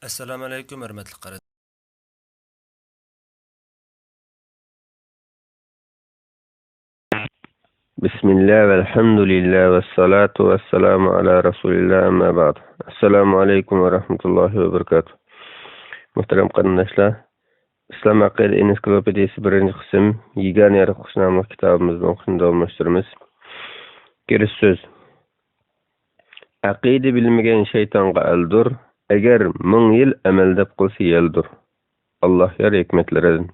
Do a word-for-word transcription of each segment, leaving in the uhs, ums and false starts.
ئەسسالامۇ ئەلەيكۇم، ھۆرمەتلىك قېرىنداشلار. بىسمىللا، ۋەلھەمدۇلىللا، ۋەسسالاتۇ ۋەسسالامۇ ئەلا رەسۇلىللا، ئەمما بەئد. ئەسسالامۇ ئەلەيكۇم ۋە رەھمەتۇللاھى ۋە بەرىكاتۇھ. مۇھتەرەم قېرىنداشلار، ئىسلام ئەقىدە ئېنسىكلوپېدىيىسى بىرىنچى قىسىم، يېگانە ياراتقۇچى ناملىق كىتابىمىزنىڭ ئوقۇشىنى داۋاملاشتۇرىمىز. كىرىش سۆز. ئەقىدە بىلمىگەن شەيتانغا ئەلدۇر، ئەگەر مىڭ يىل ئەمەل دەپ قىلسا يەلدۇر. ئاللاھ يار ھېكمەتلىرىدىن.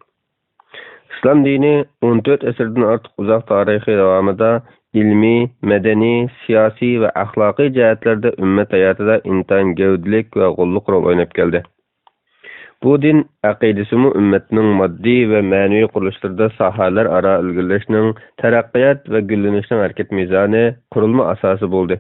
ئىسلام دىنى ئون تۆت ئەسىردىن ئارتۇق ئۇزاق تارىخى داۋامىدا ئىلمىي، مەدەنىي، سىياسىي ۋە ئەخلاقىي جەھەتلەردە ئۈممەت ھاياتىدا ئىنتايىن گەۋدىلىك ۋە غوللۇق رول ئويناپ كەلدى. بۇ دىن ئەقىدىسىمۇ ئۈممەتنىڭ ماددىي ۋە مەنىۋى قۇرۇلۇشلىرىدا ساھەلەر ئارا ئىلگىرىلەشنىڭ، تەرەققىيات ۋە گۈللىنىشنىڭ ھەرىكەت مىزانى، قۇرۇلما ئاساسى بولدى.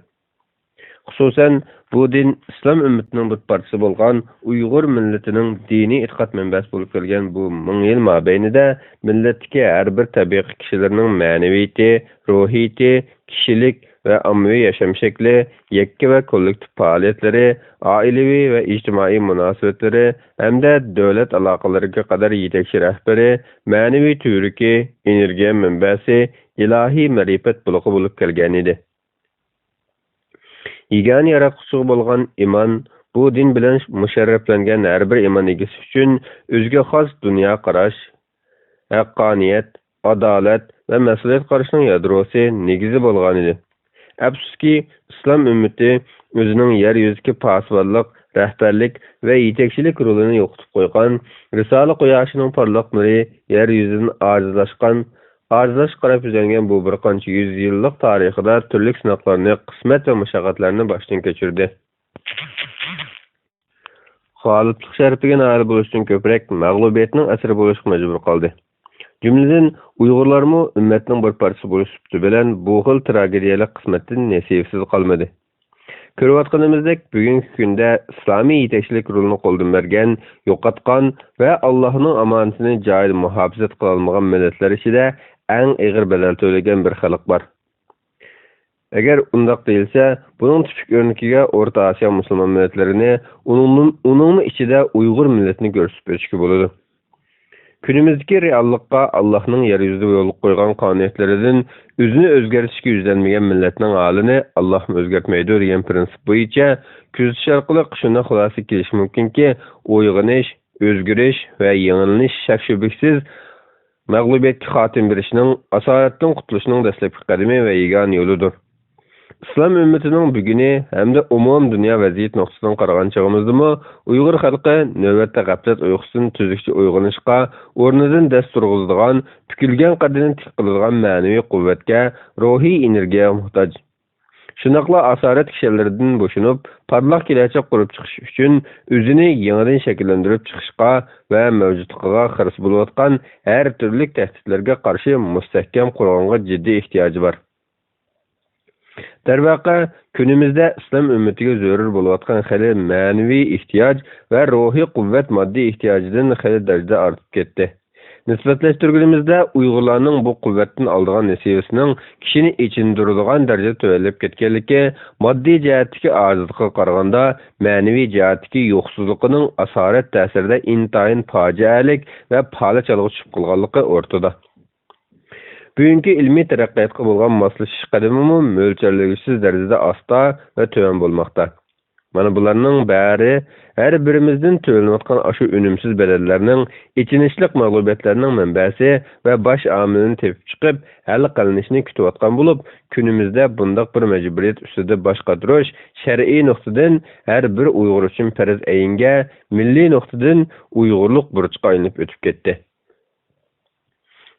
خۇسۇسەن، بۇ دىن ئىسلام ئۈممىتىنىڭ بىر پارچىسى بولغان ئۇيغۇر مىللىتىنىڭ دىنىي ئېتىقاد مەنبەسى بولۇپ كەلگەن بۇ مىڭ يىل مابەينىدە مىللەتتىكى ھەر بىر تەبىقە كىشىلىرىنىڭ مەنىۋىيىتى، روھىيىتى، كىشىلىك ۋە ئاممىۋى ياشام شەكلى، يەككە ۋە كوللېكتىپ پائالىيەتلىرى، ئائىلىۋى ۋە ئىجتىمائىي مۇناسىۋەتلىرى ھەمدە دۆلەت ئالاقىلىرىگە قەدەر يېتەكچى رەھبىرى، مەنىۋى تۈۋرۈكى، ئېنېرگىيە مەنبەسى، ئىلاھىي مەرىپەت بۇلىقى بولۇپ كەلگەنىدى. يېگانە ياراتقۇچىغا بولغان ئىمان، بۇ دىن بىلەن مۇشەررەپلەنگەن ھەر بىر ئىمان ئىگىسى ئۈچۈن ئۆزىگە خاس دۇنيا قاراش، ھەققانىيەت، ئادالەت ۋە مەسئۇلىيەت قارىشىنىڭ يادروسى، نېگىزى بولغانىدى. ئەپسۇسكى، ئىسلام ئۈممىتى ئۆزىنىڭ يەر يۈزىدىكى پاسىبانلىق، رەھبەرلىك ۋە يېتەكچىلىك رولىنى يوقىتىپ قويغان رىسالە قۇياشىنىڭ پارلاق نۇرى يەر يۈزىدىن ئاجىزلاشقان، ئاجىزلاشقا قاراپ يۈزلەنگەن بۇ بىر قانچە يۈز يىللىق تارىخىدا تۈرلۈك سىناقلارنى، قىسمەت ۋە مۇشەققەتلەرنى باشتىن كەچۈردى. غالىبلىق شەرىپىگە نائىل بولۇشتىن كۆپرەك مەغلۇبىيەتنىڭ ئەسىرى بولۇشقا مەجبۇر قالدى. جۈملىدىن ئۇيغۇرلارمۇ ئۈممەتنىڭ بىر پارچىسى بولۇش سۈپىتى بىلەن بۇ خىل تراگېدىيەلىك قىسمەتتىن نېسىۋىسىز قالمىدى. كۆرۈۋاتقىنىمىزدەك، بۈگۈنكى كۈندە ئىسلامىي يېتەكچىلىك رولىنى قولدىن بەرگەن، يوقاتقان ۋە ئاللاھنىڭ ئامانىتىنى جايىدا مۇھاپىزەت قىلالمىغان مىللەتلەر ئىچىدە ئەڭ ئېغىر بەدەل تۆلىگەن بىر خەلق بار. ئەگەر ئۇنداق دېيىلسە، بۇنىڭ تىپىك ئۆرنىكىگە ئورتا ئاسىيا مۇسۇلمان مىللەتلىرىنى، ئۇنىڭدىن، ئۇنىڭمۇ ئىچىدە ئۇيغۇر مىللىتىنى كۆرسىتىپ ئۆتۈشكە بولىدۇ. كۈنىمىزدىكى رېئاللىققا، ئاللاھنىڭ يەر يۈزىدە يولغا قويغان قانۇنىيەتلىرىدىن ئۆزىنى ئۆزگەرتىشكە يۈزلەنمىگەن مىللەتنىڭ ھالىنى ئاللاھمۇ ئۆزگەرتمەيدۇ دېگەن پىرىنسىپ بويىچە كۆزىتىش ئارقىلىق شۇنداق خۇلاسىگە كېلىش مۇمكىنكى، ئويغىنىش، ئۆزگىرىش ۋە يېڭىلىنىش شەك-شۈبھىسىز مەغلۇبىيەتكە خاتىمە بېرىشنىڭ، ئاسارەتتىن قۇتۇلۇشنىڭ دەسلەپكى قەدىمى ۋە يېگانە يولىدۇر. ئىسلام ئۈممىتىنىڭ بۈگۈنى ھەمدە ئومۇمدۇنيا ۋەزىيىتى نۇقتىسىدىن قارىغان چېغىمىزدىمۇ، ئۇيغۇر خەلقى نۆۋەتتە غەپلەت ئۇيقۇسىدىن تۈزۈكچە ئويغىنىشقا، ئورنىدىن دەس تۇرغۇزىدىغان، پۈكۈلگەن قەددىنى تىك قىلىدىغان مەنىۋى قۇۋۋەتكە، روھىي ئېنېرگىيەگە موھتاج. شۇنداقلا ئاسارەت كىشەنلىرىدىن بوشىنىپ، پارلاق كېلەچەك قۇرۇپ چىقىش ئۈچۈن ئۆزىنى يېڭىدىن شەكىللەندۈرۈپ چىقىشقا ۋە مەۋجۇتلۇقىغا خىرىس بولۇۋاتقان ھەر تۈرلۈك تەھدىتلەرگە قارشى مۇستەھكەم قورغانغا جىددىي ئېھتىياجى بار. دەرۋەقە، كۈنىمىزدە ئىسلام ئۈممىتىگە زۆرۈر بولۇۋاتقان خېلى مەنىۋى ئېھتىياج ۋە روھىي قۇۋۋەت ماددىي ئېھتىياجىدىن خېلى دەرىجىدە ئارتىپ كەتتى. نىسبەتلەشتۈرگىنىمىزدە، ئۇيغۇرلارنىڭ بۇ قۇۋۋەتتىن ئالىدىغان نېسىۋىسىنىڭ كىشىنى ئېچىندۇرىدىغان دەرىجىدە تۆۋەنلەپ كەتكەنلىكى، ماددىي جەھەتتىكى ئاجىزلىقىغا قارىغاندا، مەنىۋى جەھەتتىكى يوقسۇزلۇقىنىڭ ئاسارەت تەسىرىدە ئىنتايىن پاجىئەلىك ۋە پالەچ ھالغا چۈشۈپ قالغانلىقى ئوتتۇرىدا. بۈگۈنكى ئىلمىي تەرەققىياتقا بولغان ماسلىشىش قەدىمىمۇ مۆلچەرلىگۈسىز دەرىجىدە ئاستا ۋە تۆۋەن بولماقتا. مانا بۇلارنىڭ بەرى ھەر بىرىمىزدىن تۆلىنىۋاتقان ئاشۇ ئۈنۈمسىز بەدەللەرنىڭ، ئېچىنىشلىق مەغلۇبىيەتلەرنىڭ مەنبەسى ۋە باش ئامىلىنى تېپىپ چىقىپ، ھەل قىلىنىشىنى كۈتۈۋاتقان بولۇپ، كۈنىمىزدە بۇنداق بىر مەجبۇرىيەت ئۈستىدە باش قاتۇرۇش شەرئىي نۇقتىدىن ھەر بىر ئۇيغۇر ئۈچۈن پەرز ئەينگە، مىللىي نۇقتىدىن ئۇيغۇرلۇق بۇرچقا ئايلىنىپ ئۆتۈپ كەتتى.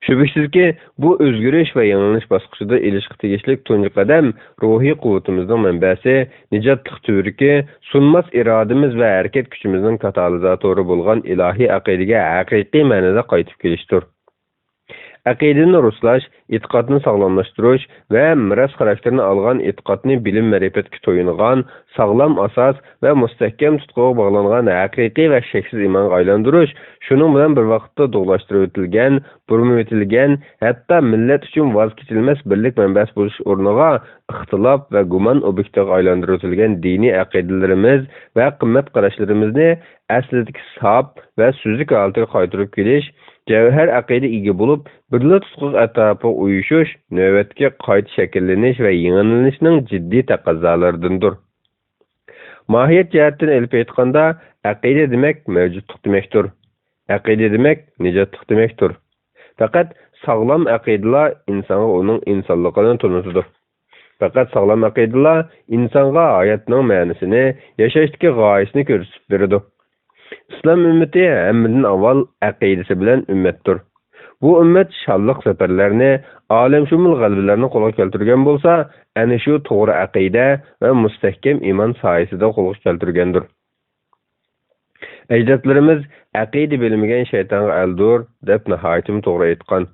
شۈبھىسىزكى، بۇ ئۆزگىرىش ۋە يېڭىلىنىش باسقۇچىدا ئېلىشقا تېگىشلىك تۇنجى قەدەم روھىي قۇۋۋىتىمىزنىڭ مەنبەسى، نىجاتلىق تۈۋرۈكى، سۇنماس ئىرادىمىز ۋە ھەرىكەت كۈچىمىزنىڭ كاتالىزاتورى بولغان ئىلاھىي ئەقىدىگە ھەقىقىي مەنىدە قايتىپ كېلىشتۇر. ئەقىدىنى رۇسلاش، ئېتىقادنى ساغلاملاشتۇرۇش ۋە مىراس خاراكتېرىنى ئالغان ئېتىقادنى بىلىم-مەرىپەتكە تويۇنغان، ساغلام ئاساس ۋە مۇستەھكەم تۇتقىغا باغلانغان ھەقىقىي ۋە شەكسىز ئىمانغا ئايلاندۇرۇش، شۇنىڭ بىلەن بىر ۋاقىتتا دۇغلاشتۇرۇۋېتىلگەن، بۇرمىۋېتىلگەن، ھەتتا مىللەت ئۈچۈن ۋاز كېچىلمەس بىرلىك مەنبەسى بولۇش ئورنىغا ئىختىلاپ ۋە گۇمان ئوبيېكتىغا ئايلاندۇرۇۋېتىلگەن دىنىي ئەقىدىلىرىمىز ۋە قىممەت قاراشلىرىمىزنى ئەسلىدىكى ساپ ۋە سۈزۈك ھالىتىگە قايتۇرۇپ كېلىش، جەۋھەر ئەقىدە ئىگە بولۇپ، بىرلا تۇتقىغا ئەتراپىغا ئۇيۇشۇش نۆۋەتتىكى قايتا شەكىللىنىش ۋە يېڭىلىنىشنىڭ جىددىي تەقەززالىرىدىندۇر. ماھىيەت جەھەتتىن ئېلىپ ئېيتقاندا، ئەقىدە دېمەك مەۋجۇتلۇق دېمەكتۇر. ئەقىدە دېمەك نىجاتلىق دېمەكتۇر. پەقەت ساغلام ئەقىدىلا ئىنسانغا ئۇنىڭ ئىنسانلىقىنى تونۇتىدۇ. پەقەت ساغلام ئەقىدىلا ئىنسانغا ھاياتنىڭ مەنىسىنى، ياشاشتىكى غايىسىنى كۆرسىتىپ بېرىدۇ. ئىسلام ئۈممىتى ھەممىدىن ئاۋۋال ئەقىدىسى بىلەن ئۈممەتتۇر. بۇ ئۈممەت شانلىق زەپەرلەرنى، ئالەمشۇمۇل غەلىبىلەرنى قولغا كەلتۈرگەن بولسا، ئەنە شۇ توغرا ئەقىدە ۋە مۇستەھكەم ئىمان سايىسىدە قولغا كەلتۈرگەندۇر. ئەجدادلىرىمىز «ئەقىدە بىلمىگەن شەيتانغا ئەلدۇر» دەپ ناھايىتىمۇ توغرا ئېيتقان.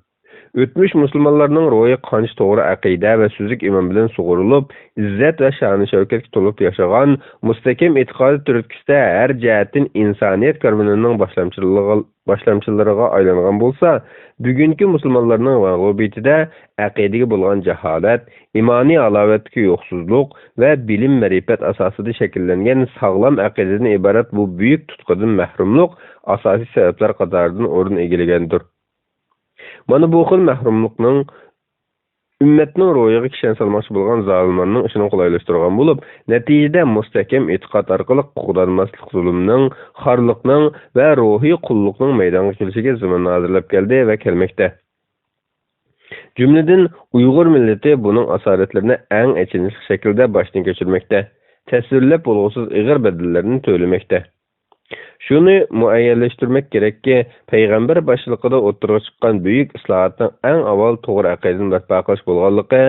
ئۆتمۈش مۇسۇلمانلارنىڭ روھى قانچە توغرا ئەقىدە ۋە سۈزۈك ئىمان بىلەن سۇغۇرۇلۇپ، ئىززەت ۋە شانۇ شەۋكەتكە تولۇپ ياشىغان، مۇستەھكەم ئېتىقادى تۈرتكىسىدە ھەر جەھەتتىن ئىنسانىيەت كارۋىنىنىڭ باشلامچىلىغا-، باشلامچىلىرىغا ئايلانغان بولسا، بۈگۈنكى مۇسۇلمانلارنىڭ مەغلۇبىيىتىدە ئەقىدىگە بولغان جاھالەت، ئىمانىي ھالاۋەتتىكى يوقسۇزلۇق ۋە بىلىم-مەرىپەت ئاساسىدا شەكىللەنگەن ساغلام ئەقىدىدىن ئىبارەت بۇ بۈيۈك تۇتقىدىن مەھرۇملۇق ئاساسىي سەۋەبلەر قاتارىدىن ئورۇن ئىگىلىگەندۇر. مانا بۇ خىل مەھرۇملۇقنىڭ ئۈممەتنىڭ روھىغا كىشەن سالماقچى بولغان زالىملارنىڭ ئىشىنى قولايلاشتۇرغان بولۇپ، نەتىجىدە مۇستەھكەم ئېتىقاد ئارقىلىق قوغدانماسلىق زۇلۇمنىڭ، خارلىقنىڭ ۋە روھىي قۇللۇقنىڭ مەيدانغا كېلىشىگە زېمىن ھازىرلاپ كەلدى ۋە كەلمەكتە. جۈملىدىن ئۇيغۇر مىللىتى بۇنىڭ ئاسارەتلىرىنى ئەڭ ئېچىنىشلىق شەكىلدە باشتىن كەچۈرمەكتە، تەسۋىرلەپ بولغۇسىز ئېغىر بەدەللەرنى تۆلىمەكتە. شۇنى مۇئەييەنلەشتۈرمەك كېرەككى، پەيغەمبەر باشچىلىقىدا ئوتتۇرىغا چىققان بۈيۈك ئىسلاھاتنىڭ ئەڭ ئاۋۋال توغرا ئەقىدىنى بەرپا قىلىش بولغانلىقى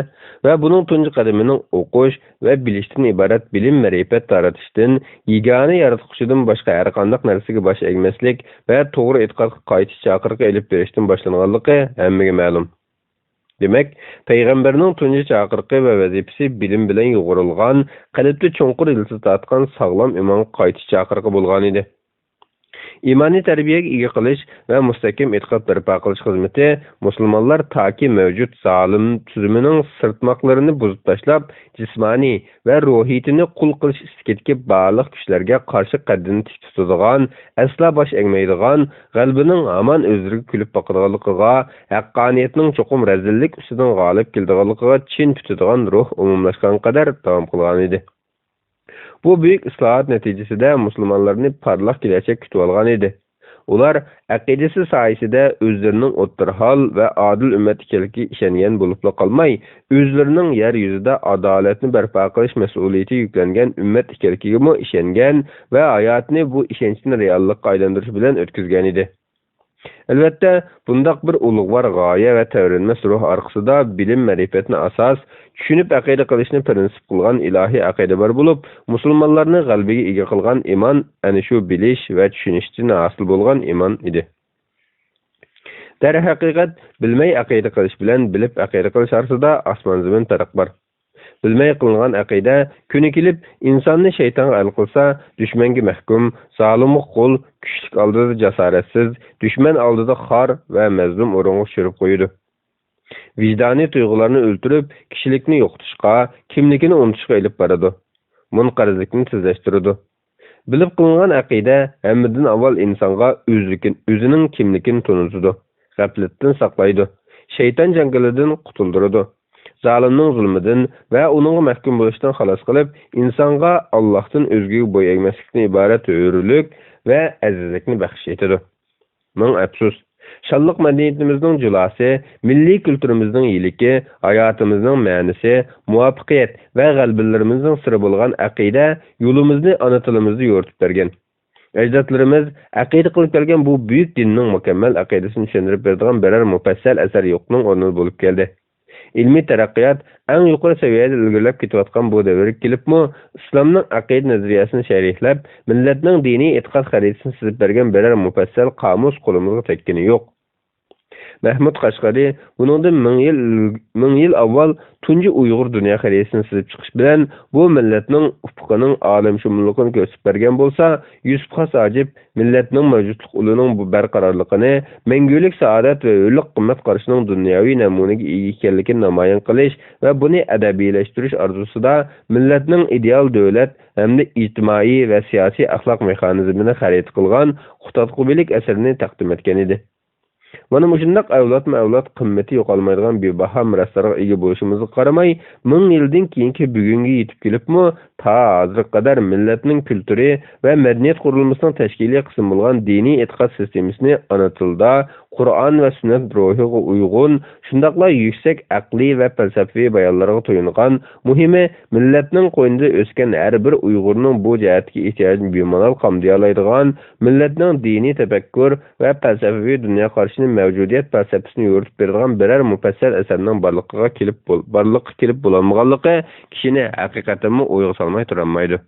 ۋە بۇنىڭ تۇنجى قەدىمىنىڭ ئوقۇش ۋە بىلىشتىن ئىبارەت بىلىم-مەرىپەت تارىتىشتىن، يېگانە ياراتقۇچىدىن باشقا ھەرقانداق نەرسىگە باش ئەگمەسلىك ۋە توغرا ئېتىقادقا قايتىش چاقىرىقى ئېلىپ بېرىشتىن باشلانغانلىقى ھەممىگە مەلۇم. دېمەك، پەيغەمبەرنىڭ تۇنجى چاقىرىقى ۋە ۋەزىپىسى بىلىم بىلەن يۇغۇرۇلغان، قەلبتە چوڭقۇر يىلتىز تارتقان ساغلام ئىمانغا قايتىش چاقىرىقى بولغانىدى. ئىمانىي تەربىيەگە ئىگە قىلىش ۋە مۇستەھكەم ئېتىقاد بەرپا قىلىش خىزمىتى مۇسۇلمانلار تاكى مەۋجۇت زالىم تۈزۈمىنىڭ سىرتماقلىرىنى بۇزۇپ تاشلاپ، جىسمانىي ۋە روھىيىتىنى قۇل قىلىش ئىستىكىدىكى بارلىق كۈچلەرگە قارشى قەددىنى تىك تۇتىدىغان، ئەسلا باش ئەگمەيدىغان، غەلىبىنىڭ ھامان ئۆزلىرىگە كۈلۈپ باقىدىغانلىقىغا، ھەققانىيەتنىڭ چوقۇم رەزىللىك ئۈستىدىن غالىب كېلىدىغانلىقىغا چىن پۈتىدىغان روھ ئومۇملاشقان قەدەر داۋام قىلغانىدى. بۇ بۈيۈك ئىسلاھات نەتىجىسىدە مۇسۇلمانلارنى پارلاق كېلەچەك كۈتۈۋالغانىدى. ئۇلار ئەقىدىسى سايىسىدە ئۆزلىرىنىڭ ئوتتۇرا ھال ۋە ئادىل ئۈممەت ئىكەنلىكىگە ئىشەنگەن بولۇپلا قالماي، ئۆزلىرىنىڭ يەر يۈزىدە ئادالەتنى بەرپا قىلىش مەسئۇلىيىتى يۈكلەنگەن ئۈممەت ئىكەنلىكىگىمۇ ئىشەنگەن ۋە ھاياتىنى بۇ ئىشەنچنى رېئاللىققا ئايلاندۇرۇش بىلەن ئۆتكۈزگەنىدى. ئەلۋەتتە، بۇنداق بىر ئۇلۇغۋار غايە ۋە تەۋرەنمەس روھ ئارقىسىدا بىلىم-مەرىپەتنى ئاساس، چۈشىنىپ ئەقىدە قىلىشنى پىرىنسىپ قىلغان ئىلاھىي ئەقىدە بار بولۇپ، مۇسۇلمانلارنى غەلىبىگە ئىگە قىلغان ئىمان ئەنە شۇ بىلىش ۋە چۈشىنىشتىن ھاسىل بولغان ئىمان ئىدى. دەرھەقىقەت، بىلمەي ئەقىدە قىلىش بىلەن بىلىپ ئەقىدە قىلىش ئارىسىدا ئاسمان-زېمىن پەرق بار. بىلمەي قىلىنغان ئەقىدە كۈنى كېلىپ ئىنساننى شەيتانغا ئەل قىلسا، دۈشمەنگە مەھكۇم، زالىمغا قۇل، كۈچلۈك ئالدىدا جاسارەتسىز، دۈشمەن ئالدىدا خار ۋە مەزلۇم ئورۇنغا چۈشۈرۈپ قويىدۇ. ۋىجدانىي تۇيغۇلارنى ئۆلتۈرۈپ، كىشىلىكنى يوقىتىشقا، كىملىكىنى ئۇنتۇشقا ئېلىپ بارىدۇ. مۇنقەرزلىكنى تېزلەشتۈرىدۇ. بىلىپ قىلىنغان ئەقىدە ھەممىدىن ئاۋۋال ئىنسانغا ئۆزلۈكىن-، ئۆزىنىڭ كىملىكىنى تونۇتىدۇ، غەپلەتتىن ساقلايدۇ، شەيتان جاڭگىلىدىن قۇتۇلدۇرىدۇ، زالىمنىڭ زۇلمىدىن ۋە ئۇنىڭغا مەھكۇم بولۇشتىن خالاس قىلىپ، ئىنسانغا ئاللاھتىن ئۆزگىگە بوي ئەگمەسلىكتىن ئىبارەت ھۆرلۈك ۋە ئەزىزلىكنى بەخش ئېتىدۇ. مىڭ ئەپسۇس، شانلىق مەدەنىيىتىمىزنىڭ جۇلاسى، مىللىي كۈلتۈرىمىزنىڭ يىلىكى، ھاياتىمىزنىڭ مەنىسى، مۇۋەپپەقىيەت ۋە غەلىبىلىرىمىزنىڭ سىرى بولغان ئەقىدە يولىمىزنى ئانا تىلىمىزدا يورۇتۇپ بەرگەن. ئەجدادلىرىمىز ئەقىدە قىلىپ كەلگەن بۇ بۈيۈك دىننىڭ مۇكەممەل ئەقىدىسىنى چۈشەندۈرۈپ بېرىدىغان بىرەر مۇپەسسەل ئەسەر يوقنىڭ ئورنىدا بولۇپ كەلدى. ئىلمىي تەرەققىيات ئەڭ يۇقىرى سەۋىيەدە ئىلگىرىلەپ كېتىۋاتقان بۇ دەۋرگە كېلىپمۇ، ئىسلامنىڭ ئەقىدە نەزەرىيەسىنى شەرھلەپ، مىللەتنىڭ دىنىي ئېتىقاد خەرىتىسىنى سىزىپ بەرگەن بىرەر مۇپەسسەل قامۇس قولىمىزغا تەگكىنى يوق. مەھمۇد قەشقەرى بۇنىڭدىن مىڭ يىل، مىڭ يىل ئاۋۋال تۇنجى ئۇيغۇر دۇنيا خەرىتىسىنى سىزىپ چىقىش بىلەن بۇ مىللەتنىڭ ئۇپۇقىنىڭ ئالەمشۇمۇللۇقىنى كۆرسىتىپ بەرگەن بولسا، يۈسۈپ خاس ھاجىپ مىللەتنىڭ مەۋجۇتلۇق ئۇلىنىڭ بۇ بەرقارارلىقىنى، مەڭگۈلۈك سائادەت ۋە ھۆرلۈك قىممەت قارىشىنىڭ دۇنياۋى نەمۇنىگە ئىگە ئىكەنلىكىنى نامايان قىلىش ۋە بۇنى ئەدەبىيلەشتۈرۈش ئارزۇسىدا مىللەتنىڭ ئىدېئال دۆلەت ھەمدە ئىجتىمائىي ۋە سىياسىي ئەخلاق مېخانىزمىنى خەرىتە قىلغان قۇتادغۇبىلىك ئەسىرىنى تەقدىم ئەتكەن ئىدى. مانا مۇشۇنداق ئەۋلادمۇ ئەۋلاد قىممىتى يوقالمايدىغان بىباھا مىراسلارغا ئىگە بولۇشىمىزغا قارىماي، مىڭ يىلدىن كېيىنكى بۈگۈنگە يېتىپ كېلىپمۇ، تا ھازىرغا قەدەر مىللەتنىڭ كۈلتۈرى ۋە مەدەنىيەت قۇرۇلمىسىنىڭ تەشكىلىي قىسمى بولغان دىنىي ئېتىقاد سىستېمىسىنى ئانا تىلدا، قۇرئان ۋە سۈننەت روھىغا ئۇيغۇن، شۇنداقلا يۈكسەك ئەقلىي ۋە پەلسەپىۋى بايانلارغا تويۇنغان، مۇھىمى، مىللەتنىڭ قوينىدا ئۆسكەن ھەر بىر ئۇيغۇرنىڭ بۇ جەھەتتىكى ئېھتىياجىنى بىمالال قامدىيالايدىغان، مىللەتنىڭ دىنىي تەپەككۇر ۋە پەلسەپىۋى دۇنيا قارىشىنى مەۋجۇدىيەت پەلسەپىسىنى يورۇتۇپ بېرىدىغان بىرەر مۇپەسسەل ئەسەرنىڭ بارلىقىغا كېلىپ بول-، بارلىققا كېلىپ بولالمىغانلىقى كىشىنى ھەقىقەتەنمۇ ئويغا سالماي تۇرالمايدۇ.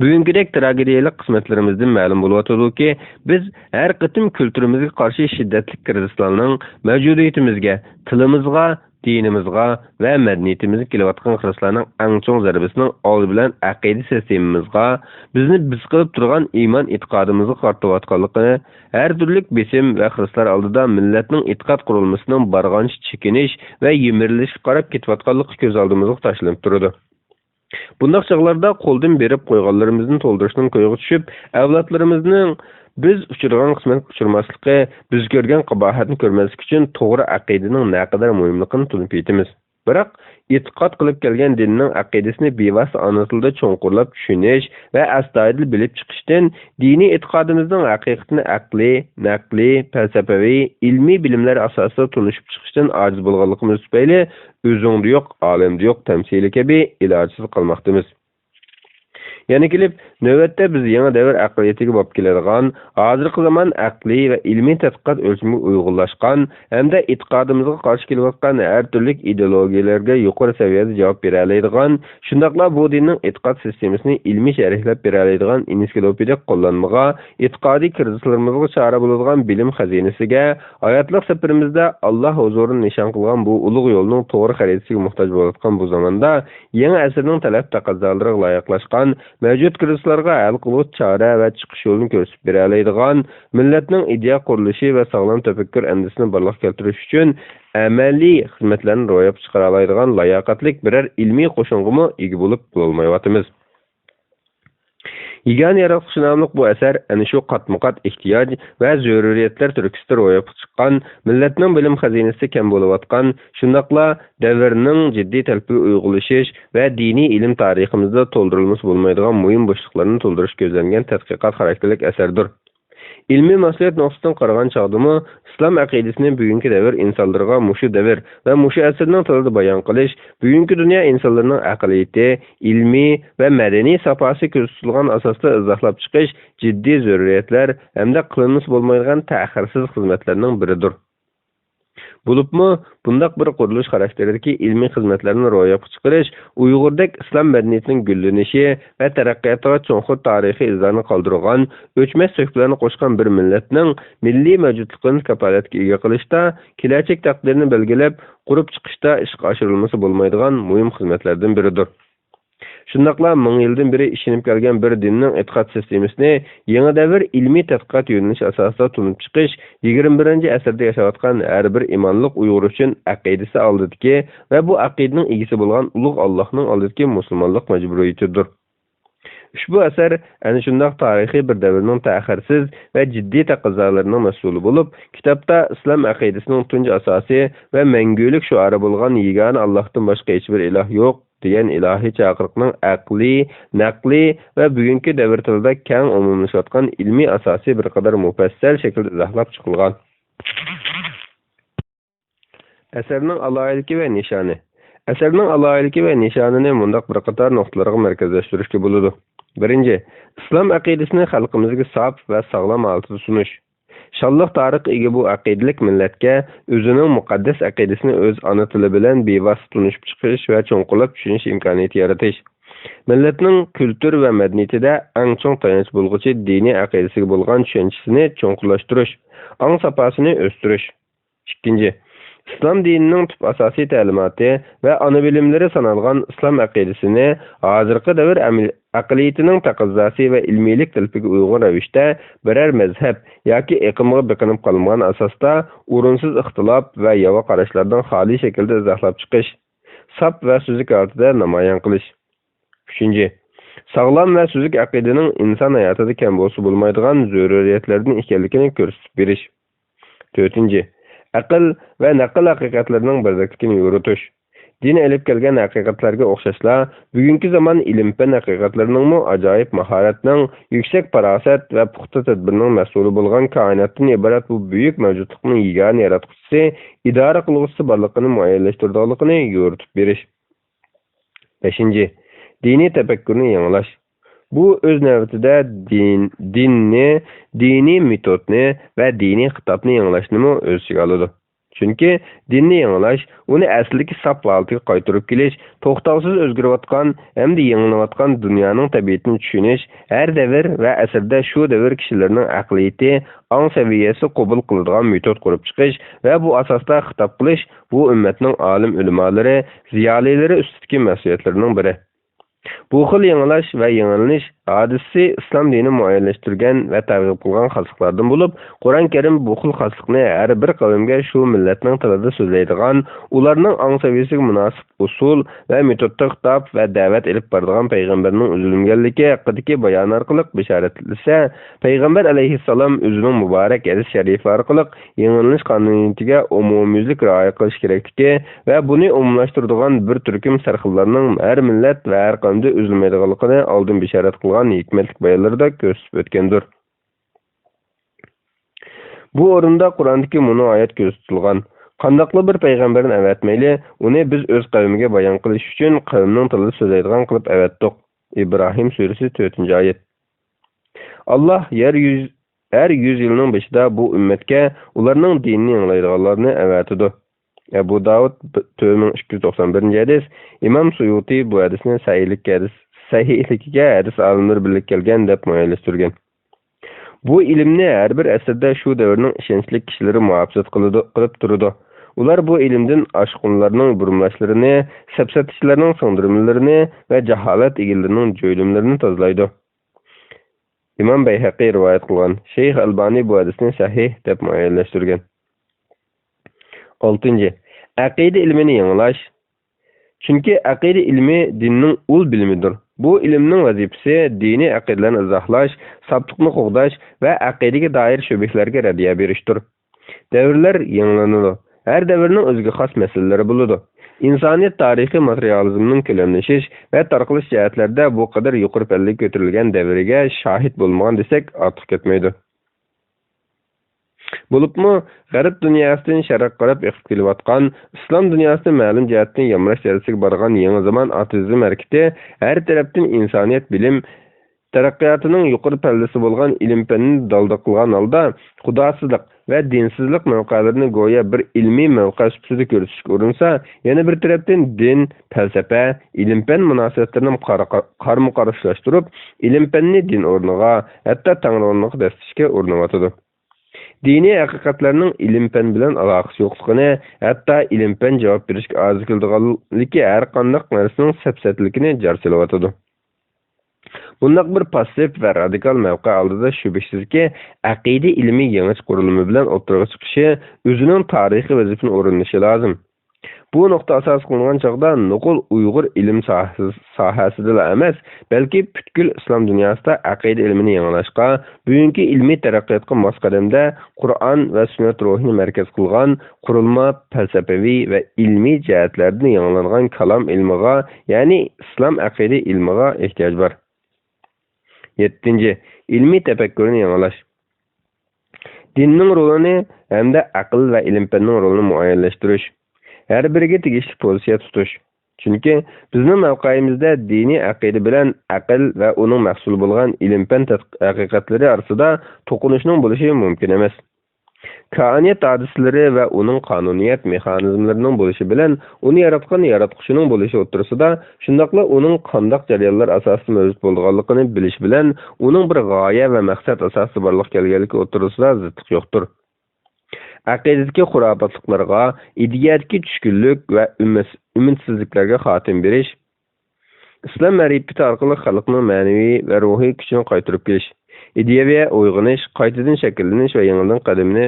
بۈگۈنكىدەك تراگېدىيەلىك قىسمەتلىرىمىزدىن مەلۇم بولۇۋاتىدۇكى، بىز ھەر قېتىم كۈلتۈرىمىزگە قارشى شىددەتلىك كىرىزىسلارنىڭ مەۋجۇدىيىتىمىزگە، تىلىمىزغا، دىنىمىزغا ۋە مەدەنىيىتىمىزگە كېلىۋاتقان خىرىسلارنىڭ ئەڭ چوڭ زەربىسىنىڭ ئالدى بىلەن ئەقىدە سىستېمىمىزغا، بىزنى بىز قىلىپ تۇرغان ئىمان ئېتىقادىمىزغا قارىتىۋاتقانلىقىنى، ھەر تۈرلۈك بېسىم ۋە خىرىسلار ئالدىدا مىللەتنىڭ ئېتىقاد قۇرۇلمىسىنىڭ بارغانچە چېكىنىش ۋە يىمىرىلىشكە قاراپ كېتىۋاتقانلىقى كۆز ئالدىمىزغا تاشلىنىپ تۇرىدۇ. بۇنداق چاغلاردا قولدىن بېرىپ قويغانلىرىمىزنى تولدۇرۇشنىڭ كويىغا چۈشۈپ، ئەۋلادلىرىمىزنىڭ بىز ئۇچرىغان قىسمەتكە ئۇچرىماسلىقى، بىز كۆرگەن قاباھەتنى كۆرمەسلىك ئۈچۈن توغرا ئەقىدىنىڭ نەقەدەر مۇھىملىقىنى تونۇپ يېتىمىز. بىراق، ئېتىقاد قىلىپ كەلگەن دىننىڭ ئەقىدىسىنى بىۋاسىتە ئانا تىلدا چوڭقۇرلاپ چۈشىنىش ۋە ئەستايىدىل بىلىپ چىقىشتىن، دىنىي ئېتىقادىمىزنىڭ ھەقىقىتىنى ئەقلىي، نەقلىي، پەلسەپىۋى، ئىلمىي بىلىملەر ئاساسىدا تونۇشۇپ چىقىشتىن ئاجىز بولغانلىقىمىز تۈپەيلى، ئۆزۈڭدە يوق، ئالەمدە يوق تەمسىلى كەبى ئىلاجسىز قالماقتىمىز. يەنە كېلىپ، نۆۋەتتە بىز يېڭى دەۋر ئەقلىيىتىگە باب كېلىدىغان، ھازىرقى زامان ئەقلىي ۋە ئىلمىي تەتقىقات ئۆلچىمىگە ئۇيغۇنلاشقان ھەمدە ئېتىقادىمىزغا قارشى كېلىۋاتقان ھەر تۈرلۈك ئىدېئولوگىيەلەرگە يۇقىرى سەۋىيەدە جاۋاب بېرەلەيدىغان، شۇنداقلا بۇ دىننىڭ ئېتىقاد سىستېمىسىنى ئىلمىي شەرھلەپ بېرەلەيدىغان ئېنسىكلوپېدىك قوللانمىغا، ئېتىقادىي كىرىزىسلىرىمىزغا چارە بولىدىغان بىلىم خەزىنىسىگە، ھاياتلىق سەپىرىمىزدە ئاللا ھۇزۇرىنى نىشان قىلغان بۇ ئۇلۇغ يولنىڭ توغرا خەرىتىسىگە موھتاج بولۇۋاتقان بۇ زاماندا، يېڭى ئەسىرنىڭ تەلەپ تەقەززالىرىغا لايىقلاشقان، مەۋجۇت كىرىزىسلارغا ھەل قىلغۇچ چارە ۋە چىقىش يولىنى كۆرسىتىپ بېرەلەيدىغان، مىللەتنىڭ ئىدىيە قۇرۇلۇشى ۋە ساغلام تەپەككۇر ئەندىزىسىنى بارلىققا كەلتۈرۈش ئۈچۈن ئەمەلىي خىزمەتلەرنى روياپقا چىقىرالايدىغان لاياقەتلىك بىرەر ئىلمىي قوشۇنغىمۇ ئىگە بولۇپ بولالمايۋاتىمىز. يېگانە ياراتقۇچى ناملىق بۇ ئەسەر ئەنە شۇ قاتمۇقات ئېھتىياج ۋە زۆرۈرىيەتلەر تۈرتكىسىدە روياپقا چىققان، مىللەتنىڭ بىلىم خەزىنىسى كەم بولۇۋاتقان، شۇنداقلا دەۋرنىڭ جىددىي تەلىپىگە ئۇيغۇنلىشىش ۋە دىنىي ئىلىم تارىخىمىزدا تولدۇرۇلمىسا بولمايدىغان مۇھىم بوشلۇقلارنى تولدۇرۇش كۆزلەنگەن تەتقىقات خاراكتېرلىك ئەسەردۇر. ئىلمىي مەسئۇلىيەت نۇقتىسىدىن قارىغان چاغدىمۇ، ئىسلام ئەقىدىسىنى بۈگۈنكى دەۋر ئىنسانلىرىغا مۇشۇ دەۋر ۋە مۇشۇ ئەسىرنىڭ تىلىدا بايان قىلىش، بۈگۈنكى دۇنيا ئىنسانلىرىنىڭ ئەقلىيىتى، ئىلمىي ۋە مەدەنىي ساپاسى كۆزدە تۇتۇلغان ئاساستا ئىزاھلاپ چىقىش جىددىي زۆرۈرىيەتلەر ھەمدە قىلىنمىسا بولمايدىغان تەخىرسىز خىزمەتلەرنىڭ بىرىدۇر. بولۇپمۇ، بۇنداق بىر قۇرۇلۇش خاراكتېرىدىكى ئىلمىي خىزمەتلەرنى روياپقا چىقىرىش ئۇيغۇردەك ئىسلام مەدەنىيىتىنىڭ گۈللىنىشى ۋە تەرەققىياتىغا چوڭقۇر تارىخىي ئىزلارنى قالدۇرغان، ئۆچمەس تۆھپىلەرنى قوشقان بىر مىللەتنىڭ مىللىي مەۋجۇتلۇقىنى كاپالەتكە ئىگە قىلىشتا، كېلەچەك تەقدىرىنى بەلگىلەپ، قۇرۇپ چىقىشتا ئىشقا ئاشۇرۇلمىسا بولمايدىغان مۇھىم خىزمەتلەردىن بىرىدۇر. شۇنداقلا مىڭ يىلدىن بېرى ئىشىنىپ كەلگەن بىر دىننىڭ ئېتىقاد سىستېمىسىنى يېڭى دەۋر ئىلمىي تەتقىقات يۆنىلىشى ئاساسىدا تونۇپ چىقىش يىگىرمە بىرىنچى ئەسىردە ياشاۋاتقان ھەر بىر ئىمانلىق ئۇيغۇر ئۈچۈن ئەقىدىسى ئالدىدىكى ۋە بۇ ئەقىدىنىڭ ئىگىسى بولغان ئۇلۇغ ئاللاھنىڭ ئالدىدىكى مۇسۇلمانلىق مەجبۇرىيىتىدۇر. ئۇشبۇ ئەسەر ئەنە شۇنداق تارىخىي بىر دەۋرنىڭ تەخىرسىز ۋە جىددىي تەقەززالىرىنىڭ مەھسۇلى بولۇپ، كىتابتا ئىسلام ئەقىدىسىنىڭ تۇنجى ئاساسى ۋە مەڭگۈلۈك شوئارى بولغان يېگانە ئاللاھتىن باشقا ھېچبىر ئىلاھ يوق دېگەن ئىلاھىي چاقىرىقنىڭ ئەقلىي، نەقلىي ۋە بۈگۈنكى دەۋر تىلىدا كەڭ ئومۇملىشىۋاتقان ئىلمىي ئاساسى بىر قەدەر مۇپەسسەل شەكىلدە ئىزاھلاپ چىقىلغان. ئەسەرنىڭ ئالاھىدىلىكى ۋە نىشانى. ئەسەرنىڭ ئالاھىدىلىكى ۋە نىشانىنى مۇنداق بىر قاتار نۇقتىلارغا مەركەزلەشتۈرۈشكە بولىدۇ. بىرىنچى، ئىسلام ئەقىدىسىنى خەلقىمىزگە ساپ ۋە ساغلام ھالىتىدە سۇنۇش. شانلىق تارىخقا ئىگە بۇ ئەقىدىلىك مىللەتكە ئۆزىنىڭ مۇقەددەس ئەقىدىسىنى ئۆز ئانا تىلى بىلەن بىۋاسىتە تونۇشۇپ چىقىش ۋە چوڭقۇرلاپ چۈشىنىش ئىمكانىيىتى يارىتىش. مىللەتنىڭ كۈلتۈر ۋە مەدەنىيىتىدە ئەڭ چوڭ تايانچ بولغۇچى دىنىي ئەقىدىسىگە بولغان چۈشەنچىسىنى چوڭقۇرلاشتۇرۇش، ئاڭ ساپاسىنى ئۆستۈرۈش. ئىككىنچى، ئىسلام دىنىنىڭ تۈپ ئاساسىي تەلىماتى ۋە ئانا بىلىملىرى سانالغان ئىسلام ئەقىدىسىنى ھازىرقى دەۋر ئەمەل-، ئەقلىيىتىنىڭ تەقەززاسى ۋە ئىلمىيلىك تەلىپىگە ئۇيغۇن رەۋىشتە بىرەر مەزھەپ ياكى ئېقىمغا بېقىنىپ قالمىغان ئاساستا ئورۇنسىز ئىختىلاپ ۋە ياۋا قاراشلاردىن خالىي شەكىلدە ئىزاھلاپ چىقىش، ساپ ۋە سۈزۈك ھالىتىدە نامايان قىلىش. ئۈچىنچى، ساغلام ۋە سۈزۈك ئەقىدىنىڭ ئىنسان ھاياتىدا كەم بولسا بولمايدىغان زۆرۈرىيەتلەردىن ئىكەنلىكىنى كۆرسىتىپ بېرىش. تۆتىنچى، ئەقىل ۋە نەقىل ھەقىقەتلىرىنىڭ بىردەكلىكىنى يورۇتۇش. دىن ئېلىپ كەلگەن ھەقىقەتلەرگە ئوخشاشلا، بۈگۈنكى زامان ئىلىم-پەن ھەقىقەتلىرىنىڭمۇ ئاجايىپ ماھارەتنىڭ، يۈكسەك پاراسەت ۋە پۇختا تەدبىرنىڭ مەھسۇلى بولغان كائىناتتىن ئىبارەت بۇ بۈيۈك مەۋجۇتلۇقنىڭ يېگانە ياراتقۇچىسى، ئىدارە قىلغۇچىسى بارلىقىنى مۇئەييەنلەشتۈرىدىغانلىقىنى يورۇتۇپ بېرىش. بەشىنچى، دىنىي تەپەككۇرنى يېڭىلاش. بۇ ئۆز نۆۋىتىدە دىن، دىننى، دىنىي مېتودنى ۋە دىنىي خىتابنى يېڭىلاشنىمۇ ئۆز ئىچىگە ئالىدۇ. چۈنكى دىننى يېڭىلاش، ئۇنى ئەسلىدىكى ساپ ھالىتىگە قايتۇرۇپ كېلىش، توختاۋسىز ئۆزگىرىۋاتقان ھەمدە يېڭىلىنىۋاتقان دۇنيانىڭ تەبىئىتىنى چۈشىنىش، ھەر دەۋر ۋە ئەسىردە شۇ دەۋر كىشىلىرىنىڭ ئەقلىيىتى، ئاڭ سەۋىيەسى قوبۇل قىلىدىغان مېتود قۇرۇپ چىقىش ۋە بۇ ئاساستا خىتاب قىلىش، بۇ ئۈممەتنىڭ ئالىم ئۆلىمالىرى، زىيالىيلىرى ئۈستىدىكى مەسئۇلىيەتلىرىنىڭ بىرى. بۇ خىل يېڭىلاش ۋە يېڭىلىنىش ھادىسىسى ئىسلام دىنى مۇئەييەنلەشتۈرگەن ۋە تەرغىب قىلغان خاسلىقلاردىن بولۇپ، قۇرئان كەرىم بۇ خىل خاسلىقنى ھەر بىر قەۋمگە شۇ مىللەتنىڭ تىلىدا سۆزلەيدىغان، ئۇلارنىڭ ئاڭ سەۋىيەسىگە مۇناسىپ ئۇسۇل ۋە مېتودتا خىتاب ۋە دەۋەت ئېلىپ بارىدىغان پەيغەمبەرنىڭ ئۈزۈلمىگەنلىكى ھەققىدىكى بايان ئارقىلىق بېشارەتلىسە، پەيغەمبەر ئەلەيھىسسالام ئۆزىنىڭ مۇبارەك ھەدىس شەرىپى ئارقىلىق يېڭىلىنىش قانۇنىيىتىگە ئومۇميۈزلۈك رىئايە قىلىش كېرەكلىكى ۋە بۇنى ئومۇملاشتۇرىدىغان بىر تۈركۈم سەرخىللارنىڭ ھەر مىللەت ۋە ھەر قەۋمدە ئۈزۈلمەيدىغانلىقىنى ئالدىن بېشارەت قىلغان ھېكمەتلىك بايانلىرىدا كۆرسىتىپ ئۆتكەندۇر. بۇ ئورۇندا قۇرئاندىكى مۇنۇ ئايەت كۆرسىتىلغان: «قانداقلا بىر پەيغەمبەرنى ئەۋەتمەيلى، ئۇنى بىز ئۆز قەۋمىگە بايان قىلىش ئۈچۈن قەۋمنىڭ تىلىدا سۆزلەيدىغان قىلىپ ئەۋەتتۇق.» ئىبراھىم سۈرىسى، تۆتىنچى ئايەت. ئاللاھ يەر يۈز، ھەر يۈز يىلنىڭ بېشىدا بۇ ئۈممەتكە ئۇلارنىڭ دىنىنى يېڭىلايدىغانلارنى ئەۋەتىدۇ. ئەبۇ داۋۇد، تۆت مىڭ ئىككى يۈز توقسان بىرىنچى ھەدىس، ئىمام سۇيۇتى بۇ ھەدىسنى سەھىھلىككە ھەدىس، سەھىھلىكىگە ھەدىس ئالىملىرى بىرلىككە كەلگەن دەپ مۇئەييەنلەشتۈرگەن. بۇ ئىلىمنى ھەر بىر ئەسىردە شۇ دەۋرنىڭ ئىشەنچلىك كىشىلىرى مۇھاپىزەت قىلىدۇ، قىلىپ تۇرىدۇ. ئۇلار بۇ ئىلىمدىن ئاشقۇنلارنىڭ بۇرمىلاشلىرىنى، سەپسەتىچىلەرنىڭ سىڭدۈرمىلىرىنى ۋە جاھالەت ئىگىلىرىنىڭ جۆيلۈملىرىنى تازىلايدۇ. ئىمام بەيھەقى رىۋايەت قىلغان، شەيخ ئەلبانى بۇ ھەدىسنى سەھىھ دەپ مۇئەييەنلەشتۈرگەن. ئالتىنچى، ئەقىدە ئىلمىنى يېڭىلاش. چۈنكى ئەقىدە ئىلمى دىننىڭ ئۇل بىلىمىدۇر. بۇ ئىلىمنىڭ ۋەزىپىسى دىنىي ئەقىدىلەرنى ئىزاھلاش، ساپلىقنى قوغداش ۋە ئەقىدىگە دائىر شۈبھىلەرگە رەددىيە بېرىشتۇر. دەۋرلەر يېڭىلىنىدۇ. ھەر دەۋرنىڭ ئۆزىگە خاس مەسىلىلىرى بولىدۇ. ئىنسانىيەت تارىخى ماتېرىيالىزمنىڭ كۆلەملىشىش ۋە تارقىلىش جەھەتلەردە بۇ قەدەر يۇقىرى پەللىگە كۆتۈرۈلگەن دەۋرىگە شاھىت بولمىغان دېسەك ئارتۇق كەتمەيدۇ. بولۇپمۇ غەرب دۇنياسىدىن شەرققە قاراپ ئېقىپ كېلىۋاتقان، ئىسلام دۇنياسىنى مەلۇم جەھەتتىن يامراش دەرىجىسىگە بارغان يېڭى زامان ئاتېئىزم ھەرىكىتى ھەر تەرەپتىن ئىنسانىيەت بىلىم تەرەققىياتىنىڭ يۇقىرى پەللىسى بولغان ئىلىم-پەننى دالدا قىلغان ھالدا، خۇداسىزلىق ۋە دىنسىزلىق مەۋقەلىرىنى گويا بىر ئىلمىي مەۋقە سۈپىتىدە كۆرسىتىشكە ئۇرۇنسا، يەنە بىر تەرەپتىن دىن، پەلسەپە، ئىلىم-پەن مۇناسىۋەتلىرىنى قارا-، قارمۇ-قارشىلاشتۇرۇپ، ئىلىم-پەننى دىن ئورنىغا، ھەتتا تەڭرى ئورنىغا دەسسىتىشكە ئۇرۇنۇۋاتىدۇ. دىنىي ھەقىقەتلەرنىڭ ئىلىم-پەن بىلەن ئالاقىسى يوقلۇقىنى، ھەتتا ئىلىم-پەن جاۋاب بېرىشكە ئاجىز كېلىدىغانلىكى ھەر قانداق نەرسىنىڭ سەپسەتىلىكىنى جار سېلىۋاتىدۇ. بۇنداق بىر پاسسىپ ۋە رادىكال مەۋقە ئالدىدا شۈبھىسىزكى، ئەقىدە ئىلمى يېڭىچە قۇرۇلما بىلەن ئوتتۇرىغا چىقىشى، ئۆزىنىڭ تارىخىي ۋەزىپىنى ئورۇندىشى لازىم. بۇ نۇقتا ئاساس قىلىنغان چاغدا نوقۇل ئۇيغۇر ئىلىم ساھەسى، ساھەسىدىلا ئەمەس، بەلكى پۈتكۈل ئىسلام دۇنياسىدا ئەقىدە ئىلمىنى يېڭىلاشقا، بۈگۈنكى ئىلمىي تەرەققىياتقا ماس قەدەمدە قۇرئان ۋە سۈننەت روھىنى مەركەز قىلغان قۇرۇلما پەلسەپىۋى ۋە ئىلمىي جەھەتلەردىن يېڭىلانغان كالام ئىلمىغا، يەنى ئىسلام ئەقىدە ئىلمىغا ئېھتىياج بار. يەتتىنچى، ئىلمىي تەپەككۇرنى يېڭىلاش. دىننىڭ رولىنى ھەمدە ئەقىل ۋە ئىلىم-پەننىڭ رولىنى مۇئەييەنلەشتۈرۈش، ھەر بىرىگە تېگىشلىك پوزىتسىيە تۇتۇش. چۈنكى بىزنىڭ مەۋقەيىمىزدە دىنىي ئەقىدە بىلەن ئەقىل ۋە ئۇنىڭ مەھسۇلى بولغان ئىلىم-پەن تەتقىق-، ھەقىقەتلىرى ئارىسىدا توقۇنۇشنىڭ بولۇشى مۇمكىن ئەمەس. كائىنات ھادىسىلىرى ۋە ئۇنىڭ قانۇنىيەت مېخانىزملىرىنىڭ بولۇشى بىلەن ئۇنى ياراتقان ياراتقۇچىنىڭ بولۇشى ئوتتۇرىسىدا، شۇنداقلا ئۇنىڭ قانداق جەريانلار ئاساسىدا مەۋجۇت بولىدىغانلىقىنى بىلىش بىلەن ئۇنىڭ بىر غايە ۋە مەقسەت ئاساسىدا بارلىققا كەلگەنلىكى ئوتتۇرىسىدا زىتلىق يوقتۇر. ئەقىدىدىكى خۇراپاتلىقلارغا، ئىدىيەدىكى چۈشكۈنلۈك ۋە ئۈمىدسىزلىكلەرگە خاتىمە بېرىش، ئىسلام مەرىپىتى ئارقىلىق خەلقنىڭ مەنىۋى ۋە روھىي كۈچىنى قايتۇرۇپ كېلىش، ئىدىيەۋى ئويغىنىش، قايتىدىن شەكىللىنىش ۋە يېڭىدىن قەدىمىنى،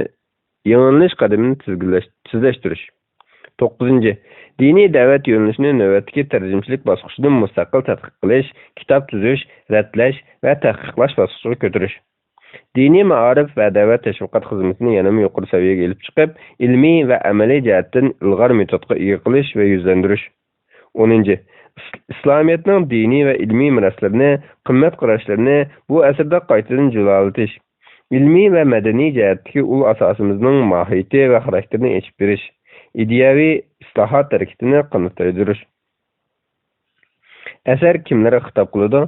يېڭىلىنىش قەدىمىنى تىزگىنلەش-، تېزلەشتۈرۈش. توققۇزىنچى، دىنىي دەۋەت يۆنىلىشىنى نۆۋەتتىكى تەرجىمىچىلىك باسقۇچىدىن مۇستەقىل تەتقىق قىلىش، كىتاب تۈزۈش، رەتلەش ۋە تەھقىقلاش باسقۇچىغا كۆتۈرۈش. دىنىي مائارىپ ۋە دەۋەت تەشۋىقات خىزمىتىنى يەنىمۇ يۇقىرى سەۋىيەگە ئېلىپ چىقىپ، ئىلمىي ۋە ئەمەلىي جەھەتتىن ئىلغار مېتودقا ئىگە قىلىش ۋە يۈزلەندۈرۈش. ئونىنچى، ئىس-، ئىسلامىيەتنىڭ دىنىي ۋە ئىلمىي مىراسلىرىنى، قىممەت قاراشلىرىنى بۇ ئەسىردە قايتىدىن جۇلالىتىش، ئىلمىي ۋە مەدەنىي جەھەتتىكى ئۇل ئاساسىمىزنىڭ ماھىيىتى ۋە خاراكتېرىنى ئېچىپ بېرىش، ئىدىيەۋى ئىسلاھات ھەرىكىتىنى قانات يايدۇرۇش. ئەسەر كىملەرگە خىتاب قىلىدۇ؟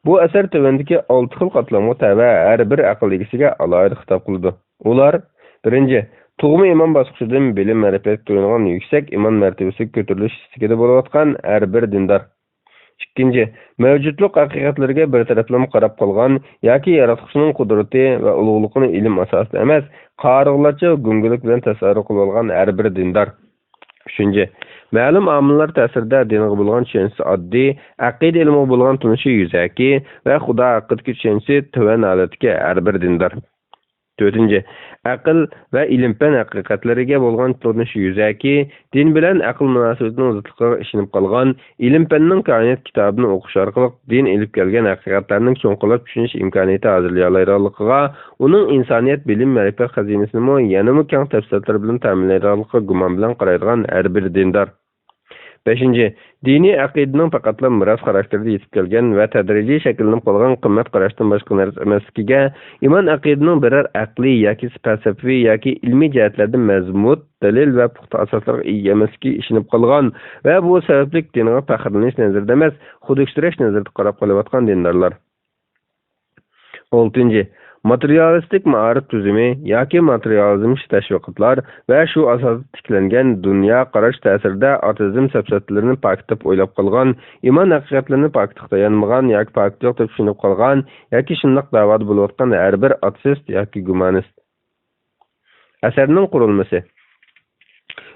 بۇ ئەسەر تۆۋەندىكى ئالتە خىل قاتلامغا تەۋە ھەر بىر ئەقىل ئىگىسىگە ئالاھىدە خىتاب قىلىدۇ. ئۇلار، بىرىنچى، تۇغما ئىمان باسقۇچىدىن بىلىم مەرىپەتكە تويۇنغان يۈكسەك ئىمان مەرتىۋىسىگە كۆتۈرۈلۈش ئىستىكىدە بولۇۋاتقان ھەر بىر دىندار. ئىككىنچى، مەۋجۇتلۇق ھەقىقەتلىرىگە بىر تەرەپلىمە قاراپ قالغان ياكى ياراتقۇچىنىڭ قۇدرىتى ۋە ئۇلۇغلۇقىنى ئىلىم ئاساسىدا ئەمەس، قارىغۇلارچە گۇڭگىلىك بىلەن تەسەۋۋۇر قىلىۋالغان ھەر بىر دىندار. ئۈچىنچى، مەلۇم ئامىللار تەسىرىدە دىنغا بولغان چۈشەنچىسى ئاددىي، ئەقىدە ئىلمىغا بولغان تونۇشى يۈزەكى ۋە خۇدا ھەققىدىكى چۈشەنچىسى تۆۋەن ھالەتتىكى ھەر بىر دىندار. تۆتىنچى، ئەقىل ۋە ئىلىم-پەن ھەقىقەتلىرىگە بولغان تونۇشى يۈزەكى، دىن بىلەن ئەقىل مۇناسىۋىتىنىڭ زىتلىقىغا ئىشىنىپ قالغان، ئىلىم-پەننىڭ كائىنات كىتابىنى ئوقۇش ئارقىلىق دىن ئېلىپ كەلگەن ھەقىقەتلەرنىڭ چوڭقۇرلاپ چۈشىنىش ئىمكانىيىتى ھازىرلىيالايدىغانلىقىغا، ئۇنىڭ ئىنسانىيەت بىلىم-مەرىپەت خەزىنىسىنىمۇ يەنىمۇ كەڭ تەپسىلاتلار بىلەن تەمىنلەيدىغانلىقىغا گۇمان بىلەن قارايدىغان ھەر بىر دىندار. بەشىنچى، دىنىي ئەقىدىنىڭ پەقەتلا مىراس خاراكتېرىدە يېتىپ كەلگەن ۋە تەدرىجىي شەكىللىنىپ قالغان قىممەت قاراشتىن باشقا نەرسە ئەمەسلىكىگە، ئىمان ئەقىدىنىڭ بىرەر ئەقلىي ياكى پەلسەپىۋى ياكى ئىلمىي جەھەتلەردىن مەزمۇت، دەلىل ۋە پۇختا ئاساسلارغا ئىگە ئەمەسلىكىگە ئىشىنىپ قالغان ۋە بۇ سەۋەبلىك دىنغا پەخىرلىنىش نەزىرىدە ئەمەس، خۇدۈكسىرەش نەزىرىدە قاراپ قېلىۋاتقان دىندارلار. ئالتىنچى، ماتېرىيالىستىك مائارىپ تۈزۈمى ياكى ماتېرىيالىزمچى تەشۋىقاتلار ۋە شۇ ئاساستا تىكلەنگەن دۇنيا قاراش تەسىرىدە ئاتېئىزم سەپسەتىلىرىنى پاكىتلاپ ئويلاپ قالغان، ئىمان ھەقىقەتلىرىنى پاكىتلىققا تايانمىغان ياكى پاكىتلىق دەپ چۈشىنىپ قالغان ياكى شۇنداق دەۋادا بولۇۋاتقان ھەر بىر ئاتېئىست ياكى گۇمانىست. ئەسەرنىڭ قۇرۇلمىسى.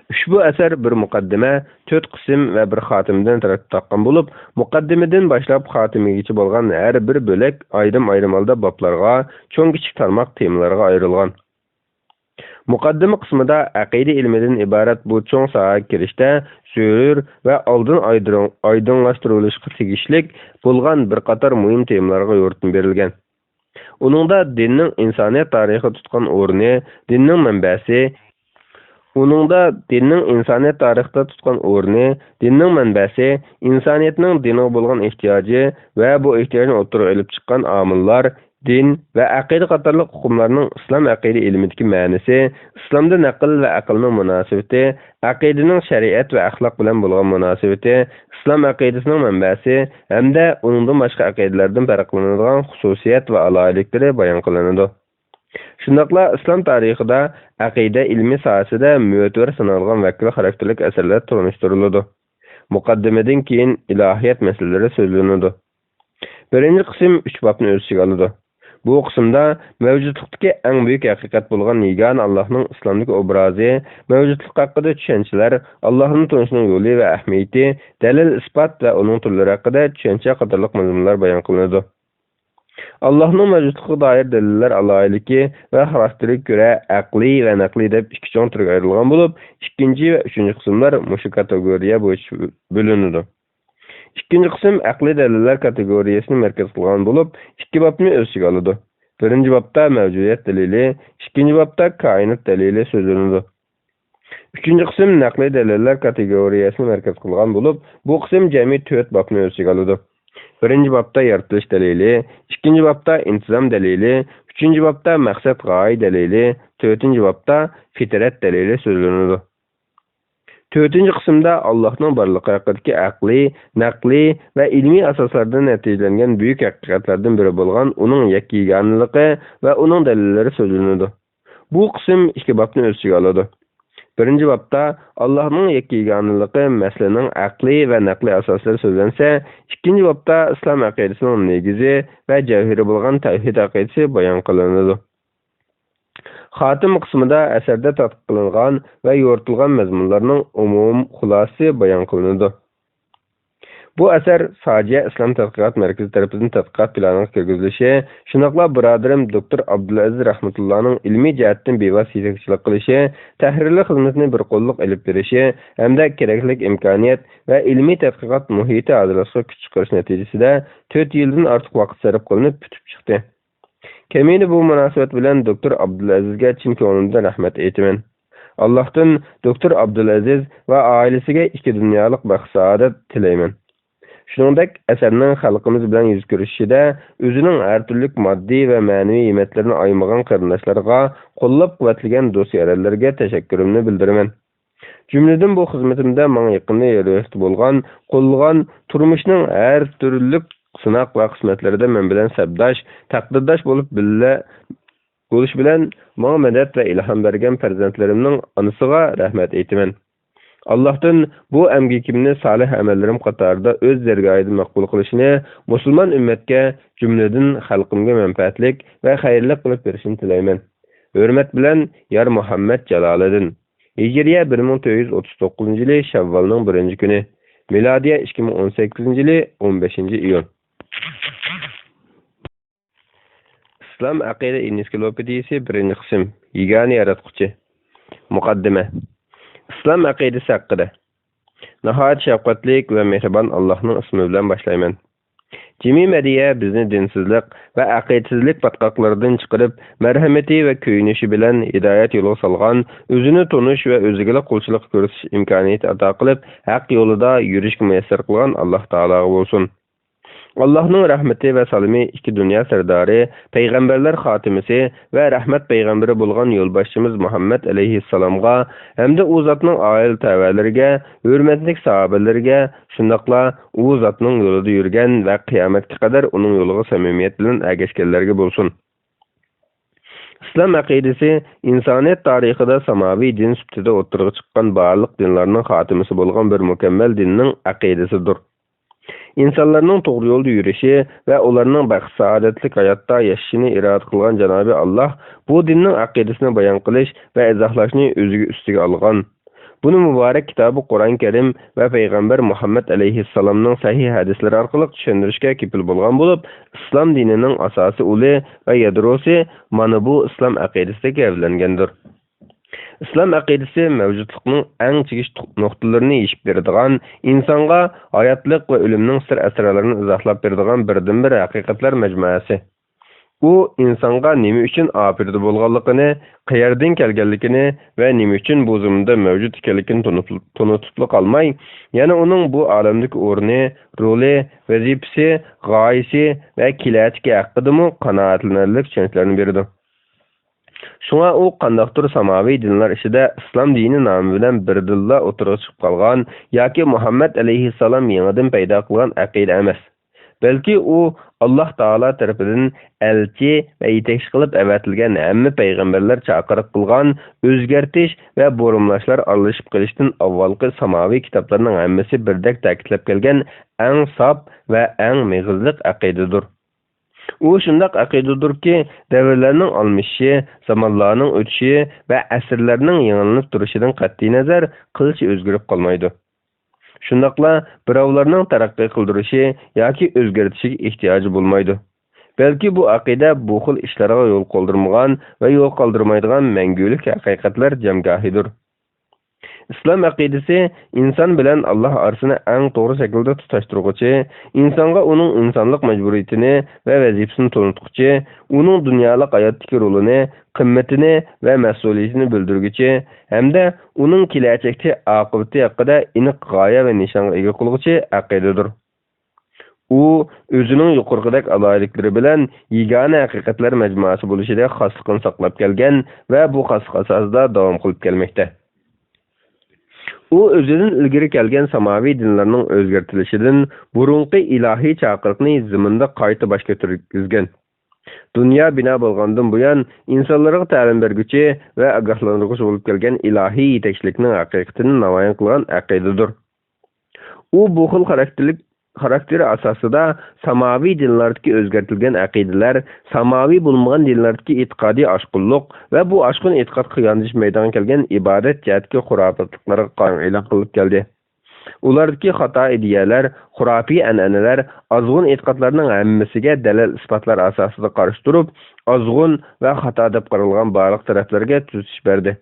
ئۇشبۇ ئەسەر بىر مۇقەددىمە، تۆت قىسىم ۋە بىر خاتىمىدىن تەركىب تاپقان بولۇپ، مۇقەددىمىدىن باشلاپ خاتىمىگىچە بولغان ھەر بىر بۆلەك ئايرىم-ئايرىم ھالدا بابلارغا، چوڭ-كىچىك تارماق تېمىلارغا ئايرىلغان. مۇقەددىمە قىسمىدا ئەقىدە ئىلمىدىن ئىبارەت بۇ چوڭ ساھەگە كىرىشتە زۆرۈر ۋە ئالدىن ئايدىڭ-، ئايدىڭلاشتۇرۇلۇشقا تېگىشلىك بولغان بىر قاتار مۇھىم تېمىلارغا يورۇتما بېرىلگەن. ئۇنىڭدا دىننىڭ ئىنسانىيەت تارىخىدا تۇتقان ئورنى، دىننىڭ مەنبەسى، ئۇنىڭدا دىننىڭ ئىنسانىيەت تارىخىدا تۇتقان ئورنى، دىننىڭ مەنبەسى، ئىنسانىيەتنىڭ دىنغا بولغان ئېھتىياجى ۋە بۇ ئېھتىياجنى ئوتتۇرىغا ئېلىپ چىققان ئامىللار، دىن ۋە ئەقىدە قاتارلىق ئۇقۇملارنىڭ ئىسلام ئەقىدە ئىلمىدىكى مەنىسى، ئىسلامدا نەقىل ۋە ئەقىلنىڭ مۇناسىۋىتى، ئەقىدىنىڭ شەرىئەت ۋە ئەخلاق بىلەن بولغان مۇناسىۋىتى، ئىسلام ئەقىدىسىنىڭ مەنبەسى ھەمدە ئۇنىڭدىن باشقا ئەقىدىلەردىن پەرقلىنىدىغان خۇسۇسىيەت ۋە ئالاھىدىلىكلىرى بايان قىلىنىدۇ. شۇنداقلا ئىسلام تارىخىدا ئەقىدە ئىلمى ساھەسىدە مۆتىۋەر سانالغان ۋەكىل خاراكتېرلىك ئەسەرلەر تونۇشتۇرۇلىدۇ. مۇقەددىمىدىن كېيىن ئىلاھىيەت مەسىلىلىرى سۆزلىنىدۇ. بىرىنچى قىسىم ئۈچ بابنى ئۆز ئىچىگە ئالىدۇ. بۇ قىسىمدا مەۋجۇتلۇقتىكى ئەڭ بۈيۈك ھەقىقەت بولغان يېگانە ئاللاھنىڭ ئىسلامدىكى ئوبرازى، مەۋجۇتلۇق ھەققىدە چۈشەنچىلەر، ئاللاھنى تونۇشنىڭ يولى ۋە ئەھمىيىتى، دەلىل-ئىسپات ۋە ئۇنىڭ تۈرلىرى ھەققىدە چۈشەنچە قاتارلىق مەزمۇنلار بايان قىلىنىدۇ. ئاللاھنىڭ مەۋجۇتلۇقىغا دائىر دەلىللەر ئالاھىدىلىكى ۋە خاراكتېرىگە كۆرە ئەقلىي ۋە نەقلىي دەپ ئىككى چوڭ تۈرگە ئايرىلغان بولۇپ، ئىككىنچى ۋە ئۈچىنچى قىسىملار مۇشۇ كاتېگورىيە بويىچە بۆلۈنىدۇ. ئىككىنچى قىسىم ئەقلىي دەلىللەر كاتېگورىيەسىنى مەركەز قىلغان بولۇپ، ئىككى بابنى ئۆز ئىچىگە ئالىدۇ. بىرىنچى بابتا مەۋجۇدىيەت دەلىلى، ئىككىنچى بابتا كائىنات دەلىلى سۆزلىنىدۇ. ئۈچىنچى قىسىم نەقلىي دەلىللەر كاتېگورىيەسىنى مەركەز قىلغان بولۇپ، بۇ قىسىم جەمئىي تۆت بابنى ئۆز ئىچىگە ئالىدۇ. بىرىنچى بابتا يارىتىلىش دەلىلى، ئىككىنچى بابتا ئىنتىزام دەلىلى، ئۈچىنچى بابتا مەقسەت غايە دەلىلى، تۆتىنچى بابتا پىترەت دەلىلى سۆزلىنىدۇ. تۆتىنچى قىسىمدا ئاللاھنىڭ بارلىقى ھەققىدىكى ئەقلىي، نەقلىي ۋە ئىلمىي ئاساسلاردىن نەتىجىلەنگەن بۈيۈك ھەقىقەتلەردىن بىرى بولغان ئۇنىڭ يەككە-يېگانىلىقى ۋە ئۇنىڭ دەلىللىرى سۆزلىنىدۇ. بۇ قىسىم ئىككى بابنى ئۆز ئىچىگە ئالىدۇ. بىرىنچى بابتا ئاللاھنىڭ يەككە-يېگانىلىقى مەسىلىنىڭ ئەقلىي ۋە نەقلىي ئاساسلىرى سۆزلەنسە، ئىككىنچى بابتا ئىسلام ئەقىدىسىنىڭ نېگىزى ۋە جەۋھىرى بولغان تەۋھىد ئەقىدىسى بايان قىلىنىدۇ. خاتىمە قىسمىدا ئەسەردە تەتقىق قىلىنغان ۋە يورۇتۇلغان مەزمۇنلارنىڭ ئومۇم خۇلاسىسى بايان قىلىنىدۇ. بۇ ئەسەر ساجىيە ئىسلام تەتقىقات مەركىزى تەرىپىدىن تەتقىقات پىلانىغا كىرگۈزۈلۈشى، شۇنداقلا بۇرادىرىم دوكتور ئابدۇلئەزىز رەھمەتۇللانىڭ ئىلمىي جەھەتتىن بىۋاسىتە يېتەكچىلىك قىلىشى، تەھرىرلىك خىزمىتىنى بىر قوللۇق ئېلىپ بېرىشى ھەمدە كېرەكلىك ئىمكانىيەت ۋە ئىلمىي تەتقىقات مۇھىتى ھازىرلاشقا كۈچ چىقىرىش نەتىجىسىدە تۆت يىلدىن ئارتۇق ۋاقىت سەرپ قىلىنىپ پۈتۈپ چىقتى. كەمىنە بۇ مۇناسىۋەت بىلەن دوكتور ئابدۇلئەزىزگە چىن كۆڭلۈمدىن رەھمەت ئېيتىمەن. ئاللاھتىن دوكتور ئابدۇلئەزىز ۋە ئائىلىسىگە ئىككى دۇنيالىق بەخت-سائادەت تىلەيمەن. شۇنىڭدەك ئەسەرنىڭ خەلقىمىز بىلەن يۈز كۆرۈشۈشىدە ئۆزىنىڭ ھەر تۈرلۈك ماددىي ۋە مەنىۋى ھىممەتلىرىنى ئايىمىغان قېرىنداشلارغا قوللاپ-قۇۋۋەتلىگەن دوست-يارەنلىرىگە تەشەككۈرۈمنى بىلدۈرىمەن. جۈملىدىن بۇ خىزمىتىمدە ماڭا يېقىندىن يارىدەك بولغان، قوللىغان، تۇرمۇشنىڭ ھەر تۈرلۈك سىناق ۋە قىسمەتلىرىدە مەن بىلەن سەپداش، تەقدىرداش بولۇپ بىللە بولۇش بىلەن ماڭا مەدەت ۋە ئىلھام بەرگەن پەرزەنتلىرىمنىڭ ئانىسىغا رەھمەت ئېيتىمەن. ئاللاھتىن بۇ ئەمگىكىمنى سالىھ ئەمەللىرىم قاتارىدا ئۆز دەرگاھىدا مەقبۇل قىلىشىنى، مۇسۇلمان ئۈممەتكە، جۈملىدىن خەلقىمگە مەنپەئەتلىك ۋە خەيرلىك قىلىپ بېرىشىنى تىلەيمەن. ھۆرمەت بىلەن، يار مۇھەممەد جالالىدىن. ھىجرىيە بىر مىڭ تۆت يۈز ئوتتۇز توققۇزىنچى يىلى شەۋۋالنىڭ بىرىنچى كۈنى، مىلادىيە ئىككى مىڭ ئون سەككىزىنچى يىلى ئون بەشىنچى ئىيۇن. ئىسلام ئەقىدە ئېنسىكلوپېدىيىسى، بىرىنچى قىسىم. يېگانە ياراتقۇچى. مۇقەددىمە. ئىسلام ئەقىدىسى ھەققىدە. ناھايىتى شەپقەتلىك ۋە مېھرىبان ئاللاھنىڭ ئىسمى بىلەن باشلايمەن. جىمى مەدھىيە بىزنى دىنسىزلىق ۋە ئەقىدىسىزلىك پاتقاقلىرىدىن چىقىرىپ، مەرھەمىتى ۋە كۆيۈنۈشى بىلەن ھىدايەت يولىغا سالغان، ئۆزىنى تونۇش ۋە ئۆزىگىلا قۇلچىلىق كۆرسىتىش ئىمكانىيىتى ئاتا قىلىپ، ھەق يولىدا يۈرۈشكە مۇيەسسەر قىلغان ئاللاھ تائالاغا بولسۇن. ئاللاھنىڭ رەھمىتى ۋە سالىمى ئىككى دۇنيا سەردارى، پەيغەمبەرلەر خاتىمىسى ۋە رەھمەت پەيغەمبىرى بولغان يولباشچىمىز مۇھەممەد ئەلەيھىسسالامغا ھەمدە ئۇ زاتنىڭ ئائىلە تەۋەلىرىگە، ھۆرمەتلىك ساھابىلىرىگە، شۇنداقلا ئۇ زاتنىڭ يولىدا يۈرگەن ۋە قىيامەتكە قەدەر ئۇنىڭ يولىغا سەمىمىيەت بىلەن ئەگەشكەنلەرگە بولسۇن. ئىسلام ئەقىدىسى ئىنسانىيەت تارىخىدا ساماۋى دىن سۈپىتىدە ئوتتۇرىغا چىققان بارلىق دىنلارنىڭ خاتىمىسى بولغان بىر مۇكەممەل دىننىڭ ئەقىدىسىدۇر. ئىنسانلارنىڭ توغرا يولدا يۈرۈشى ۋە ئۇلارنىڭ بەخت-سائادەتلىك ھاياتتا ياشىشىنى ئىرادە قىلغان جانابى ئاللاھ بۇ دىننىڭ ئەقىدىسىنى بايان قىلىش ۋە ئىزاھلاشنى ئۆزىگە ئۈستىگە ئالغان. بۇنى مۇبارەك كىتابى قۇرئان كەرىم ۋە پەيغەمبەر مۇھەممەد ئەلەيھىسسالامنىڭ سەھىھ ھەدىسلىرى ئارقىلىق چۈشەندۈرۈشكە كېپىل بولغان بولۇپ، ئىسلام دىنىنىڭ ئاساسىي ئۇلى ۋە يادروسى مانا بۇ ئىسلام ئەقىدىسىدە گەۋدىلەنگەندۇر. ئىسلام ئەقىدىسى مەۋجۇتلۇقنىڭ ئەڭ چىگىش نۇقتىلىرىنى يېشىپ بېرىدىغان، ئىنسانغا ھاياتلىق ۋە ئۆلۈمنىڭ سىر-ئەسرارلىرىنى ئىزاھلاپ بېرىدىغان بىردىنبىر ھەقىقەتلەر مەجمۇئەسى. ئۇ ئىنسانغا نېمە ئۈچۈن ئاپىرىدە بولغانلىقىنى، قەيەردىن كەلگەنلىكىنى ۋە نېمە ئۈچۈن بۇ زېمىندا مەۋجۇت ئىكەنلىكىنى تونۇپ، تونۇتۇپلا قالماي، يەنە ئۇنىڭ بۇ ئالەمدىكى ئورنى، رولى، ۋەزىپىسى، غايىسى ۋە كېلەچىكى ھەققىدىمۇ قانائەتلىنەرلىك چۈشەنچىلەرنى بېرىدۇ. شۇڭا ئۇ قانداقتۇر ساماۋى دىنلار ئىچىدە ئىسلام دىنى نامى بىلەن بىردىنلا ئوتتۇرىغا چىقىپ قالغان ياكى مۇھەممەد ئەلەيھىسسالام يېڭىدىن پەيدا قىلغان ئەقىدە ئەمەس. بەلكى ئۇ ئاللاھ تائالا تەرىپىدىن ئەلچى ۋە يېتەكچى قىلىپ ئەۋەتىلگەن ھەممە پەيغەمبەرلەر چاقىرىق قىلغان ئۆزگەرتىش ۋە بۇرمىلاشلار ئارىلىشىپ قېلىشتىن ئاۋۋالقى ساماۋى كىتابلارنىڭ ھەممىسى بىردەك تەكىتلەپ كەلگەن ئەڭ ساپ ۋە ئەڭ مېغىزلىق ئەقىدىدۇر. ئۇ شۇنداق ئەقىدىدۇركى، دەۋرلەرنىڭ ئالمىشىشى، زامانلارنىڭ ئۆتۈشى ۋە ئەسىرلەرنىڭ يېڭىلىنىپ تۇرۇشىدىن قەتئىينەزەر، قىلچە ئۆزگىرىپ قالمايدۇ. شۇنداقلا بىراۋلارنىڭ تەرەققىي قىلدۇرۇشى ياكى ئۆزگەرتىشىگە ئېھتىياجى بولمايدۇ. بەلكى بۇ ئەقىدە بۇ خىل ئىشلارغا يول قالدۇرمىغان ۋە يول قالدۇرمايدىغان مەڭگۈلۈك ھەقىقەتلەر جەمگاھىدۇر. ئىسلام ئەقىدىسى ئىنسان بىلەن ئاللاھ ئارىسىنى ئەڭ توغرا شەكىلدە تۇتاشتۇرغۇچى، ئىنسانغا ئۇنىڭ ئىنسانلىق مەجبۇرىيىتىنى ۋە ۋەزىپىسىنى تونۇتقۇچى، ئۇنىڭ دۇنيالىق ھاياتتىكى رولىنى، قىممىتىنى ۋە مەسئۇلىيىتىنى بىلدۈرگۈچى ھەمدە ئۇنىڭ كېلەچەكتىكى ئاقىۋىتى ھەققىدە ئېنىق غايە ۋە نىشانغا ئىگە قىلغۇچى ئەقىدىدۇر. ئۇ ئۆزىنىڭ يۇقىرىقىدەك ئالاھىدىلىكلىرى بىلەن يېگانە ھەقىقەتلەر مەجمۇئەسى بولۇشىدەك خاسلىقىنى ساقلاپ كەلگەن ۋە بۇ خاسلىق ئاساسىدا داۋام قىلىپ كەلمەكتە. ئۇ ئۆزىدىن ئىلگىرى كەلگەن ساماۋى دىنلارنىڭ ئۆزگەرتىلىشىدىن، بۇرۇنقى ئىلاھىي چاقىرىقنى زېمىندا قايتا باش كۆتۈرگۈزگەن. دۇنيا بىنا بولغاندىن بۇيان، ئىنسانلارغا تەلىم بەرگۈچى ۋە ئاگاھلاندۇرغۇچى بولۇپ كەلگەن ئىلاھىي يېتەكچىلىكنىڭ ھەقىقىتىنى نامايان قىلغان ئەقىدىدۇر. ئۇ بۇ خىل خاراكتېرلىك، خاراكتېر ئاساسىدا ساماۋى دىنلاردىكى ئۆزگەرتىلگەن ئەقىدىلەر، ساماۋى بولمىغان دىنلاردىكى ئېتىقادىي ئاشقۇنلۇق ۋە بۇ ئاشقۇن ئېتىقادقا ياندىشىپ مەيدانغا كەلگەن ئىبادەت جەھەتتىكى خۇراپاتلىقلارغا قارىتا ئېلان قىلىپ كەلدى. ئۇلاردىكى خاتا ئىدىيەلەر، خۇراپىي ئەنئەنىلەر، ئازغۇن ئېتىقادلارنىڭ ھەممىسىگە دەلىل-ئىسپاتلار ئاساسىدا قارشى تۇرۇپ، ئازغۇن ۋە خاتا دەپ قارالغان بارلىق تەرەپلەرگە تۈزىتىش بەردى.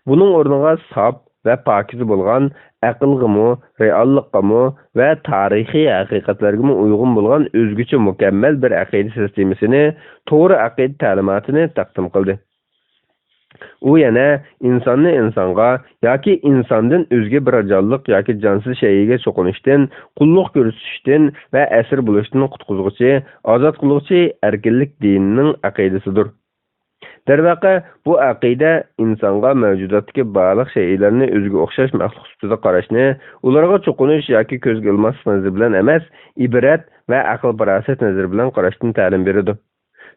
بۇنىڭ ئورنىغا ساپ ۋە پاكىزە بولغان، ئەقىلگىمۇ، رېئاللىققىمۇ ۋە تارىخىي ھەقىقەتلەرگىمۇ ئۇيغۇن بولغان ئۆزگىچە مۇكەممەل بىر ئەقىدە سىستېمىسىنى، توغرا ئەقىدە تەلىماتىنى تەقدىم قىلدى. ئۇ يەنە ئىنساننى ئىنسانغا ياكى ئىنساندىن ئۆزگە بىر جانلىق ياكى جانسىز شەيئىگە چوقۇنۇشتىن، قۇللۇق كۆرسىتىشتىن ۋە ئەسىر بولۇشتىن قۇتقۇزغۇچى، ئازاد قىلغۇچى ئەركىنلىك دىنىنىڭ ئەقىدىسىدۇر. دەرۋەقە، بۇ ئەقىدە ئىنسانغا مەۋجۇداتتىكى بارلىق شەيئىلەرنى ئۆزىگە ئوخشاش مەخلۇق سۈپىتىدە قاراشنى، ئۇلارغا چوقۇنۇش ياكى كۆزگە ئىلماسلىق نەزىرى بىلەن ئەمەس، ئىبرەت ۋە ئەقىل-پاراسەت نەزىرى بىلەن قاراشتىن تەلىم بېرىدۇ.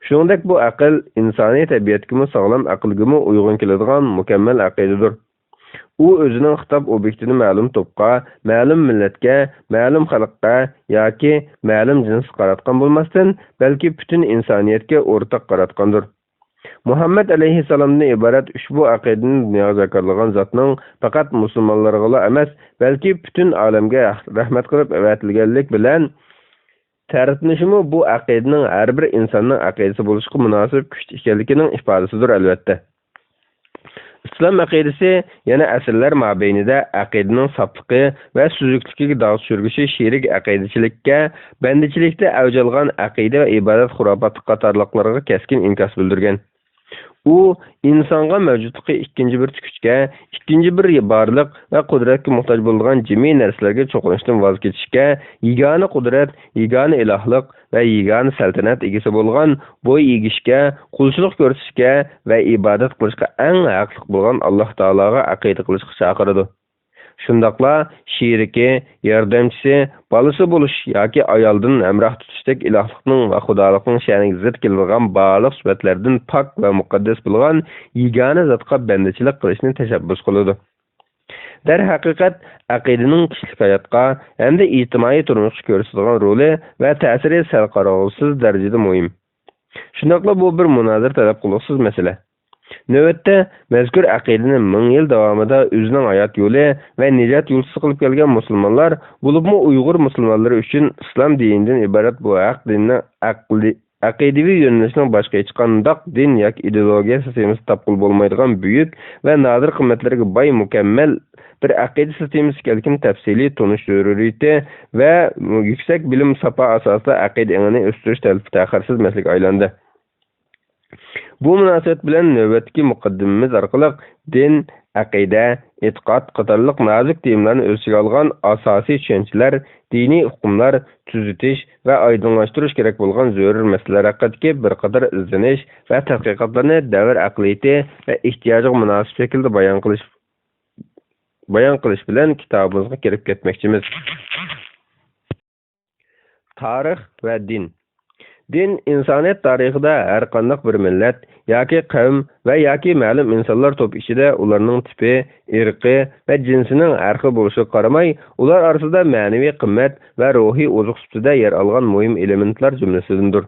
شۇنىڭدەك بۇ ئەقىل ئىنسانىي تەبىئەتكىمۇ، ساغلام ئەقىلگىمۇ ئۇيغۇن كېلىدىغان مۇكەممەل ئەقىدىدۇر. ئۇ ئۆزىنىڭ خىتاب ئوبيېكتىنى مەلۇم توپقا، مەلۇم مىللەتكە، مەلۇم خەلققە ياكى مەلۇم جىنسقا قاراتقان بولماستىن، بەلكى پۈتۈن ئىنسانىيەتكە ئورتاق قاراتقاندۇر. مۇھەممەد ئەلەيھىسسالامدىن ئىبارەت ئۇشبۇ ئەقىدىنى دۇنياغا جاكارلىغان زاتنىڭ پەقەت مۇسۇلمانلارغىلا ئەمەس، بەلكى پۈتۈن ئالەمگە رەھمەت قىلىپ ئەۋەتىلگەنلىك بىلەن تەرىپلىنىشىمۇ بۇ ئەقىدىنىڭ ھەر بىر ئىنساننىڭ ئەقىدىسى بولۇشقا مۇناسىپ كۈچ ئىكەنلىكىنىڭ ئىپادىسىدۇر، ئەلۋەتتە. ئىسلام ئەقىدىسى يەنە ئەسىرلەر مابەينىدە ئەقىدىنىڭ ساپلىقى ۋە سۈزۈكلۈكىگە داغ چۈشۈرگۈچى شېرىك ئەقىدىچىلىككە، بەندىچىلىكتە ئەۋج ئالغان ئەقىدە ۋە ئىبادەت خۇراپاتلىق قاتارلىقلارغا كەسكىن ئىنكاس بىلدۈرگەن. ئۇ ئىنسانغا مەۋجۇتلۇقى ئىككىنچى بىر تىكۈچكە، ئىككىنچى بىر بارلىق ۋە قۇدرەتكە موھتاج بولىدىغان جىمى نەرسىلەرگە چوقۇنۇشتىن ۋاز كېچىشكە، يېگانە قۇدرەت، يېگانە ئىلاھلىق ۋە يېگانە سەلتەنەت ئىگىسى بولغان، بوي ئېگىشكە، قۇلچىلىق كۆرسىتىشكە ۋە ئىبادەت قىلىشقا ئەڭ ھەقلىق بولغان ئاللاھ تائالاغا ئەقىدە قىلىشقا چاقىرىدۇ. شۇنداقلا شېرىكى، ياردەمچىسى، بالىسى بولۇش ياكى ئايالدىن ھەمراھ تۇتۇشتەك ئىلاھلىقنىڭ ۋە خۇدالىقنىڭ شەنىگە زىت كېلىدىغان بارلىق سۈپەتلەردىن پاك ۋە مۇقەددەس بولغان يېگانە زاتقا بەندىچىلىك قىلىشنى تەشەببۇس قىلىدۇ. دەرھەقىقەت، ئەقىدىنىڭ كىشىلىك ھاياتقا ھەمدە ئىجتىمائىي تۇرمۇشقا كۆرسىتىدىغان رولى ۋە تەسىرى سەل قارىغۇسىز دەرىجىدە مۇھىم. شۇنداقلا بۇ بىر مۇنازىرە تەلەپ قىلغۇسىز مەسىلە. نۆۋەتتە، مەزكۇر ئەقىدىنى مىڭ يىل داۋامىدا ئۆزىنىڭ ھايات يولى ۋە نىجات يولچىسى قىلىپ كەلگەن مۇسۇلمانلار، بولۇپمۇ ئۇيغۇر مۇسۇلمانلىرى ئۈچۈن ئىسلام دىنىدىن ئىبارەت بۇ ھەق دىننىڭ ئەقلى-، ئەقىدىۋى يۆنىلىشىنىڭ باشقا ھېچقانداق دىن ياكى ئىدېئولوگىيە سىستېمىسى تاپ قىلىپ بولمايدىغان بۈيۈك ۋە نادىر قىممەتلەرگە باي مۇكەممەل بىر ئەقىدە سىستېمىسى ئىكەنلىكىنى تەپسىلىي تونۇش زۆرۈرىيىتى ۋە يۈكسەك بىلىم ساپا ئاساسىدا ئەقىدە ئېڭىنى ئۆستۈرۈش تەلىپى تەخىرسىز مەسىلىگە ئايلاندى. بۇ مۇناسىۋەت بىلەن نۆۋەتتىكى مۇقەددىمىمىز ئارقىلىق دىن، ئەقىدە، ئېتىقاد قاتارلىق نازۇك تېمىلارنى ئۆز ئىچىگە ئالغان ئاساسىي چۈشەنچىلەر، دىنىي ئۇقۇملار، تۈزىتىش ۋە ئايدىڭلاشتۇرۇش كېرەك بولغان زۆرۈر مەسىلىلەر ھەققىدىكى بىر قاتار ئىزدىنىش ۋە تەتقىقاتلارنى دەۋر ئەقلىيىتى ۋە ئېھتىياجىغا مۇناسىپ شەكىلدە بايان قىلىش، بايان قىلىش بىلەن كىتابىمىزغا كىرىپ كەتمەكچىمىز. تارىخ ۋە دىن. دىن ئىنسانىيەت تارىخىدا ھەر قانداق بىر مىللەت ياكى قەۋم ۋە ياكى مەلۇم ئىنسانلار توپى ئىچىدە ئۇلارنىڭ تىپى، ئىرقى ۋە جىنسىنىڭ ھەر خىل بولۇشىغا قارىماي، ئۇلار ئارىسىدا مەنىۋى قىممەت ۋە روھىي ئوزۇق سۈپىتىدە يەر ئالغان مۇھىم ئېلېمېنتلار جۈملىسىدىندۇر.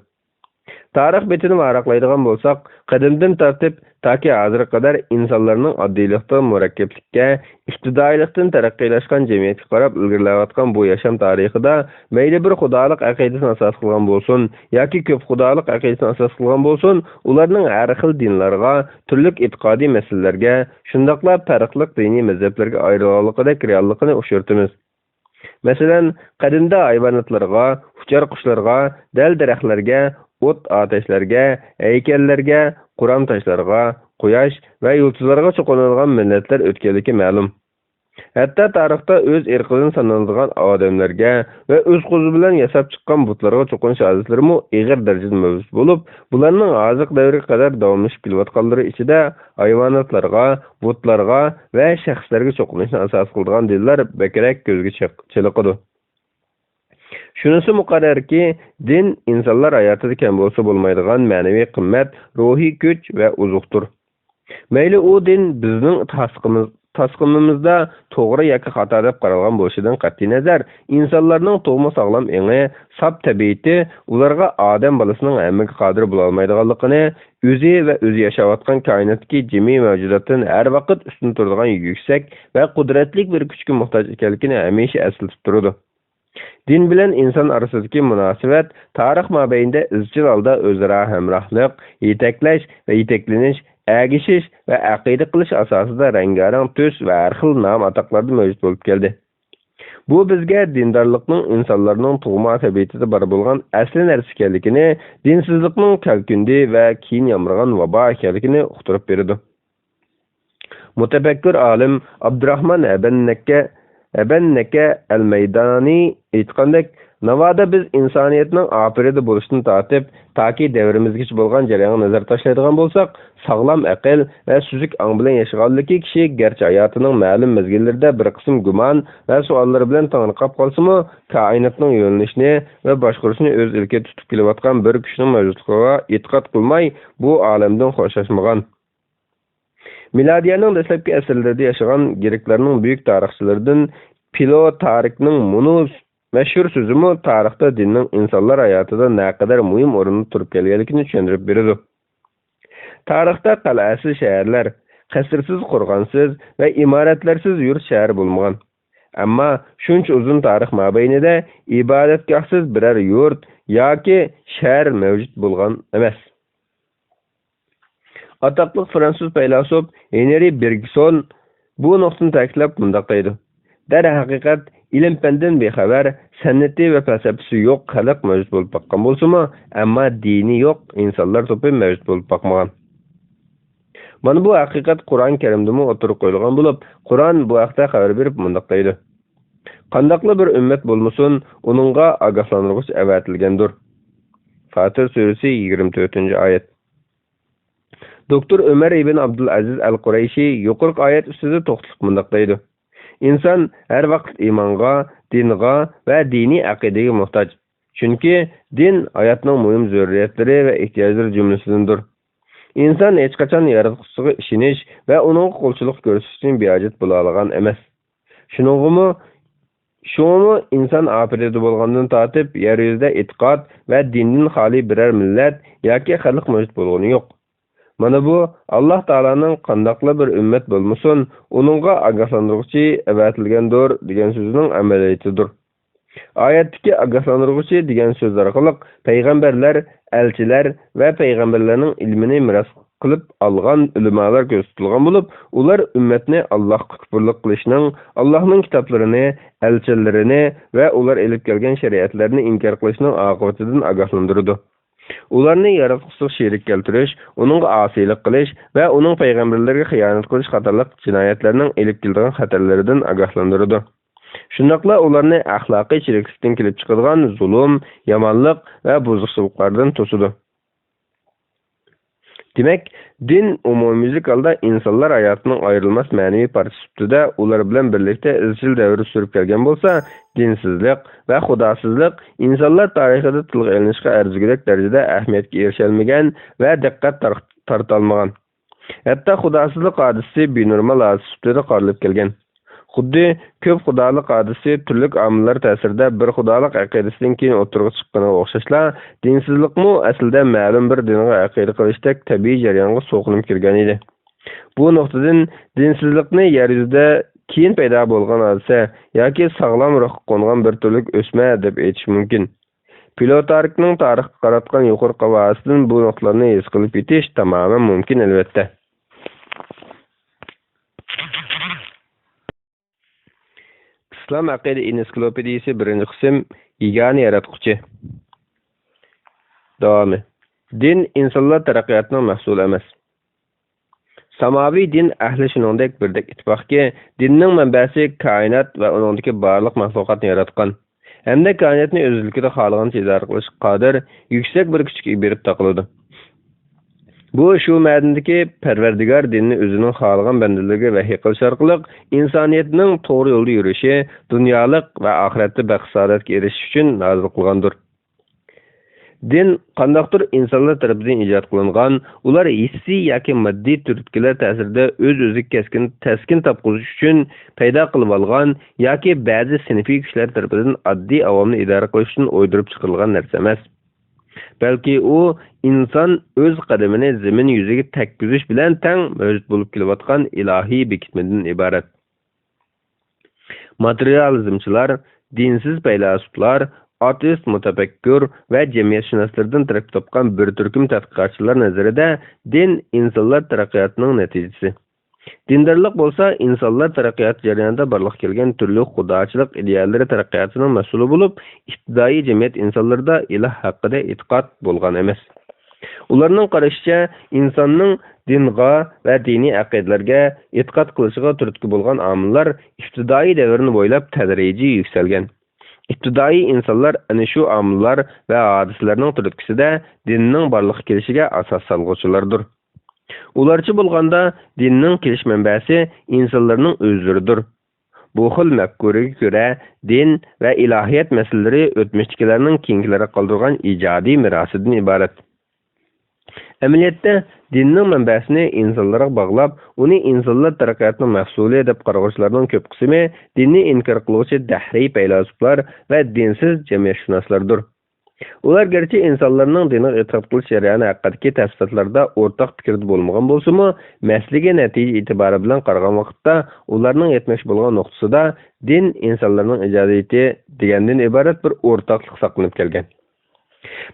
تارىخ بېتىنى ۋاراقلايدىغان بولساق، قەدىمدىن تارتىپ تاكى ھازىرغا قەدەر ئىنسانلارنىڭ ئاددىيلىقتىن مۇرەككەپلىككە، ئىپتىدائىيلىقتىن تەرەققىيلاشقان جەمئىيەتكە قاراپ ئىلگىرىلەۋاتقان بۇ ياشام تارىخىدا مەيلى بىر خۇدالىق ئەقىدىسىنى ئاساس قىلغان بولسۇن ياكى كۆپ خۇدالىق ئەقىدىسىنى ئاساس قىلغان بولسۇن، ئۇلارنىڭ ھەر خىل دىنلارغا، تۈرلۈك ئېتىقادىي مەسىلىلەرگە، شۇنداقلا پەرقلىق دىنىي مەزھەپلەرگە ئايرىلغانلىقىدەك رېئاللىقىنى ئۇچرىتىمىز. مەسىلەن، قەدىمدە ھايۋاناتلارغا، ئۇچار قۇشلارغا، دەل-دەرەخلەرگە، ئوت-ئاتەشلەرگە، ھەيكەللەرگە، قۇرام تاشلارغا، قۇياش ۋە يۇلتۇزلارغا چوقۇنىدىغان مىللەتلەر ئۆتكەنلىكى مەلۇم. ھەتتا تارىختا ئۆز ئىرقىدىن سانىلىدىغان ئادەملەرگە ۋە ئۆز قولى بىلەن ياساپ چىققان بۇتلارغا چوقۇنۇش ھالەتلىرىمۇ ئېغىر دەرىجىدە مەۋجۇت بولۇپ، بۇلارنىڭ ھازىرقى دەۋرگە قەدەر داۋاملىشىپ كېلىۋاتقانلىرى ئىچىدە ھايۋاناتلارغا، بۇتلارغا ۋە شەخسلەرگە چوقۇنۇشنى ئاساس قىلىدىغان دىنلار بەكرەك كۆزگە چېق-، چېلىقىدۇ. شۇنىسى مۇقەررەركى، دىن ئىنسانلار ھاياتىدا كەم بولسا بولمايدىغان مەنىۋى قىممەت، روھىي كۈچ ۋە ئوزۇقتۇر. مەيلى ئۇ دىن بىزنىڭ تاسقىمىز-، تاسقىمىمىزدا توغرا ياكى خاتا دەپ قارالغان بولۇشىدىن قەتئىينەزەر، ئىنسانلارنىڭ تۇغما ساغلام ئېڭى، ساپ تەبىئىتى ئۇلارغا ئادەم بالىسىنىڭ ھەممىگە قادىر بولالمايدىغانلىقىنى، ئۆزى ۋە ئۆزى ياشاۋاتقان كائىناتتىكى جىمى مەۋجۇداتتىن ھەر ۋاقىت ئۈستۈن تۇرىدىغان يۈكسەك ۋە قۇدرەتلىك بىر كۈچكە موھتاج ئىكەنلىكىنى ھەمىشە ئەسلىتىپ تۇرىدۇ. دىن بىلەن ئىنسان ئارىسىدىكى مۇناسىۋەت تارىخ مابەينىدە ئىزچىل ھالدا ئۆزئارا ھەمراھلىق، يېتەكلەش ۋە يېتەكلىنىش، ئەگىشىش ۋە ئەقىدە قىلىش ئاساسىدا رەڭگارەڭ تۈس ۋە ھەر خىل نام-ئاتاقلاردا مەۋجۇت بولۇپ كەلدى. بۇ بىزگە دىندارلىقنىڭ ئىنسانلارنىڭ تۇغما تەبىئىتىدە بار بولغان ئەسلى نەرسە ئىكەنلىكىنى، دىنسىزلىقنىڭ كەلكۈندى ۋە كېيىن يامرىغان ۋابا ئىكەنلىكىنى ئۇقتۇرۇپ بېرىدۇ. مۇتەپەككۇر ئالىم ئابدۇراخمان ھەبەننەككە، ھەبەننەكە ئەلمەيدانى ئېيتقاندەك، ناۋادا بىز ئىنسانىيەتنىڭ ئاپىرىدە بولۇشتىن تارتىپ، تاكى دەۋرىمىزگىچە بولغان جەريانغا نەزەر تاشلايدىغان بولساق، ساغلام ئەقىل ۋە سۈزۈك ئاڭ بىلەن ياشىغانلىكى كىشى گەرچە ھاياتىنىڭ مەلۇم مەزگىللىرىدە بىر قىسىم گۇمان ۋە سوئاللىرى بىلەن تېڭىرقاپ قالسىمۇ، كائىناتنىڭ يۆنىلىشىنى ۋە باشقۇرۇشىنى ئۆز ئىلكىگە تۇتۇپ كېلىۋاتقان بىر كۈچنىڭ مەۋجۇتلۇقىغا ئېتىقاد قىلماي، بۇ ئالەمدىن خوشلاشمىغان. مىلادىيەنىڭ دەسلەپكى ئەسىرلىرىدە ياشىغان گرېكلارنىڭ بۈيۈك تارىخچىلىرىدىن پلۇتاركنىڭ مۇنۇ مەشھۇر سۆزىمۇ تارىختا دىننىڭ ئىنسانلار ھاياتىدا نەقەدەر مۇھىم ئورۇندا تۇرۇپ كەلگەنلىكىنى چۈشەندۈرۈپ بېرىدۇ. تارىختا قەلئەسىز شەھەرلەر، قەسىرسىز، قورغانسىز ۋە ئىمارەتلەرسىز يۇرت شەھەر بولمىغان. ئەمما شۇنچە ئۇزۇن تارىخ مابەينىدە ئىبادەتگاھسىز بىرەر يۇرت ياكى شەھەر مەۋجۇت بولغان ئەمەس. ئاتاقلىق فرانسۇز پەيلاسوپ ھېنرى بېرگسون بۇ نۇقتىنى تەكىتلەپ مۇنداق دەيدۇ: دەرھەقىقەت، ئىلىم-پەندىن بىخەۋەر، سەنئىتى ۋە پەلسەپىسى يوق خەلق مەۋجۇت بولۇپ باققان بولسىمۇ، ئەمما دىنى يوق ئىنسانلار توپى مەۋجۇت بولۇپ باقمىغان. مانا بۇ ھەقىقەت قۇرئان كەرىمدىمۇ ئوتتۇرىغا قويۇلغان بولۇپ، قۇرئان بۇ ھەقتە خەۋەر بېرىپ مۇنداق دەيدۇ: قانداقلا بىر ئۈممەت بولمىسۇن، ئۇنىڭغا ئاگاھلاندۇرغۇچ ئەۋەتىلگەندۇر. فاتىر سۈرىسى، يىگىرمە تۆتىنچى ئايەت. دوكتور ئۆمەر ئىبن ئابدۇلئەزىز ئەل قۇرەيشى يۇقىرىقى ئايەت ئۈستىدە توختىلىپ مۇنداق دەيدۇ: ئىنسان ھەر ۋاقىت ئىمانغا، دىنغا ۋە دىنىي ئەقىدىگە موھتاج. چۈنكى دىن ھاياتنىڭ مۇھىم زۆرۈرىيەتلىرى ۋە ئېھتىياجلىرى جۈملىسىدىندۇر. ئىنسان ھېچقاچان ياراتقۇچىسىغا ئىشىنىش ۋە ئۇنىڭغا قۇلچىلىق كۆرسىتىشتىن بىھاجەت بولالىغان ئەمەس. شۇنىڭغىمۇ، شۇڭىمۇ ئىنسان ئاپىرىدە بولغاندىن تارتىپ يەر يۈزىدە ئېتىقاد ۋە دىندىن خالىي بىرەر مىللەت ياكى خەلق مەۋجۇت بولغىنى يوق. مانا بۇ، ئاللاھ تائالانىڭ قانداقلا بىر ئۈممەت بولمىسۇن، ئۇنىڭغا ئاگاھلاندۇرغۇچى ئەۋەتىلگەندۇر دېگەن سۆزىنىڭ ئەمەلىيىتىدۇر. ئايەتتىكى ئاگاھلاندۇرغۇچى دېگەن سۆز ئارقىلىق پەيغەمبەرلەر، ئەلچىلەر ۋە پەيغەمبەرلەرنىڭ ئىلمىنى مىراس قىلىپ ئالغان ئۆلىمالار كۆرسىتىلغان بولۇپ، ئۇلار ئۈممەتنى ئاللاھقا كۇپۇرلۇق قىلىشنىڭ، ئاللاھنىڭ كىتابلىرىنى، ئەلچىلىرىنى ۋە ئۇلار ئېلىپ كەلگەن شەرىئەتلەرنى ئىنكار قىلىشنىڭ ئاقىۋىتىدىن ئاگاھلاندۇرىدۇ. ئۇلارنى ياراتقۇچىسىغا شېرىك كەلتۈرۈش، ئۇنىڭغا ئاسىيلىق قىلىش ۋە ئۇنىڭ پەيغەمبەرلىرىگە خىيانەت قىلىش قاتارلىق جىنايەتلەرنىڭ ئېلىپ كېلىدىغان خەتەرلىرىدىن ئاگاھلاندۇرىدۇ. شۇنداقلا ئۇلارنى ئەخلاقىي چىرىكلىكتىن كېلىپ چىقىدىغان زۇلۇم، يامانلىق ۋە بۇزۇقچىلىقلاردىن توسىدۇ. دېمەك، دىن ئومۇميۈزلۈك ھالدا ئىنسانلار ھاياتىنىڭ ئايرىلماس مەنىۋى پارچىسى سۈپىتىدە ئۇلار بىلەن بىرلىكتە ئىزچىل دەۋر سۈرۈپ كەلگەن بولسا، دىنسىزلىق ۋە خۇداسىزلىق ئىنسانلار تارىخىدا تىلغا ئېلىنىشقا ئەرزىگۈدەك دەرىجىدە ئەھمىيەتكە ئېرىشەلمىگەن ۋە دىققەت تار-، تارتالمىغان. ھەتتا خۇداسىزلىق ھادىسىسى بىنورمال ھادىسە سۈپىتىدە قارىلىپ كەلگەن. خۇددى كۆپ خۇدالىق ھادىسىسى تۈرلۈك ئامىللار تەسىرىدە بىر خۇدالىق ئەقىدىسىدىن كېيىن ئوتتۇرىغا چىققىنىغا ئوخشاشلا، دىنسىزلىقمۇ ئەسلىدە مەلۇم بىر دىنغا ئەقىدە قىلىشتەك تەبىئىي جەريانغا سوقۇلۇپ كىرگەن ئىدى. بۇ نۇقتىدىن، دىنسىزلىقنى يەر يۈزىدە كېيىن پەيدا بولغان ھادىسە ياكى ساغلام روھقا قونغان بىر تۈرلۈك ئۆسمە دەپ ئېيتىش مۇمكىن. پلۇتاركنىڭ تارىخقا قاراتقان يۇقىرىقى ھاۋاسىدىن بۇ نۇقتىلارنى ھېس قىلىپ يېتىش تامامەن مۇمكىن، ئەلۋەتتە. ئىسلام ئەقىدە ئېنسىكلوپېدىيىسى، بىرىنچى قىسىم، يېگانە ياراتقۇچى. داۋامى. دىن ئىنسانلار تەرەققىياتىنىڭ مەھسۇلى ئەمەس. ساماۋى دىن ئەھلى شۇنىڭدەك بىردەك ئىتتىپاقكى، دىننىڭ مەنبەسى كائىنات ۋە ئۇنىڭدىكى بارلىق مەخلۇقاتنى ياراتقان ھەمدە كائىناتنى ئۆز ئىلكىدە خالىغانچە ئىدارە قىلىشقا قادىر يۈكسەك بىر كۈچكە ئىبىرىپ تاقىلىدۇ. بۇ شۇ مەنىدىكى پەرۋەردىگار دىننى ئۆزىنىڭ خالىغان بەندىلىرىگە ۋەھىي قىلىش ئارقىلىق ئىنسانىيەتنىڭ توغرا يولدا يۈرۈشى، دۇنيالىق ۋە ئاخىرەتتە بەخت-سائادەتكە ئېرىشىش ئۈچۈن نازىل قىلغاندۇر. دىن قانداقتۇر ئىنسانلار تەرىپىدىن ئىجاد قىلىنغان، ئۇلار ھېسسىي ياكى ماددىي تۈرتكىلەر تەسىرىدە ئۆز-ئۆزىگە كەسكىن، تەسكىن تاپقۇزۇش ئۈچۈن پەيدا قىلىۋالغان ياكى بەزى سىنىپىي كۈچلەر تەرىپىدىن ئاددىي ئاۋامنى ئىدارە قىلىش ئۈچۈن ئويدۇرۇپ چىقىرىلغان نەرسە ئەمەس. بەلكى ئۇ ئىنسان ئۆز قەدىمىنى زېمىن يۈزىگە تەگكۈزۈش بىلەن تەڭ مەۋجۇت بولۇپ كېلىۋاتقان ئىلاھىي بېكىتمىدىن ئىبارەت. ماتېرىيالىزمچىلار، دىنسىز پەيلاسوپلار، ئاتېئىست مۇتەپەككۇر ۋە جەمئىيەتشۇناسلاردىن تەركىب تاپقان بىر تۈركۈم تەتقىقاتچىلار نەزىرىدە، دىن ئىنسانلار تەرەققىياتىنىڭ نەتىجىسى. دىندارلىق بولسا ئىنسانلار تەرەققىيات جەريانىدا بارلىققا كەلگەن تۈرلۈك خۇداچىلىق ئىدىيەلىرى تەرەققىياتىنىڭ مەھسۇلى بولۇپ، ئىپتىدائىي جەمئىيەت ئىنسانلىرىدا ئىلاھ ھەققىدە ئېتىقاد بولغان ئەمەس. ئۇلارنىڭ قارىشىچە، ئىنساننىڭ دىنغا ۋە دىنىي ئەقىدىلەرگە ئېتىقاد قىلىشىغا تۈرتكە بولغان ئامىللار ئىپتىدائىي دەۋرنى بويلاپ تەدرىجىي يۈكسەلگەن. ئىپتىدائىي ئىنسانلار ئەنە شۇ ئامىللار ۋە ھادىسىلەرنىڭ تۈرتكىسىدە دىننىڭ بارلىققا كېلىشىگە ئاساس سالغۇچىلاردۇر. ئۇلارچە بولغاندا، دىننىڭ كېلىش مەنبەسى ئىنسانلارنىڭ ئۆزلىرىدۇر. بۇ خىل مەپكۇرىگە كۆرە، دىن ۋە ئىلاھىيەت مەسىلىلىرى ئۆتمۈشتىكىلەرنىڭ كېيىنكىلەرگە قالدۇرغان ئىجادىي مىراسىدىن ئىبارەت. ئەمەلىيەتتە، دىننىڭ مەنبەسىنى ئىنسانلارغا باغلاپ، ئۇنى ئىنسانلار تەرەققىياتىنىڭ مەھسۇلى دەپ قارىغۇچىلارنىڭ كۆپ قىسمى دىننى ئىنكار قىلغۇچى دەھرىي پەيلاسوپلار ۋە دىنسىز جەمئىيەتشۇناسلاردۇر. ئۇلار گەرچە ئىنسانلارنىڭ دىنغا ئېتىقاد قىلىش جەريانى ھەققىدىكى تەپسىلاتلاردا ئورتاق پىكىردە بولمىغان بولسىمۇ، مەسىلىگە نەتىجە ئېتىبارى بىلەن قارىغان ۋاقىتتا، ئۇلارنىڭ يەتمەكچى بولغان نۇقتىسىدا دىن ئىنسانلارنىڭ ئىجادىيىتى دېگەندىن ئىبارەت بىر ئورتاقلىق ساقلىنىپ كەلگەن.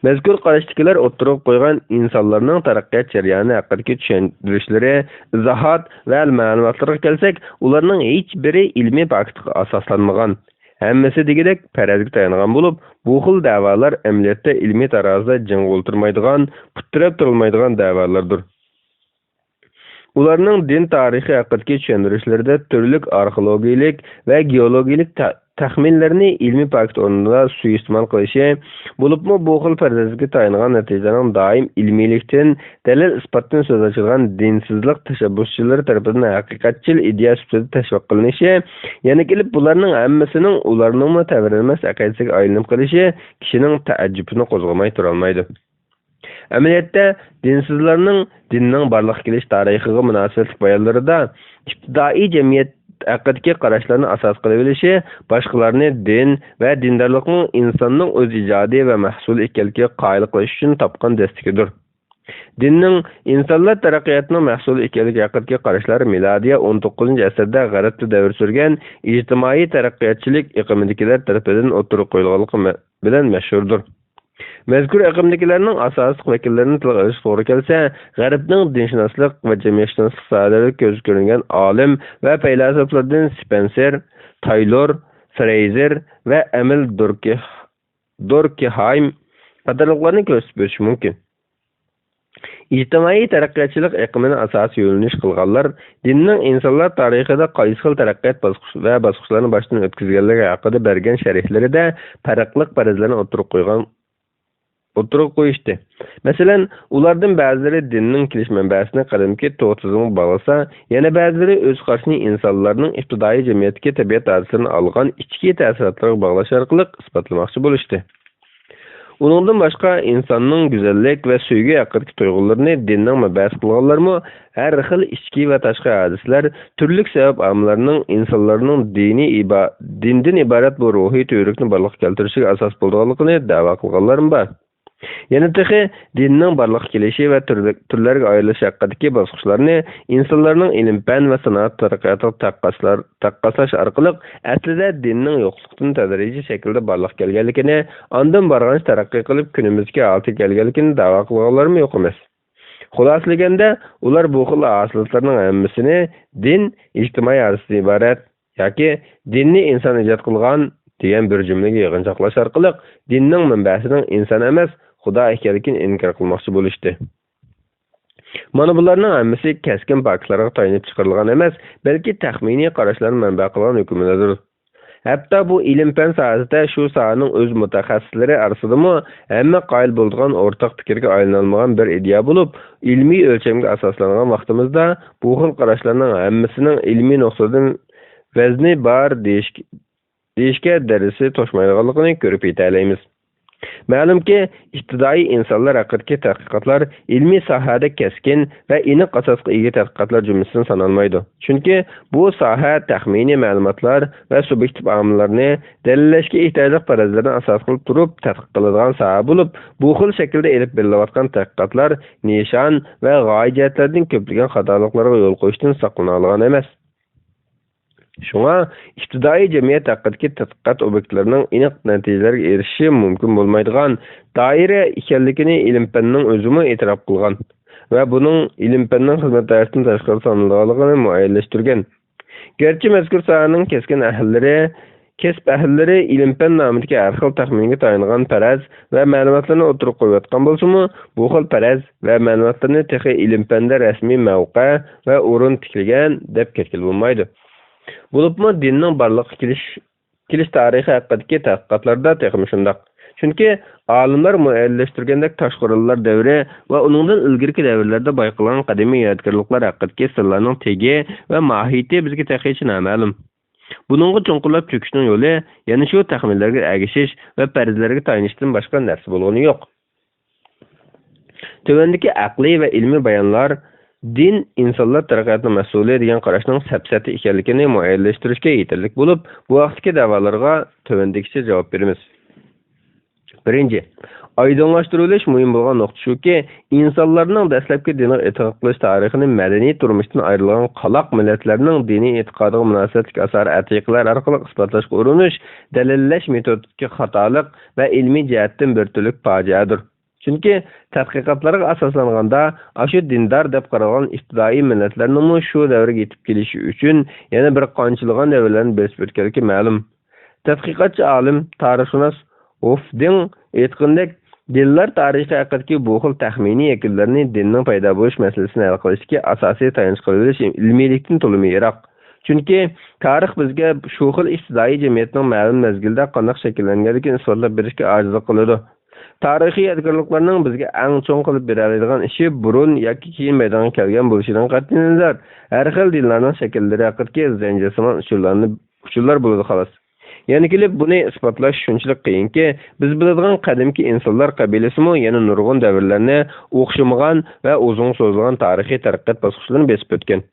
مەزكۇر قاراشتىكىلەر ئوتتۇرىغا قويغان ئىنسانلارنىڭ تەرەققىيات جەريانى ھەققىدىكى چۈشەندۈرۈشلىرى، ئىزاھات ۋە مەلۇماتلىرىغا كەلسەك، ئۇلارنىڭ ھېچبىرى ئىلمىي پاكىتقا ئاساسلانمىغان. ھەممىسى دېگۈدەك پەرەزگە تايانغان بولۇپ، بۇ خىل دەۋالار ئەمەلىيەتتە ئىلمىي تارازىدا جىڭغا ئولتۇرمايدىغان، پۇت تىرەپ تۇرالمايدىغان دەۋالاردۇر. ئۇلارنىڭ دىن تارىخى ھەققىدىكى چۈشەندۈرۈشلىرىدە تۈرلۈك ئارخېئولوگىيەلىك ۋە گېئولوگىيەلىك تە-، تەخمىنلەرنى ئىلمىي پاكىت ئورنىدا سۇيىئىستېمال قىلىشى، بولۇپمۇ بۇ خىل پەرەزگە تايانغان نەتىجىلەرنىڭ دائىم ئىلمىيلىكتىن، دەلىل-ئىسپاتتىن سۆز ئاچىدىغان دىنسىزلىق تەشەببۇسچىلىرى تەرىپىدىن ھەقىقەتچىل ئىدىيە سۈپىتىدە تەشۋىق قىلىنىشى، يەنە كېلىپ بۇلارنىڭ ھەممىسىنىڭ ئۇلارنىڭمۇ تەۋرەنمەس ئەقىدىسىگە ئايلىنىپ قېلىشى كىشىنىڭ تەئەججۈپىنى قوزغىماي تۇرالمايدۇ. ئەمەلىيەتتە، دىنسىزلارنىڭ دىننىڭ بارلىققا كېلىش تارىخىغا مۇناسىۋەتلىك بايانلىرىدا ئىپتىدائىي جەمئىيەت ھەققىدىكى قاراشلارنى ئاساس قىلىۋېلىشى باشقىلارنى دىن ۋە دىندارلىقنىڭ ئىنساننىڭ ئۆز ئىجادى ۋە مەھسۇلى ئىكەنلىكىگە قايىل قىلىش ئۈچۈن تاپقان دەستىكىدۇر. دىننىڭ ئىنسانلار تەرەققىياتىنىڭ مەھسۇلى ئىكەنلىكى ھەققىدىكى قاراشلار مىلادىيە ئون توققۇزىنچى ئەسىردە غەربتە دەۋر سۈرگەن ئىجتىمائىي تەرەققىياتچىلىك ئېقىمىدىكىلەر تەرىپىدىن ئوتتۇرىغا قويۇلغانلىقى مە-، بىلەن مەشھۇردۇر. مەزكۇر ئېقىمدىكىلەرنىڭ ئاساسلىق ۋەكىللىرىنى تىلغا ئېلىشقا توغرا كەلسە، غەربنىڭ دىنشۇناسلىق ۋە جەمئىيەتشۇناسلىق ساھەلىرىدە كۆزگە كۆرۈنگەن ئالىم ۋە پەيلاسوپلاردىن سپېنسېر، تايلور، فرېيزېر ۋە ئېمىل دۇركىھ-، دۇركىھايم قاتارلىقلارنى كۆرسىتىپ ئۆتۈش مۇمكىن. ئىجتىمائىي تەرەققىياتچىلىق ئېقىمىنى ئاساسىي يۆنىلىش قىلغانلار دىننىڭ ئىنسانلار تارىخىدا قايسى خىل تەرەققىيات باسقۇچ ۋە باسقۇچلارنى باشتىن ئۆتكۈزگەنلىكى ھەققىدە بەرگەن شەرھلىرىدە پەرقلىق پەرەزلەرنى ئوتتۇرىغا قويغان، ئوتتۇرىغا قويۇشتى. مەسىلەن، ئۇلاردىن بەزىلىرى دىننىڭ كېلىش مەنبەسىنى قەدىمكى توغ تىزىمغا باغلىسا، يەنە بەزىلىرى ئۆز قارىشىنى ئىنسانلارنىڭ ئىپتىدائىي جەمئىيەتتىكى تەبىئەت ھادىسىلىرىدىن ئالغان ئىچكى تەسىراتلىرىغا باغلاش ئارقىلىق ئىسپاتلىماقچى بولۇشتى. ئۇنىڭدىن باشقا، ئىنساننىڭ گۈزەللىك ۋە سۆيگۈ ھەققىدىكى تۇيغۇلىرىنى دىننىڭ مەنبەسى قىلغانلارمۇ ھەر خىل ئىچكى ۋە تاشقى ھادىسىلەر، تۈرلۈك سەۋەب ئامىللارنىڭ ئىنسانلارنىڭ دىنىي ئىبا-، دىندىن ئىبارەت بۇ روھىي تۈۋرۈكنى بارلىققا كەلتۈرۈشىگە ئاساس بولىدىغانلىقىنى دەۋا قىلغانلارمۇ بار. يەنە تېخى دىننىڭ بارلىققا كېلىشى ۋە تۈرلە-، تۈرلەرگە ئايرىلىشى ھەققىدىكى باسقۇچلارنى ئىنسانلارنىڭ ئىلىم-پەن ۋە سانائەت تەرەققىياتىغا تەققاسلار-، تەققاسلاش ئارقىلىق ئەسلىدە دىننىڭ يوقلۇقتىن تەدرىجىي شەكىلدە بارلىققا كەلگەنلىكىنى، ئاندىن بارغانچە تەرەققىي قىلىپ كۈنىمىزدىكى ھالەتكە كەلگەنلىكىنى دەۋا قىلغانلارمۇ يوق ئەمەس. خۇلاسىلىگەندە، ئۇلار بۇ خىل ھاسىلاتلارنىڭ ھەممىسىنى دىن ئىجتىمائىي ھادىسىدىن ئىبارەت ياكى دىننى ئىنسان ئىجاد قىلغان دېگەن بىر جۈملىگە يىغىنچاقلاش ئارقىلىق دىننىڭ مەنبەسىنىڭ ئىنسان ئەمەس، خۇدا ئىكەنلىكىنى ئىنكار قىلماقچى بولۇشتى. مانا بۇلارنىڭ ھەممىسى كەسكىن پاكىتلارغا تايىنىپ چىقىرىلغان ئەمەس، بەلكى تەخمىنىي قاراشلارنى مەنبە قىلغان ھۆكۈملەردۇر. ھەتتا بۇ ئىلىم-پەن ساھەسىدە شۇ ساھەنىڭ ئۆز مۇتەخەسسىسلىرى ئارىسىدىمۇ ھەممە قايىل بولىدىغان ئورتاق پىكىرگە ئايلىنالمىغان بىر ئىدىيە بولۇپ، ئىلمىي ئۆلچەمگە ئاساسلانغان ۋاقتىمىزدا، بۇ خىل قاراشلارنىڭ ھەممىسىنىڭ ئىلمىي نۇقتىدىن ۋەزنى بار دېيىش، دېيىشكە دەرىجىسى توشمايدىغانلىقىنى كۆرۈپ يېتەلەيمىز. مەلۇمكى، ئىپتىدائىي ئىنسانلار ھەققىدىكى تەتقىقاتلار ئىلمىي ساھەدە كەسكىن ۋە ئېنىق ئاساسقا ئىگە تەتقىقاتلار جۈملىسىدىن سانالمايدۇ. چۈنكى بۇ ساھە تەخمىنىي مەلۇماتلار ۋە سۇبيېكتىپ ئامىللارنى دەلىللەشكە ئېھتىياجلىق پەرەزلەرنى ئاساس قىلىپ تۇرۇپ تەتقىق قىلىدىغان ساھە بولۇپ، بۇ خىل شەكىلدە ئېلىپ بېرىلىۋاتقان تەتقىقاتلار نىشان ۋە غايە جەھەتلەردىن كۆپلىگەن خاتالىقلارغا يول قويۇشتىن ساقلىنالىغان ئەمەس. شۇڭا ئىپتىدائىي جەمئىيەت ھەققىدىكى تەتقىقات ئوبيېكتلىرىنىڭ ئېنىق نەتىجىلەرگە ئېرىشىشى مۇمكىن بولمايدىغان دائىرە ئىكەنلىكىنى ئىلىم-پەننىڭ ئۆزىمۇ ئېتىراپ قىلغان ۋە بۇنىڭ ئىلىم-پەننىڭ خىزمەت دائىرىسىدىن تاشقىرى سانىلىدىغانلىقىنى مۇئەييەنلەشتۈرگەن. گەرچە مەزكۇر ساھەنىڭ كەسكىن ئەھلىلىرى، كەسىپ ئەھلىلىرى ئىلىم-پەن نامىدىكى ھەر خىل تەخمىنگە تايانغان پەرەز ۋە مەلۇماتلارنى ئوتتۇرىغا قويۇۋاتقان بولسىمۇ، بۇ خىل پەرەز ۋە مەلۇماتلارنى تېخى ئىلىم-پەندە رەسمىي مەۋقە ۋە ئورۇن تىكلىگەن دەپ كەتكىلى بولمايدۇ. بولۇپمۇ دىننىڭ بارلىققا كېلىش، كېلىش تارىخى ھەققىدىكى تەتقىقاتلاردا تېخىمۇ شۇنداق. چۈنكى ئالىملار مۇئەييەنلەشتۈرگەندەك تاش قوراللار دەۋرى ۋە ئۇنىڭدىن ئىلگىرىكى دەۋرلەردە بايقالغان قەدىمىي يادىكارلىقلار ھەققىدىكى سىرلارنىڭ تېگى ۋە ماھىيىتى بىزگە تېخىچە نامەلۇم. بۇنىڭغا چوڭقۇرلاپ چۆكۈشنىڭ يولى يەنە شۇ تەخمىنلەرگە ئەگىشىش ۋە پەرەزلەرگە تايىنىشتىن باشقا نەرسە بولغىنى يوق. تۆۋەندىكى ئەقلىي ۋە ئىلمىي بايانلار دىن ئىنسانلار تەرەققىياتىنىڭ مەھسۇلى دېگەن قاراشنىڭ سەپسەتە ئىكەنلىكىنى مۇئەييەنلەشتۈرۈشكە يېتەرلىك بولۇپ، بۇ ھەقتىكى دەۋالارغا تۆۋەندىكىچە جاۋاب بېرىمىز. بىرىنچى، ئايدىڭلاشتۇرۇۋېلىش مۇھىم بولغان نۇقتا شۇكى، ئىنسانلارنىڭ دەسلەپكى دىنغا ئېتىقاد قىلىش تارىخىنى مەدەنىي تۇرمۇشتىن ئايرىلغان قالاق مىللەتلەرنىڭ دىنىي ئېتىقادىغا مۇناسىۋەتلىك ئاسارە ئەتىقىلەر ئارقىلىق ئىسپاتلاشقا ئۇرۇنۇش، دەلىللەش مېتودىكى خاتالىق ۋە ئىلمىي جەھەتتىن بىر تۈرلۈك پاجىئەدۇر. چۈنكى تەتقىقاتلارغا ئاساسلانغاندا، ئاشۇ دىندار دەپ قارالغان ئىپتىدائىي مىللەتلەرنىڭمۇ شۇ دەۋرگە يېتىپ كېلىشى ئۈچۈن يەنە بىر قانچىلىغان دەۋرلەرنى بېسىپ ئۆتكەنلىكى مەلۇم. تەتقىقاتچى ئالىم، تارىخشۇناس ھوفدىڭ ئېيتقىنىدەك، دىنلار تارىخى ھەققىدىكى بۇ خىل تەخمىنىي يەكۈنلەرنى دىننىڭ پەيدا بولۇش مەسىلىسىنى ھەل قىلىشتىكى ئاساسىي تايانچ قىلىۋېلىش ئىلمىيلىكتىن تولىمۇ يىراق. چۈنكى تارىخ بىزگە شۇ خىل ئىپتىدائىي جەمئىيەتنىڭ مەلۇم مەزگىلدە قانداق شەكىللەنگەنلىكىنى ئىسپاتلاپ بېرىشكە ئاجىزلىق قىلىدۇ. تارىخىي يادىكارلىقلارنىڭ بىزگە ئەڭ چوڭ قىلىپ بېرەلەيدىغان ئىشى بۇرۇن ياكى كېيىن مەيدانغا كەلگەن بولۇشىدىن قەتئىينەزەر، ھەر خىل دىنلارنىڭ شەكىللىرى ھەققىدىكى زەنجىرسىمان ئۇچۇرلارنى، ئۇچۇرلار بولىدۇ، خالاس. يەنە كېلىپ بۇنى ئىسپاتلاش شۇنچىلىك قىيىنكى، بىز بىلىدىغان قەدىمكى ئىنسانلار قەبىلىسىمۇ يەنە نۇرغۇن دەۋرلەرنى ئوخشىمىغان ۋە ئۇزۇنغا سوزۇلغان تارىخىي تەرەققىيات باسقۇچلىرىنى بېسىپ ئۆتكەن.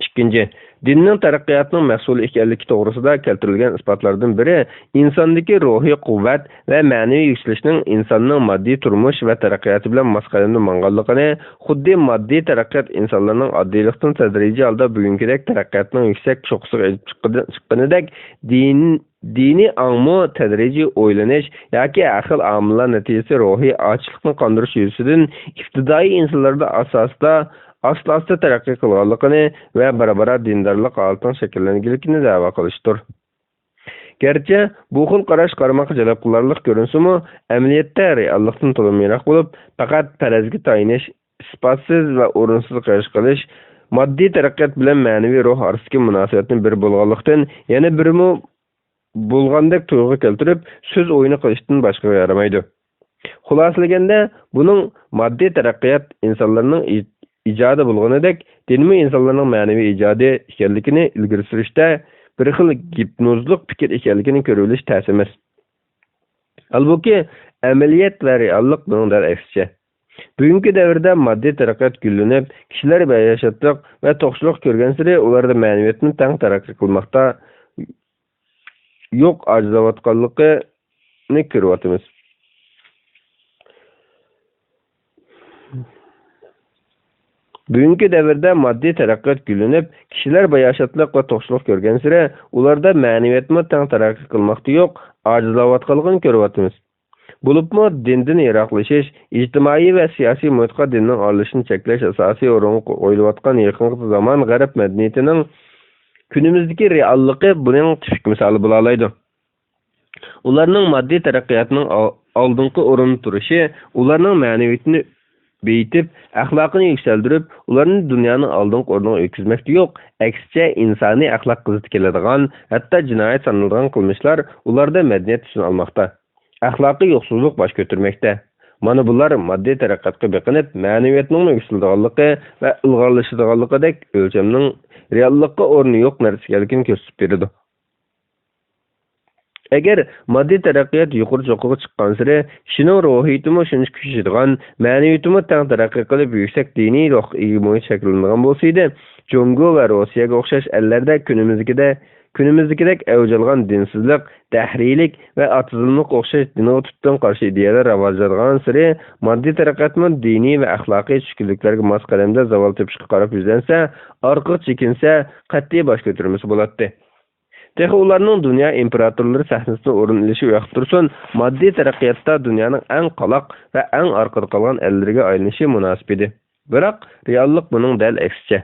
ئىككىنچى، دىننىڭ تەرەققىياتنىڭ مەھسۇلى ئىكەنلىكى توغرىسىدا كەلتۈرۈلگەن ئىسپاتلاردىن بىرى، ئىنساندىكى روھىي قۇۋۋەت ۋە مەنىۋى يۈكسىلىشنىڭ ئىنساننىڭ ماددىي تۇرمۇش ۋە تەرەققىياتى بىلەن ماس قەدەمدە ماڭغانلىقىنى، خۇددى ماددىي تەرەققىيات ئىنسانلارنىڭ ئاددىيلىقتىن تەدرىجىي ھالدا بۈگۈنكىدەك تەرەققىياتنىڭ يۈكسەك چوققىسىغا ئېلىپ چىققىنىدەك، دىن دىنىي ئاڭمۇ تەدرىجىي ئويلىنىش ياكى ھەر خىل ئامىللار نەتىجىسى روھىي ئاچلىقنى قاندۇرۇش يۈزىسىدىن ئىپتىدائىي ئىنسانلاردا ئاساستا، ئاستا-ئاستا تەرەققىي قىلغانلىقىنى ۋە بارا-بارا دىندارلىق ھالىتىنىڭ شەكىللەنگەنلىكىنى دەۋا قىلىشتۇر. گەرچە بۇ خىل قاراش قارىماققا جەلپ قىلارلىق كۆرۈنسىمۇ، ئەمەلىيەتتە رېئاللىقتىن تولىمۇ يىراق بولۇپ، پەقەت پەرەزگە تايىنىش، ئىسپاتسىز ۋە ئورۇنسىز قىياس قىلىش، ماددىي تەرەققىيات بىلەن مەنىۋى روھ ئارىسىدىكى مۇناسىۋەتنى بىر بولغانلىقتىن، يەنە بىرمۇ بولغاندەك تۇيغۇغا كەلتۈرۈپ، سۆز ئويۇنى قىلىشتىن باشقىغا يارىمايدۇ. خۇلاسىلىگەندە، بۇنىڭ ماددىي تەرەققىيات ئىنسانلارنىڭ ئىج-، ئىجادى بولغىنىدەك، دىنمۇ ئىنسانلارنىڭ مەنىۋى ئىجادى ئىكەنلىكىنى ئىلگىرى سۈرۈشتە بىر خىل گىپنوزلۇق پىكىر ئىكەنلىكىنى كۆرۈۋېلىش تەس ئەمەس. ھالبۇكى، ئەمەلىيەت ۋە رېئاللىق بۇنىڭ دەل ئەكسىچە. بۈگۈنكى دەۋردە ماددىي تەرەققىيات گۈللىنىپ، كىشىلەر باياشاتلىق ۋە توقچىلىق كۆرگەنسېرى ئۇلاردا مەنىۋىيەتمۇ تەڭ تەرەققىي قىلماقتا، يوق ئاجىزلاۋاتقانلىقىنى كۆرۈۋاتىمىز. بۈگۈنكى دەۋردە ماددىي تەرەققىيات گۈللىنىپ، كىشىلەر باياشاتلىق ۋە توقچىلىق كۆرگەنسېرى ئۇلاردا مەنىۋىيەتمۇ تەڭ تەرەققىي قىلماقتا يوق، ئاجىزلاۋاتقانلىقىنى كۆرۈۋاتىمىز. بولۇپمۇ دىندىن يىراقلىشىش، ئىجتىمائىي ۋە سىياسىي مۇھىتقا دىننىڭ ئارىلىشىشىنى چەكلەش ئاساسىي ئورۇنغا قويۇلۇۋاتقان يېقىنقى زامان غەرب مەدەنىيىتىنىڭ كۈنىمىزدىكى رېئاللىقى بۇنىڭ تىپىك مىسالى بولالايدۇ. ئۇلارنىڭ ماددىي تەرەققىياتنىڭ ئال-، ئالدىنقى ئورۇندا تۇرۇشى ئۇلارنىڭ مەنىۋىيىتىنى بېيىتىپ، ئەخلاقىنى يۈكسەلدۈرۈپ، ئۇلارنى دۇنيانىڭ ئالدىنقى ئورنىغا ئۆتكۈزمەكتە يوق، ئەكسىچە، ئىنسانىي ئەخلاق قىزىتىۋېتىدىغان، ھەتتا جىنايەت سانىلىدىغان قىلمىشلار ئۇلاردا مەدەنىيەت تۈسىنى ئالماقتا. ئەخلاقىي يوقسۇزلۇق باش كۆتۈرمەكتە. مانا بۇلار ماددىي تەرەققىياتقا بېقىنىپ، مەنىۋىيەتنىڭمۇ يۈكسىلىدىغانلىقى ۋە ئىلغارلىشىدىغانلىقىدەك ئۆلچەمنىڭ رېئاللىققا ئورنى يوق نەرسە ئىكەنلىكىنى كۆرسىتىپ بېرىدۇ. ئەگەر ماددىي تەرەققىيات يۇقىرى چوققىغا چىققانسېرى، كىشىنىڭ روھىيىتىمۇ شۇنچە كۈچىيىدىغان، مەنىۋىيىتىمۇ تەڭ تەرەققىي قىلىپ، يۈكسەك دىنىي روھقا ئىگە مۇھىت شەكىللەنگەن بولسىدى، جۇڭگو ۋە روسىيەگە ئوخشاش ئەللەردە كۈنىمىزدىكىدە-، كۈنىمىزدىكىدەك ئەۋج ئالغان دىنسىزلىق، دەھرىيلىك ۋە ئاتېئىزمغا ئوخشاش دىنغا تۈپتىن قارشى ئىدىيەلەر راۋاجلانغانسېرى، ماددىي تەرەققىياتمۇ دىنىي ۋە ئەخلاقىي چۈشكۈنلۈكلەرگە ماس قەدەمدە زاۋال تېپىشقا قاراپ يۈزلەنسە، ئارقىغا چېكىنسە، قەتئىي باش كۆتۈرمىسە بولاتتى. تېخى ئۇلارنىڭ دۇنيا ئىمپېراتورلىرى سەھنىسىدىن ئورۇن ئېلىشى ئۇياقتا تۇرسۇن، ماددىي تەرەققىياتتا دۇنيانىڭ ئەڭ قالاق ۋە ئەڭ ئارقىدا قالغان ئەللىرىگە ئايلىنىشى مۇناسىپ ئىدى. بىراق، رېئاللىق بۇنىڭ دەل ئەكسىچە.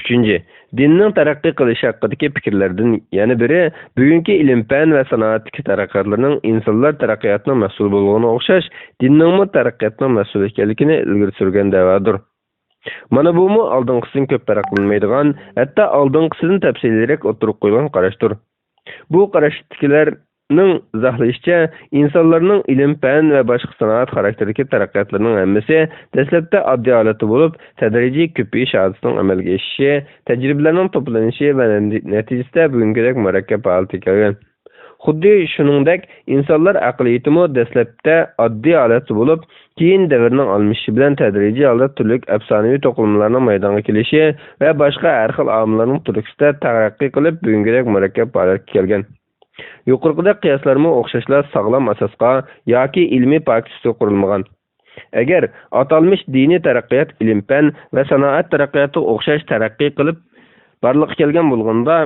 ئۈچىنچى، دىننىڭ تەرەققىي قىلىشى ھەققىدىكى پىكىرلەردىن يەنە بىرى، بۈگۈنكى ئىلىم-پەن ۋە سانائەتتىكى تەرەققىياتلىرىنىڭ ئىنسانلار تەرەققىياتىنىڭ مەھسۇلى بولغىنىغا ئوخشاش، دىننىڭمۇ تەرەققىياتنىڭ مەھسۇلى ئىكەنلىكىنى ئىلگىرى سۈرگەن دەۋادۇر. مانا بۇمۇ ئالدىنقىسىدىن كۆپ پەرقلەنمەيدىغان، ھەتتا ئالدىنقىسىدىن تەپسىلىيرەك ئوتتۇرىغا قويۇلغان قاراشتۇر. بۇ قاراشتىكىلەرنىڭ ئىزاھلىشىچە، ئىنسانلارنىڭ ئىلىم-پەن ۋە باشقا سانائەت خاراكتېرىدىكى تەرەققىياتلىرىنىڭ ھەممىسى دەسلەپتە ئاددىي ھالەتتە بولۇپ، تەدرىجىي كۆپىيىش ھادىسىنىڭ ئەمەلگە ئېشىشى، تەجرىبىلەرنىڭ توپلىنىشى ۋە نەتىجىسىدە بۈگۈنكىدەك مۇرەككەپ ھالەتكە كەلگەن. خۇددى شۇنىڭدەك، ئىنسانلار ئەقلىيىتىمۇ دەسلەپتە ئاددىي ھالەتتە بولۇپ، كېيىن دەۋرنىڭ ئالمىشىشى بىلەن تەدرىجىي ھالدا تۈرلۈك ئەپسانىۋى توقۇلمىلارنىڭ مەيدانغا كېلىشى ۋە باشقا ھەر خىل ئامىللارنىڭ تۈرتكىسىدە تەرەققىي قىلىپ، بۈگۈنكىدەك مۇرەككەپ ھالەتكە كەلگەن. يۇقىرىقىدەك قىياسلارمۇ ئوخشاشلا ساغلام ئاساسقا ياكى ئىلمىي پاكىت ئۈستىگە قۇرۇلمىغان. ئەگەر ئاتالمىش دىنىي تەرەققىيات ئىلىم-پەن ۋە سانائەت تەرەققىياتىغا ئوخشاش تەرەققىي قىلىپ بارلىققا كەلگەن بولغاندا،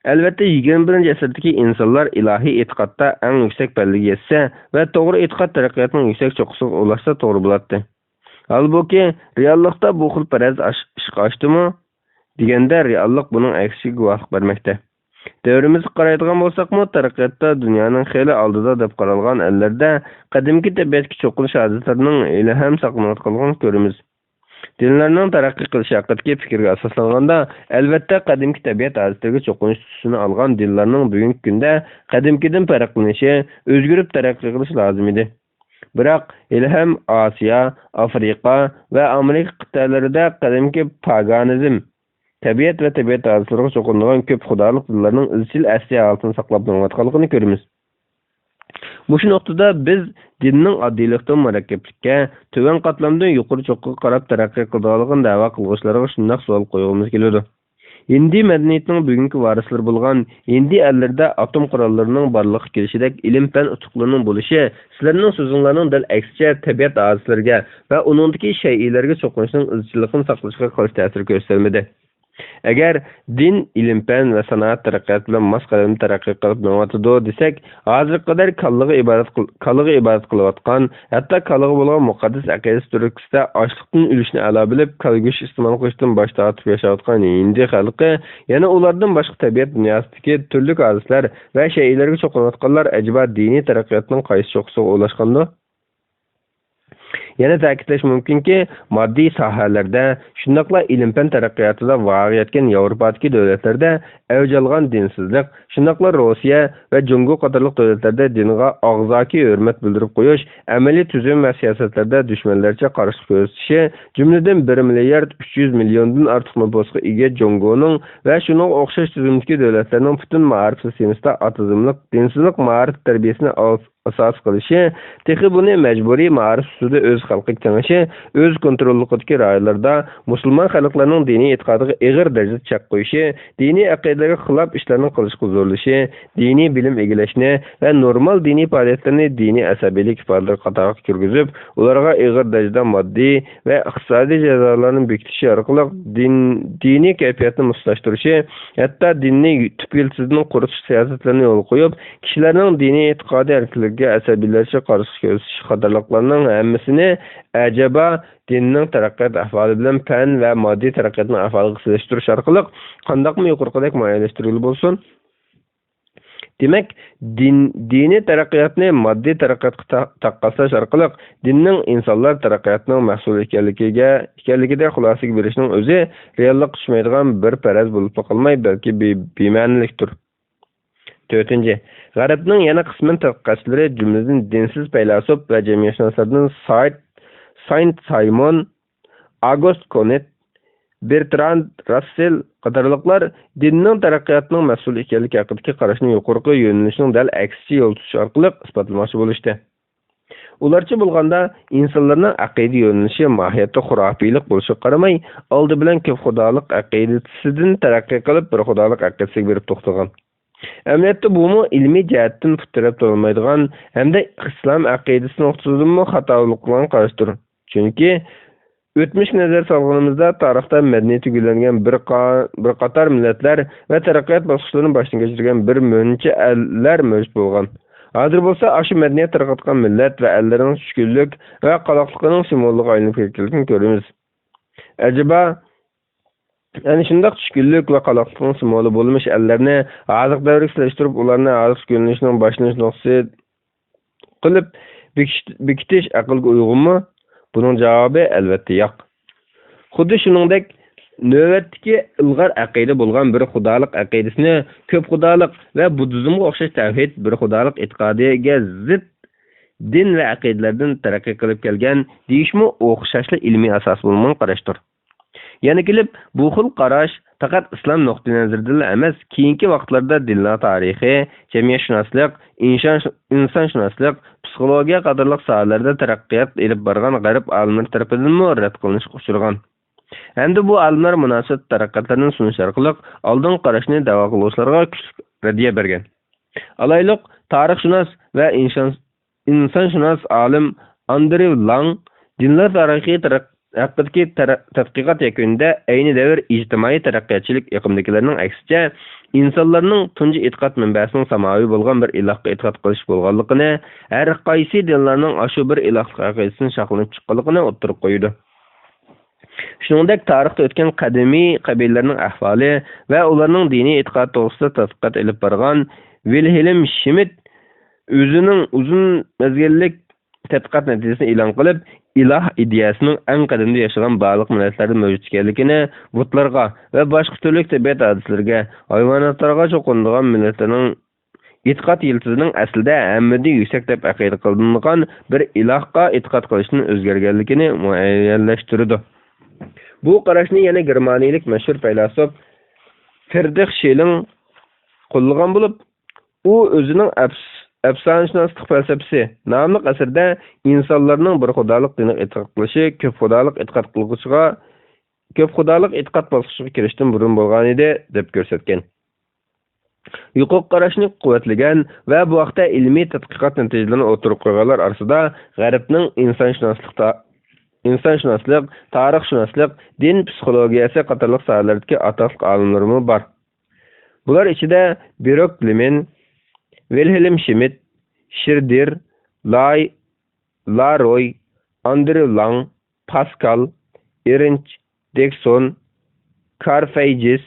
ئەلۋەتتە، يىگىرمە بىرىنچى ئەسىردىكى ئىنسانلار ئىلاھىي ئېتىقادتا ئەڭ يۈكسەك پەللىگە يەتسە ۋە توغرا ئېتىقاد تەرەققىياتنىڭ يۈكسەك چوققىسىغا ئۇلاشسا توغرا بولاتتى. ھالبۇكى، رېئاللىقتا بۇ خىل پەرەز ئاش-، ئىشقا ئاشتىمۇ؟ دېگەندە، رېئاللىق بۇنىڭ ئەكسىچە گۇۋاھلىق بەرمەكتە. دەۋرىمىزگە قارايدىغان بولساقمۇ، تەرەققىياتتا دۇنيانىڭ خېلى ئالدىدا دەپ قارالغان ئەللەردە قەدىمكى تەبىئەتكە چوقۇنۇش ھادىسىلىرىنىڭ ھېلىھەم ساقلىنىۋاتقانلىقىنى كۆرىمىز. دىنلارنىڭ تەرەققىي قىلىشى ھەققىدىكى پىكىرگە ئاساسلانغاندا، ئەلۋەتتە، قەدىمكى تەبىئەت ھادىسىلىرىگە چوقۇنۇش تۈسىنى ئالغان دىنلارنىڭ بۈگۈنكى كۈندە قەدىمكىدىن پەرقلىنىشى، ئۆزگىرىپ تەرەققىي قىلىشى لازىم ئىدى. بىراق، ھېلىھەم ئاسىيا، ئافرىقا ۋە ئامېرىكا قىتئەلىرىدە قەدىمكى پاگانىزم، تەبىئەت ۋە تەبىئەت ھادىسىلىرىغا چوقۇنىدىغان كۆپ خۇدالىق دىنلارنىڭ ئىزچىل ئەسلى ھالىتىنى ساقلاپ مېڭىۋاتقانلىقىنى كۆرىمىز. مۇشۇ نۇقتىدا بىز دىننىڭ ئاددىيلىقتىن مۇرەككەپلىككە، تۆۋەن قاتلامدىن يۇقىرى چوققىغا قاراپ تەرەققىي قىلىدىغانلىقىنى دەۋا قىلغۇچىلارغا شۇنداق سوئال قويغۇمىز كېلىدۇ. ھىندى مەدەنىيىتىنىڭ بۈگۈنكى ۋارىسلىرى بولغان ھىندى ئەللىرىدە ئاتوم قوراللىرىنىڭ بارلىققا كېلىشىدەك ئىلىم-پەن ئۇتۇقلىرىنىڭ بولۇشى سىلەرنىڭ سۆزۈڭلارنىڭ دەل ئەكسىچە تەبىئەت ھادىسىلىرىگە ۋە ئۇنىڭدىكى شەيئىلەرگە چوقۇنۇشنىڭ ئىزچىللىقىنى ساقلىشىغا قىلچە تەسىر كۆرسىتەلمىدى. ئەگەر دىن، ئىلىم-پەن ۋە سانائەت تەرەققىيات بىلەن ماس قەدەمدە تەرەققىي قىلىپ مېڭىۋاتىدۇ دېسەك، ھازىرغا قەدەر كاللىغا ئىبادەت قىل-، كالىغا ئىبادەت قىلىۋاتقان، ھەتتا كالىغا بولغان مۇقەددەس ئەقىدىسى تۈرتكىسىدە ئاچلىقتىن ئۆلۈشنى ئەلا بىلىپ، كالا گۆش ئىستېمال قىلىشتىن باش تارتىپ ياشاۋاتقان ھىندى خەلقى يەنە ئۇلاردىن باشقا تەبىئەت دۇنياسىدىكى تۈرلۈك ھادىسىلەر ۋە شەيئىلەرگە چوقۇنۇۋاتقانلار ئەجەبا دىنىي تەرەققىياتنىڭ قايسى چوققىسىغا ئۇلاشقاندۇ؟ يەنە تەكىتلەش مۇمكىنكى، ماددىي ساھەلەردە، شۇنداقلا ئىلىم-پەن تەرەققىياتىدا ۋايىغا يەتكەن ياۋروپادىكى دۆلەتلەردە ئەۋج ئالغان دىنسىزلىق، شۇنداقلا روسىيە ۋە جۇڭگو قاتارلىق دۆلەتلەردە دىنغا ئاغزاكى ھۆرمەت بىلدۈرۈپ قويۇش، ئەمەلىي تۈزۈم ۋە سىياسەتلەردە دۈشمەنلەرچە قارشىلىق كۆرسىتىشى، جۈملىدىن بىر مىليارد ئۈچ يۈز مىليوندىن ئارتۇق نوپۇسقا ئىگە جۇڭگونىڭ ۋە شۇنىڭغا ئوخشاش تۈزۈمدىكى دۆلەتلەرنىڭ پۈتۈن مائارىپ سىستېمىسىدا ئاتېئىزملىق، دىنسىزلىق مائارىپ تەربىيەسىنى ئاساس قىلىشى، تېخى بۇنى مەجبۇرىي مائارىپ ئۈستىدە ئۆز خەلقىگە تېڭىشى، ئۆز كونتروللۇقىدىكى رايونلاردا مۇسۇلمان خەلقلەرنىڭ دىنىي ئېتىقادىغا ئېغىر دەرىجىدە چەك قويۇشى، دىنىي ئەقىدىلەرگە خىلاپ ئىشلارنى قىلىشقا زورلىشى، دىنىي بىلىم ئىگىلەشنى ۋە نورمال دىنىي پائالىيەتلەرنى دىنىي ئەسەبىيلىك ئىپادىلىرى قاتارىغا كىرگۈزۈپ، ئۇلارغا ئېغىر دەرىجىدە ماددىي ۋە ئىقتىسادىي جازالارنى بېكىتىشى ئارقىلىق دىن، دىنىي كەيپىياتنى مۇستلاشتۇرۇشى، ھەتتا دىننى تۈپ يىلتىزىدىن قۇرۇتۇش سىياسەتلىرىنى يولغا قويۇپ، كىشىلەرنىڭ دىنىي ئېتىقادىي ئەركىنلىكىگە ئەسەبىيلەرچە قارشى كۆرسىتىش قاتارلىقلارنىڭ ھەممىسىنى ئەجەبا دىننىڭ تەرەققىيات ئەھۋالى بىلەن پەن ۋە ماددىي تەرەققىياتنىڭ ئەھۋالىغا سېلىشتۇرۇش ئارقىلىق قانداقمۇ يۇقىرىقىدەك مۇئەييەنلەشتۈرگىلى بولسۇن؟ دېمەك، دىن، دىنىي تەرەققىياتنى ماددىي تەرەققىياتقا تا-، تاققاسلاش ئارقىلىق دىننىڭ ئىنسانلار تەرەققىياتىنىڭ مەھسۇلى ئىكەنلىكىگە، ئىكەنلىكىدە خۇلاسىگە بېرىشنىڭ ئۆزى رېئاللىققا چۈشمەيدىغان بىر پەرەز بولۇپلا قالماي، بەلكى بى-، بىمەنىلىكتۇر. تۆتىنچى، غەربنىڭ يەنە قىسمەن تەتقىقاتچىلىرى، جۈملىدىن دىنسىز پەيلاسوپ ۋە جەمئىيەتشۇناسلاردىن سايت، ساينت سايمون، ئاگوست كونت، بېرتراند راسسېل قاتارلىقلار دىننىڭ تەرەققىياتنىڭ مەھسۇلى ئىكەنلىكى ھەققىدىكى قاراشنى يۇقىرىقى يۆنىلىشنىڭ دەل ئەكسىچە يول تۇتۇش ئارقىلىق ئىسپاتلىماقچى بولۇشتى. ئۇلارچە بولغاندا، ئىنسانلارنىڭ ئەقىدە يۆنىلىشى ماھىيەتتە خۇراپىيلىق بولۇشىغا قارىماي، ئالدى بىلەن كۆپ خۇدالىق ئەقىدىسىدىن تەرەققىي قىلىپ، بىر خۇدالىق ئەقىدىسىگە بېرىپ توختىغان. ئەمەلىيەتتە بۇمۇ ئىلمىي جەھەتتىن پۇت تىرەپ تۇرالمايدىغان ھەمدە ئىسلام ئەقىدىسى نۇقتىسىدىنمۇ خاتالىق بولغان قاراشتۇر. چۈنكى ئۆتمۈشكە نەزەر سالغىنىمىزدا، تارىختا مەدەنىيىتى گۈللەنگەن بىر قا-، بىر قاتار مىللەتلەر ۋە تەرەققىيات باسقۇچلىرىنى باشتىن كەچۈرگەن بىر مۇنچە ئەللەر مەۋجۇت بولغان. ھازىر بولسا ئاشۇ مەدەنىيەت تارقاتقان مىللەت ۋە ئەللەرنىڭ چۈشكۈنلۈك ۋە قالاقلىقىنىڭ سىمۋولىغا ئايلىنىپ كەتكەنلىكىنى كۆرىمىز. ئەجەبا، ئەنە شۇنداق چۈشكۈنلۈك ۋە قالاقلىقنىڭ سىمۋولى بولمىش ئەللەرنى ھازىرقى دەۋرگە سېلىشتۇرۇپ، ئۇلارنى ھازىرقى يۆنىلىشنىڭ باشلىنىش نۇقتىسى قىلىپ بېكىش-، بېكىتىش ئەقىلگە ئۇيغۇنمۇ؟ بۇنىڭ جاۋابى ئەلۋەتتە ياق. خۇددى شۇنىڭدەك، نۆۋەتتىكى ئىلغار ئەقىدە بولغان بىر خۇدالىق ئەقىدىسىنى كۆپ خۇدالىق ۋە بۇددىزمغا ئوخشاش تەۋھىد بىر خۇدالىق ئېتىقادىگە زىت دىن ۋە ئەقىدىلەردىن تەرەققىي قىلىپ كەلگەن دېيىشمۇ ئوخشاشلا ئىلمىي ئاساسى بولمىغان قاراشتۇر. يەنە كېلىپ، بۇ خىل قاراش پەقەت ئىسلام نۇقتىئىنەزىرىدىنلا ئەمەس، كېيىنكى ۋاقىتلاردا دىنلار تارىخى، جەمئىيەتشۇناسلىق، ئىنشان-، ئىنسانشۇناسلىق، پسىخولوگىيە قاتارلىق ساھەلەردە تەرەققىيات ئېلىپ بارغان غەرب ئالىملىرى تەرىپىدىنمۇ رەت قىلىنىشقا ئۇچرىغان. ھەمدە بۇ ئالىملار مۇناسىۋەتلىك تەتقىقاتلىرىنى سۇنۇش ئارقىلىق ئالدىنقى قاراشنى دەۋا قىلغۇچىلارغا كۈچلۈك رەددىيە بەرگەن. ئالايلۇق، تارىخشۇناس ۋە ئىنشان-، ئىنسانشۇناس ئالىم ئاندرېۋ لاڭ دىنلار تارىخى تەرەق-، ھەققىدىكى تەرە-، تەتقىقات يەكۈنىدە ئەينى دەۋر ئىجتىمائىي تەرەققىياتچىلىك ئېقىمىدىكىلەرنىڭ ئەكسىچە، ئىنسانلارنىڭ تۇنجى ئېتىقاد مەنبەسىنىڭ ساماۋى بولغان بىر ئىلاھقا ئېتىقاد قىلىش بولغانلىقىنى، ھەر قايسى دىنلارنىڭ ئاشۇ بىر ئىلاھلىق ئەقىدىسىدىن شاخلىنىپ چىققانلىقىنى ئوتتۇرىغا قويىدۇ. شۇنىڭدەك، تارىختا ئۆتكەن قەدىمىي قەبىلىلەرنىڭ ئەھۋالى ۋە ئۇلارنىڭ دىنىي ئېتىقادى توغرىسىدا تەتقىقات ئېلىپ بارغان ۋىلھېلم شىمىت ئۆزىنىڭ ئۇزۇن مەزگىللىك تەتقىقات نەتىجىسىنى ئېلان قىلىپ، ئىلاھ ئىدىيەسىنىڭ ئەڭ قەدىمدە ياشىغان بارلىق مىللەتلەردە مەۋجۇت ئىكەنلىكىنى، بۇتلارغا ۋە باشقا تۈرلۈك تەبىئەت ھادىسىلىرىگە، ھايۋاناتلارغا چوقۇنىدىغان مىللەتلەرنىڭ ئېتىقاد يىلتىزىنىڭ ئەسلىدە ھەممىدىن يۈكسەك دەپ ئەقىدە قىلىنغان بىر ئىلاھقا ئېتىقاد قىلىشتىن ئۆزگەرگەنلىكىنى مۇئەييەنلەشتۈرىدۇ. بۇ قاراشنى يەنە گېرمانىيەلىك مەشھۇر پەيلاسوپ فىردرىخ شېلىڭ قوللىغان بولۇپ، ئۇ ئۆزىنىڭ ئەپس-، ئەپسانىشۇناسلىق پەلسەپىسى ناملىق ئەسىرىدە ئىنسانلارنىڭ بىر خۇدالىق دىنىغا ئېتىقاد قىلىشى كۆپ خۇدالىق ئېتىقاد قىلغۇچىغا، كۆپ خۇدالىق ئېتىقاد باسقۇچىغا كىرىشتىن بۇرۇن بولغانىدى، دەپ كۆرسەتكەن. يۇقىرىقى قاراشنى قۇۋۋەتلىگەن ۋە بۇ ھەقتە ئىلمىي تەتقىقات نەتىجىلىرىنى ئوتتۇرىغا قويغانلار ئارىسىدا غەربنىڭ ئىنسانشۇناسلىقتا، ئىنسانشۇناسلىق، تارىخشۇناسلىق، دىن پسىخولوگىيەسى قاتارلىق ساھەلەردىكى ئاتاقلىق ئالىملىرىمۇ بار. بۇلار ئىچىدە بېروك لېمىن، ۋىلھېلم شىمىت، شىردېر، لاي، لاروي، ئاندرېۋ لاڭ، پاسكال، ئېرنچ، دېكسون، كارفەيجىس،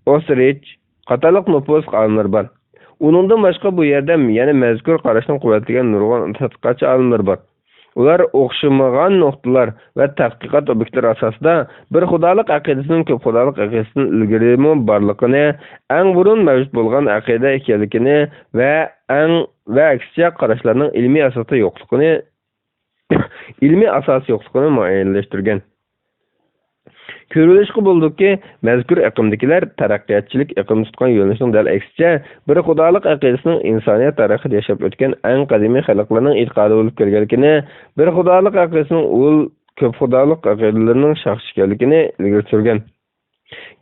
ئوسرىچ قاتارلىق نوپۇزلۇق ئالىملار بار. ئۇنىڭدىن باشقا، بۇ يەردە يەنە مەزكۇر قاراشنى قۇۋۋەتلىگەن نۇرغۇن تەتقىقاتچى ئالىملار بار. ئۇلار ئوخشىمىغان نۇقتىلار ۋە تەتقىقات ئوبيېكتلىرى ئاساسىدا بىر خۇدالىق ئەقىدىسىنىڭ كۆپ خۇدالىق ئەقىدىسىدىن ئىلگىرىمۇ بارلىقىنى، ئەڭ بۇرۇن مەۋجۇت بولغان ئەقىدە ئىكەنلىكىنى ۋە ئەڭ، ۋە ئەكسىچە قاراشلارنىڭ ئىلمىي ئاساستا يوقلۇقىنى، ئىلمىي ئاساسى يوقلۇقىنى مۇئەييەنلەشتۈرگەن. كۆرۈۋېلىشقا بولىدۇكى، مەزكۇر ئېقىمدىكىلەر تەرەققىياتچىلىك ئېقىم تۇتقان يۆنىلىشنىڭ دەل ئەكسىچە، بىر خۇدالىق ئەقىدىسىنىڭ ئىنسانىيەت تارىخىدا ياشاپ ئۆتكەن ئەڭ قەدىمىي خەلقلەرنىڭ ئېتىقادى بولۇپ كەلگەنلىكىنى، بىر خۇدالىق ئەقىدىسىنىڭ ئۇل كۆپ خۇدالىق ئەقىدىلىرىنىڭ شاخسى ئىكەنلىكىنى ئىلگىرى سۈرگەن.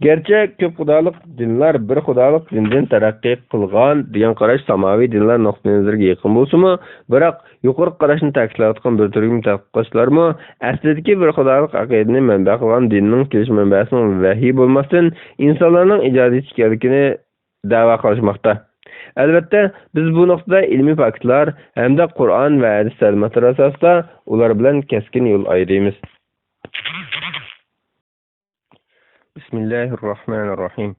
گەرچە كۆپ خۇدالىق دىنلار بىر خۇدالىق دىندىن تەرەققىي قىلغان دېگەن قاراش ساماۋى دىنلار نۇقتىئىنەزىرىگە يېقىن بولسىمۇ، بىراق يۇقىرىقى قاراشنى تەكىتلەۋاتقان بىر تۈركۈم تەتقىقاتچىلارمۇ ئەسلىدىكى بىر خۇدالىق ئەقىدىنى مەنبە قىلغان دىننىڭ كېلىش مەنبەسىنىڭ ۋەھىي بولماستىن، ئىنسانلارنىڭ ئىجادىيىتى ئىكەنلىكىنى دەۋا قىلىشماقتا. ئەلۋەتتە، بىز بۇ نۇقتىدا ئىلمىي فاكتلار ھەمدە قۇرئان ۋە ھەدىس تەلىماتلىرى ئاساسىدا ئۇلار بىلەن كەسكىن يول ئايرىيمىز. بىسمىللاھىررەھمانىررەھىم.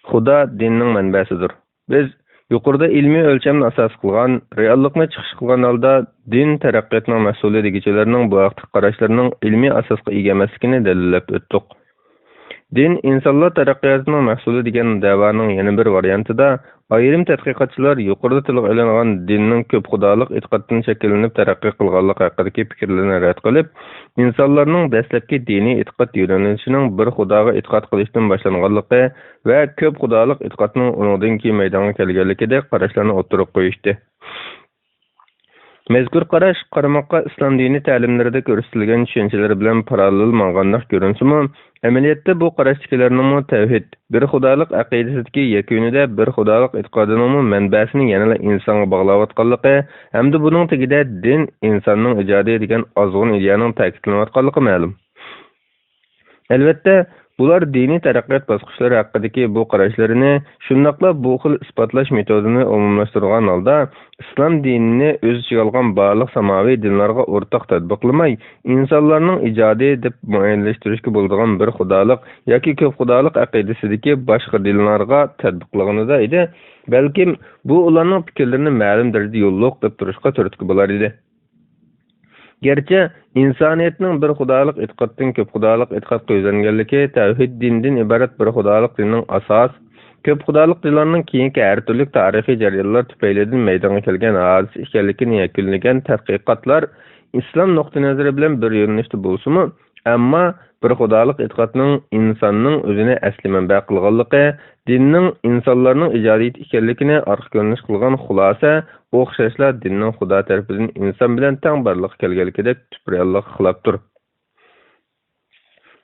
خۇدا دىننىڭ مەنبەسىدۇر. بىز يۇقىرىدا ئىلمىي ئۆلچەمنى ئاساس قىلغان، رېئاللىقنى چىقىش قىلغان ھالدا دىن تەرەققىياتنىڭ مەھسۇلى دېگۈچىلەرنىڭ بۇ ھەقتىكى قاراشلىرىنىڭ ئىلمىي ئاساسقا ئىگە ئەمەسلىكىنى دەلىللەپ ئۆتتۇق. دىن ئىنسانلار تەرەققىياتىنىڭ مەھسۇلى دېگەن دەۋانىڭ يەنە بىر ۋارىيانتىدا، ئايرىم تەتقىقاتچىلار يۇقىرىدا تىلغا ئېلىنغان دىننىڭ كۆپ خۇدالىق ئېتىقادتىن شەكىللىنىپ تەرەققىي قىلغانلىقى ھەققىدىكى پىكىرلىرىنى رەت قىلىپ، ئىنسانلارنىڭ دەسلەپكى دىنىي ئېتىقاد يۆنىلىشىنىڭ بىر خۇداغا ئېتىقاد قىلىشتىن باشلانغانلىقى ۋە كۆپ خۇدالىق ئېتىقادنىڭ ئۇنىڭدىن كېيىن مەيدانغا كەلگەنلىكىدەك قاراشلارنى ئوتتۇرىغا قويۇشتى. مەزكۇر قاراش قارىماققا ئىسلام دىنى تەلىملىرىدە كۆرسىتىلگەن چۈشەنچىلەر بىلەن پاراللېل ماڭغاندەك كۆرۈنسىمۇ، ئەمەلىيەتتە بۇ قاراشتىكىلەرنىڭمۇ تەۋھىد، بىر خۇدالىق ئەقىدىسىدىكى يەكۈنىدە بىر خۇدالىق ئېتىقادىنىڭمۇ مەنبەسىنى يەنىلا ئىنسانغا باغلاۋاتقانلىقى ھەمدە بۇنىڭ تېگىدە دىن ئىنساننىڭ ئىجادى دېگەن ئازغۇن ئىدىيەنىڭ تەكىتلىنىۋاتقانلىقى مەلۇم. ئەلۋەتتە، بۇلار دىنىي تەرەققىيات باسقۇچلىرى ھەققىدىكى بۇ قاراشلىرىنى، شۇنداقلا بۇ خىل ئىسپاتلاش مېتودىنى ئومۇملاشتۇرغان ھالدا، ئىسلام دىنىنى ئۆز ئىچىگە ئالغان بارلىق ساماۋى دىنلارغا ئورتاق تەتبىقلىماي، ئىنسانلارنىڭ ئىجادى دەپ مۇئەييەنلەشتۈرۈشكە بولىدىغان بىر خۇدالىق ياكى كۆپ خۇدالىق ئەقىدىسىدىكى باشقا دىنلارغا تەتبىقلىغىنىدا ئىدى، بەلكىم بۇ ئۇلارنىڭ پىكىرلىرىنى مەلۇم دەرىجىدە يوللۇق دەپ تۇرۇشقا تۈرتكە بولار ئىدى. گەرچە ئىنسانىيەتنىڭ بىر خۇدالىق ئېتىقادتىن كۆپ خۇدالىق ئېتىقادقا يۈزلەنگەنلىكى تەۋھىد دىندىن ئىبارەت بىر خۇدالىق دىننىڭ ئاساس، كۆپ خۇدالىق دىنلارنىڭ كېيىنكى ھەر تۈرلۈك تارىخىي جەريانلار تۈپەيلىدىن مەيدانغا كەلگەن ھادىسە ئىكەنلىكىنى يەكۈنلىگەن تەتقىقاتلار ئىسلام نۇقتىئىنەزىرى بىلەن بىر يۆنىلىشتە بولسىمۇ، ئەمما بىر خۇدالىق ئېتىقادنىڭ ئىنساننىڭ ئۆزىنى ئەسلىي مەنبە قىلغانلىقى، دىننىڭ ئىنسانلارنىڭ ئىجادىيىتى ئىكەنلىكىنى ئارقا كۆرۈنۈش قىلغان خۇلاسە، ئوخشاشلا دىننىڭ خۇدا تەرىپىدىن ئىنسان بىلەن تەڭ بارلىققا كەلگەنلىكىدەك تۈپ رېئاللىققا خىلاپتۇر.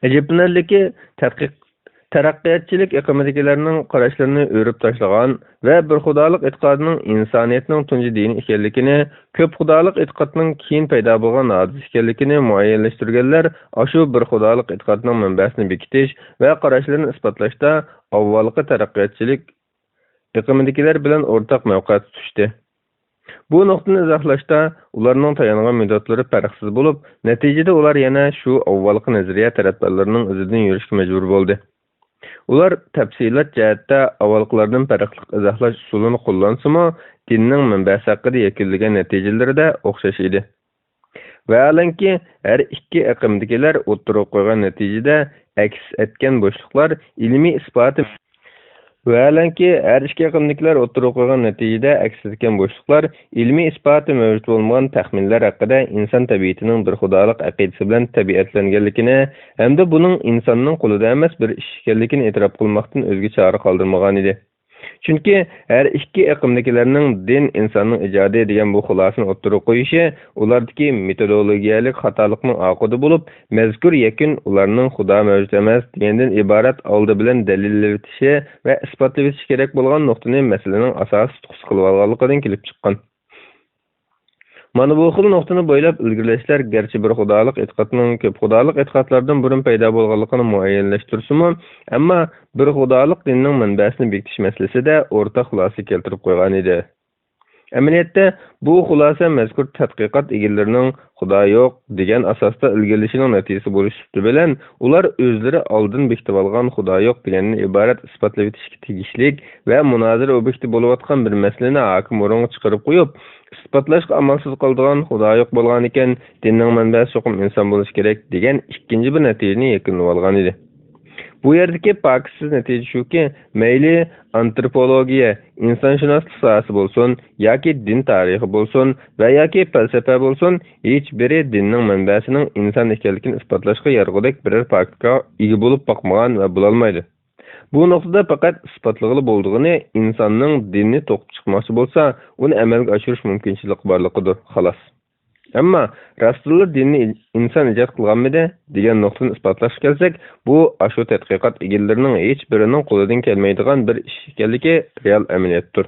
ئەجەبلىنەرلىكى، تەتقىق-، تەرەققىياتچىلىك ئېقىمىدىكىلەرنىڭ قاراشلىرىنى ئۆرۈپ تاشلىغان ۋە بىر خۇدالىق ئېتىقادىنىڭ ئىنسانىيەتنىڭ تۇنجى دىنى ئىكەنلىكىنى، كۆپ خۇدالىق ئېتىقادنىڭ كېيىن پەيدا بولغان ھادىسە ئىكەنلىكىنى مۇئەييەنلەشتۈرگەنلەر ئاشۇ بىر خۇدالىق ئېتىقادنىڭ مەنبەسىنى بېكىتىش ۋە قاراشلىرىنى ئىسپاتلاشتا ئاۋۋالقى تەرەققىياتچىلىك ئېقىمىدىكىلەر بىلەن ئورتاق مەۋقە تۇتۇشتى. بۇ نۇقتىنى ئىزاھلاشتا ئۇلارنىڭ تايانغان مېتودلىرى پەرقسىز بولۇپ، نەتىجىدە ئۇلار يەنە شۇ ئاۋۋالقى نەزەرىيە تەرەپدارلىرىنىڭ ئىزىدىن يۈرۈشكە مەجبۇر بولدى. ئۇلار تەپسىلات جەھەتتە ئاۋۋالقىلاردىن پەرقلىق ئىزاھلاش ئۇسۇلىنى قوللانسىمۇ، دىننىڭ مەنبەسى ھەققىدە يەكۈنلىگەن نەتىجىلىرىدە ئوخشاش ئىدى. ۋەھالەنكى، ھەر ئىككى ئېقىمدىكىلەر ئوتتۇرىغا قويغان نەتىجىدە ئەكس ئەتكەن بوشلۇقلار ئىلمىي ئىسپاتى ۋەھالەنكى، ھەر ئىككى ئېقىمدىكىلەر ئوتتۇرىغا قويغان نەتىجىدە ئەكس ئەتكەن بوشلۇقلار ئىلمىي ئىسپاتى مەۋجۇت بولمىغان تەخمىنلەر ھەققىدە ئىنسان تەبىئىتىنىڭ بىر خۇدالىق ئەقىدىسى بىلەن تەبىئەتلەنگەنلىكىنى ھەمدە بۇنىڭ ئىنساننىڭ قولىدا ئەمەس بىر ئىش ئىكەنلىكىنى ئېتىراپ قىلماقتىن ئۆزگە چارە قالدۇرمىغانىدى. چۈنكى ھەر ئىككى ئېقىمدىكىلەرنىڭ دىن ئىنساننىڭ ئىجادى دېگەن بۇ خۇلاسىنى ئوتتۇرىغا قويۇشى ئۇلاردىكى مېتودولوگىيەلىك خاتالىقنىڭ ئاقىۋىتى بولۇپ، مەزكۇر يەكۈن ئۇلارنىڭ خۇدا مەۋجۇت ئەمەس دېگەندىن ئىبارەت ئالدى بىلەن دەلىللىۋېتىشى ۋە ئىسپاتلىۋېتىشى كېرەك بولغان نۇقتىنى مەسىلىنىڭ ئاساسىي تۇتقىسى قىلىۋالغانلىقىدىن كېلىپ چىققان. مانا بۇ خىل نۇقتىنى بويلاپ ئىلگىرىلەشلەر گەرچە بىر خۇدالىق ئېتىقادنىڭ كۆپ خۇدالىق ئېتىقادلاردىن بۇرۇن پەيدا بولغانلىقىنى مۇئەييەنلەشتۈرسىمۇ، ئەمما بىر خۇدالىق دىننىڭ مەنبەسىنى بېكىتىش مەسىلىسىدە ئورتاق خۇلاسە كەلتۈرۈپ قويغانىدى. ئەمەلىيەتتە، بۇ خۇلاسە مەزكۇر تەتقىقات ئىگىلىرىنىڭ خۇدا يوق دېگەن ئاساستا ئىلگىرىلىشىنىڭ نەتىجىسى بولۇش سۈپىتى بىلەن، ئۇلار ئۆزلىرى ئالدىن بېكىتىۋالغان خۇدا يوق دېگەندىن ئىبارەت ئىسپاتلىۋېتىشكە تېگىشلىك ۋە مۇنازىرە ئوبيېكتى بولۇۋاتقان بىر مەسىلىنى ھاكىم ئورۇنغا چىقىرىپ قويۇپ، ئىسپاتلاشقا ئامالسىز قالىدىغان خۇدا يوق بولغانىكەن، دىننىڭ مەنبەسى چوقۇم ئىنسان بولۇشى كېرەك دېگەن ئىككىنچى بىر نەتىجىنى يەكۈنلىۋالغانىدى. بۇ يەردىكى پاكىتسىز نەتىجە شۇكى، مەيلى ئانتروپولوگىيە، ئىنسانشۇناسلىق ساھەسى بولسۇن ياكى دىن تارىخى بولسۇن ۋە ياكى پەلسەپە بولسۇن، ھېچ بىرى دىننىڭ مەنبەسىنىڭ ئىنسان ئىكەنلىكىنى ئىسپاتلاشقا يارىغۇدەك بىرەر پاكىتقا ئىگە بولۇپ باقمىغان ۋە بولالمايدۇ. بۇ نۇقتىدا پەقەت ئىسپاتلىغىلى بولىدىغىنى ئىنساننىڭ دىننى توقۇپ چىقماقچى بولسا، ئۇنى ئەمەلگە ئاشۇرۇش مۇمكىنچىلىكى بارلىقىدۇر، خالاس. ئەمما راستتىنلا دىننى ئىنسان ئىجاد قىلغانمىدى دېگەن نۇقتىنى ئىسپاتلاشقا كەلسەك، بۇ ئاشۇ تەتقىقات ئىگىلىرىنىڭ ھېچ بىرىنىڭ قولىدىن كەلمەيدىغان بىر ئىش ئىكەنلىكى رېئال ئەمەلىيەتتۇر.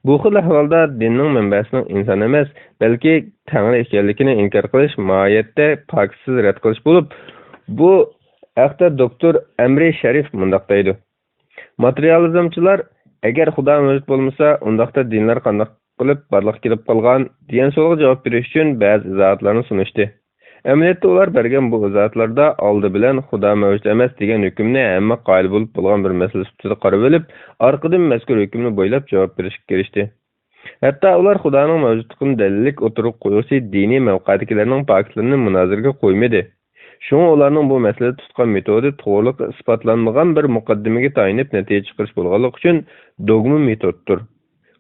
بۇ خىل ئەھۋالدا دىننىڭ مەنبەسىنىڭ ئىنسان ئەمەس، بەلكى تەڭرى ئىكەنلىكىنى ئىنكار قىلىش ماھىيەتتە پاكىتسىز رەت قىلىش بولۇپ، بۇ ھەقتە دوكتور ئەمرى شەرىف مۇنداق دەيدۇ. ماتېرىيالىزمچىلار، ئەگەر خۇدا مەۋجۇت بولمىسا، ئۇنداقتا دىنلار قانداق قىلىپ بارلىققا كېلىپ قالغان؟ دېگەن سوئالغا جاۋاب بېرىش ئۈچۈن بەزى ئىزاھاتلارنى سۇنۇشتى. ئەمەلىيەتتە ئۇلار بەرگەن بۇ ئىزاھاتلاردا ئالدى بىلەن خۇدا مەۋجۇت ئەمەس دېگەن ھۆكۈمنى ھەممە قايىل بولۇپ بولغان بىر مەسىلە سۈپىتىدە قارىۋېلىپ، ئارقىدىن مەزكۇر ھۆكۈمنى بويلاپ جاۋاب بېرىشكە كىرىشتى. ھەتتا ئۇلار خۇدانىڭ مەۋجۇتلۇقىنى دەلىللىك ئوتتۇرىغا قويغۇچى دىنىي مەۋقەدىكىلەرنىڭ پاكىتلىرىنى مۇنازىرىگە قويمىدى. شۇڭا ئۇلارنىڭ بۇ مەسىلىدە تۇتقان مېتودى توغرىلىقى ئىسپاتلانمىغان بىر مۇقەددىمىگە تايىنىپ نەتىجە چىقىرىش بولغانلىقى ئۈچۈن دوگما مېتودتۇر.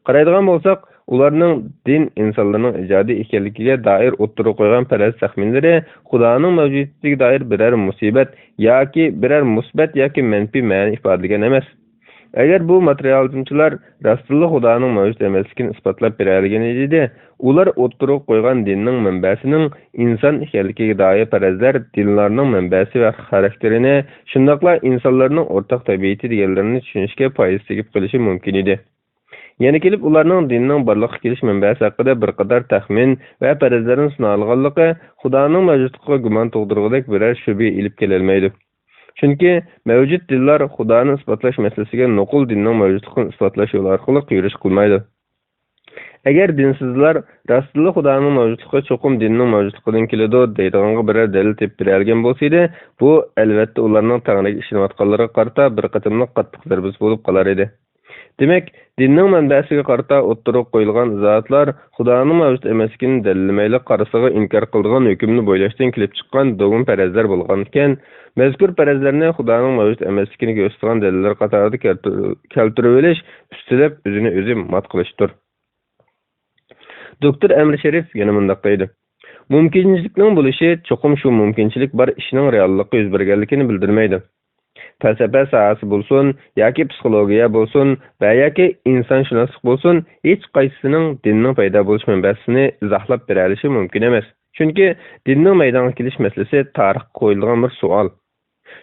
قارايدىغان بولساق، ئۇلارنىڭ دىن ئىنسانلارنىڭ ئىجادىي ئىكەنلىكىگە دائىر ئوتتۇرىغا قويغان پەرەز تەخمىنلىرى خۇدانىڭ مەۋجۇدىيىتىگە دائىر بىرەر مۇسىبەت ياكى بىرەر مۇسبەت ياكى مەنپىي مەنە ئىپادىلىگەن ئەمەس. ئەگەر بۇ ماتېرىيالىزمچىلار راستتىنلا خۇدانىڭ مەۋجۇت ئەمەسلىكىنى ئىسپاتلاپ بېرەلىگەن ئىدى، ئۇلار ئوتتۇرىغا قويغان دىننىڭ مەنبەسىنىڭ ئىنسان ئىكەنلىكىگە دائىر پەرەزلەر، دىنلارنىڭ مەنبەسى ۋە خاراكتېرىنى، شۇنداقلا ئىنسانلارنىڭ ئورتاق تەبىئىتى دېگەنلىرىنى چۈشىنىشكە پايدىسى تېگىپ قېلىشى مۇمكىن ئىدى. يەنە كېلىپ ئۇلارنىڭ دىننىڭ بارلىققا كېلىش مەنبەسى ھەققىدە بىر قاتار تەخمىن ۋە پەرەزلەرنى سۇنالىغانلىقى خۇدانىڭ مەۋجۇتلۇقىغا گۇمان تۇغدۇرغۇدەك بىرەر شۈبھە ئېلىپ كېلەلمەيدۇ. چۈنكى مەۋجۇت دىنلار خۇدانى ئىسپاتلاش مەسىلىسىگە نوقۇل دىننىڭ مەۋجۇتلۇقىنى ئىسپاتلاش يولى ئارقىلىق يۈرۈش قىلمايدۇ. ئەگەر دىنسىزلار راستتىنلا خۇدانىڭ مەۋجۇتلۇقى چوقۇم دىننىڭ مەۋجۇتلۇقىدىن كېلىدۇ دەيدىغانغا بىرەر دەلىل تېپىپ بېرەلىگەن بولسىدى، بۇ، ئەلۋەتتە، ئۇلارنىڭ تەڭرىگە ئىشىنىۋاتقانلىرىغا قارىتا بىر قېتىملىق قاتتىق زەربىسى بولۇپ قالار ئىدى. دېمەك، دىننىڭ مەنبەسىگە قارىتا ئوتتۇرىغا قويۇلغان ئىزاھاتلار خۇدانىڭ مەۋجۇت ئەمەسلىكىنى دەلىللىمەيلا قارىسىغا ئىنكار قىلىدىغان ھۆكۈمنى بويلاشتىن كېلىپ چىققان دوگما پەرەزلەر بولغانىكەن، مەزكۇر پەرەزلەرنى خۇدانىڭ مەۋجۇت ئەمەسلىكىنى كۆرسىتىدىغان دەلىللەر قاتارىدا كەلتۈر-، كەلتۈرۈۋېلىش ئۈستىلەپ ئۆزىنى ئۆزى مات قىلىشتۇر. دوكتور ئەمىر شېرىپ يەنە مۇنداق دەيدۇ: مۇمكىنچىلىكنىڭ بولۇشى چوقۇم شۇ مۇمكىنچىلىك بار ئىشنىڭ رېئاللىققا يۈز بەرگەنلىكىنى بىلدۈرمەيدۇ. پەلسەپە ساھەسى بولسۇن ياكى پسىخولوگىيە بولسۇن ۋە ياكى ئىنسانشۇناسلىق بولسۇن، ھېچقايسىسىنىڭ دىننىڭ پەيدا بولۇش مەنبەسىنى ئىزاھلاپ بېرەلىشى مۇمكىن ئەمەس. چۈنكى دىننىڭ مەيدانغا كېلىش مەسىلىسى تارىخقا قويۇلىدىغان بىر سوئال.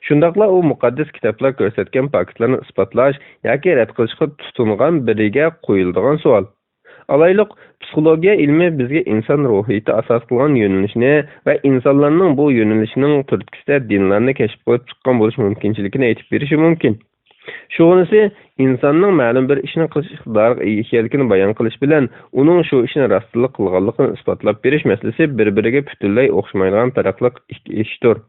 شۇنداقلا ئۇ مۇقەددەس كىتابلار كۆرسەتكەن پاكىتلارنى ئىسپاتلاش ياكى رەت قىلىشقا تۇتۇنغان بىرىگە قويۇلىدىغان سوئال. ئالايلۇق، پسىخولوگىيە ئىلمى بىزگە ئىنسان روھىيىتى ئاساس قىلغان يۆنىلىشنى ۋە ئىنسانلارنىڭ بۇ يۆنىلىشنىڭ تۈرتكىسىدە دىنلارنى كەشىپ قىلىپ چىققان بولۇش مۇمكىنچىلىكىنى ئېيتىپ بېرىشى مۇمكىن. شۇغىنىسى، ئىنساننىڭ مەلۇم بىر ئىشنى قىلىش ئىقتىدارىغا ئىگە ئىكەنلىكىنى بايان قىلىش بىلەن ئۇنىڭ شۇ ئىشنى راستتىنلا قىلغانلىقىنى ئىسپاتلاپ بېرىش مەسىلىسى بىر-بىرىگە پۈتۈنلەي ئوخشىمايدىغان پەرقلىق ئىككى ئىشتۇر.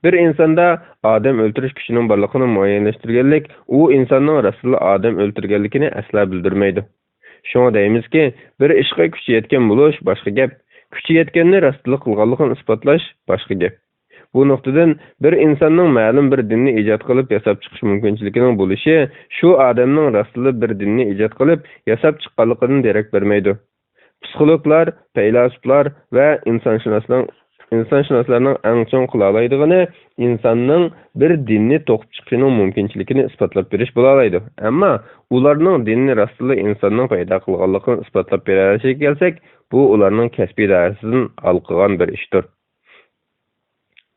بىر ئىنساندا ئادەم ئۆلتۈرۈش كۈچىنىڭ بارلىقىنى مۇئەييەنلەشتۈرگەنلىك ئۇ ئىنساننىڭ راستتىنلا ئادەم ئۆلتۈرگەنلىكىنى ئەسلا بىلدۈرمەيدۇ. شۇڭا دەيمىزكى، بىر ئىشقا كۈچى يەتكەن بولۇش باشقا گەپ، كۈچى يەتكەننى راستتىنلا قىلغانلىقىنى ئىسپاتلاش باشقا گەپ. بۇ نۇقتىدىن، بىر ئىنساننىڭ مەلۇم بىر دىننى ئىجاد قىلىپ ياساپ چىقىش مۇمكىنچىلىكىنىڭ بولۇشى شۇ ئادەمنىڭ راستتىنلا بىر دىننى ئىجاد قىلىپ ياساپ چىققانلىقىدىن دېرەك بەرمەيدۇ. پسىخولوگلار، پەيلاسوپلار ۋە ئىنسانشۇناسنىڭ، ئىنسانشۇناسلارنىڭ ئەڭ چوڭ قىلالايدىغىنى ئىنساننىڭ بىر دىننى توقۇپ چىقىشىنىڭ مۇمكىنچىلىكىنى ئىسپاتلاپ بېرىش بولالايدۇ. ئەمما ئۇلارنىڭ دىننى راستتىنلا ئىنساننىڭ پەيدا قىلغانلىقىنى ئىسپاتلاپ بېرەلىشىگە كەلسەك، بۇ ئۇلارنىڭ كەسپىي دائىرىسىدىن ھالقىغان بىر ئىشتۇر.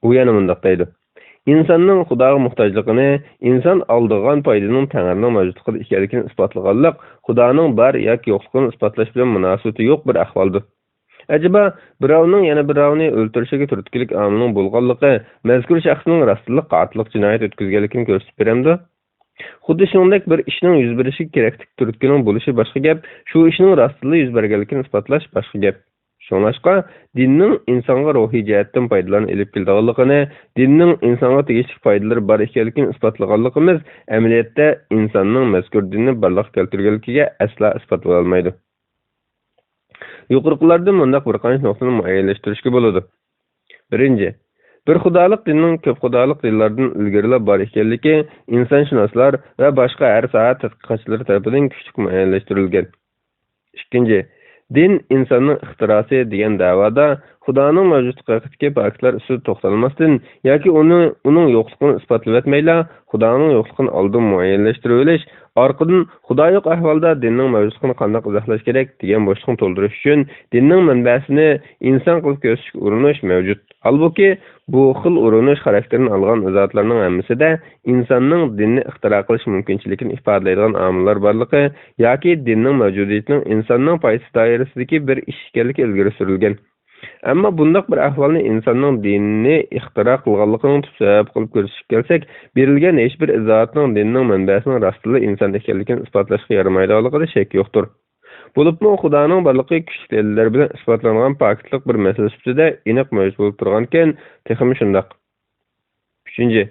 ئۇ يەنە مۇنداق دەيدۇ: ئىنساننىڭ خۇداغا موھتاجلىقىنى، ئىنسان ئالىدىغان پايدىنىڭ تەڭرىنىڭ مەۋجۇتلۇقىدا ئىكەنلىكىنى ئىسپاتلىغانلىق خۇدانىڭ بار ياكى يوقلۇقىنى ئىسپاتلاش بىلەن مۇناسىۋىتى يوق بىر ئەھۋالدۇر. ئەجەبا، بىراۋنىڭ يەنە بىراۋنى ئۆلتۈرۈشىگە تۈرتكىلىك ئامىلنىڭ بولغانلىقى مەزكۇر شەخسنىڭ راستتىنلا قاتىللىق جىنايەت ئۆتكۈزگەنلىكىنى كۆرسىتىپ بېرەمدۇ؟ خۇددى شۇنىڭدەك بىر ئىشنىڭ يۈز بېرىشىگە كېرەكلىك تۈرتكىنىڭ بولۇشى باشقا گەپ، شۇ ئىشنىڭ راستتىنلا يۈز بەرگەنلىكىنى ئىسپاتلاش باشقا گەپ. شۇڭلاشقا، دىننىڭ ئىنسانغا روھىي جەھەتتىن پايدىلارنى ئېلىپ كېلىدىغانلىقىنى، دىننىڭ ئىنسانغا تېگىشلىك پايدىلىرى بار ئىكەنلىكىنى ئىسپاتلىغانلىقىمىز ئەمەلىيەتتە ئىنساننىڭ مەزكۇر دىننى بارلىققا كەلتۈرگەنلىكىگە ئەسلا ئىسپات بولالمايدۇ. يۇقىرىقىلاردىن مۇنداق بىر قانچە نۇقتىنى مۇئەييەنلەشتۈرۈشكە بولىدۇ. بىرىنچى، بىر خۇدالىق دىننىڭ كۆپ خۇدالىق دىنلاردىن ئىلگىرىلا بار ئىكەنلىكى ئىنسانشۇناسلار ۋە باشقا ھەر ساھە تەتقىقاتچىلىرى تەرىپىدىن كۈچلۈك مۇئەييەنلەشتۈرۈلگەن. ئىككىنچى، دىن ئىنساننىڭ ئىختىراسى دېگەن دەۋادا خۇدانىڭ مەۋجۇتلۇقى ھەققىدىكى پاكىتلار ئۈستىدە توختالماستىن ياكى ئۇنى، ئۇنىڭ يوقلۇقىنى ئىسپاتلىۋەتمەيلا، خۇدانىڭ يوقلۇقىنى ئالدىن مۇئەييەنلەشتۈرۈۋېلىش، ئارقىدىن خۇدا يوق ئەھۋالدا دىننىڭ مەۋجۇتلۇقىنى قانداق ئىزاھلاش كېرەك دېگەن بوشلۇقنى تولدۇرۇش ئۈچۈن دىننىڭ مەنبەسىنى ئىنسان قىلىپ كۆرسىتىشكە ئۇرۇنۇش مەۋجۇت. ھالبۇكى، بۇ خىل ئۇرۇنۇش خاراكتېرىنى ئالغان ئىزاھاتلارنىڭ ھەممىسىدە ئىنساننىڭ دىننى ئىختىرا قىلىش مۇمكىنچىلىكىنى ئىپادىلەيدىغان ئامىللار بارلىقى ياكى دىننىڭ مەۋجۇدىيىتىنىڭ ئىنساننىڭ پايدىسى دائىرىسىدىكى بىر ئىش ئىكەنلىكى ئىلگىرى سۈرۈلگەن. ئەمما بۇنداق بىر ئەھۋالنى ئىنساننىڭ دىننى ئىختىرا قىلغانلىقىنىڭ تۈپ سەۋەبى قىلىپ كۆرسىتىشكە كەلسەك، بېرىلگەن ھېچبىر ئىزاھاتنىڭ دىننىڭ مەنبەسىنىڭ راستتىنلا ئىنسان ئىكەنلىكىنى ئىسپاتلاشقا يارىمايدىغانلىقىدا شەك يوقتۇر. بولۇپمۇ خۇدانىڭ بارلىقى كۈچلۈك دەلىللەر بىلەن ئىسپاتلانغان پاكىتلىق بىر مەسىلە سۈپىتىدە ئېنىق مەۋجۇت بولۇپ تۇرغانىكەن، تېخىمۇ شۇنداق. ئۈچىنچى،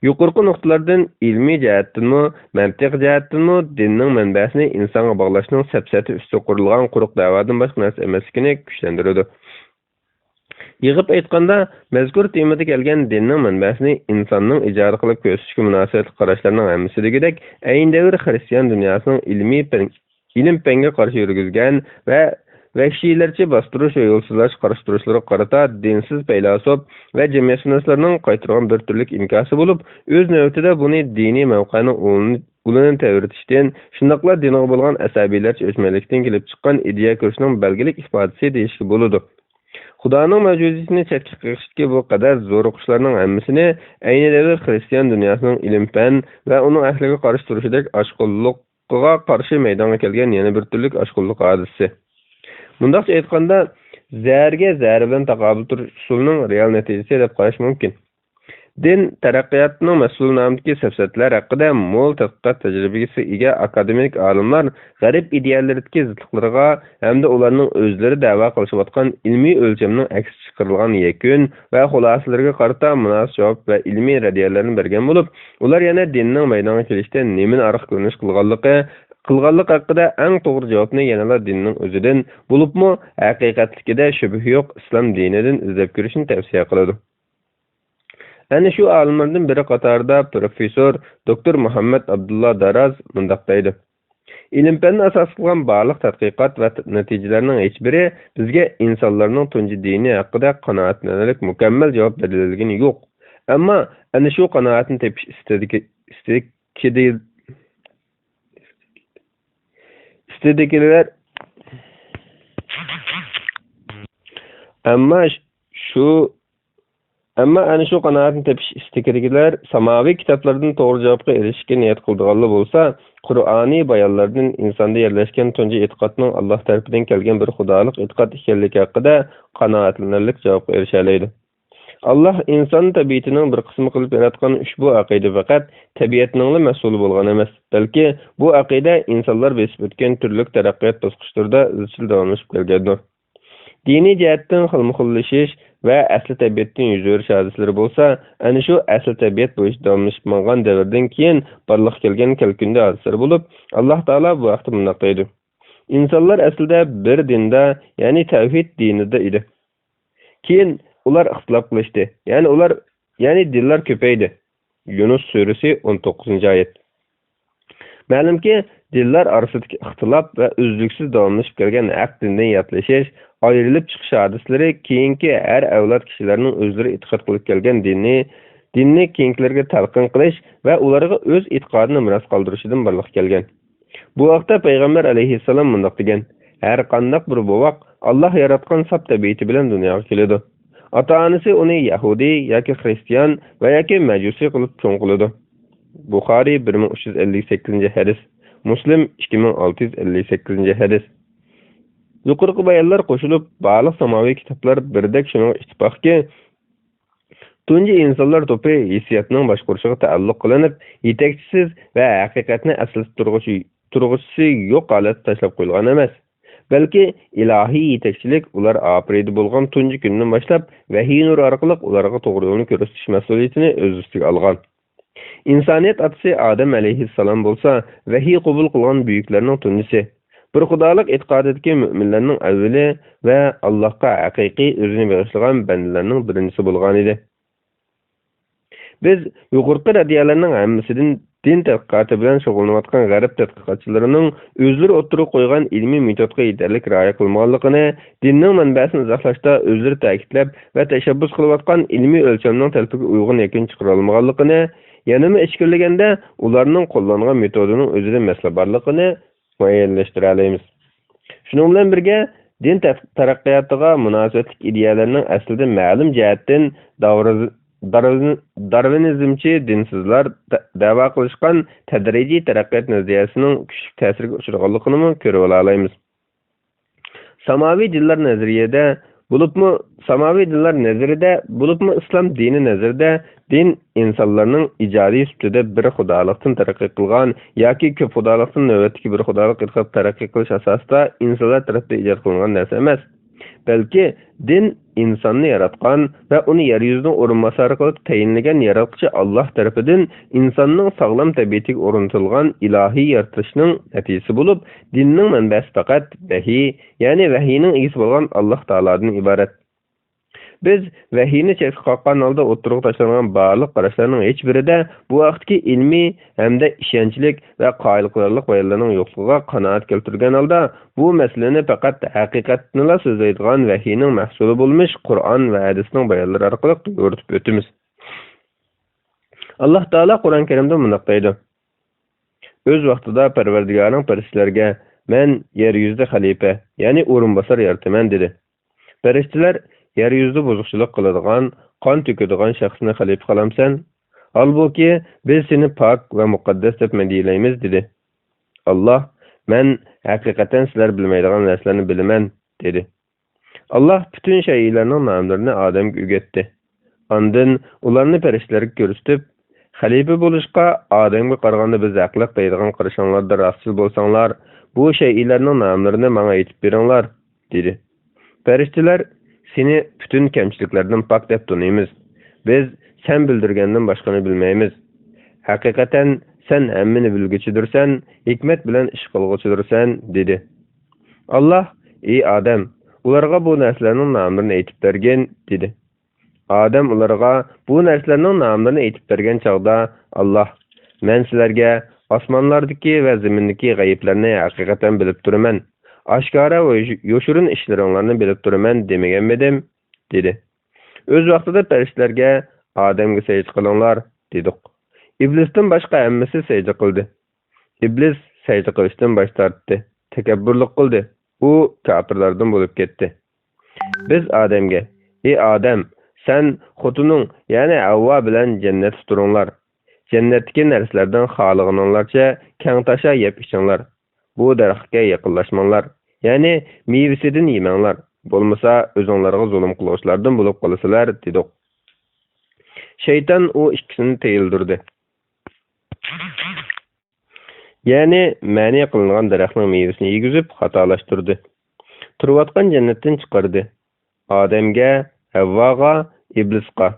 يۇقىرىقى نۇقتىلاردىن ئىلمىي جەھەتتىنمۇ، مەنتىق جەھەتتىنمۇ دىننىڭ مەنبەسىنى ئىنسانغا باغلاشنىڭ سەپسەتە ئۈستىگە قۇرۇلغان قۇرۇق دەۋادىن باشقا نەرسە ئەمەسلىكىنى كۈچلەندۈرىدۇ. يىغىپ ئېيتقاندا، مەزكۇر تېمىدا كەلگەن دىننىڭ مەنبەسىنى ئىنساننىڭ ئىجادى قىلىپ كۆرسىتىشكە مۇناسىۋەتلىك قاراشلارنىڭ ھەممىسى دېگۈدەك ئەينى دەۋر خىرىستىيان دۇنياسىنىڭ ئىلمىي پەن، ئىلىم-پەنگە قارشى يۈرگۈزگەن ۋە ۋەھشىيلەرچە باستۇرۇش ۋە يولسىزلاشقا قارشى تۇرۇشلىرىغا قارىتا دىنسىز پەيلاسوپ ۋە جەمئىيەتشۇناسلارنىڭ قايتۇرغان بىر تۈرلۈك ئىنكاسى بولۇپ، ئۆز نۆۋىتىدە بۇنى دىنىي مەۋقەنىڭ ئۇلىنى، ئۇلىنى تەۋرىتىشتىن، شۇنداقلا دىنغا بولغان ئەسەبىيلەرچە ئۆچمەنلىكتىن كېلىپ چىققان ئىدىيە كۈرىشىنىڭ بەلگىلىك ئىپادىسى دېيىشكە بولىدۇ. خۇدانىڭ مەۋجۇدىيىتىنى چەتكە قېقىشتىكى بۇ قەدەر زورۇقۇشلارنىڭ ھەممىسىنى ئەينى دەۋر خىرىستىيان دۇنياسىنىڭ ئىلىم-پەن ۋە ئۇنىڭ ئەھلىگە قارشى تۇرۇشىدەك ئاشقۇنلۇقىغا قارشى مەيدانغا كەلگەن يەنە بىر تۈرلۈك ئاشقۇنلۇق ھادىسىسى. مۇنداقچە ئېيتقاندا، زەھەرگە زەھەر بىلەن تاقابىل تۇرۇش ئۇسۇلىنىڭ رېئال نەتىجىسى دەپ قاراش مۇمكىن. دىن تەرەققىياتىنىڭ مەسئۇل نامىدىكى سەپسەتىلەر ھەققىدە مول تەتقىقات تەجرىبىسىگە ئىگە ئاكادېمىك ئالىملار غەرب ئىدىيەلىرىدىكى زىتلىقلىرىغا ھەمدە ئۇلارنىڭ ئۆزلىرى دەۋا قىلىشىۋاتقان ئىلمىي ئۆلچەمنىڭ ئەكسىچە چىقىرىلغان يەكۈن ۋە خۇلاسىلىرىگە قارىتا مۇناسىپ جاۋاب ۋە ئىلمىي رەددىيەلەرنى بەرگەن بولۇپ، ئۇلار يەنە دىننىڭ مەيدانغا كېلىشتە نېمىنى ئارقا كۆرۈنۈش قىلغانلىقى، قىلغانلىقى ھەققىدە ئەڭ توغرا جاۋابنى يەنىلا دىننىڭ ئۆزىدىن، بولۇپمۇ ھەقىقەتلىكىدە شۈبھە يوق ئىسلام دىنىدىن ئىزدەپ كۆرۈشنى تەۋسىيە قىلىدۇ. ئەنە شۇ ئالىملاردىن بىرى قاتارىدا پروفېسسور دوكتور مۇھەممەد ئابدۇللا داراز مۇنداق دەيدۇ: ئىلىم-پەننى ئاساس قىلغان بارلىق تەتقىقات ۋە ت-، نەتىجىلەرنىڭ ھېچبىرى بىزگە ئىنسانلارنىڭ تۇنجى دىنى ھەققىدە قانائەتلىنەرلىك مۇكەممەل جاۋاب دەلىللىگىنى يوق. ئەمما ئەنە شۇ قانائەتنى تېپىش ئىستىكىدە-، ئىستىكىدە-، ئىستىكىدىكىلەر، ئەمما شۇ ئەمما ئەنە شۇ قانائەتنى تېپىش ئىستىكىدىكىلەر ساماۋى كىتابلاردىن توغرا جاۋابقا ئېرىشىشكە نىيەت قىلىدىغانلا بولسا، قۇرئانىي بايانلاردىن ئىنساندا يەرلەشكەن تۇنجى ئېتىقادنىڭ ئاللاھ تەرىپىدىن كەلگەن بىر خۇدالىق ئېتىقاد ئىكەنلىكى ھەققىدە قانائەتلىنەرلىك جاۋابقا ئېرىشەلەيدۇ. ئاللاھ ئىنسان تەبىئىتىنىڭ بىر قىسمى قىلىپ ياراتقان ئۇشبۇ ئەقىدە پەقەت تەبىئەتنىڭلا مەسئۇلى بولغان ئەمەس، بەلكى بۇ ئەقىدە ئىنسانلار بېسىپ ئۆتكەن تۈرلۈك تەرەققىيات باسقۇچلىرىدا ئىزچىل داۋاملىشىپ كەلگەندۇر. دىنىي جەھەتتىن خىلمۇخىللىشىش ۋە ئەسلى تەبىئەتتىن يۈز ئۆرۈش ھادىسىلىرى بولسا، ئەنە شۇ ئەسلى تەبىئەت بويىچە داۋاملىشىپ ماڭغان دەۋردىن كېيىن بارلىققا كەلگەن كەلكۈندە ھادىسىلىرى بولۇپ، ئاللاھ تائالا بۇ ھەقتە مۇنداق دەيدۇ: ئىنسانلار ئەسلىدە بىر دىندا، يەنى تەۋھىد دىنىدا ئىدى. كېيىن ئۇلار ئىختىلاپ قىلىشتى، يەنى ئۇلار، يەنى دىنلار كۆپەيدى. يۇنۇس سۈرىسى، ئون توققۇزىنچى ئايەت. مەلۇمكى، دىنلار ئارىسىدىكى ئىختىلاپ ۋە ئۈزلۈكسىز داۋاملىشىپ كەلگەن ھەق دىندىن ياتلىشىش، ئايرىلىپ چىقىش ھادىسىلىرى كېيىنكى ھەر ئەۋلاد كىشىلەرنىڭ ئۆزلىرى ئېتىقاد قىلىپ كەلگەن دىننى، دىننى كېيىنكىلەرگە تەلقىن قىلىش ۋە ئۇلارغا ئۆز ئېتىقادىنى مىراس قالدۇرۇشىدىن بارلىققا كەلگەن. بۇ ھەقتە پەيغەمبەر ئەلەيھىسسالام مۇنداق دېگەن: ھەر قانداق بىر بوۋاق ئاللاھ ياراتقان ساپ تەبىئىتى بىلەن دۇنياغا كېلىدۇ. ئاتا-ئانىسى ئۇنى يەھۇدىي ياكى خىرىستىيان ۋە ياكى مەجۇسىي قىلىپ چوڭ قىلىدۇ. بۇخارىي، بىر مىڭ ئۈچ يۈز ئەللىك سەككىزىنچى ھەدىس. مۇسلىم، ئىككى مىڭ ئالتە يۈز ئەللىك سەككىزىنچى ھەدىس. يۇقىرىقى بايانلار قوشۇلۇپ، بارلىق ساماۋىي كىتابلار بىردەك شۇنىڭغا ئىتتىپاقكى، تۇنجى ئىنسانلار توپى ھېسسىياتنىڭ باشقۇرۇشىغا تەئەللۇق قىلىنىپ، يېتەكچىسىز ۋە ھەقىقەتنى ئەسلىتىپ تۇرغۇچى، تۇرغۇچىسى يوق ھالەتتە تاشلاپ قويۇلغان ئەمەس. بەلكى ئىلاھىي يېتەكچىلىك ئۇلار ئاپىرىدە بولغان تۇنجى كۈندىن باشلاپ ۋەھىي نۇرى ئارقىلىق ئۇلارغا توغرا يولنى كۆرسىتىش مەسئۇلىيىتىنى ئۆز ئۈستىگە ئالغان. ئىنسانىيەت ئاتىسى ئادەم ئەلەيھىسسالام بولسا ۋەھىي قوبۇل قىلغان بۈيۈكلەرنىڭ تۇنجىسى. بىر خۇدالىق ئېتىقادىدىكى مۆمىنلەرنىڭ ئەۋۋىلى ۋە ئاللاھقا ھەقىقىي ئۆزىنى بېغىشلىغان بەندىلەرنىڭ بىرىنچىسى بولغانىدى. بىز يۇقىرىقى رەددىيەلەرنىڭ ھەممىسىدىن دىن تەتقىقاتى بىلەن شۇغۇللىنىۋاتقان غەرب تەتقىقاتچىلىرىنىڭ ئۆزلىرى ئوتتۇرىغا قويغان ئىلمىي مېتودقا يېتەرلىك رىئايە قىلمىغانلىقىنى، دىننىڭ مەنبەسىنى ئىزاھلاشتا ئۆزلىرى تەكىتلەپ ۋە تەشەببۇس قىلىۋاتقان ئىلمىي ئۆلچەمنىڭ تەلىپىگە ئۇيغۇن يەكۈن چىقىرالمىغانلىقىنى، يەنىمۇ ئىچكىرىلىگەندە، ئۇلارنىڭ قوللانغان مېتودىنىڭ ئۆزىدە مەسىلە بارلىقىنى مۇئەييەنلەشتۈرەلەيمىز. شۇنىڭ بىلەن بىرگە، دىن تەت-، تەرەققىياتىغا مۇناسىۋەتلىك ئىدىيەلەرنىڭ ئەسلىدە مەلۇم جەھەتتىن داۋرىز-، دارۋىز-، دارۋىنىزمچى دىنسىزلار دە-، دەۋا قىلىشقان تەدرىجىي تەرەققىيات نەزەرىيەسىنىڭ كۈچلۈك تەسىرگە ئۇچرىغانلىقىنىمۇ كۆرۈۋالالايمىز. ساماۋى دىنلار نەزەرىيەدە بولۇپمۇ ساماۋى دىنلار نەزىرىدە، بولۇپمۇ ئىسلام دىنى نەزىرىدە، دىن ئىنسانلارنىڭ ئىجادىي سۈپىتىدە بىر خۇدالىقتىن تەرەققىي قىلغان ياكى كۆپ خۇدالىقتىن نۆۋەتتىكى بىر خۇدالىق ئېتىقاد تەرەققىي قىلىش ئاساسىدا ئىنسانلار تەرىپىدىن ئىجاد قىلىنغان نەرسە ئەمەس. بەلكى دىن ئىنساننى ياراتقان ۋە ئۇنى يەر يۈزىنىڭ ئورۇنباسارى قىلىپ تەيىنلىگەن ياراتقۇچى ئاللاھ تەرىپىدىن ئىنساننىڭ ساغلام تەبىئىتىگە ئورنىتىلغان ئىلاھىي يارىتىلىشنىڭ نەتىجىسى بولۇپ، دىننىڭ مەنبەسى پەقەت ۋەھىي، يەنى ۋەھىينىڭ ئىگىسى بولغان ئاللاھ تائالادىن ئىبارەت. بىز ۋەھىينى چەتكە قاققان ھالدا ئوتتۇرىغا تاشلانغان بارلىق قاراشلارنىڭ ھېچبىرىدە بۇ ھەقتىكى ئىلمىي ھەمدە ئىشەنچلىك ۋە قايىل قىلارلىق بايانلارنىڭ يوقلۇقىغا قانائەت كەلتۈرگەن ھالدا، بۇ مەسىلىنى پەقەت ھەقىقەتنىلا سۆزلەيدىغان ۋەھىينىڭ مەھسۇلى بولمىش قۇرئان ۋە ھەدىسنىڭ بايانلىرى ئارقىلىق يورۇتۇپ ئۆتىمىز. ئاللاھ تائالا قۇرئان كەرىمدە مۇنداق دەيدۇ: «ئۆز ۋاقتىدا پەرۋەردىگارىڭ پەرىشتىلەرگە، مەن يەر يۈزىدە خەلىپە، يەنى ئورۇنباسار يارىتىمەن، دېدى. پەرىشتىلەر، يەر يۈزىدە بۇزۇقچىلىق قىلىدىغان، قان تۆكىدىغان شەخسنى خەلىپە قىلامسەن؟ ھالبۇكى، بىز سېنى پاك ۋە مۇقەددەس دەپ مەدھىيەلەيمىز» دېدى. ئاللاھ، مەن ھەقىقەتەن سىلەر بىلمەيدىغان نەرسىلەرنى بىلىمەن، دېدى. ئاللاھ پۈتۈن شەيئىلەرنىڭ ناملىرىنى ئادەمگە ئۆگەتتى. ئاندىن ئۇلارنى پەرىشتىلەرگە كۆرسىتىپ، خەلىپە بولۇشقا ئادەمگە قارىغاندا بىز ھەقلىق دەيدىغان قارىشىڭلاردا راستچىل بولساڭلار، بۇ شەيئىلەرنىڭ ناملىرىنى ماڭا ئېيتىپ بېرىڭلار، دېدى. پەرىشتىلەر، سېنى پۈتۈن كەمچىلىكلەردىن پاك دەپ تونۇيمىز. بىز سەن بىلدۈرگەندىن باشقىنى بىلمەيمىز. ھەقىقەتەن سەن ھەممىنى بىلگۈچىدۇرسەن، ھېكمەت بىلەن ئىش قىلغۇچىدۇرسەن، دېدى. ئاللاھ، ئى ئادەم، ئۇلارغا بۇ نەرسىلەرنىڭ ناملىرىنى ئېيتىپ بەرگىن، دېدى. ئادەم ئۇلارغا بۇ نەرسىلەرنىڭ ناملىرىنى ئېيتىپ بەرگەن چاغدا، ئاللاھ، مەن سىلەرگە ئاسمانلاردىكى ۋە زېمىندىكى غەيىبلەرنى ھەقىقەتەن بىلىپ تۇرىمەن، ئاشكارا ۋە يوش-، يوشۇرۇن ئىشلىرىڭلارنى بىلىپ تۇرىمەن دېمىگەنمىدىم؟ دېدى. ئۆز ۋاقتىدا پەرىشتىلەرگە، ئادەمگە سەجدە قىلىڭلار، دېدۇق. ئىبلىستىن باشقا ھەممىسى سەجدە قىلدى. ئىبلىس سەجدە قىلىشتىن باش تارتتى، تەكەببۇرلۇق قىلدى. ئۇ كاپىرلاردىن بولۇپ كەتتى. بىز ئادەمگە، ئى ئادەم، سەن خوتۇنۇڭ، يەنى ھەۋۋا بىلەن جەننەتتە تۇرۇڭلار. جەننەتتىكى نەرسىلەردىن خالىغىنىڭلارچە كەڭ تاشا يەپ ئىچىڭلار. بۇ دەرەخكە يېقىنلاشماڭلار، يەنى مېۋىسىدىن يېمەڭلار، بولمىسا ئۆزۈڭلارغا زۇلۇم قىلغۇچىلاردىن بولۇپ قالىسىلەر، دېدۇق. شەيتان ئۇ ئىككىسىنى تىيىلدۈردى. يەنى مەنئى قىلىنغان دەرەخنىڭ مېۋىسىنى يېگۈزۈپ خاتالاشتۇردى. تۇرۇۋاتقان جەننەتتىن چىقاردى. ئادەمگە، ھەۋۋاغا، ئىبلىسقا،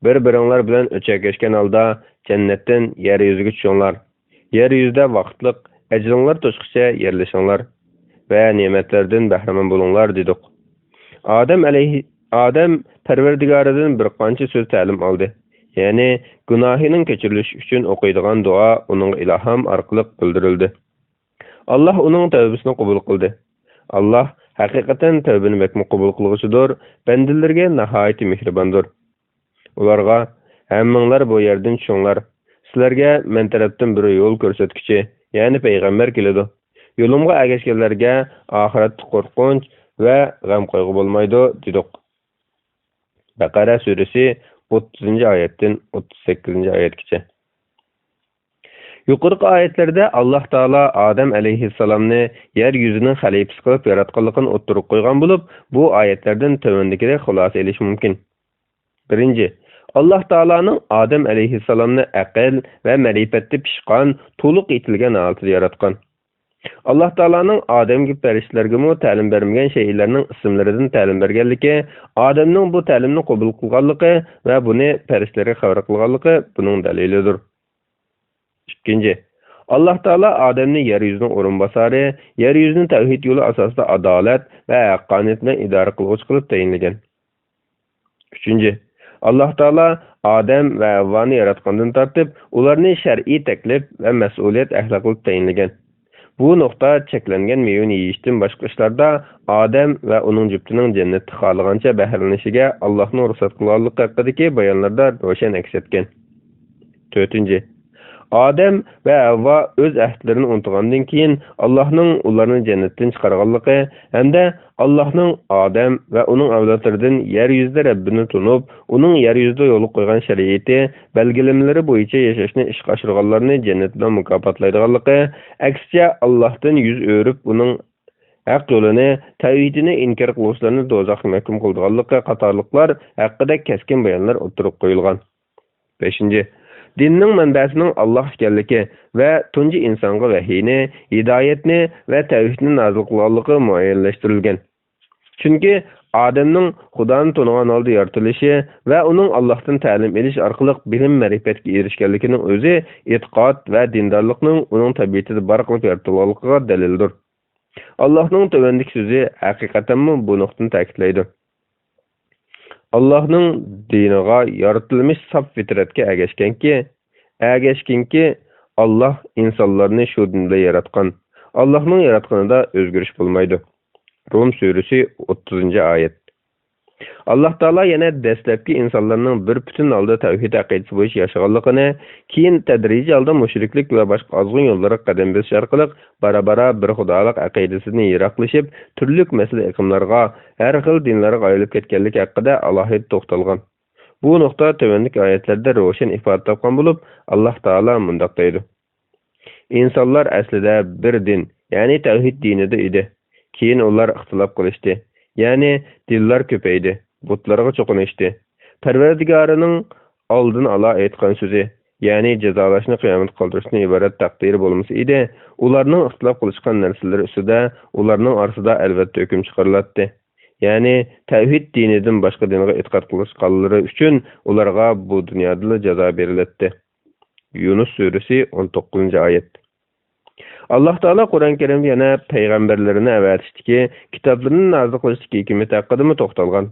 بىر-بىرىڭلار بىلەن ئۆچەكلەشكەن ھالدا جەننەتتىن يەر يۈزىگە چۈشۈڭلار. يەر يۈزىدە ۋاقىتلىق ئەجىلىڭلار توشقىچە يەرلىشىڭلار ۋە نېمەتلەردىن بەھرىمەن بولۇڭلار، دېدۇق. ئادەم ئەلەيھى-، ئادەم پەرۋەردىگارىدىن بىر قانچە سۆز تەلىم ئالدى. يەنى گۇناھىنىڭ كەچۈرۈلۈشى ئۈچۈن ئوقۇيدىغان دۇئا ئۇنىڭغا ئىلھام ئارقىلىق بىلدۈرۈلدى. ئاللاھ ئۇنىڭ تەۋبىسىنى قوبۇل قىلدى. ئاللاھ ھەقىقەتەن تەۋبىنى بەكمۇ قوبۇل قىلغۇچىدۇر، بەندىلىرىگە ناھايىتى مېھرىباندۇر. ئۇلارغا، ھەممىڭلار بۇ يەردىن چۈشۈڭلار. سىلەرگە مەن تەرەپتىن بىر يول كۆرسەتكۈچى، يەنى پەيغەمبەر كېلىدۇ. يولۇمغا ئەگەشكەنلەرگە ئاخىرەتتە قورقۇنچ ۋە غەم-قايغۇ بولمايدۇ، دېدۇق. بەقەرە سۈرىسى، ئوتتۇزىنچى ئايەتتىن ئوتتۇز سەككىزىنچى ئايەتكىچە. يۇقىرىقى ئايەتلەردە ئاللاھ تائالا ئادەم ئەلەيھىسسالامنى يەر يۈزىنىڭ خەلىپىسى قىلىپ ياراتقانلىقىنى ئوتتۇرىغا قويغان بولۇپ، بۇ ئايەتلەردىن تۆۋەندىكىدەك خۇلاسە ئېلىش مۇمكىن. بىرىنچى، ئاللاھ تائالانىڭ ئادەم ئەلەيھىسسالامنى ئەقىل ۋە مەرىپەتتە پىشقان، تولۇق يېتىلگەن ھالىتىدە ياراتقان. ئاللاھ تائالانىڭ ئادەمگە پەرىشتىلەرگىمۇ تەلىم بەرمىگەن شەيئىلەرنىڭ ئىسىملىرىدىن تەلىم بەرگەنلىكى، ئادەمنىڭ بۇ تەلىمنى قوبۇل قىلغانلىقى ۋە بۇنى پەرىشتىلەرگە خەۋەر قىلغانلىقى بۇنىڭ دەلىلىدۇر. ئىككىنچى، ئاللاھ تائالا ئادەمنى يەر يۈزىنىڭ ئورۇنباسارى، يەر يۈزىنى تەۋھىد يولى ئاساسىدا ئادالەت ۋە ھەققانىيەت بىلەن ئىدارە قىلغۇچى قىلىپ تەيىنلىگەن. ئۈچىنچى، ئاللاھ تائالا ئادەم ۋە ھەۋۋانى ياراتقاندىن تارتىپ، ئۇلارنى شەرئىي تەكلىپ ۋە مەسئۇلىيەت ئەھلى قىلىپ تەيىنلىگەن. بۇ نۇقتا چەكلەنگەن مېۋىنى يېيىشتىن باشقا ئىشلاردا ئادەم ۋە ئۇنىڭ جۈپتىنىڭ جەننەتتە خالىغانچە بەھرىلىنىشىگە ئاللاھنىڭ رۇخسەت قىلغانلىقى ھەققىدىكى بايانلاردا روشەن ئەكس ئەتكەن. تۆتىنچى، ئادەم ۋە ھەۋۋا ئۆز ئەھدىلىرىنى ئۇنتۇغاندىن كېيىن، ئاللاھنىڭ ئۇلارنى جەننەتتىن چىقارغانلىقى ھەمدە ئاللاھنىڭ ئادەم ۋە ئۇنىڭ ئەۋلادلىرىدىن يەر يۈزىدە رەببىنى تونۇپ، ئۇنىڭ يەر يۈزىدە يولغا قويغان شەرىئىتى، بەلگىلىمىلىرى بويىچە ياشاشنى ئىشقا ئاشۇرغانلارنى جەننەت بىلەن مۇكاپاتلايدىغانلىقى، ئەكسىچە، ئاللاھتىن يۈز ئۆرۈپ، ئۇنىڭ ھەق يولىنى، تەۋھىدىنى ئىنكار قىلغۇچىلارنى دوزاخقا مەھكۇم قىلىدىغانلىقى قاتارلىقلار ھەققىدە كەسكىن بايانلار ئوتتۇرىغا قويۇلغان. بەشىنچى، دىننىڭ مەنبەسىنىڭ ئاللاھ ئىكەنلىكى ۋە تۇنجى ئىنسانغا ۋەھىينى، ھىدايەتنى ۋە تەۋھىدنى نازىل قىلغانلىقى مۇئەييەنلەشتۈرۈلگەن. چۈنكى ئادەمنىڭ خۇدانى تونۇغان ھالدا يارىتىلىشى ۋە ئۇنىڭ ئاللاھتىن تەلىم ئېلىش ئارقىلىق بىلىم-مەرىپەتكە ئېرىشكەنلىكىنىڭ ئۆزى ئېتىقاد ۋە دىندارلىقنىڭ ئۇنىڭ تەبىئىتىدە بار قىلىپ يارىتىلغانلىقىغا دەلىلدۇر. ئاللاھنىڭ تۆۋەندىكى سۆزى ھەقىقەتەنمۇ بۇ نۇقتىنى تەكىتلەيدۇ. ئاللاھنىڭ دىنىغا يارىتىلمىش ساپ فىترەتكە ئەگەشكەنكى، ئەگەشكىنكى، ئاللاھ ئىنسانلارنى شۇ دىن بىلەن ياراتقان. ئاللاھنىڭ ياراتقىنىدا ئۆزگىرىش بولمايدۇ. روم سۈرىسى، ئوتتۇزىنچى ئايەت. ئاللاھ تائالا يەنە دەسلەپكى ئىنسانلارنىڭ بىر پۈتۈن ھالدا تەۋھىد ئەقىدىسى بويىچە ياشىغانلىقىنى، كېيىن تەدرىجىي ھالدا مۇشرىكلىك ۋە باشقا ئازغۇن يوللارغا قەدەم بېسىش ئارقىلىق بارا-بارا بىر خۇدالىق ئەقىدىسىدىن يىراقلىشىپ، تۈرلۈك مەسىلە ئېقىملارغا، ھەر خىل دىنلارغا ئايرىلىپ كەتكەنلىكى ھەققىدە ئالاھىدە توختالغان. بۇ نۇقتا تۆۋەندىكى ئايەتلەردە روشەن ئىپادە تاپقان بولۇپ، ئاللاھ تائالا مۇنداق دەيدۇ: ئىنسانلار ئەسلىدە بىر دىن، يەنى تەۋھىد دىنىدا ئىدى. كېيىن ئۇلار ئىختىلاپ قىلىشتى، يەنى دىنلار كۆپەيدى، بۇتلارغا چوقۇنۇشتى. پەرۋەردىگارىنىڭ ئالدىن ئالا ئېيتقان سۆزى، يەنى جازالاشنى قىيامەتكە قالدۇرۇشتىن ئىبارەت تەقدىرى بولمىسا ئىدى، ئۇلارنىڭ ئىختىلاپ قىلىشقان نەرسىلىرى ئۈستىدە ئۇلارنىڭ ئارىسىدا ئەلۋەتتە ھۆكۈم چىقىرىلاتتى. يەنى تەۋھىد دىنىدىن باشقا دىنغا ئېتىقاد قىلىشقانلىرى ئۈچۈن ئۇلارغا بۇ دۇنيادىلا جازا بېرىلەتتى. يۇنۇس سۈرىسى، ئون توققۇزىنچى ئايەت. ئاللاھ تائالا قۇرئان كەرىمدە يەنە پەيغەمبەرلىرىنى ئەۋەتىشتىكى، كىتابلىرىنى نازىل قىلىشتىكى ھېكمىتى ھەققىدىمۇ توختالغان.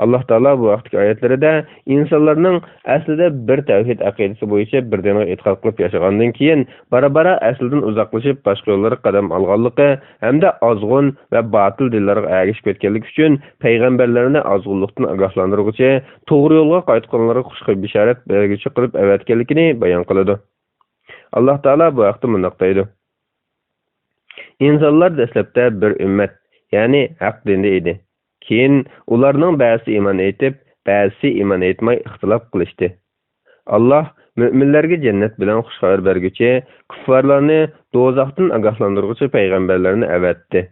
ئاللاھ تائالا بۇ ھەقتىكى ئايەتلىرىدە ئىنسانلارنىڭ ئەسلىدە بىر تەۋھىد ئەقىدىسى بويىچە بىر دىنغا ئېتىقاد قىلىپ ياشىغاندىن كېيىن، بارا-بارا ئەسلىدىن ئۇزاقلىشىپ، باشقا يوللارغا قەدەم ئالغانلىقى ھەمدە ئازغۇن ۋە باتىل دىنلارغا ئەگىشىپ كەتكەنلىكى ئۈچۈن پەيغەمبەرلەرنى ئازغۇنلۇقتىن ئاگاھلاندۇرغۇچى، توغرا يولغا قايتقانلارغا خۇش بېشارەت بەرگۈچى قىلىپ ئەۋەتكەنلىكىنى بايان قىلىدۇ. ئاللاھ تائالا بۇ ھەقتە مۇنداق دەيدۇ: ئىنسانلار دەسلەپتە بىر ئۈممەت، يەنى ھەق دىندا ئىدى. كېيىن ئۇلارنىڭ بەزىسى ئىمان ئېيتىپ، بەزىسى ئىمان ئېيتماي ئىختىلاپ قىلىشتى. ئاللاھ مۆمىنلەرگە جەننەت بىلەن خۇش خەۋەر بەرگۈچى، كۇففارلارنى دوزاختىن ئاگاھلاندۇرغۇچى پەيغەمبەرلەرنى ئەۋەتتى.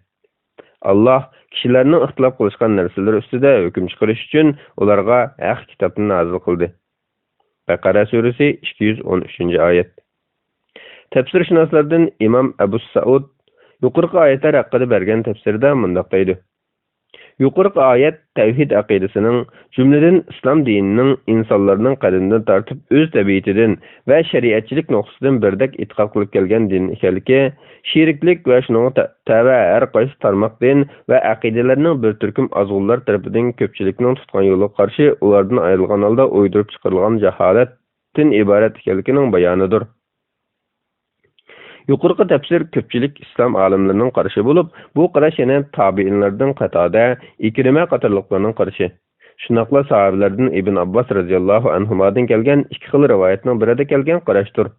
ئاللاھ كىشىلەرنىڭ ئىختىلاپ قىلىشقان نەرسىلىرى ئۈستىدە ھۆكۈم چىقىرىش ئۈچۈن ئۇلارغا ھەق كىتابنى نازىل قىلدى. بەقەرە سۈرىسى، ئىككى يۈز ئون ئۈچىنچى ئايەت. تەپسىرشۇناسلاردىن ئىمام ئەبۇ سەئۇد يۇقىرىقى ئايەتلەر ھەققىدە بەرگەن تەپسىرىدە مۇنداق دەيدۇ: يۇقىرىقى ئايەت تەۋھىد ئەقىدىسىنىڭ، جۈملىدىن ئىسلام دىنىنىڭ ئىنسانلارنىڭ قەدىمدىن تارتىپ ئۆز تەبىئىتىدىن ۋە شەرىئەتچىلىك نۇقتىسىدىن بىردەك ئېتىقاد قىلىپ كەلگەن دىن ئىكەنلىكى، شېرىكلىك ۋە شۇنىڭغا تە-، تەۋە ھەر قايسى تارماق دىن ۋە ئەقىدىلەرنىڭ بىر تۈركۈم ئازغۇنلار تەرىپىدىن كۆپچىلىكنىڭ تۇتقان يولىغا قارشى ئۇلاردىن ئايرىلغان ھالدا ئويدۇرۇپ چىقىرىلغان جاھالەتتىن ئىبارەت ئىكەنلىكىنىڭ بايانىدۇر. يۇقىرىقى تەپسىر كۆپچىلىك ئىسلام ئالىملىرىنىڭ قارىشى بولۇپ، بۇ قاراش يەنە تابىئىنلاردىن قاتادە، ئىكرىمە قاتارلىقلارنىڭ قارىشى، شۇنداقلا ساھابىلەردىن ئىبن ئابباس رەزىياللاھۇ ئەنھۇمادىن كەلگەن ئىككى خىل رىۋايەتنىڭ بىرىدە كەلگەن قاراشتۇر.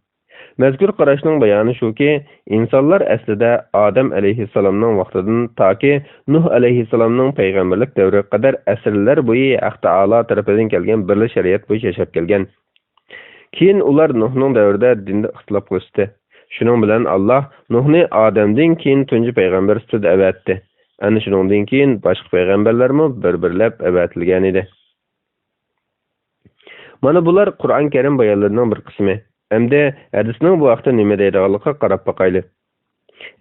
مەزكۇر قاراشنىڭ بايانى شۇكى، ئىنسانلار ئەسلىدە ئادەم ئەلەيھىسسالامنىڭ ۋاقتىدىن تاكى نۇھ ئەلەيھىسسالامنىڭ پەيغەمبەرلىك دەۋرىگە قەدەر ئەسىرلەر بويى ھەق تائالا تەرىپىدىن كەلگەن بىرلا شەرىئەت بويىچە ياشاپ كەلگەن. كېيىن ئۇلار نۇھنىڭ دەۋرىدە دىندا ئىختىلاپ قىلىشتى. شۇنىڭ بىلەن ئاللاھ نۇھنى ئادەمدىن كېيىن تۇنجى پەيغەمبەر سۈپىتىدە ئەۋەتتى. ئەنە شۇنىڭدىن كېيىن باشقا پەيغەمبەرلەرمۇ بىر-بىرلەپ ئەۋەتىلگەنىدى. مانا بۇلار قۇرئان كەرىم بايانلىرىنىڭ بىر قىسمى. ئەمدى ھەدىسنىڭ بۇ ھەقتە نېمە دەيدىغانلىقىغا قاراپ باقايلى.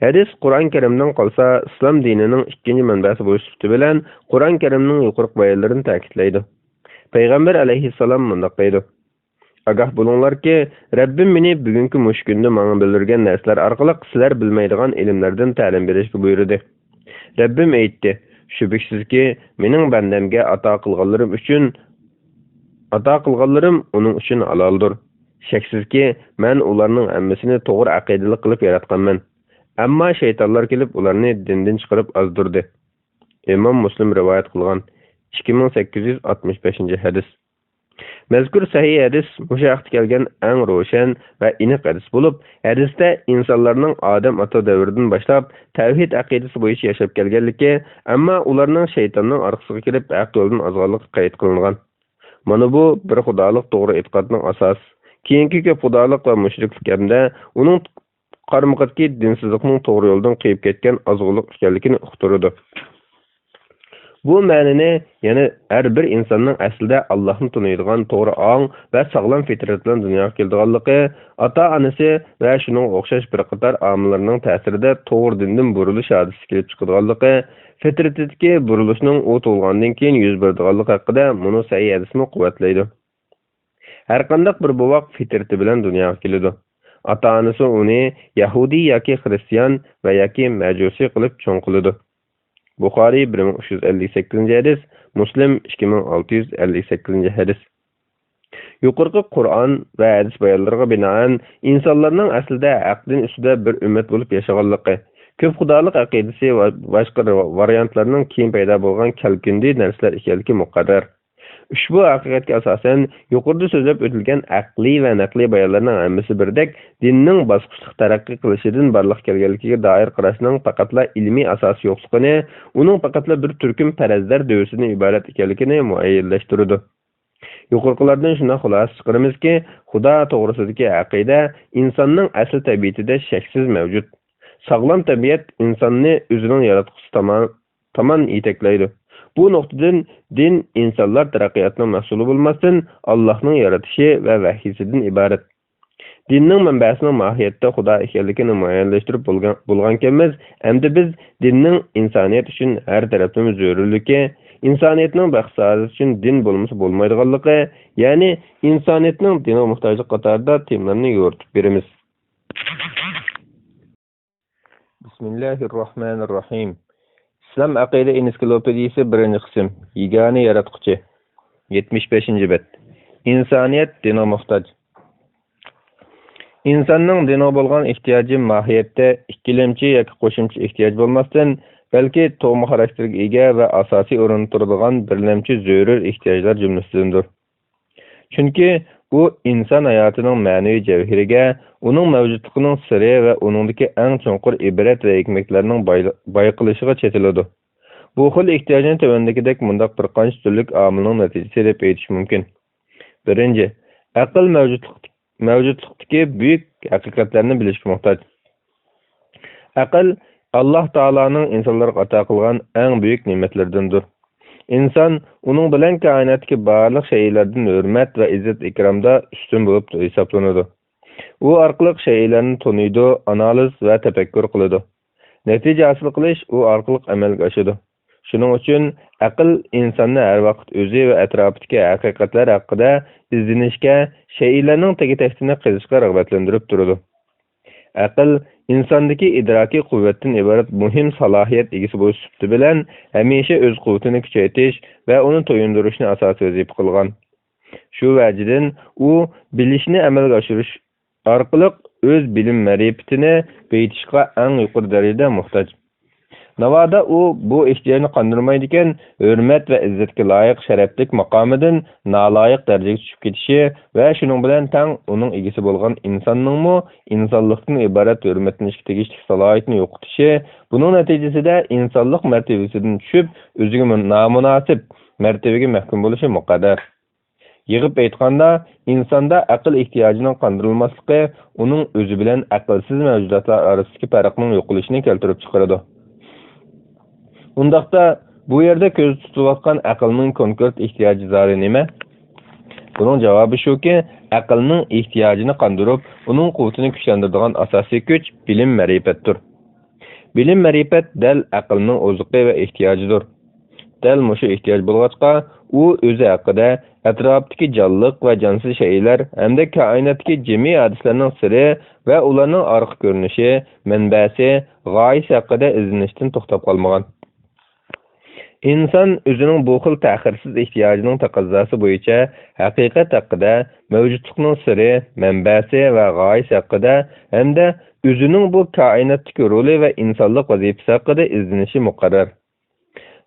ھەدىس قۇرئان كەرىمدىن قالسا، ئىسلام دىنىنىڭ ئىككىنچى مەنبەسى بولۇش سۈپىتى بىلەن قۇرئان كەرىمنىڭ يۇقىرىقى بايانلىرىنى تەكىتلەيدۇ. پەيغەمبەر ئەلەيھىسسالام مۇنداق دەيدۇ: ئاگاھ بولۇڭلاركى، رەببىم مېنى بۈگۈنكى مۇشۇ كۈندە ماڭا بىلدۈرگەن نەرسىلەر ئارقىلىق سىلەر بىلمەيدىغان ئىلىملەردىن تەلىم بېرىشكە بۇيرۇدى. رەببىم ئېيتتى: شۈبھىسىزكى، مېنىڭ بەندەمگە ئاتا قىلغانلىرىم ئۈچۈن، ئاتا قىلغانلىرىم ئۇنىڭ ئۈچۈن ھالالدۇر. شەكسىزكى، مەن ئۇلارنىڭ ھەممىسىنى توغرا ئەقىدىلىك قىلىپ ياراتقانمەن. ئەمما شەيتانلار كېلىپ ئۇلارنى دىندىن چىقىرىپ ئازدۇردى. ئىمام مۇسلىم رىۋايەت قىلغان، ئىككى مىڭ سەككىز يۈز ئاتمىش بەشىنچى ھەدىس. مەزكۇر سەھىھ ھەدىس مۇشۇ ھەقتە كەلگەن ئەڭ روشەن ۋە ئېنىق ھەدىس بولۇپ، ھەدىستە ئىنسانلارنىڭ ئادەم ئاتا دەۋرىدىن باشلاپ تەۋھىد ئەقىدىسى بويىچە ياشاپ كەلگەنلىكى، ئەمما ئۇلارنىڭ شەيتاننىڭ ئارقىسىغا كىرىپ ھەق يولدىن ئازغانلىقى قەيت قىلىنغان. مانا بۇ بىر خۇدالىق توغرا ئېتىقادنىڭ ئاساسى. كېيىنكى كۆپ خۇدالىق ۋە مۇشرىكلىق ھەمدە ئۇنىڭ قارىمۇقىدىكى دىنسىزلىقنىڭ توغرا يولدىن قېيىپ كەتكەن ئازغۇنلۇق ئىكەنلىكىنى ئۇقتۇرىدۇ. بۇ مەنىنى، يەنى ھەر بىر ئىنساننىڭ ئەسلىدە ئاللاھنى تونۇيدىغان توغرا ئاڭ ۋە ساغلام فىترەت بىلەن دۇنياغا كېلىدىغانلىقى، ئاتا-ئانىسى ۋە شۇنىڭغا ئوخشاش بىر قاتار ئامىللارنىڭ تەسىرىدە توغرا دىندىن بۇرۇلۇش ھادىسىسى كېلىپ چىقىدىغانلىقى، فىترىتىدىكى بۇرۇلۇشنىڭ ئۇ تۇغۇلغاندىن كېيىن يۈز بېرىدىغانلىقى ھەققىدە مۇنۇ سەھىھ ھەدىسمۇ قۇۋۋەتلەيدۇ. ھەرقانداق بىر بوۋاق فىترىتى بىلەن دۇنياغا كېلىدۇ. ئاتا-ئانىسى ئۇنى يەھۇدىي ياكى خىرىستىيان ۋە ياكى مەجۇسىي قىلىپ چوڭ قىلىدۇ. بۇخارىي، بىر مىڭ ئۈچ يۈز ئەللىك سەككىزىنچى ھەدىس، مۇسلىم، ئىككى مىڭ ئالتە يۈز ئەللىك سەككىزىنچى ھەدىس. يۇقىرىقى قۇرئان ۋە ھەدىس بايانلىرىغا بىنائەن، ئىنسانلارنىڭ ئەسلىدە ھەق دىن ئۈستىدە بىر ئۈممەت بولۇپ ياشىغانلىقى، كۆپ خۇدالىق ئەقىدىسى ۋە باشقا ر-، ۋارىيانتلارنىڭ كېيىن پەيدا بولغان كەلكۈندى نەرسىلەر ئىكەنلىكى مۇقەررەر. ئۇشبۇ ھەقىقەتكە ئاساسەن، يۇقىرىدا سۆزلەپ ئۆتۈلگەن ئەقلىي ۋە نەقلىي بايانلارنىڭ ھەممىسى بىردەك دىننىڭ باسقۇچلۇق تەرەققىي قىلىشىدىن بارلىققا كەلگەنلىكىگە دائىر قاراشنىڭ پەقەتلا ئىلمىي ئاساسى يوقلۇقىنى، ئۇنىڭ پەقەتلا بىر تۈركۈم پەرەزلەر دۆۋىسىدىن ئىبارەت ئىكەنلىكىنى مۇئەييەنلەشتۈرىدۇ. يۇقىرىقىلاردىن شۇنداق خۇلاسە چىقىرىمىزكى، خۇدا توغرىسىدىكى ئەقىدە ئىنساننىڭ ئەسلى تەبىئىتىدە شەكسىز مەۋجۇت. ساغلام تەبىئەت ئىنساننى ئۆزىنىڭ ياراتقۇچىسى تامان-، تامان يېتەكلەيدۇ. بۇ نۇقتىدىن دىن ئىنسانلار تەرەققىياتىنىڭ مەھسۇلى بولماستىن، ئاللاھنىڭ يارىتىشى ۋە ۋەھيىسىدىن ئىبارەت. دىننىڭ مەنبەسىنىڭ ماھىيەتتە خۇدا ئىكەنلىكىنى مۇئەييەنلەشتۈرۈپ بولغان، بولغانكەنمىز، ئەمدى بىز دىننىڭ ئىنسانىيەت ئۈچۈن ھەر تەرەپلىمە زۆرۈرلۈكى، ئىنسانىيەتنىڭ بەخت-سائادىتى ئۈچۈن دىن بولمىسا بولمايدىغانلىقى، يەنى ئىنسانىيەتنىڭ دىنغا موھتاجلىقى قاتارىدا تېمىلارنى يورۇتۇپ بېرىمىز. بىسمىللاھىررەھمانىررەھىم. ئىسلام ئەقىدە ئېنسىكلوپېدىيىسى، بىرىنچى قىسىم. يېگانە ياراتقۇچى. يەتمىش بەشىنچى بەت. ئىنسانىيەت دىنغا موھتاج. ئىنساننىڭ دىنغا بولغان ئېھتىياجى ماھىيەتتە ئىككىلەمچى ياكى قوشۇمچە ئېھتىياج بولماستىن، بەلكى تۇغما خاراكتېرگە ئىگە ۋە ئاساسىي ئورۇندا تۇرىدىغان بىرلەمچى زۆرۈر ئېھتىياجلار جۈملىسىدىندۇر. چۈنكى ئۇ ئىنسان ھاياتىنىڭ مەنىۋى جەۋھىرىگە، ئۇنىڭ مەۋجۇتلۇقىنىڭ سىرى ۋە ئۇنىڭدىكى ئەڭ چوڭقۇر ئىبرەت ۋە ھېكمەتلەرنىڭ بايل-، بايقىلىشىغا چېتىلىدۇ. بۇ خىل ئېھتىياجنى تۆۋەندىكىدەك مۇنداق بىر قانچە تۈرلۈك ئامىلنىڭ نەتىجىسى دەپ ئېيتىش مۇمكىن. بىرىنچى، ئەقىل مەۋجۇتلۇق-، مەۋجۇتلۇقتىكى بۈيۈك ھەقىقەتلەرنى بىلىشكە موھتاج. ئەقىل ئاللاھ تائالانىڭ ئىنسانلارغا ئاتا قىلغان ئەڭ بۈيۈك نېمەتلىرىدىندۇر. ئىنسان ئۇنىڭ بىلەن كائىناتتىكى بارلىق شەيئىلەردىن ھۆرمەت ۋە ئىززەت-ئىكرامدا ئۈستۈن بولۇپ ھېسابلىنىدۇ. ئۇ ئارقىلىق شەيئىلەرنى تونۇيدۇ، ئانالىز ۋە تەپەككۇر قىلىدۇ. نەتىجە ھاسىل قىلىش ئۇ ئارقىلىق ئەمەلگە ئاشىدۇ. شۇنىڭ ئۈچۈن ئەقىل ئىنساننى ھەر ۋاقىت ئۆزى ۋە ئەتراپىدىكى ھەقىقەتلەر ھەققىدە ئىزدىنىشكە، شەيئىلەرنىڭ تەگى-تەكتىنى قېزىشقا رىغبەتلەندۈرۈپ تۇرىدۇ. ئەقىل ئىنساندىكى ئىدراكىي قۇۋۋەتتىن ئىبارەت مۇھىم سالاھىيەت ئىگىسى بولۇش سۈپىتى بىلەن، ھەمىشە ئۆز قۇۋۋىتىنى كۈچەيتىش ۋە ئۇنى تويۇندۇرۇشنى ئاساسىي ۋەزىپە قىلغان. شۇ ۋەجىدىن ئۇ بىلىشنى ئەمەلگە ئاشۇرۇش ئارقىلىق ئۆز بىلىم-مەرىپىتىنى بېيىتىشقا ئەڭ يۇقىرى دەرىجىدە موھتاج. ناۋادا ئۇ بۇ ئېھتىياجنى قاندۇرمايدىكەن، ھۆرمەت ۋە ئىززەتكە لايىق شەرەپلىك ماقامىدىن نالايىق دەرىجىگە چۈشۈپ كېتىشى ۋە شۇنىڭ بىلەن تەڭ ئۇنىڭ ئىگىسى بولغان ئىنساننىڭمۇ ئىنسانلىقتىن ئىبارەت ھۆرمەتلىنىشكە تېگىشلىك سالاھىيىتىنى يوقىتىشى، بۇنىڭ نەتىجىسىدە ئىنسانلىق مەرتىۋىسىدىن چۈشۈپ، ئۆزىگە مۇن-، نامۇناسىپ مەرتىۋىگە مەھكۇم بولۇشى مۇقەررەر. يىغىپ ئېيتقاندا، ئىنساندا ئەقىل ئېھتىياجىنىڭ قاندۇرۇلماسلىقى ئۇنىڭ ئۆزى بىلەن ئەقىلسىز مەۋجۇداتلار ئارىسىدىكى پەرقنىڭ يوقىلىشىنى كەلتۈرۈپ چىقىرىدۇ. ئۇنداقتا، بۇ يەردە كۆزدە تۇتۇلۇۋاتقان ئەقىلنىڭ كونكرېت ئېھتىياجى زادى نېمە؟ بۇنىڭ جاۋابى شۇكى، ئەقىلنىڭ ئېھتىياجىنى قاندۇرۇپ، ئۇنىڭ قۇۋۋىتىنى كۈچلەندۈرىدىغان ئاساسىي كۈچ بىلىم-مەرىپەتتۇر. بىلىم-مەرىپەت دەل ئەقىلنىڭ ئوزۇقى ۋە ئېھتىياجىدۇر. دەل مۇشۇ ئېھتىياج بولغاچقا، ئۇ ئۆزى ھەققىدە، ئەتراپتىكى جانلىق ۋە جانسىز شەيئىلەر ھەمدە كائىناتتىكى جىمىي ھادىسىلەرنىڭ سىرى ۋە ئۇلارنىڭ ئارقا كۆرۈنۈشى، مەنبەسى، غايىسى ھەققىدە ئىزدىنىشتىن توختاپ قالمىغان. ئىنسان ئۆزىنىڭ بۇ خىل تەخىرسىز ئېھتىياجىنىڭ تەقەززاسى بويىچە ھەقىقەت ھەققىدە، مەۋجۇتلۇقنىڭ سىرى، مەنبەسى ۋە غايىسى ھەققىدە ھەمدە ئۆزىنىڭ بۇ كائىناتتىكى رولى ۋە ئىنسانلىق ۋەزىپىسى ھەققىدە ئىزدىنىشى مۇقەررەر.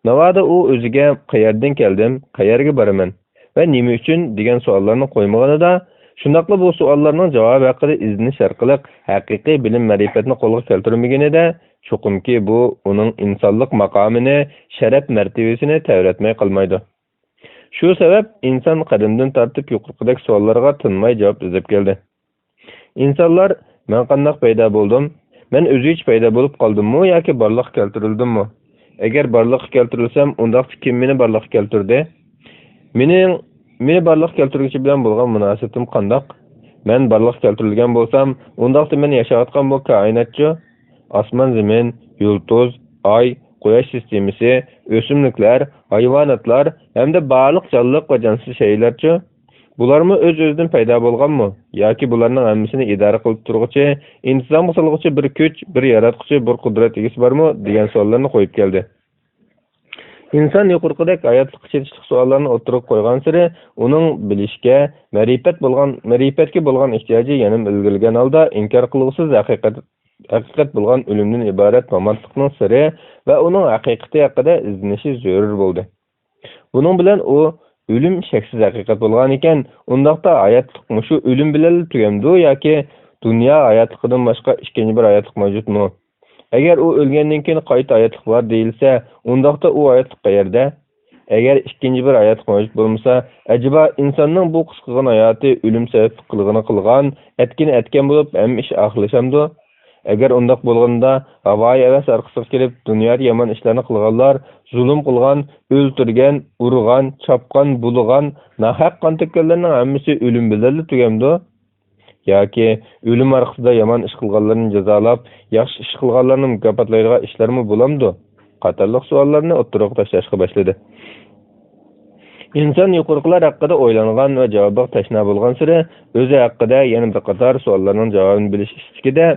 ناۋادا ئۇ ئۆزىگە «قەيەردىن كەلدىم؟ قەيەرگە بارىمەن؟ ۋە نېمە ئۈچۈن؟» دېگەن سوئاللارنى قويمىغىنىدا، شۇنداقلا بۇ سوئاللارنىڭ جاۋابى ھەققىدە ئىزدىنىش ئارقىلىق ھەقىقىي بىلىم-مەرىپەتنى قولغا كەلتۈرمىگىنىدە، چوقۇمكى بۇ ئۇنىڭ ئىنسانلىق ماقامىنى، شەرەپ-مەرتىۋىسىنى تەۋرەتمەي قالمايدۇ. شۇ سەۋەب ئىنسان قەدىمدىن تارتىپ يۇقىرىقىدەك سوئاللارغا تىنماي جاۋاب ئىزدەپ كەلدى. ئىنسانلار مەن قانداق پەيدا بولدۇم؟ مەن ئۆزگىچە پەيدا بولۇپ قالدىممۇ ياكى بارلىققا كەلتۈرۈلدۈممۇ؟ ئەگەر بارلىققا كەلتۈرۈلسەم، ئۇنداقتا كىم مېنى بارلىققا كەلتۈردى؟ مېنىڭ، مېنى بارلىققا كەلتۈرگۈچى بىلەن بولغان مۇناسىۋىتىم قانداق؟ مەن بارلىققا كەلتۈرۈلگەن بولسام، ئۇنداقتا مەن ياشاۋاتقان بۇ كائىناتچۇ؟ ئاسمان-زېمىن، يۇلتۇز، ئاي، قۇياش سىستېمىسى، ئۆسۈملۈكلەر، ھايۋاناتلار ھەمدە بارلىق جانلىق ۋە جانسىز شەيئىلەرچۇ؟ بۇلارمۇ ئۆز-ئۆزىدىن پەيدا بولغانمۇ؟ ياكى بۇلارنىڭ ھەممىسىنى ئىدارە قىلىپ تۇرغۇچى، ئىنتىزامغا سالغۇچى بىر كۈچ، بىر ياراتقۇچى، بىر قۇدرەت ئىگىسى بارمۇ؟ دېگەن سوئاللارنى قويۇپ كەلدى. ئىنسان يۇقىرىقىدەك ھاياتلىققا چېتىشلىق سوئاللارنى ئوتتۇرىغا قويغانسېرى، ئۇنىڭ بىلىشكە، مەرىپەت بولغان، مەرىپەتكە بولغان ئېھتىياجى يەنىمۇ ئىلگىرىلىگەن ھالدا ئىنكار قىلغۇسىز ھەقىقەت، ھەقىقەت بولغان ئۆلۈمدىن ئىبارەت ماماتلىقنىڭ سىرى ۋە ئۇنىڭ ھەقىقىتى ھەققىدە ئىزدىنىشى زۆرۈر بولدى. بۇنىڭ بىلەن ئۇ، ئۆلۈم شەكسىز ھەقىقەت بولغانىكەن، ئۇنداقتا ھاياتلىق مۇشۇ ئۆلۈم بىلەنلا تۈگەمدۇ ياكى دۇنيا ھاياتلىقىدىن باشقا ئىككىنچى بىر ھاياتلىق مەۋجۇتمۇ؟ ئەگەر ئۇ ئۆلگەندىن كېيىن قايتا ھاياتلىق بار دېيىلسە، ئۇنداقتا ئۇ ھاياتلىق قەيەردە؟ ئەگەر ئىككىنچى بىر ھاياتلىق مەۋجۇت بولمىسا، ئەجەبا ئىنساننىڭ بۇ قىسقىغىنە ھاياتى ئۆلۈم سەۋەبلىك قىلغىنى قىلغان، ئەتكىنى ئەتكەن بولۇپ، ھەممە ئىش ئاخىرلىشامدۇ؟ ئەگەر ئۇنداق بولغىنىدا، ھاۋايى ھەۋەس ئارقىسىغا كېلىپ، دۇنيادا يامان ئىشلارنى قىلغانلار، زۇلۇم قىلغان، ئۆلتۈرگەن، ئۇرغان، چاپقان، بۇلىغان، ناھەق قان تۆككەنلەرنىڭ ھەممىسى ئۆلۈم بىلەنلا تۈگەمدۇ؟ ياكى ئۆلۈم ئارقىسىدا يامان ئىش قىلغانلارنى جازالاپ، ياخشى ئىش قىلغانلارنى مۇكاپاتلايدىغان ئىشلارمۇ بولامدۇ؟ قاتارلىق سوئاللارنى ئوتتۇرىغا تاشلاشقا باشلىدى. ئىنسان يۇقىرىقىلار ھەققىدە ئويلانغان ۋە جاۋابىغا تەشنا بولغانسېرى، ئۆزى ھەققىدە يەنە بىر قاتار سوئاللارنىڭ جاۋابىنى بىلىش ئىستىكىدە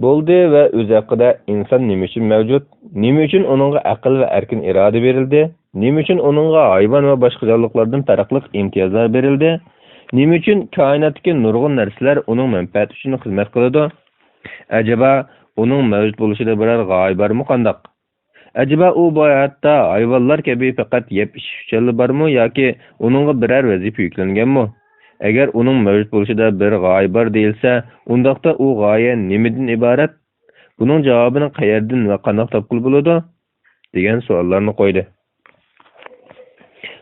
بولدى ۋە ئۆزى ھەققىدە ئىنسان نېمە ئۈچۈن مەۋجۇت؟ نېمە ئۈچۈن ئۇنىڭغا ئەقىل ۋە ئەركىن ئىرادە بېرىلدى؟ نېمە ئۈچۈن ئۇنىڭغا ھايۋان ۋە باشقا جانلىقلاردىن پەرقلىق ئىمتىيازلار بېرىلدى؟ نېمە ئۈچۈن كائىناتتىكى نۇرغۇن نەرسىلەر ئۇنىڭ مەنپەئەتى ئۈچۈن خىزمەت قىلىدۇ؟ ئەجەبا، ئۇنىڭ مەۋجۇت بولۇشىدا بىرەر غايە بارمۇ قانداق؟ ئەجەبا، ئۇ بۇ ھاياتتا ھايۋانلار كەبى پەقەت يەپ ئىچىش ئۈچۈنلا بارمۇ ياكى ئۇنىڭغا بىرەر ۋەزىپە يۈكلەنگەنمۇ؟ ئەگەر ئۇنىڭ مەۋجۇت بولۇشىدا بىر غايە بار دېيىلسە، ئۇنداقتا ئۇ غايە نېمىدىن ئىبارەت؟ بۇنىڭ جاۋابىنى قەيەردىن ۋە قانداق تاپقىلى بولىدۇ؟ دېگەن سوئاللارنى قويدى.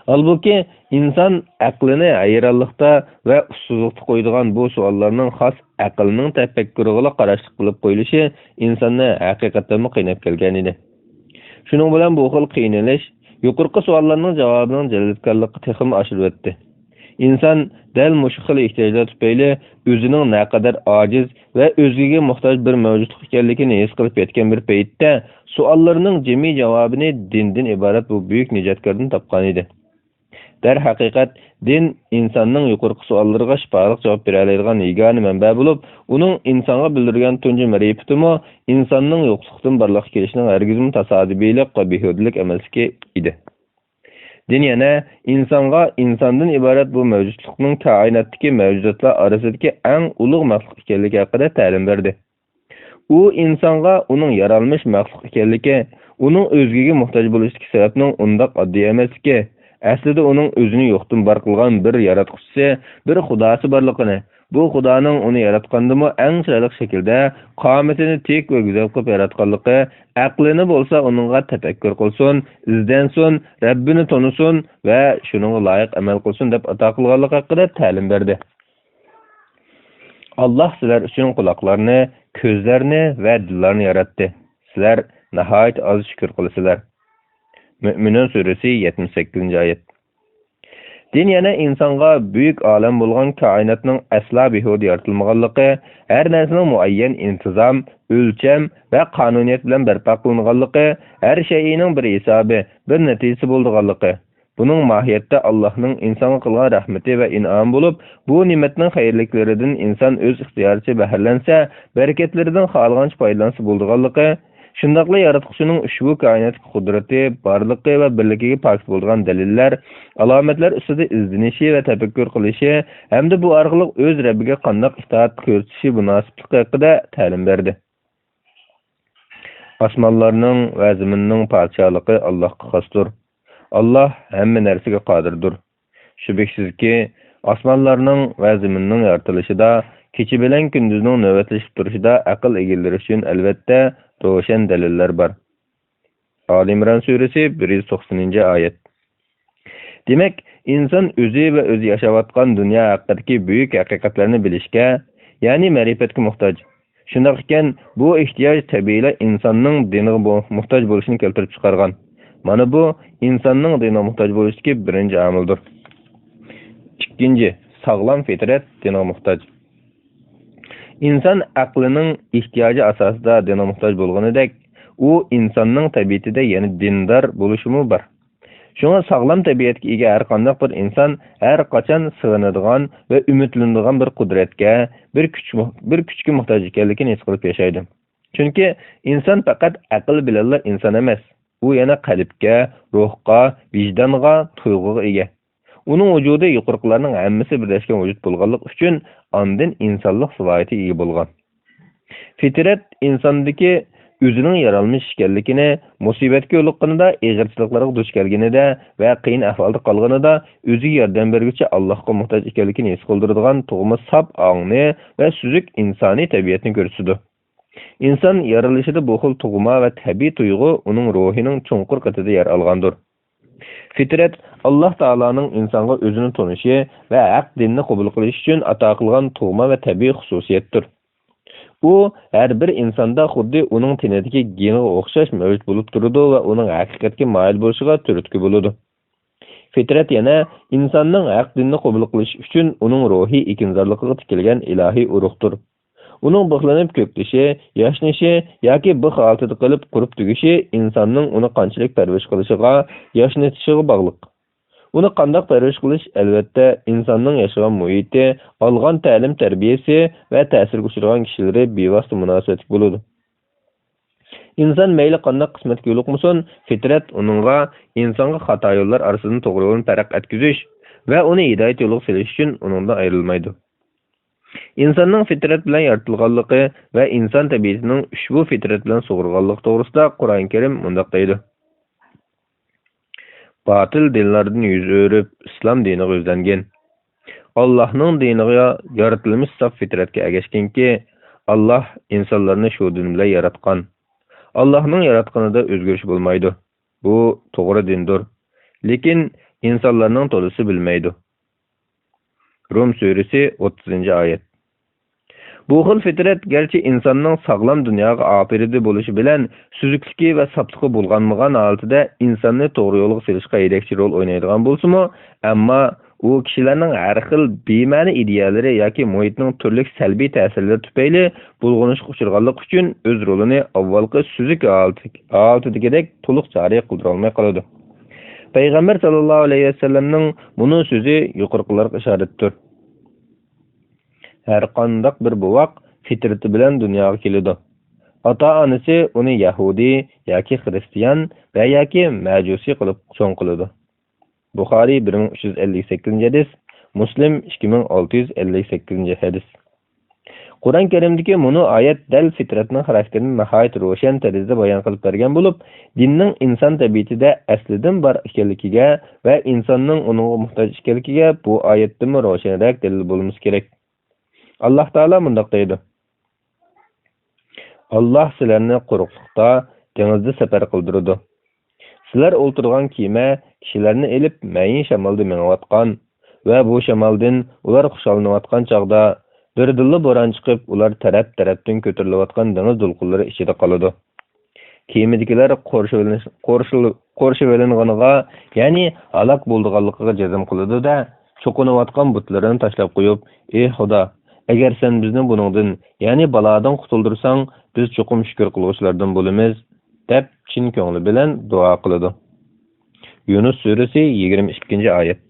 ھالبۇكى، ئىنسان ئەقلىنى ھەيرانلىقتا ۋە ئۇسسۇزلۇقتا قويىدىغان بۇ سوئاللارنىڭ خاس ئەقىلنىڭ تەپەككۇرىغىلا قاراشلىق قىلىپ قويۇلۇشى ئىنساننى ھەقىقەتەنمۇ قىيناپ كەلگەنىدى. شۇنىڭ بىلەن بۇ خىل قىينىلىش يۇقىرىقى سوئاللارنىڭ جاۋابىنىڭ جەلپكارلىقى تېخىمۇ ئاشۇرۇۋەتتى. ئىنسان دەل مۇشۇ خىل ئېھتىياجلار تۈپەيلى ئۆزىنىڭ نەقەدەر ئاجىز ۋە ئۆزگىگە موھتاج بىر مەۋجۇتلۇق ئىكەنلىكىنى ھېس قىلىپ يەتكەن بىر پەيتتە، سوئاللىرىنىڭ جىمى جاۋابىنى دىندىن ئىبارەت بۇ بۈيۈك نىجاتكاردىن تاپقانىدى. دەرھەقىقەت، دىن ئىنساننىڭ يۇقىرىقى سوئاللىرىغا شىپالىق جاۋاب بېرەلەيدىغان يېگانە مەنبە بولۇپ، ئۇنىڭ ئىنسانغا بىلدۈرگەن تۇنجى مەرىپىتىمۇ ئىنساننىڭ يوقلۇقتىن بارلىققا كېلىشىنىڭ ھەرگىزمۇ تاسادىپىيلىق ۋە بىھۇدىلىك ئەمەسلىكى ئىدى. دىن يەنە ئىنسانغا ئىنساندىن ئىبارەت بۇ مەۋجۇتلۇقنىڭ كائىناتتىكى مەۋجۇداتلار ئارىسىدىكى ئەڭ ئۇلۇغ مەخلۇق ئىكەنلىكى ھەققىدە تەلىم بەردى. ئۇ ئىنسانغا ئۇنىڭ يارالمىش مەخلۇق ئىكەنلىكى، ئۇنىڭ ئۆزگىگە موھتاج بولۇشتىكى سەۋەبنىڭ ئۇنداق ئاددىي ئەمەسلىكى، ئەسلىدە ئۇنىڭ ئۆزىنى يوقتىن بار قىلغان بىر ياراتقۇچىسى، بىر خۇداسى بارلىقىنى، بۇ خۇدانىڭ ئۇنى ياراتقاندىمۇ ئەڭ چىرايلىق شەكىلدە، قامىتىنى تىك ۋە گۈزەل قىلىپ ياراتقانلىقى، ئەقلىنى بولسا ئۇنىڭغا تەپەككۇر قىلسۇن، ئىزدەنسۇن، رەببىنى تونۇسۇن ۋە شۇنىڭغا لايىق ئەمەل قىلسۇن دەپ ئاتا قىلغانلىقى ھەققىدە تەلىم بەردى. ئاللاھ سىلەر ئۈچۈن قۇلاقلارنى، كۆزلەرنى ۋە دىللارنى ياراتتى. سىلەر ناھايىتى ئاز شۈكۈر قىلىسىلەر. مۆمىنۇن سۈرىسى، يەتمىش سەككىزىنچى ئايەت. دىن يەنە ئىنسانغا بۈيۈك ئالەم بولغان كائىناتنىڭ ئەسلا بىھۇدە يارىتىلمىغانلىقى، ھەر نەرسىنىڭ مۇئەييەن ئىنتىزام، ئۆلچەم ۋە قانۇنىيەت بىلەن بەرپا قىلىنغانلىقى، ھەر شەيئىنىڭ بىر ھېسابى، بىر نەتىجىسى بولىدىغانلىقى، بۇنىڭ ماھىيەتتە ئاللاھنىڭ ئىنسانغا قىلغان رەھمىتى ۋە ئىنئامى بولۇپ، بۇ نېمەتنىڭ خەيرلىكلىرىدىن ئىنسان ئۆز ئىختىيارىچە بەھرىلەنسە، بەرىكەتلىرىدىن خالىغانچە پايدىلانسا بولىدىغانلىقى، شۇنداقلا ياراتقۇچىنىڭ ئۇشبۇ كائىناتتىكى قۇدرىتى، بارلىقى ۋە بىرلىكىگە پاكىت بولىدىغان دەلىللەر، ئالامەتلەر ئۈستىدە ئىزدىنىشى ۋە تەپەككۇر قىلىشى ھەمدە بۇ ئارقىلىق ئۆز رەببىگە قانداق ئىتائەت كۆرسىتىشى مۇناسىپلىقى ھەققىدە تەلىم بەردى. ئاسمانلارنىڭ ۋە زېمىننىڭ پادىشاھلىقى ئاللاھقا خاستۇر. ئاللاھ ھەممە نەرسىگە قادىردۇر. شۈبھىسىزكى، ئاسمانلارنىڭ ۋە زېمىننىڭ يارىتىلىشىدا، كېچە بىلەن كۈندۈزنىڭ نۆۋەتلىشىپ تۇرۇشىدا ئەقىل ئىگىلىرى ئۈچۈن ئەلۋەتتە روشەن دەلىللەر بار. ئالى ئىمران سۈرىسى، بىر يۈز توقسىنىنچى ئايەت. دېمەك، ئىنسان ئۆزى ۋە ئۆزى ياشاۋاتقان دۇنيا ھەققىدىكى بۈيۈك ھەقىقەتلەرنى بىلىشكە، يەنى مەرىپەتكە موھتاج. شۇنداق ئىكەن، بۇ ئېھتىياج تەبىئىيلا ئىنساننىڭ دىنىغا بو-، موھتاج بولۇشىنى كەلتۈرۈپ چىقارغان. مانا بۇ ئىنساننىڭ دىنىغا موھتاج بولۇشتىكى بىرىنچى ئامىلدۇر. ئىككىنچى، ساغلام فىترەت دىنغا موھتاج. ئىنسان ئەقلىنىڭ ئېھتىياجى ئاساسىدا دىنغا موھتاج بولغىنىدەك، ئۇ ئىنساننىڭ تەبىئىتىدە يەنە دىندار بولۇشىمۇ بار. شۇڭا ساغلام تەبىئەتكە ئىگە ھەر قانداق بىر ئىنسان ھەر قاچان سېغىنىدىغان ۋە ئۈمىدلىنىدىغان بىر قۇدرەتكە، بىر كۈچ، بىر كۈچكە موھتاج ئىكەنلىكىنى ھېس قىلىپ ياشايدۇ. چۈنكى ئىنسان پەقەت ئەقىل بىلەنلا ئىنسان ئەمەس، ئۇ يەنە قەلبكە، روھقا، ۋىجدانغا، تۇيغۇغا ئىگە. ئۇنىڭ ۋۇجۇدى يۇقىرىقىلارنىڭ ھەممىسى بىرلەشكەن ۋۇجۇد بولغانلىقى ئۈچۈن ئاندىن ئىنسانلىق سالاھىيىتىگە ئىگە بولغان. فىترەت ئىنساندىكى ئۆزىنىڭ يارالمىش ئىكەنلىكىنى، مۇسىبەتكە يولۇققىنىدا، ئېغىرچىلىقلارغا دۇچ كەلگىنىدە ۋە قىيىن ئەھۋالدا قالغىنىدا ئۆزىگە ياردەم بەرگۈچى ئاللاھقا موھتاج ئىكەنلىكىنى ھېس قىلدۇرىدىغان تۇغما ساپ ئاڭنى ۋە سۈزۈك ئىنسانىي تەبىئەتنى كۆرسىتىدۇ. ئىنسان يارىلىشىدا بۇ خىل تۇغما ۋە تەبىئىي تۇيغۇ ئۇنىڭ روھىنىڭ چوڭقۇر قېتىدا يەر ئالغاندۇر. فىترەت ئاللاھ تائالانىڭ ئىنسانغا ئۆزىنى تونۇشى ۋە ھەق دىننى قوبۇل قىلىش ئۈچۈن ئاتا قىلغان تۇغما ۋە تەبىئىي خۇسۇسىيەتتۇر. ئۇ ھەر بىر ئىنساندا خۇددى ئۇنىڭ تېنىدىكى گېنىغا ئوخشاش مەۋجۇت بولۇپ تۇرىدۇ ۋە ئۇنىڭ ھەقىقەتكە مايىل بولۇشىغا تۈرتكە بولىدۇ. فىترەت يەنە ئىنساننىڭ ھەق دىننى قوبۇل قىلىش ئۈچۈن ئۇنىڭ روھىي ئېكىنزارلىقىغا تىكىلگەن ئىلاھىي ئۇرۇقتۇر. ئۇنىڭ بىخلىنىپ كۆكلىشى، ياشنىشى ياكى بىخ ھالىتىدە قېلىپ قۇرۇپ تۈگىشى ئىنساننىڭ ئۇنى قانچىلىك پەرۋىش قىلىشىغا، ياشنىتىشىغا باغلىق. ئۇنى قانداق پەرۋىش قىلىش، ئەلۋەتتە، ئىنساننىڭ ياشىغان مۇھىتى، ئالغان تەلىم-تەربىيەسى ۋە تەسىرگە ئۇچرىغان كىشىلىرى بىۋاسىتە مۇناسىۋەتلىك بولىدۇ. ئىنسان مەيلى قانداق قىسمەتكە يولۇقمىسۇن، فىترەت ئۇنىڭغا ئىنسانغا خاتا يوللار ئارىسىدىن توغرا يولنى پەرق ئەتكۈزۈش ۋە ئۇنى ھىدايەت يولىغا سېلىش ئۈچۈن ئۇنىڭدىن ئايرىلمايدۇ. ئىنساننىڭ فىترەت بىلەن يارىتىلغانلىقى ۋە ئىنسان تەبىئىتىنىڭ ئۇشبۇ فىترەت بىلەن سۇغۇرۇلغانلىقى توغرىسىدا قۇرئان كەرىم مۇنداق دەيدۇ: باتىل دىنلاردىن يۈز ئۆرۈپ، ئىسلام دىنىغا يۈزلەنگىن. ئاللاھنىڭ دىنىغا، يارىتىلمىش ساپ فىترەتكە ئەگەشكىنكى، ئاللاھ ئىنسانلارنى شۇ دىن بىلەن ياراتقان. ئاللاھنىڭ ياراتقىنىدا ئۆزگىرىش بولمايدۇ. بۇ توغرا دىندۇر. لېكىن ئىنسانلارنىڭ تولىسى بىلمەيدۇ. رۇم سۈرىسى، ئوتتۇزىنچى ئايەت. بۇ خىل فىترەت گەرچە ئىنساننىڭ ساغلام دۇنياغا ئاپىرىدى بولۇشى بىلەن، سۈزۈكلۈكى ۋە ساپلىقى بۇلغانمىغان ھالىتىدە ئىنساننى توغرا يولغا سېلىشقا يېتەكچى رول ئوينايدىغان بولسىمۇ، ئەمما ئۇ كىشىلەرنىڭ ھەر خىل بىمەنە ئىدىيەلىرى ياكى مۇھىتنىڭ تۈرلۈك سەلبىي تەسىرلىرى تۈپەيلى بۇلغىنىشقا ئۇچرىغانلىقى ئۈچۈن ئۆز رولىنى ئاۋۋالقى سۈزۈك ھالىتى-، ھالىتىدىكىدەك تولۇق جارى قىلدۇرالماي قالىدۇ. پەيغەمبەر ساللاللاھۇ ئەلەيھى ۋەسەللەمنىڭ مۇنۇ سۆزى يۇقىرىقىلارغا ئىشارەتتۇر. ھەرقانداق بىر بوۋاق فىترىتى بىلەن دۇنياغا كېلىدۇ. ئاتا-ئانىسى ئۇنى يەھۇدىي ياكى خىرىستىيان ۋە ياكى مەجۇسىي قىلىپ چوڭ قىلىدۇ. بۇخارىي، بىر مىڭ ئۈچ يۈز ئەللىك سەككىزىنچى ھەدىس، مۇسلىم، ئىككى مىڭ ئالتە يۈز ئەللىك سەككىزىنچى ھەدىس. قۇرئان كەرىمدىكى مۇنۇ ئايەت دەل فىترەتنىڭ خاراكتېرىنى ناھايىتى روشەن تەرزدە بايان قىلىپ بەرگەن بولۇپ، دىننىڭ ئىنسان تەبىئىتىدە ئەسلىدىن بار ئىكەنلىكىگە ۋە ئىنساننىڭ ئۇنىڭغا موھتاج ئىكەنلىكىگە بۇ ئايەتتىنمۇ روشەنرەك دەلىل بولمىسا كېرەك. ئاللاھ تائالا مۇنداق دەيدۇ: ئاللاھ سىلەرنى قۇرۇقلۇقتا، دېڭىزدا سەپەر قىلدۇرىدۇ. سىلەر ئولتۇرغان كېمە كىشىلەرنى ئېلىپ مەيىن شامالدا مېڭىۋاتقان ۋە بۇ شامالدىن ئۇلار خۇشاللىنىۋاتقان چاغدا، بىردىنلا بوران چىقىپ، ئۇلار تەرەپ-تەرەپتىن كۆتۈرۈلۈۋاتقان دېڭىز دولقۇنلىرى ئىچىدە قالىدۇ. كېمىدىكىلەر قورشىۋېلىنىش-، قورشىل-، قورشىۋېلىنغىنىغا، يەنى ھالاك بولىدىغانلىقىغا جەزم قىلىدۇ-دە، چوقۇنۇۋاتقان بۇتلىرىنى تاشلاپ قويۇپ، ئى خۇدا، ئەگەر سەن بىزنى بۇنىڭدىن، يەنى بالادىن قۇتۇلدۇرساڭ، بىز چوقۇم شۈكۈر قىلغۇچىلاردىن بولىمىز، دەپ چىن كۆڭلى بىلەن دۇئا قىلىدۇ. يۇنۇس سۈرىسى، يىگىرمە ئىككىنچى ئايەت.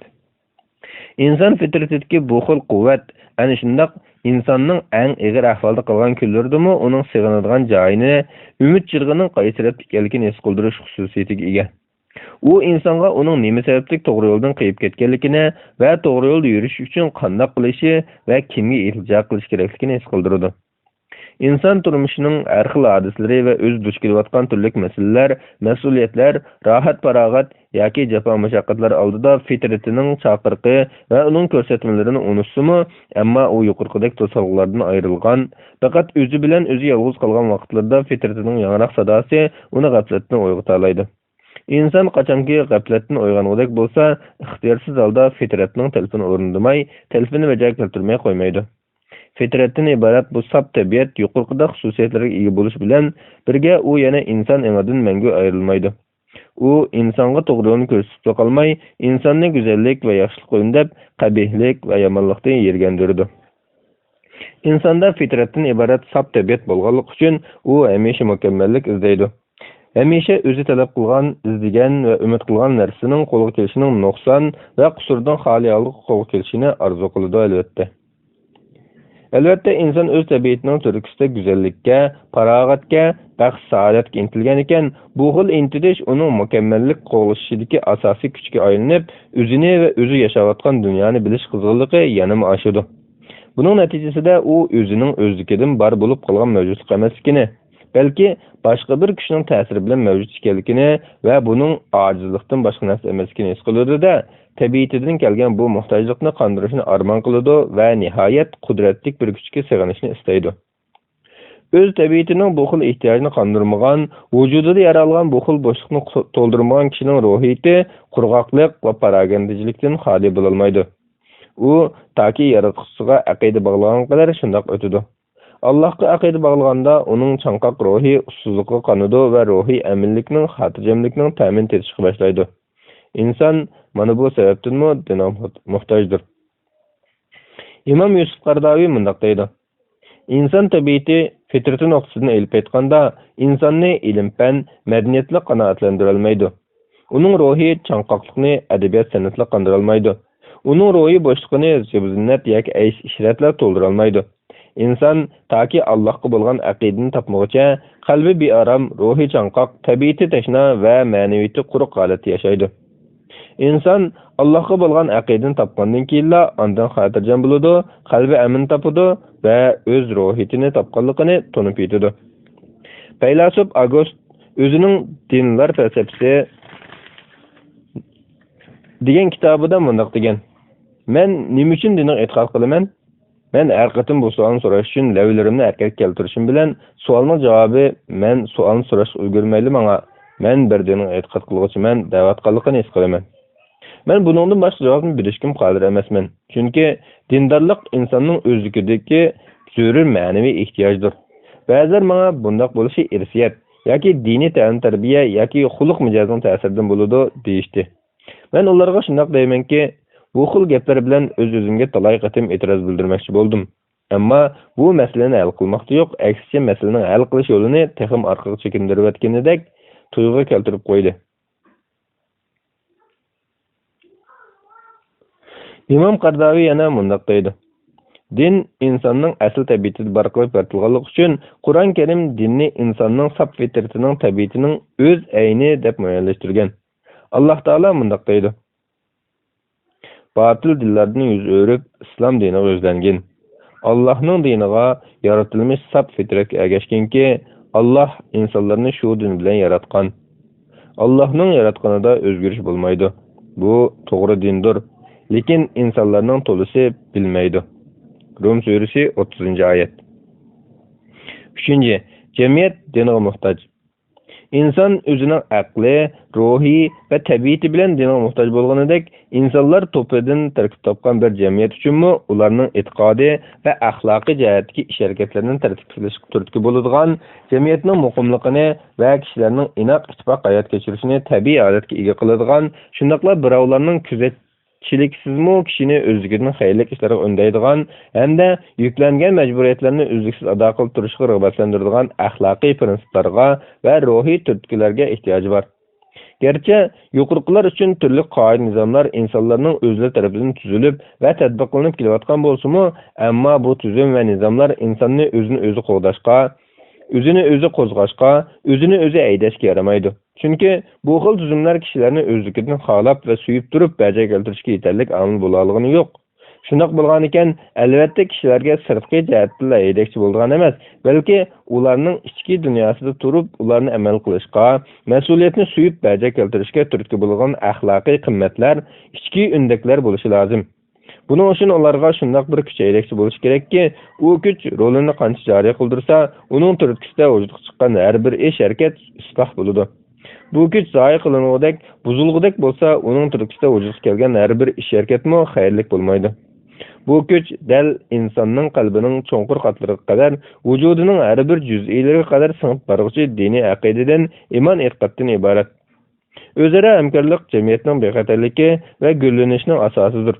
ئىنسان فىترىتىدىكى بۇ خىل قۇۋۋەت، ئەنە شۇنداق ئىنساننىڭ ئەڭ ئېغىر ئەھۋالدا قالغان كۈنلىرىدىمۇ ئۇنىڭ سېغىنىدىغان جايىنى، ئۈمىد چىرىغىنىڭ قايسى تەرەپتە ئىكەنلىكىنى ھېس قىلدۇرۇش خۇسۇسىيىتىگە ئىگە. ئۇ ئىنسانغا ئۇنىڭ نېمە سەۋەبلىك توغرا يولدىن قېيىپ كەتكەنلىكىنى ۋە توغرا يولدا يۈرۈش ئۈچۈن قانداق قىلىشى ۋە كىمگە ئىلتىجا قىلىش كېرەكلىكىنى ھېس قىلدۇرىدۇ. ئىنسان تۇرمۇشىنىڭ ھەر خىل ھادىسىلىرى ۋە ئۆزى دۇچ كېلىۋاتقان تۈرلۈك مەسىلىلەر، مەسئۇلىيەتلەر، راھەت-پاراغەت ياكى جاپا-مۇشەققەتلەر ئالدىدا فىترىتىنىڭ چاقىرىقى ۋە ئۇنىڭ كۆرسەتمىلىرىنى ئۇنتۇسىمۇ، ئەمما ئۇ يۇقىرىقىدەك توسالغۇلاردىن ئايرىلغان، پەقەت ئۆزى بىلەن ئۆزى يالغۇز قالغان ۋاقىتلىرىدا فىترىتىنىڭ ياڭراق ساداسى ئۇنى غەپلەتتىن ئويغىتالايدۇ. ئىنسان قاچانكى غەپلەتتىن ئويغانغۇدەك بولسا، ئىختىيارسىز ھالدا فىترەتنىڭ تەلىپىنى ئورۇندىماي، تەلىپىنى بەجا كەلتۈرمەي قويمايدۇ. فىترەتتىن ئىبارەت بۇ ساپ تەبىئەت يۇقىرىقىدەك خۇسۇسىيەتلەرگە ئىگە بولۇش بىلەن بىرگە، ئۇ يەنە ئىنسان ئېڭىدىن مەڭگۈ ئايرىلمايدۇ. ئۇ ئىنسانغا توغرا يولنى كۆرسىتىپلا قالماي، ئىنساننى گۈزەللىك ۋە ياخشىلىققا ئۈندەپ، قەبىھلىك ۋە يامانلىقتىن يىرگەندۈرىدۇ. ئىنساندا فىترەتتىن ئىبارەت ساپ تەبىئەت بولغانلىقى ئۈچۈن، ئۇ ھەمىشە مۇكەممەللىك ئىزدەيدۇ. ھەمىشە ئۆزى تەلەپ قىلغان، ئىزدىگەن ۋە ئۈمىد قىلغان نەرسىنىڭ قولغا كېلىشىنىڭ نۇقسان ۋە قۇسۇردىن خالىي ھالدا قولغا كېلىشىنى ئارزۇ قىلىدۇ، ئەلۋەتتە. ئەلۋەتتە، ئىنسان ئۆز تەبىئىتىنىڭ تۈرتكىسىدە گۈزەللىككە، پاراغەتكە، بەخت-سائادەتكە ئىنتىلگەن ئىكەن، بۇ خىل ئىنتىلىش ئۇنىڭ مۇكەممەللىك قوغلىشىشىدىكى ئاساسىي كۈچكە ئايلىنىپ، ئۆزىنى ۋە ئۆزى ياشاۋاتقان دۇنيانى بىلىش قىزغىنلىقى يەنىمۇ ئاشىدۇ. بۇنىڭ نەتىجىسىدە ئۇ ئۆزىنىڭ ئۆزلۈكىدىن بار بولۇپ قالغان مەۋجۇتلۇق ئەمەسلىكىنى، بەلكى باشقا بىر كۈچنىڭ تەسىرى بىلەن مەۋجۇت ئىكەنلىكىنى ۋە بۇنىڭ ئاجىزلىقتىن باشقا نەرسە ئەمەسلىكىنى ھېس قىلىدۇ-دە، تەبىئىتىدىن كەلگەن بۇ موھتاجلىقنى قاندۇرۇشنى ئارمان قىلىدۇ ۋە نىھايەت قۇدرەتلىك بىر كۈچكە سېغىنىشنى ئىستەيدۇ. ئۆز تەبىئىتىنىڭ بۇ خىل ئېھتىياجىنى قاندۇرمىغان، ۋۇجۇدىدا يارالغان بۇ خىل بوشلۇقنى قۇ-، تولدۇرمىغان كىشىنىڭ روھىيىتى قۇرغاقلىق ۋە پاراگەندىچىلىكتىن خالىي بولالمايدۇ. ئۇ تاكى ياراتقۇچىسىغا ئەقىدە باغلىغان قەدەر شۇنداق ئۆتىدۇ. ئاللاھقا ئەقىدە باغلىغاندا ئۇنىڭ چاڭقاق روھى ئۇسسۇزلۇققا قانىدۇ ۋە روھىي ئەمىنلىكنىڭ، خاتىرجەملىكنىڭ تەمىنى تېتىشقا باشلايدۇ. ئىنسان مانا بۇ سەۋەبتىنمۇ دىنغا موھ-، موھتاجدۇر. ئىمام يۈسۈپ قەرداۋى مۇنداق دەيدۇ: ئىنسان تەبىئىتى، فىترىتى نۇقتىسىدىن ئېلىپ ئېيتقاندا، ئىنساننى ئىلىم-پەن، مەدەنىيەتلا قانائەتلەندۈرەلمەيدۇ. ئۇنىڭ روھى چاڭقاقلىقنى ئەدەبىيات-سەنئەتلا قاندۇرالمايدۇ. ئۇنىڭ روھىي بوشلۇقىنى زىبۇ-زىننەت ياكى ئەيش-ئىشرەتلەر تولدۇرالمايدۇ. ئىنسان تاكى ئاللاھقا بولغان ئەقىدىنى تاپمىغۇچە، قەلبى بىئارام، روھى چاڭقاق، تەبىئىتى تەشنا ۋە مەنىۋىيىتى قۇرۇق ھالەتتە ياشايدۇ. ئىنسان ئاللاھقا بولغان ئەقىدىنى تاپقاندىن كېيىنلا ئاندىن خاتىرجەم بولىدۇ، قەلبى ئەمىن تاپىدۇ ۋە ئۆز روھىيىتىنى تاپقانلىقىنى تونۇپ يېتىدۇ. پەيلاسوپ ئاگوست ئۆزىنىڭ دىنلار پەلسەپىسى دېگەن كىتابىدا مۇنداق دېگەن: مەن نېمە ئۈچۈن دىنغا ئېتىقاد قىلىمەن؟ مەن ھەر قېتىم بۇ سوئالنى سوراش ئۈچۈن لەۋلىرىمنى ھەرىكەتكە كەلتۈرۈشۈم بىلەن، سوئالنىڭ جاۋابى مەن سوئالنى سوراشقا ئۈلگۈرمەيلا ماڭا، مەن بىر دىنغا ئېتىقاد قىلغۇچىمەن دەۋاتقانلىقىنى ھېس قىلىمەن. مەن بۇنىڭدىن باشقا جاۋابنى بېرىشكىمۇ قادىر ئەمەسمەن. چۈنكى دىندارلىق ئىنساننىڭ ئۆزلۈكىدىكى زۆرۈر مەنىۋى ئېھتىياجدۇر. بەزىلەر ماڭا بۇنداق بولۇشى ئىرسىيەت ياكى دىنىي تەلىم-تەربىيە ياكى خۇلق-مىجەزنىڭ تەسىرىدىن بولىدۇ دېيىشتى. مەن ئۇلارغا شۇنداق دەيمەنكى، بۇ خىل گەپلەر بىلەن ئۆز-ئۆزۈمگە تالاي قېتىم ئېتىراز بىلدۈرمەكچى بولدۇم. ئەمما بۇ مەسىلىنى ھەل قىلماقتا يوق، ئەكسىچە مەسىلىنىڭ ھەل قىلىش يولىنى تېخىمۇ ئارقىغا چېكىندۈرۈۋەتكىنىدەك تۇيغۇ كەلتۈرۈپ قويدى. ئىمام قەرداۋى يەنە مۇنداق دەيدۇ: دىن ئىنساننىڭ ئەسلى تەبىئىتىدە بار قىلىپ يارىتىلغانلىقى ئۈچۈن، قۇرئان كەرىم دىننى ئىنساننىڭ ساپ فىترىتىنىڭ تەبىئىتىنىڭ ئۆز ئەينى دەپ مۇئەييەنلەشتۈرگەن. ئاللاھ تائالا مۇنداق دەيدۇ: باتىل دىنلاردىن يۈز ئۆرۈپ، ئىسلام دىنىغا يۈزلەنگىن. ئاللاھنىڭ دىنىغا، يارىتىلمىش ساپ فىترەتكە ئەگەشكىنكى، ئاللاھ ئىنسانلارنى شۇ دىن بىلەن ياراتقان. ئاللاھنىڭ ياراتقىنىدا ئۆزگىرىش بولمايدۇ. بۇ توغرا دىندۇر. لېكىن ئىنسانلارنىڭ تولىسى بىلمەيدۇ. رۇم سۈرىسى، ئوتتۇزىنچى ئايەت. ئۈچىنچى، جەمئىيەت دىنغا موھتاج. ئىنسان ئۆزىنىڭ ئەقلى، روھى ۋە تەبىئىتى بىلەن دىنغا موھتاج بولغىنىدەك، ئىنسانلار توپىدىن تەركىب تاپقان بىر جەمئىيەت ئۈچۈنمۇ ئۇلارنىڭ ئېتىقادى ۋە ئەخلاقىي جەھەتتىكى ئىش-ھەرىكەتلىرىنى تەرتىپكە سېلىشقا تۈرتكە بولىدىغان، جەمئىيەتنىڭ مۇقىملىقىنى ۋە كىشىلەرنىڭ ئىناق، ئىتتىپاق ھايات كەچۈرۈشىنى تەبىئىي ھالەتكە ئىگە قىلىدىغان، شۇنداقلا بىراۋلارنىڭ كۆزەت- چىلىكسىزمۇ كىشىنى ئۆزلۈكىدىن خەيرلىك ئىشلارغا ئۈندەيدىغان ھەمدە يۈكلەنگەن مەجبۇرىيەتلەرنى ئۈزلۈكسىز ئادا قىلىپ تۇرۇشقا رىغبەتلەندۈرىدىغان ئەخلاقىي پىرىنسىپلارغا ۋە روھىي تۈرتكىلەرگە ئېھتىياجى بار. گەرچە يۇقىرىقىلار ئۈچۈن تۈرلۈك قائىدە-نىزاملار ئىنسانلارنىڭ ئۆزلىرى تەرىپىدىن تۈزۈلۈپ ۋە تەتبىقلىنىپ كېلىۋاتقان بولسىمۇ، ئەمما بۇ تۈزۈم ۋە نىزاملار ئىنساننى ئۆزىنى ئۆزى قوغداشقا، ئۆزىنى ئۆزى قوزغاشقا، ئۆزىنى ئۆزى ھەيدەشكە يارىمايدۇ. چۈنكى بۇ خىل تۈزۈملەر كىشىلەرنى ئۆزلۈكىدىن خالاپ ۋە سۆيۈپ تۇرۇپ بەجا كەلتۈرۈشكە يېتەرلىك ئامىل بولالىغىنى يوق. شۇنداق بولغانىكەن، ئەلۋەتتە كىشىلەرگە سىرتقى جەھەتتىنلا ھەيدەكچى بولىدىغان ئەمەس، بەلكى ئۇلارنىڭ ئىچكى دۇنياسىدا تۇرۇپ، ئۇلارنى ئەمەل قىلىشقا، مەسئۇلىيەتنى سۆيۈپ بەجا كەلتۈرۈشكە تۈرتكە بولىدىغان ئەخلاقىي قىممەتلەر ئىچكى ئۆندەكلەر بولۇشى لازىم. بۇنىڭ ئۈچۈن ئۇلارغا شۇنداق بىر كۈچ ھەيدەكچى بولۇشى كېرەككى، ئۇ كۈچ رولىنى قانچە جارى قىلدۇرسا، ئۇنىڭ تۈرتكىسىدە ۋۇجۇدقا چىققان ھەر بىر ئىش-ھەرىكەت ئىسلاھ بولىدۇ. بۇ كۈچ زايە قىلىنغۇدەك، بۇزۇلغۇدەك بولسا، ئۇنىڭ تۈرتكىسىدە ۋۇجۇدقا كەلگەن ھەر بىر ئىش-ھەرىكەتمۇ خەيرلىك بولمايدۇ. بۇ كۈچ دەل ئىنساننىڭ قەلبىنىڭ چوڭقۇر قاتلىرىغا قەدەر، ۋۇجۇدىنىڭ ھەر بىر جۈزئىيلىرىگە قەدەر سىڭىپ بارغۇچى دىنىي ئەقىدىدىن، ئىمان ئېتىقادتىن ئىبارەت. ئۆزئارا ھەمكارلىق جەمئىيەتنىڭ بىخەتەرلىكى ۋە گۈللىنىشىنىڭ ئاساسىدۇر.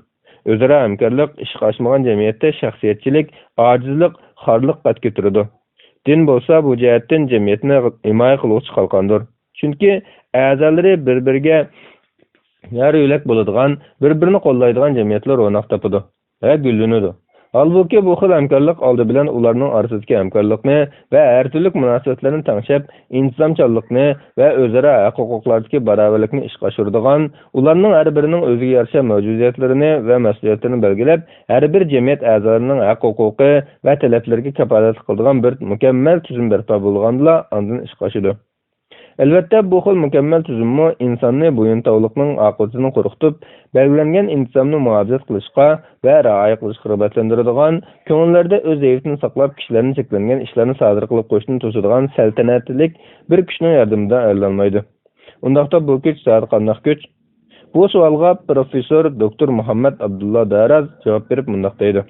ئۆزئارا ھەمكارلىق ئىشقا ئاشمىغان جەمئىيەتتە شەخسىيەتچىلىك، ئاجىزلىق، خارلىق قەد كۆتۈرىدۇ. دىن بولسا بۇ جەھەتتىن جەمئىيەتنى ھىمايە قىلغۇچى قالقاندۇر. چۈنكى ئەزالىرى بىر-بىرىگە يار-يۆلەك بولىدىغان، بىر-بىرىنى قوللايدىغان جەمئىيەتلا روناق تاپىدۇ ۋە گۈللىنىدۇ. ھالبۇكى، بۇ خىل ھەمكارلىق ئالدى بىلەن ئۇلارنىڭ ئارىسىدىكى ھەمكارلىقنى ۋە ھەر تۈرلۈك مۇناسىۋەتلەرنى تەڭشەپ، ئىنتىزامچانلىقنى ۋە ئۆزئارا ھەق-ھوقۇقلاردىكى باراۋەرلىكنى ئىشقا ئاشۇرىدىغان، ئۇلارنىڭ ھەر بىرىنىڭ ئۆزىگە يارىشا مەۋجۇدىيەتلىرىنى ۋە مەسئۇلىيەتلىرىنى بەلگىلەپ، ھەر بىر جەمئىيەت ئەزالىرىنىڭ ھەق-ھوقۇقى ۋە تەلەپلىرىگە كاپالەتلىك قىلىدىغان بىر مۇكەممەل تۈزۈم بەرپا بولغاندىلا، ئاندىن ئىشقا ئاشىدۇ. ئەلۋەتتە، بۇ خىل مۇكەممەل تۈزۈممۇ ئىنساننى بويۇنتاۋلىقنىڭ ئاقىۋىتىدىن قورقۇتۇپ، بەلگىلەنگەن ئىنتىزامنى مۇھاپىزەت قىلىشقا ۋە رىئايە قىلىشقا رىغبەتلەندۈرىدىغان، كۆڭۈللەردە ئۆز ھەيۋىتىنى ساقلاپ، كىشىلەرنى چەكلەنگەن ئىشلارنى سادىر قىلىپ قويۇشتىن توسىدىغان سەلتەنەتلىك بىر كۈچنىڭ ياردىمىدىن ئايرىلالمايدۇ. ئۇنداقتا بۇ كۈچ زادى قانداق كۈچ؟ بۇ سوئالغا پروفېسسور دوكتور مۇھەممەد ئابدۇللا داراز جاۋاب بېرىپ مۇنداق دەيدۇ: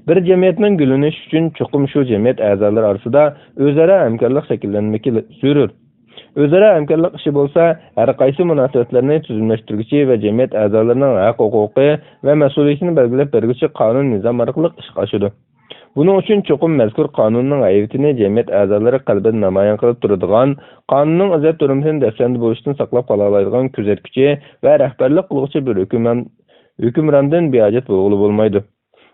بىر جەمئىيەتنىڭ گۈللىنىشى ئۈچۈن چوقۇم شۇ جەمئىيەت ئەزالىرى ئارىسىدا ئۆزئارا ھەمكارلىق شەكىللەنمىكى زۆرۈر. ئۆزئارا ھەمكارلىق ئىشى بولسا ھەر قايسى مۇناسىۋەتلەرنى تۈزۈملەشتۈرگۈچى ۋە جەمئىيەت ئەزالىرىنىڭ ھەق-ھوقۇقى ۋە مەسئۇلىيىتىنى بەلگىلەپ بەرگۈچى قانۇن-نىزام ئارقىلىق ئىشقا ئاشىدۇ. بۇنىڭ ئۈچۈن چوقۇم مەزكۇر قانۇننىڭ ھەيۋىتىنى جەمئىيەت ئەزالىرى قەلبىدە نامايان قىلىپ تۇرىدىغان، قانۇننىڭ ئىززەت-ھۆرمىتىنى دەپسەندە بولۇشتىن ساقلاپ قالالايدىغان كۆزەتكۈچى ۋە رەھبەرلىك قىلغۇچى بىر ھۆكۈمران، ھۆكۈمراندىن بىھاجەت بولغىلى بولمايدۇ.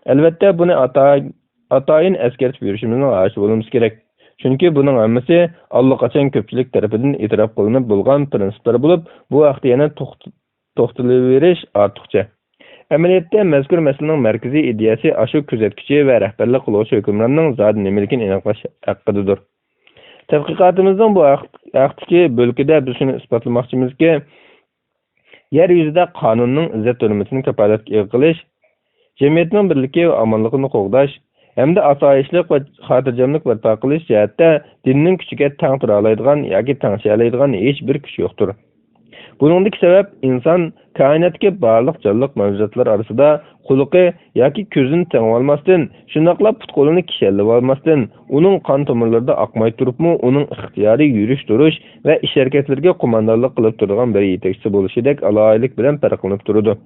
ئەلۋەتتە، بۇنى ئاتا-، ئاتايىن ئەسكەرتىپ يۈرۈشىمىزنىڭ ھاشىيە بولمىسى كېرەك. چۈنكى بۇنىڭ ھەممىسى ئاللىقاچان كۆپچىلىك تەرىپىدىن ئېتىراپ قىلىنىپ بولغان پىرىنسىپلار بولۇپ، بۇ ھەقتە يەنە توخت-، توختىلىۋېرىش ئارتۇقچە. ئەمەلىيەتتە، مەزكۇر مەسىلىنىڭ مەركىزىي ئىدىيەسى ئاشۇ كۆزەتكۈچى ۋە رەھبەرلىك قىلغۇچى ھۆكۈمراننىڭ زادى نېمىلىكىنى ئېنىقلاش ھەققىدىدۇر. تەتقىقاتىمىزنىڭ بۇ ھەق-، ھەقتىكى بۆلىكىدە بىز شۇنى ئىسپاتلىماقچىمىزكى، يەر يۈزىدە قانۇننىڭ ئىززەت-ھۆرمىتىنى كاپالەتكە ئىگە قىلىش، جەمئىيەتنىڭ بىرلىكى ۋە ئامانلىقىنى قوغداش ھەمدە ئاسايىشلىق ۋە خاتىرجەملىك بەرپا قىلىش جەھەتتە دىننىڭ كۈچىگە تەڭ تۇرالايدىغان ياكى تەڭشىيەلەيدىغان ھېچ بىر كۈچ يوقتۇر. بۇنىڭدىكى سەۋەب ئىنسان كائىناتتىكى بارلىق جانلىق مەۋجۇداتلار ئارىسىدا قۇلىقى ياكى كۆزىنى تېڭىۋالماستىن، شۇنداقلا پۇت-قولىنى كىشەنلىۋالماستىن، ئۇنىڭ قان تومۇرلىرىدا ئاقماي تۇرۇپمۇ ئۇنىڭ ئىختىيارىي يۈرۈش-تۇرۇش ۋە ئىش-ھەرىكەتلىرىگە قوماندانلىق قىلىپ تۇرىدىغان بىر يېتەكچىسى بولۇشىدەك ئالاھىدىلىك بىلەن پەرقلىنىپ تۇرىدۇ.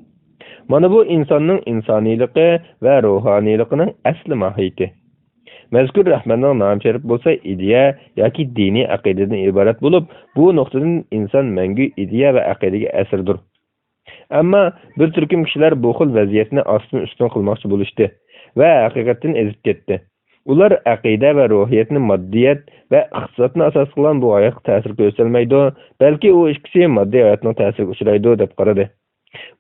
مانا بۇ ئىنساننىڭ ئىنسانىيلىقى ۋە روھانىيلىقىنىڭ ئەسلى ماھىيىتى. مەزكۇر رەھبەرنىڭ نامى شەرىپ بولسا ئىدىيە ياكى دىنىي ئەقىدىدىن ئىبارەت بولۇپ، بۇ نۇقتىدىن ئىنسان مەڭگۈ ئىدىيە ۋە ئەقىدىگە ئەسىردۇر. ئەمما بىر تۈركۈم كىشىلەر بۇ خىل ۋەزىيەتنى ئاستىن-ئۈستۈن قىلماقچى بولۇشتى ۋە ھەقىقەتتىن ئېزىپ كەتتى. ئۇلار ئەقىدە ۋە روھىيەتنى ماددىيەت ۋە ئىقتىسادنى ئاساس قىلغان بۇ ھاياتقا تەسىر كۆرسەتمەيدۇ، بەلكى ئۇ ئىككىسى ماددىي ھاياتنىڭ تەسىرىگە ئۇچرايدۇ، دەپ قارىدى.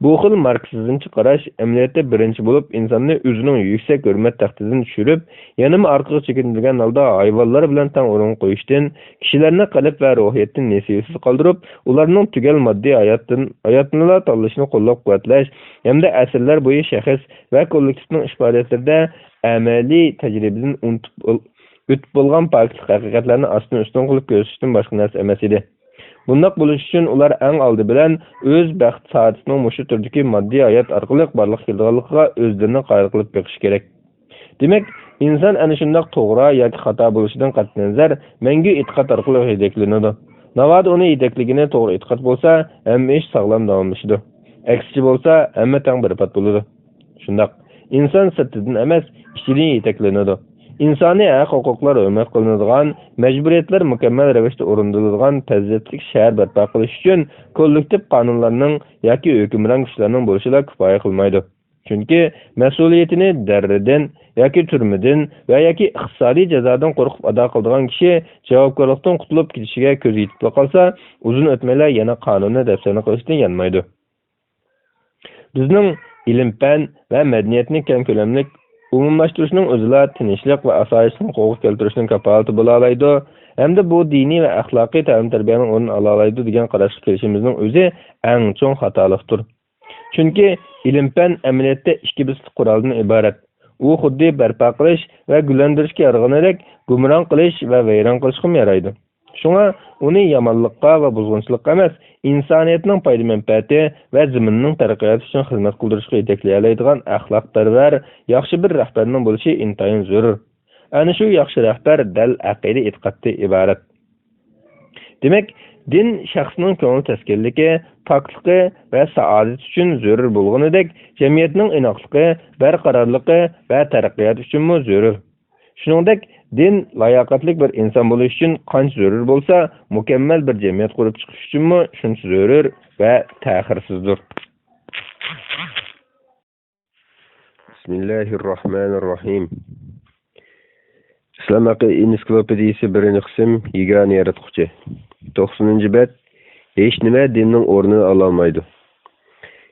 بۇ خىل ماركسىزمچى قاراش ئەمەلىيەتتە بىرىنچى بولۇپ ئىنساننى ئۆزىنىڭ يۈكسەك ھۆرمەت تەختىدىن چۈشۈرۈپ، يەنىمۇ ئارقىغا چېكىندۈرگەن ھالدا ھايۋانلار بىلەن تەڭ ئورۇنغا قويۇشتىن، كىشىلەرنى قەلب ۋە روھىيەتتىن نېسىۋىسىز قالدۇرۇپ، ئۇلارنىڭ تۈگەل ماددىي ھاياتتىن، ھاياتنىلا تاللىشىنى قوللاپ-قۇۋۋەتلەش ھەمدە ئەسىرلەر بويى شەخس ۋە كوللېكتىپنىڭ ئىش پائالىيەتلىرىدە ئەمەلىي تەجرىبىدىن ئۇنتۇپ بول-، ئۆتۈپ بولغان پاكىتلىق ھەقىقەتلەرنى ئاستىن-ئۈستۈن قىلىپ كۆرسىتىشتىن باشقا نەرسە ئەمەس ئىدى. بۇنداق بولۇش ئۈچۈن ئۇلار ئەڭ ئالدى بىلەن ئۆز بەخت سائادىتىنىڭ مۇشۇ تۈردىكى ماددىي ھايات ئارقىلىق بارلىققا كېلىدىغانلىقىغا ئۆزلىرىنى قايىل قىلىپ بېقىشى كېرەك. دېمەك، ئىنسان ئەنە شۇنداق توغرا ياكى خاتا بولۇشىدىن قەتئىينەزەر، مەڭگۈ ئېتىقاد ئارقىلىق يېتەكلىنىدۇ. ناۋادا ئۇنى يېتەكلىگىنى توغرا ئېتىقاد بولسا، ھەممە ئىش ساغلام داۋاملىشىدۇ. ئەكسىچە بولسا، ھەممە تەڭ بىر پات بولىدۇ. شۇنداق، ئىنسان سىرتىدىن ئەمەس، ئىچىدىن يېتەكلىنىدۇ. ئىنسانىي ھەق-ھوقۇقلار ھۆرمەت قىلىنىدىغان، مەجبۇرىيەتلەر مۇكەممەل رەۋىشتە ئورۇندىلىدىغان پەزىلەتلىك شەھەر بەرپا قىلىش ئۈچۈن كوللېكتىپ قانۇنلارنىڭ ياكى ھۆكۈمران كۈچلەرنىڭ بولۇشىلا كۇپايە قىلمايدۇ. چۈنكى مەسئۇلىيىتىنى دەررىدىن ياكى تۈرمىدىن ۋە ياكى ئىقتىسادىي جازادىن قورقۇپ ئادا قىلىدىغان كىشى جاۋابكارلىقتىن قۇتۇلۇپ كېتىشىگە كۆزى يېتىپلا قالسا، ئۇزۇن ئۆتمەيلا يەنە قانۇننى دەپسەندە قىلىشتىن يانمايدۇ. بىزنىڭ ئىلىم-پەن ۋە مەدەنىيەتنى كەڭ كۆلەملىك ئومۇملاشتۇرۇشنىڭ ئۆزىلا تىنچلىق ۋە ئاسايىشلىقنى قولغا كەلتۈرۈشنىڭ كاپالىتى بولالايدۇ ھەمدە بۇ دىنىي ۋە ئەخلاقىي تەلىم-تەربىيەنىڭ ئورنىنى ئالالايدۇ دېگەن قاراشقا كېلىشىمىزنىڭ ئۆزى ئەڭ چوڭ خاتالىقتۇر. چۈنكى ئىلىم-پەن ئەمەلىيەتتە ئىككى بېسىقلىق قورالدىن ئىبارەت. ئۇ خۇددى بەرپا قىلىش ۋە گۈللەندۈرۈشكە يارىغىنىدەك گۇمران قىلىش ۋە ۋەيران قىلىشقىمۇ يارايدۇ. شۇڭا ئۇنى يامانلىققا ۋە بۇزغۇنچىلىققا ئەمەس، ئىنسانىيەتنىڭ پايدا-مەنپەئەتى ۋە زېمىننىڭ تەرەققىياتى ئۈچۈن خىزمەت قىلدۇرۇشقا يېتەكلىيەلەيدىغان ئەخلاقپەرۋەر، ياخشى بىر رەھبەرنىڭ بولۇشى ئىنتايىن زۆرۈر. ئەنە شۇ ياخشى رەھبەر دەل ئەقىدە ئېتىقادتىن ئىبارەت. دېمەك، دىن شەخسنىڭ كۆڭۈل تەسكىنلىكى، پاكلىقى ۋە سائادىتى ئۈچۈن زۆرۈر بولغىنىدەك، جەمئىيەتنىڭ ئىناقلىقى، بەرقارارلىقى ۋە تەرەققىياتى ئۈچۈنمۇ زۆرۈر. شۇنىڭدەك، دىن لاياقەتلىك بىر ئىنسان بولۇش ئۈچۈن قانچە زۆرۈر بولسا، مۇكەممەل بىر جەمئىيەت قۇرۇپ چىقىش ئۈچۈنمۇ شۇنچە زۆرۈر ۋە تەخىرسىزدۇر. بىسمىللاھىر راھمانىر راھىم. ئىسلام ھەققى ئېنسىكلوپېدىيىسى، بىرىنچى قىسىم، يېگانە ياراتقۇچى. توقسىنىنچى بەت، ھېچنېمە دىننىڭ ئورنىنى ئالالمايدۇ.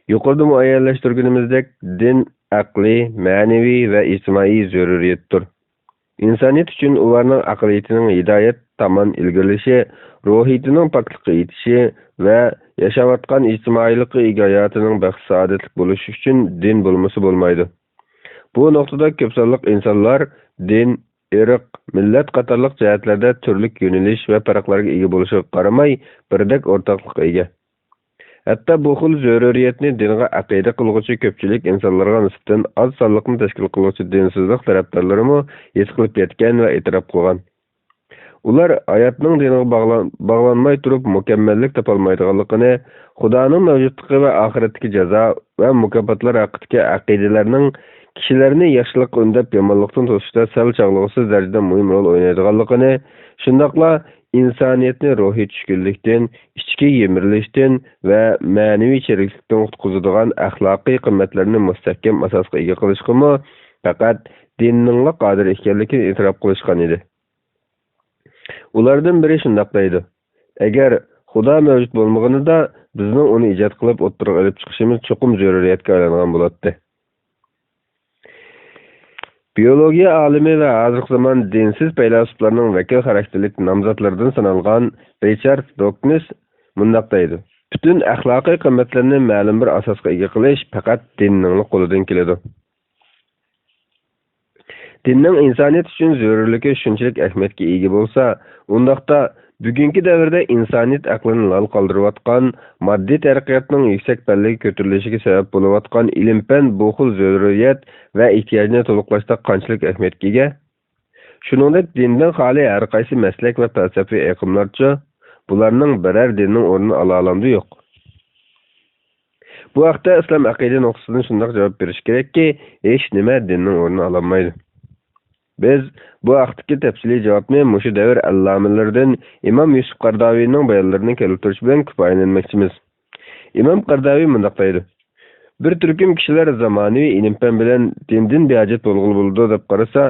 يۇقىرىدا مۇئەييەنلەشتۈرگىنىمىزدەك، دىن ئەقلىي، مەنىۋى ۋە ئىجتىمائىي زۆرۈرىيەتتۇر. ئىنسانىيەت ئۈچۈن ئۇلارنىڭ ئەقلىيىتىنىڭ ھىدايەت تامان ئىلگىرىلىشى، روھىيىتىنىڭ پاكلىققا يېتىشى ۋە ياشاۋاتقان ئىجتىمائىيلىققا ئىگە ھاياتىنىڭ بەخت-سائادەتلىك بولۇشى ئۈچۈن دىن بولمىسا بولمايدۇ. بۇ نۇقتىدا كۆپ سانلىق ئىنسانلار دىن، ئىرق، مىللەت قاتارلىق جەھەتلەردە تۈرلۈك يۆنىلىش ۋە پەرقلەرگە ئىگە بولۇشىغا قارىماي، بىردەك ئورتاقلىققا ئىگە. ھەتتا بۇ خىل زۆرۈرىيەتنى دىنغا ئەقىدە قىلغۇچى كۆپچىلىك ئىنسانلارغا نىسبەتەن ئاز سانلىقنى تەشكىل قىلغۇچى دىنسىزلىق تەرەپدارلىرىمۇ ھېس قىلىپ يەتكەن ۋە ئېتىراپ قىلغان. ئۇلار ھاياتنىڭ دىنىغا باغلان-، باغلانماي تۇرۇپ مۇكەممەللىك تاپالمايدىغانلىقىنى، خۇدانىڭ مەۋجۇتلۇقى ۋە ئاخىرەتتىكى جازا ۋە مۇكاپاتلار ھەققىدىكى ئەقىدىلەرنىڭ كىشىلەرنى ياخشىلىققا ئۈندەپ يامانلىقتىن توسۇشتا سەل چاغلىغۇسىز دەرىجىدە مۇھىم رول ئوينايدىغانلىقىنى، شۇنداقلا ئىنسانىيەتنى روھىي چۈشكۈنلۈكتىن، ئىچكى يىمىرىلىشتىن ۋە مەنىۋى چىرىكلىكتىن قۇتقۇزىدىغان ئەخلاقىي قىممەتلەرنى مۇستەھكەم ئاساسقا ئىگە قىلىشقىمۇ پەقەت دىننىڭلا قادىر ئىكەنلىكىنى ئېتىراپ قىلىشقان ئىدى. ئۇلاردىن بىرى شۇنداق دەيدۇ: «ئەگەر خۇدا مەۋجۇت بولمىغىنىدا، بىزنىڭ ئۇنى ئىجاد قىلىپ ئوتتۇرىغا ئېلىپ چىقىشىمىز چوقۇم زۆرۈرىيەتكە ئايلانغان بولاتتى.» بىيولوگىيە ئالىمى ۋە ھازىرقى زامان دىنسىز پەيلاسوپلارنىڭ ۋەكىل خاراكتېرلىك نامزاتلىرىدىن سانالغان رىچارد دوكنس مۇنداق دەيدۇ: «پۈتۈن ئەخلاقىي قىممەتلەرنى مەلۇم بىر ئاساسقا ئىگە قىلىش پەقەت دىننىڭلا قولىدىن كېلىدۇ.» دىننىڭ ئىنسانىيەت ئۈچۈن زۆرۈرلۈكى شۇنچىلىك ئەھمىيەتكە ئىگە بولسا، ئۇنداقتا بۈگۈنكى دەۋردە ئىنسانىيەت ئەقلىنى لال قالدۇرۇۋاتقان، ماددىي تەرەققىياتنىڭ يۈكسەك پەللىگە كۆتۈرۈلۈشىگە سەۋەب بولۇۋاتقان ئىلىم-پەن بۇ خىل زۆرۈرىيەت ۋە ئېھتىياجنى تولۇقلاشتا قانچىلىك ئەھمىيەتكە ئىگە؟ شۇنىڭدەك دىندىن خالىي ھەر قايسى مەسلەك ۋە پەلسەپىۋى ئېقىملارچۇ، بۇلارنىڭ بىرەر دىننىڭ ئورنىنى ئالالامدۇ؟ يوق. بۇ ھەقتە ئىسلام ئەقىدە نۇقتىسىدىن شۇنداق جاۋاب بېرىش كېرەككى، ھېچنېمە دىننىڭ ئورنىنى ئالالمايدۇ. بىز بۇ ھەقتىكى تەپسىلىي جاۋابنى مۇشۇ دەۋر ئەللامىلىرىدىن ئىمام يۈسۈپ قەرداۋىنىڭ بايانلىرىنى كەلتۈرۈش بىلەن كۇپايىلەنمەكچىمىز. ئىمام قەرداۋى مۇنداق دەيدۇ: «بىر تۈركۈم كىشىلەر زامانىۋى ئىلىم-پەن بىلەن دىندىن بىھاجەت بولغىلى بولىدۇ دەپ قارىسا،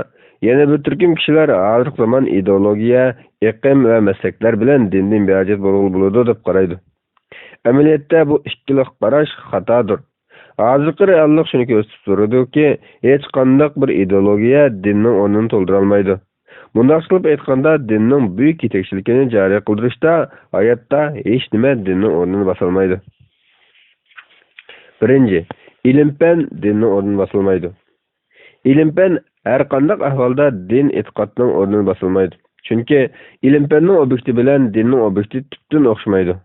يەنە بىر تۈركۈم كىشىلەر ھازىرقى زامان ئىدېئولوگىيە، ئېقىم ۋە مەسلەكلەر بىلەن دىندىن بىھاجەت بولغىلى بولىدۇ دەپ قارايدۇ.» ئەمەلىيەتتە بۇ ئىككىلىق قاراش خاتادۇر. ھازىرقى رېئاللىق شۇنى كۆرسىتىپ تۇرىدۇكى، ھېچقانداق بىر ئىدېئولوگىيە دىننىڭ ئورنىنى تولدۇرالمايدۇ. مۇنداقچە قىلىپ ئېيتقاندا، دىننىڭ بۈيۈك يېتەكچىلىكىنى جارى قىلدۇرۇشتا ھاياتتا ھېچنېمە دىننىڭ ئورنىنى باسالمايدۇ. بىرىنچى، ئىلىم-پەن دىننىڭ ئورنىنى باسالمايدۇ. ئىلىم-پەن ھەر قانداق ئەھۋالدا دىن ئېتىقادنىڭ ئورنىنى باسالمايدۇ. چۈنكى ئىلىم-پەننىڭ ئوبيېكتى بىلەن دىننىڭ ئوبيېكتى تۈپتىن ئوخشىمايدۇ.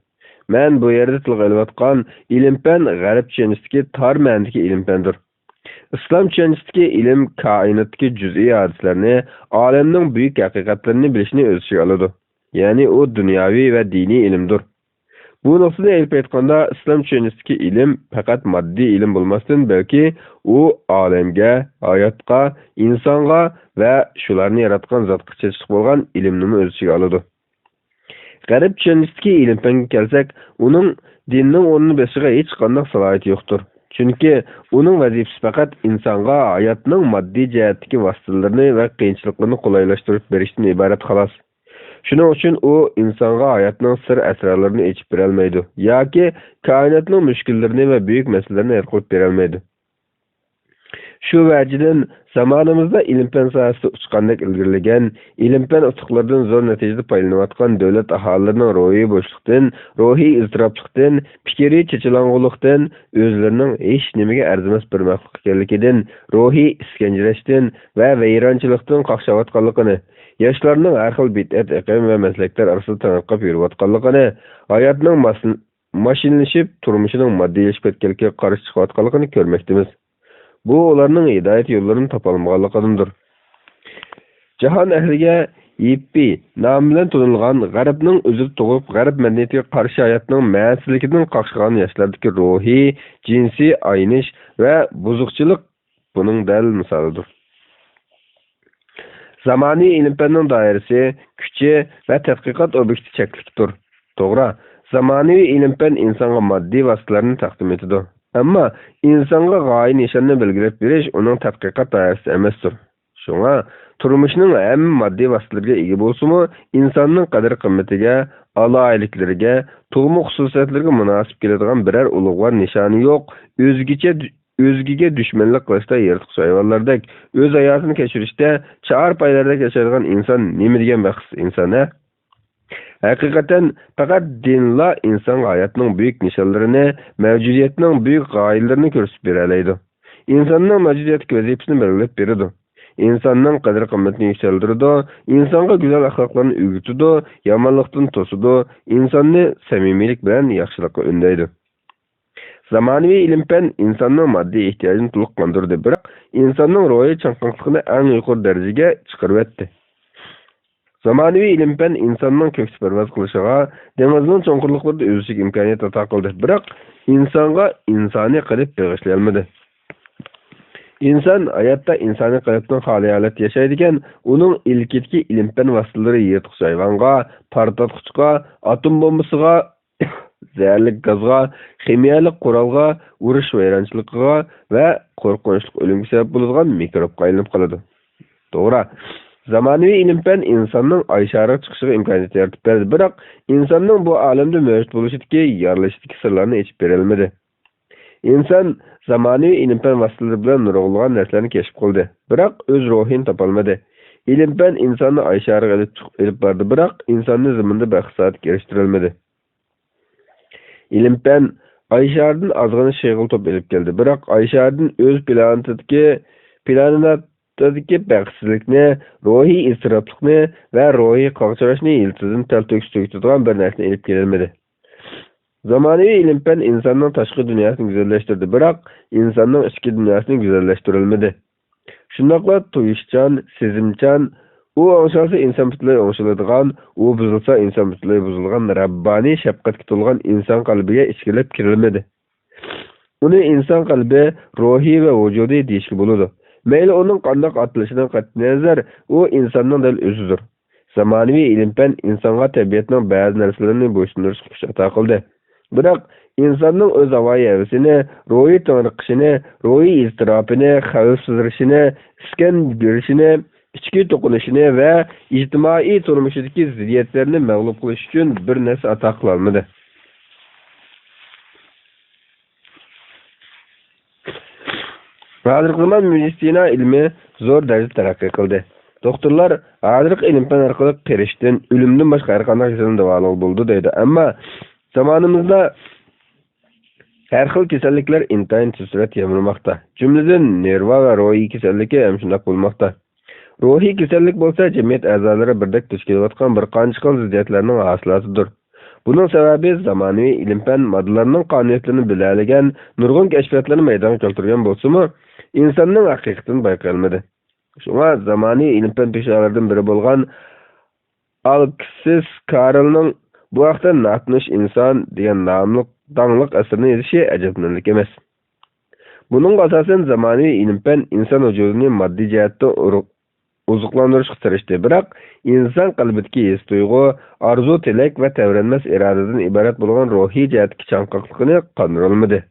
مەن بۇ يەردە تىلغا ئېلىۋاتقان ئىلىم-پەن غەرب چۈشەنچىسىدىكى تار مەنىدىكى ئىلىم-پەندۇر. ئىسلام چۈشەنچىسىدىكى ئىلىم كائىناتتىكى جۈزئىي ھادىسىلەرنى، ئالەمنىڭ بۈيۈك ھەقىقەتلىرىنى بىلىشنى ئۆز ئىچىگە ئالىدۇ. يەنى ئۇ دۇنياۋى ۋە دىنىي ئىلىمدۇر. بۇ نۇقتىدىن ئېلىپ ئېيتقاندا، ئىسلام چۈشەنچىسىدىكى ئىلىم پەقەت ماددىي ئىلىم بولماستىن، بەلكى ئۇ ئالەمگە، ھاياتقا، ئىنسانغا ۋە شۇلارنى ياراتقان زاتقا چېتىشلىق بولغان ئىلىمنىمۇ ئۆز ئىچىگە ئالىدۇ. غەرب چۈشەنچىسىدىكى ئىلىم-پەنگە كەلسەك، ئۇنىڭ دىننىڭ ئورنىنى بېسىشىغا ھېچقانداق سالاھىيىتى يوقتۇر. چۈنكى ئۇنىڭ ۋەزىپىسى پەقەت ئىنسانغا ھاياتنىڭ ماددىي جەھەتتىكى ۋاسىتىلىرىنى ۋە قىيىنچىلىقلىرىنى قولايلاشتۇرۇپ بېرىشتىن ئىبارەت، خالاس. شۇنىڭ ئۈچۈن ئۇ ئىنسانغا ھاياتنىڭ سىر-ئەسرارلىرىنى ئېچىپ بېرەلمەيدۇ ياكى كائىناتنىڭ مۈشكۈللىرىنى ۋە بۈيۈك مەسىلىلىرىنى ھەل قىلىپ بېرەلمەيدۇ. شۇ ۋەجىدىن، زامانىمىزدا ئىلىم-پەن ساھەسىدە ئۇچقاندەك ئىلگىرىلىگەن، ئىلىم-پەن ئۇتۇقلىرىدىن زور نەتىجىدە پايدىلىنىۋاتقان دۆلەت ئاھالىلىرىنىڭ روھىي بوشلۇقتىن، روھىي ئىزتىراپلىقتىن، پىكرىي چېچىلاڭغۇلۇقتىن، ئۆزلىرىنىڭ ھېچنېمىگە ئەرزىمەس بىر مەخلۇق ئىكەنلىكىدىن، روھىي ئىسكەنجىلەشتىن ۋە ۋەيرانچىلىقتىن قاقشاۋاتقانلىقىنى، ياشلارنىڭ ھەر خىل بىدئەت ئېقىم ۋە مەسلەكلەر ئارىسىدا تېڭىرقاپ يۈرۈۋاتقانلىقىنى، ھاياتنىڭ ماس-، ماشىنىلىشىپ، تۇرمۇشىنىڭ ماددىيلىشىپ كەتكەنلىكىگە قارشى چىقىۋاتقانلىقىنى كۆرمەكتىمىز. بۇ ئۇلارنىڭ ھىدايەت يوللىرىنى تاپالمىغانلىقىدىندۇر. جاھان ئەھلىگە يىپپى نامى بىلەن تونۇلغان غەربنىڭ ئۆزىدە تۇغۇپ، غەرب مەدەنىيىتىگە قارشى ھاياتنىڭ مەنىسىزلىكىدىن قاقشىغان ياشلاردىكى روھىي، جىنسىي ئاينىش ۋە بۇزۇقچىلىق بۇنىڭ دەل مىسالىدۇر. زامانىۋى ئىلىم-پەننىڭ دائىرىسى، كۈچى ۋە تەتقىقات ئوبيېكتى چەكلىكتۇر. توغرا، زامانىۋى ئىلىم-پەن ئىنسانغا ماددىي ۋاسىتىلەرنى تەقدىم ئېتىدۇ. ئەمما ئىنسانغا غايە-نىشاننى بەلگىلەپ بېرىش ئۇنىڭ تەتقىقات دائىرىسىدە ئەمەستۇر. شۇڭا، تۇرمۇشنىڭ ھەممە ماددىي ۋاسىتىلىرىگە ئىگە بولسىمۇ، ئىنساننىڭ قەدىر-قىممىتىگە، ئالاھىدىلىكلىرىگە، تۇغما خۇسۇسىيەتلىرىگە مۇناسىپ كېلىدىغان بىرەر ئۇلۇغۋار نىشانى يوق، ئۆزگىچە ئۆزگىگە دۈشمەنلىك قىلىشتا يىرتقۇچ ھايۋانلاردەك، ئۆز ھاياتىنى كەچۈرۈشتە چار پايلاردەك ياشايدىغان ئىنسان نېمە دېگەن بەختسىز ئىنسان، ھە؟ ھەقىقەتەن، پەقەت دىنلا ئىنسانغا ھاياتنىڭ بۈيۈك نىشانلىرىنى، مەۋجۇدىيەتنىڭ بۈيۈك غايىلىرىنى كۆرسىتىپ بېرەلەيدۇ. ئىنساننىڭ مەۋجۇدىيەتتىكى ۋەزىپىسىنى بەلگىلەپ بېرىدۇ. ئىنساننىڭ قەدىر-قىممىتىنى يۈكسەلدۈرىدۇ، ئىنسانغا گۈزەل ئەخلاقلارنى ئۆگىتىدۇ، يامانلىقتىن توسىدۇ، ئىنساننى سەمىمىيلىك بىلەن ياخشىلىققا ئۈندەيدۇ. زامانىۋى ئىلىم-پەن ئىنساننىڭ ماددىي ئېھتىياجىنى تولۇق قاندۇردى، بىراق ئىنساننىڭ روھىي چاڭقاقلىقىنى ئەڭ يۇقىرى دەرىجىگە چىقىرىۋەتتى. زامانىۋى ئىلىم-پەن ئىنساننىڭ كۆكتە پەرۋاز قىلىشىغا، دېڭىزنىڭ چوڭقۇرلۇقلىرىدا ئۈزۈشىگە ئىمكانىيەت ئاتا قىلدى، بىراق ئىنسانغا ئىنسانىي قەلب بېغىشلىيالمىدى. ئىنسان ھاياتتا ئىنسانىي قەلبتىن خالىي ھالەتتە ياشايدىكەن، ئۇنىڭ ئىلكىدىكى ئىلىم-پەن ۋاسىتىلىرى يىرتقۇچ ھايۋانغا، پارتلاتقۇچقا، ئاتوم بومبىسىغا، زەھەرلىك گازغا، خىمىيەلىك قورالغا، ئۇرۇش ۋەيرانچىلىقىغا ۋە قورقۇنچلۇق ئۆلۈمگە سەۋەب بولىدىغان مىكروبقا ئايلىنىپ قالىدۇ. توغرا، زامانىۋى ئىلىم-پەن ئىنساننىڭ ئاي شارىغا چىقىشىغا ئىمكانىيەت يارىتىپ بەردى، بىراق ئىنساننىڭ بۇ ئالەمدە مەۋجۇت بولۇشىدىكى، يارىلىشىدىكى سىرلارنى ئېچىپ بېرەلمىدى. ئىنسان زامانىۋى ئىلىم-پەن ۋاسىتىلىرى بىلەن نۇرغۇنلىغان نەرسىلەرنى كەشىپ قىلدى، بىراق ئۆز روھىنى تاپالمىدى. ئىلىم-پەن ئىنساننى ئاي شارىغا ئېلىپ چىقىپ، ئېلىپ باردى، بىراق ئىنساننى زېمىندا بەخت-سائادەتكە ئېرىشتۈرەلمىدى. ئىلىم-پەن ئاي شارىدىن ئازغىنە شېغىل توپ ئېلىپ كەلدى، بىراق ئاي شارىدىن ئۆز پلانېتىدىكى، پلانېتىدىكى بەختسىزلىكنى، روھىي ئىزتىراپلىقنى ۋە روھىي قاغجىراشنى يىلتىزىدىن تەلتۆكۈس تۈگىتىدىغان بىر نەرسىنى ئېلىپ كېلەلمىدى. زامانىۋى ئىلىم-پەن ئىنساننىڭ تاشقى دۇنياسىنى گۈزەللەشتۈردى، بىراق ئىنساننىڭ ئىچكى دۇنياسىنى گۈزەللەشتۈرەلمىدى. شۇنداقلا تۇيۇشچان، سېزىمچان، ئۇ ئوڭشالسا ئىنسان پۈتۈنلەي ئوڭشىلىدىغان، ئۇ بۇزۇلسا ئىنسان پۈتۈنلەي بۇزۇلىدىغان رەببانىي شەپقەتكە تولغان ئىنسان قەلبىگە ئىچكىرىلەپ كىرەلمىدى. ئۇنى ئىنسان قەلبى، روھى ۋە ۋۇجۇدى دېيىشكە بولىدۇ. مەيلى ئۇنىڭ قانداق ئاتىلىشىدىن قەتئىينەزەر، ئۇ ئىنساننىڭ دەل ئۆزىدۇر. زامانىۋى ئىلىم-پەن ئىنسانغا تەبىئەتنىڭ بەزى نەرسىلىرىنى بويسۇندۇرۇشقا كۈچ ئاتا قىلدى. بىراق، ئىنساننىڭ ئۆز ھاۋايى-ھەۋىسىنى، روھىي تېڭىرقىشىنى، روھىي ئىزتىراپىنى، خەۋپسىزلىشىنى، ئىسكەن بېرىشىنى، ئىچكى توقۇنۇشىنى ۋە ئىجتىمائىي تۇرمۇشىدىكى زىددىيەتلەرنى مەغلۇپ قىلىش ئۈچۈن بىر نەرسە ئاتا قىلالمىدى. ھازىرقى زامان مېدىتسىنا ئىلمى زور دەرىجىدە تەرەققىي قىلدى. دوختۇرلار ھازىرقى ئىلىم-پەن ئارقىلىق قېرىشتىن، ئۆلۈمدىن باشقا ھەر قانداق كېسەلنى داۋالىغىلى بولىدۇ دەيدۇ. ئەمما زامانىمىزدا ھەر خىل كېسەللىكلەر ئىنتايىن تېز سۈرئەتتە يامرىماقتا. جۈملىدىن نېرۋا ۋە روھىي كېسەللىكى ھەم شۇنداق بولماقتا. روھىي كېسەللىك بولسا جەمئىيەت ئەزالىرى بىردەك دۇچ كېلىۋاتقان بىر قانچە خىل زىددىيەتلەرنىڭ ھاسىلاتىدۇر. بۇنىڭ سەۋەبى زامانىۋى ئىلىم-پەن ماددىلارنىڭ قانۇنىيەتلىرىنى بىلەلىگەن، نۇرغۇن كەشپىياتلارنى مەيدانغا كەلتۈرگەن بولسىمۇ، ئىنساننىڭ ھەقىقىتىنى بايقىيالمىدى. شۇڭا زامانىۋى ئىلىم-پەن پېشۋالىرىدىن بىرى بولغان ئالكسىس كارلنىڭ بۇ ھەقتە ناتونۇش ئىنسان دېگەن ناملىق داڭلىق ئەسىرىنى يېزىشى ئەجەبلىنەرلىك ئەمەس. بۇنىڭغا ئاساسەن، زامانىۋى ئىلىم-پەن ئىنسان ۋۇجۇدىنى ماددىي جەھەتتە ئۇرۇق-، ئوزۇقلاندۇرۇشقا تىرىشتى، بىراق ئىنسان قەلبىدىكى ھېس-تۇيغۇ، ئارزۇ-تىلەك ۋە تەۋرەنمەس ئىرادىدىن ئىبارەت بولغان روھىي جەھەتتىكى چاڭقاقلىقىنى قاندۇرالمىدى.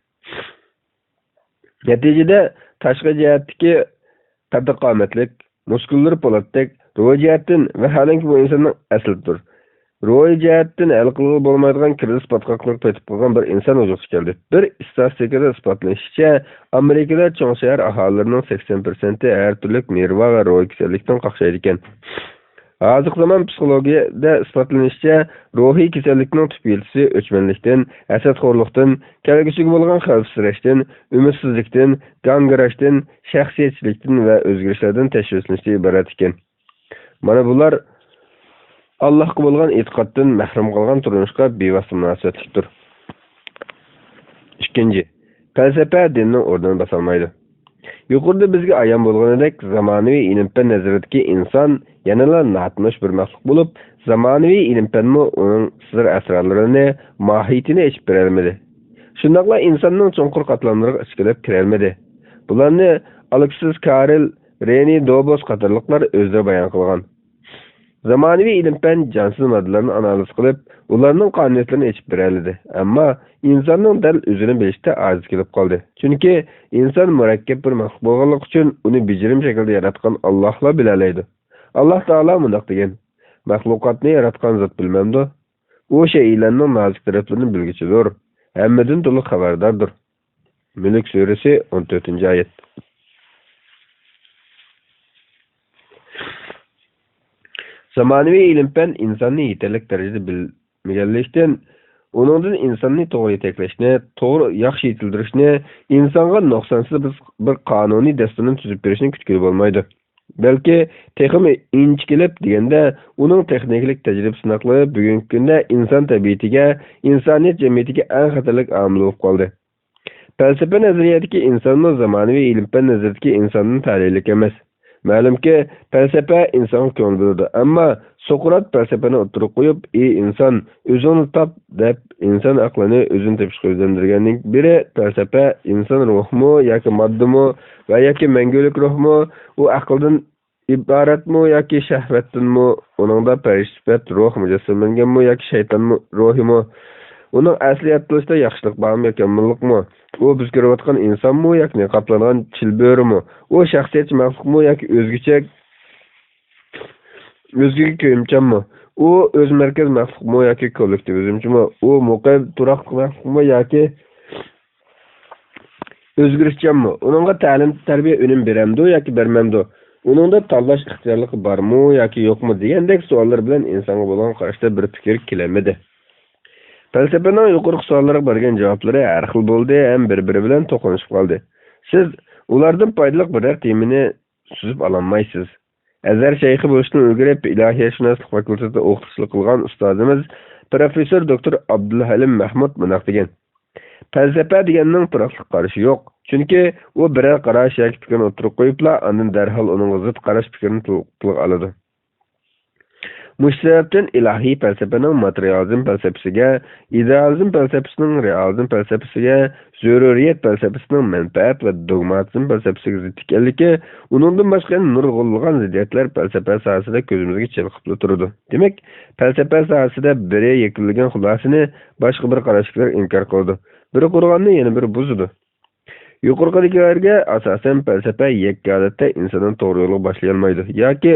نەتىجىدە، تاشقى جەھەتتىكى قەددى-قامەتلىك، مۇسكۇللىرى پولاتتەك، روھىي جەھەتتىن، ۋاھالەنكى، بۇ ئىنساننىڭ ئەسلىدۇر. روھىي جەھەتتىن ھەل قىلغىلى بولمايدىغان كىرىزىس پاتقاقلىرىغا پېتىپ قالغان بىر ئىنسان ۋۇجۇدقا كەلدى. بىر ئىستاتىستىكىدا ئىسپاتلىنىشىچە، ئامېرىكىدا چوڭ شەھەر ئاھالىلىرىنىڭ سەكسەن پىرسەنتى ھەر تۈرلۈك نېرۋا ۋە روھىي كېسەللىكتىن قاقشايدىكەن. ھازىرقى زامان پسىخولوگىيەدە ئىسپاتلىنىشىچە، روھىي كېسەللىكنىڭ تۈپ يىلتىزى ئۆچمەنلىكتىن، ھەسەتخورلۇقتىن، كەلگۈسىگە بولغان خەۋپسىرەشتىن، ئۈمىدسىزلىكتىن، گاڭگىراشتىن، شەخسىيەتچىلىكتىن ۋە ئۆزگىرىشلەردىن تەشۋىشلىنىشتىن ئىبارەت ئىكەن. مانا بۇلار ئاللاھقا بولغان ئېتىقادتىن مەھرۇم قالغان تۇرمۇشقا بىۋاسىتە مۇناسىۋەتلىكتۇر. ئىككىنچى، پەلسەپە دىننىڭ ئورنىنى باسالمايدۇ. يۇقىرىدا بىزگە ئايان بولغىنىدەك، زامانىۋى ئىلىم-پەن نەزىرىدىكى ئىنسان يەنىلا ناتونۇش بىر مەخلۇق بولۇپ، زامانىۋى ئىلىم-پەنمۇ ئۇنىڭ سىر-ئەسرارلىرىنى، ماھىيىتىنى ئېچىپ بېرەلمىدى. شۇنداقلا ئىنساننىڭ چوڭقۇر قاتلاملىرىغا ئىچكىرىلەپ كىرەلمىدى. بۇلارنى ئالېكسىس كارىل، رېنى دوبوس قاتارلىقلار ئۆزلىرى بايان قىلغان. زامانىۋى ئىلىم-پەن جانسىز ماددىلارنى ئانالىز قىلىپ، ئۇلارنىڭ قانۇنىيەتلىرىنى ئېچىپ بېرەلىدى. ئەمما ئىنساننىڭ دەل ئۆزىنى بىلىشتە ئاجىز كېلىپ قالدى. چۈنكى ئىنسان مۇرەككەپ بىر مەخلۇق بولغانلىقى ئۈچۈن ئۇنى بېجىرىم شەكلىدە ياراتقان ئاللاھلا بىلەلەيدۇ. ئاللاھ تائالا مۇنداق دېگەن: «مەخلۇقاتنى ياراتقان زات بىلمەمدۇ؟ ئۇ شەيئىلەرنىڭ نازۇك تەرەپلىرىنى بىلگۈچىدۇر، ھەممىدىن تولۇق خەۋەرداردۇر.» مۈلۈك سۈرىسى، ئون تۆتىنچى ئايەت. زامانىۋى ئىلىم-پەن ئىنساننى يېتەرلىك دەرىجىدە بىلمىگەنلىكتىن، ئۇنىڭدىن ئىنساننى توغرا يېتەكلەشنى، توغرا، ياخشى يېتىلدۈرۈشنى، ئىنسانغا نۇقسانسىز بىر، بىر قانۇنىي دەستۇرنى تۈزۈپ بېرىشنى كۈتكىلى بولمايدۇ. بەلكى تېخىمۇ ئىنچىكىلەپ دېگەندە، ئۇنىڭ تېخنىكىلىق تەجرىبە سىناقلىرى بۈگۈنكى كۈندە ئىنسان تەبىئىتىگە، ئىنسانىيەت جەمئىيىتىگە ئەڭ خەتەرلىك ئامىل بولۇپ قالدى. پەلسەپە نەزەرىيەدىكى ئىنسانمۇ زامانىۋى ئىلىم-پەن نەزىرىدىكى ئىنساندىن تەلەيلىك ئەمەس. مەلۇمكى، پەلسەپە ئىنسانغا كۆڭۈل بۆلىدۇ، ئەمما سوقرات پەلسەپىنى ئوتتۇرىغا قويۇپ، «ئى ئىنسان، ئۆزۈڭنى تاپ» دەپ، ئىنسان ئەقلىنى ئۆزىنى تېپىشقا يۈزلەندۈرگەندىن بېرى، پەلسەپە ئىنسان روھمۇ ياكى ماددىمۇ ۋە ياكى مەڭگۈلۈك روھمۇ، ئۇ ئەقىلدىن ئىبارەتمۇ ياكى شەھۋەتتىنمۇ، ئۇنىڭدا پەرىشتە سۈپەت روھ مۇجەسسەملەنگەنمۇ ياكى شەيتان روھىمۇ، ئۇنىڭ ئەسلى يارىتىلىشىدا ياخشىلىق بارمۇ ياكى يامانلىقمۇ، ئۇ بىز كۆرۈۋاتقان ئىنسانمۇ ياكى نىقابلانغان چىلبۆرىمۇ، ئۇ شەخسىيەتچى مەخلۇقمۇ ياكى ئۆزگىچە، ئۆزگىگە كۆيۈمچانمۇ، ئۇ ئۆز مەركەز مەخلۇقمۇ ياكى كوللېكتىۋىزمچىمۇ، ئۇ مۇقىم تۇراقلىق مەخلۇقمۇ ياكى ئۆزگىرىشچانمۇ؟ ئۇنىڭغا تەلىم-تەربىيە ئۈنۈم بېرەمدۇ ياكى بەرمەمدۇ؟ ئۇنىڭدا تاللاش ئىختىيارلىقى بارمۇ ياكى يوقمۇ؟ دېگەندەك سوئاللار بىلەن ئىنسانغا بولغان قاراشتا بىر پىكىر كېلەلمىدى. پەلسەپىنىڭ يۇقىرىقى سوئاللارغا بەرگەن جاۋابلىرى ھەر خىل بولدى ھەم بىر-بىرى بىلەن توقۇنۇشۇپ قالدى. سىز ئۇلاردىن پايدىلىق بىرەر تېمىنى سۈزۈپ ئالالمايسىز. ئەزھەر شەيخى بولۇشتىن ئىلگىرى ئىلاھىيەتشۇناسلىق فاكۇلتېتىدا ئوقۇتقۇچىلىق قىلغان ئۇستازىمىز پروفېسسور دوكتور ئابدۇلھەلىم مەھمۇد مۇنداق دېگەن: «پەلسەپە دېگەننىڭ پۇراقلىق قارىشى يوق، چۈنكى ئۇ بىرەر قاراش ياكى پىكىرنى ئوتتۇرىغا قويۇپلا، ئاندىن دەرھال ئۇنىڭغا زىت قاراش پىكرىنى تىل-، تىلغا ئالىدۇ.» مۇشۇ سەۋەبتىن ئىلاھىي پەلسەپىنىڭ ماتېرىيالىزم پەلسەپىسىگە، ئىدېئالىزم پەلسەپىسىنىڭ رېئالىزم پەلسەپىسىگە، زۆرۈرىيەت پەلسەپىسىنىڭ مەنپەئەت ۋە دوگماتىزم پەلسەپىسىگە زىت ئىكەنلىكى، ئۇنىڭدىن باشقا يەنە نۇرغۇنلىغان زىددىيەتلەر پەلسەپە ساھەسىدە كۆزىمىزگە چېلىقىپلا تۇرىدۇ. دېمەك، پەلسەپە ساھەسىدە بىرى يەكۈنلىگەن خۇلاسىنى باشقا بىر قاراشتىكىلەر ئىنكار قىلىدۇ، بىرى قۇرغاننى يەنە بىرى بۇزىدۇ. يۇقىرىقىدىكىلەرگە ئاساسەن، پەلسەپە يەككە ھالەتتە ئىنساننى توغرا يولغا باشلىيالمايدۇ ياكى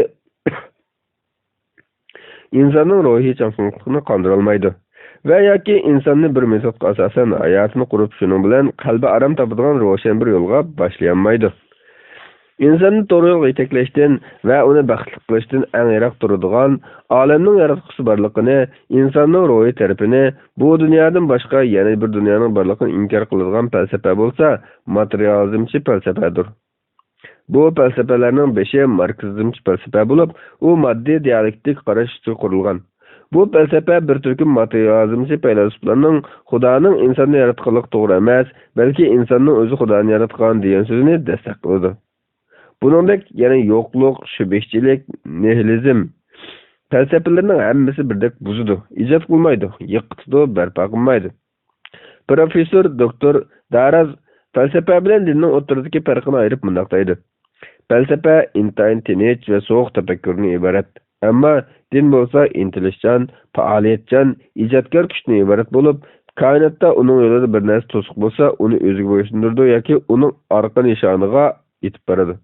ئىنساننىڭ روھىي چاقچاقلىقىنى قاندۇرالمايدۇ ۋە ياكى ئىنساننى بىر مېتودقا ئاساسەن ھاياتىنى قۇرۇپ، شۇنىڭ بىلەن قەلبى ئارام تاپىدىغان روشەن بىر يولغا باشلىيالمايدۇ. ئىنساننى توغرا يولغا يېتەكلەشتىن ۋە ئۇنى بەختلىك قىلىشتىن ئەڭ يىراق تۇرىدىغان، ئالەمنىڭ ياراتقۇچىسى بارلىقىنى، ئىنساننىڭ روھىي تەرىپىنى، بۇ دۇنيادىن باشقا يەنە بىر دۇنيانىڭ بارلىقىنى ئىنكار قىلىدىغان پەلسەپە بولسا، ماتېرىيالىزمچى پەلسەپەدۇر. بۇ پەلسەپىلەرنىڭ بېشى ماركسىزمچى پەلسەپە بولۇپ، ئۇ ماددىي دىئالېكتىك قاراش ئۈستىگە قۇرۇلغان. بۇ پەلسەپە بىر تۈركۈم ماتېرىيالىزمچى پەيلاسوپلارنىڭ خۇدانىڭ ئىنساننى ياراتقانلىقى توغرا ئەمەس، بەلكى ئىنساننىڭ ئۆزى خۇدانى ياراتقان دېگەن سۆزىنى دەستەك قىلىدۇ. بۇنىڭدەك يەنە يوقلۇق، سۇبيېكتچىلىك، نىھىلىزم پەلسەپىلىرىنىڭ ھەممىسى بىردەك بۇزىدۇ، ئىجاد قىلمايدۇ، يىقىتىدۇ، بەرپا قىلمايدۇ. پروفېسسور دوكتور داراز پەلسەپە بىلەن دىننىڭ ئوتتۇرىدىكى پەرقىنى ئايرىپ مۇنداق دەيدۇ: پەلسەپە ئىنتايىن تىنچ ۋە سوغۇق تەپەككۇردىن ئىبارەت. ئەمما دىن بولسا ئىنتىلىشچان، پائالىيەتچان، ئىجادكار كۈچتىن ئىبارەت بولۇپ، كائىناتتا ئۇنىڭ يولىدا بىر نەرسە توسۇق بولسا، ئۇنى ئۆزىگە بويسۇندۇرىدۇ ياكى ئۇنىڭ ئارقا نىشانىغا ئېتىپ بارىدۇ.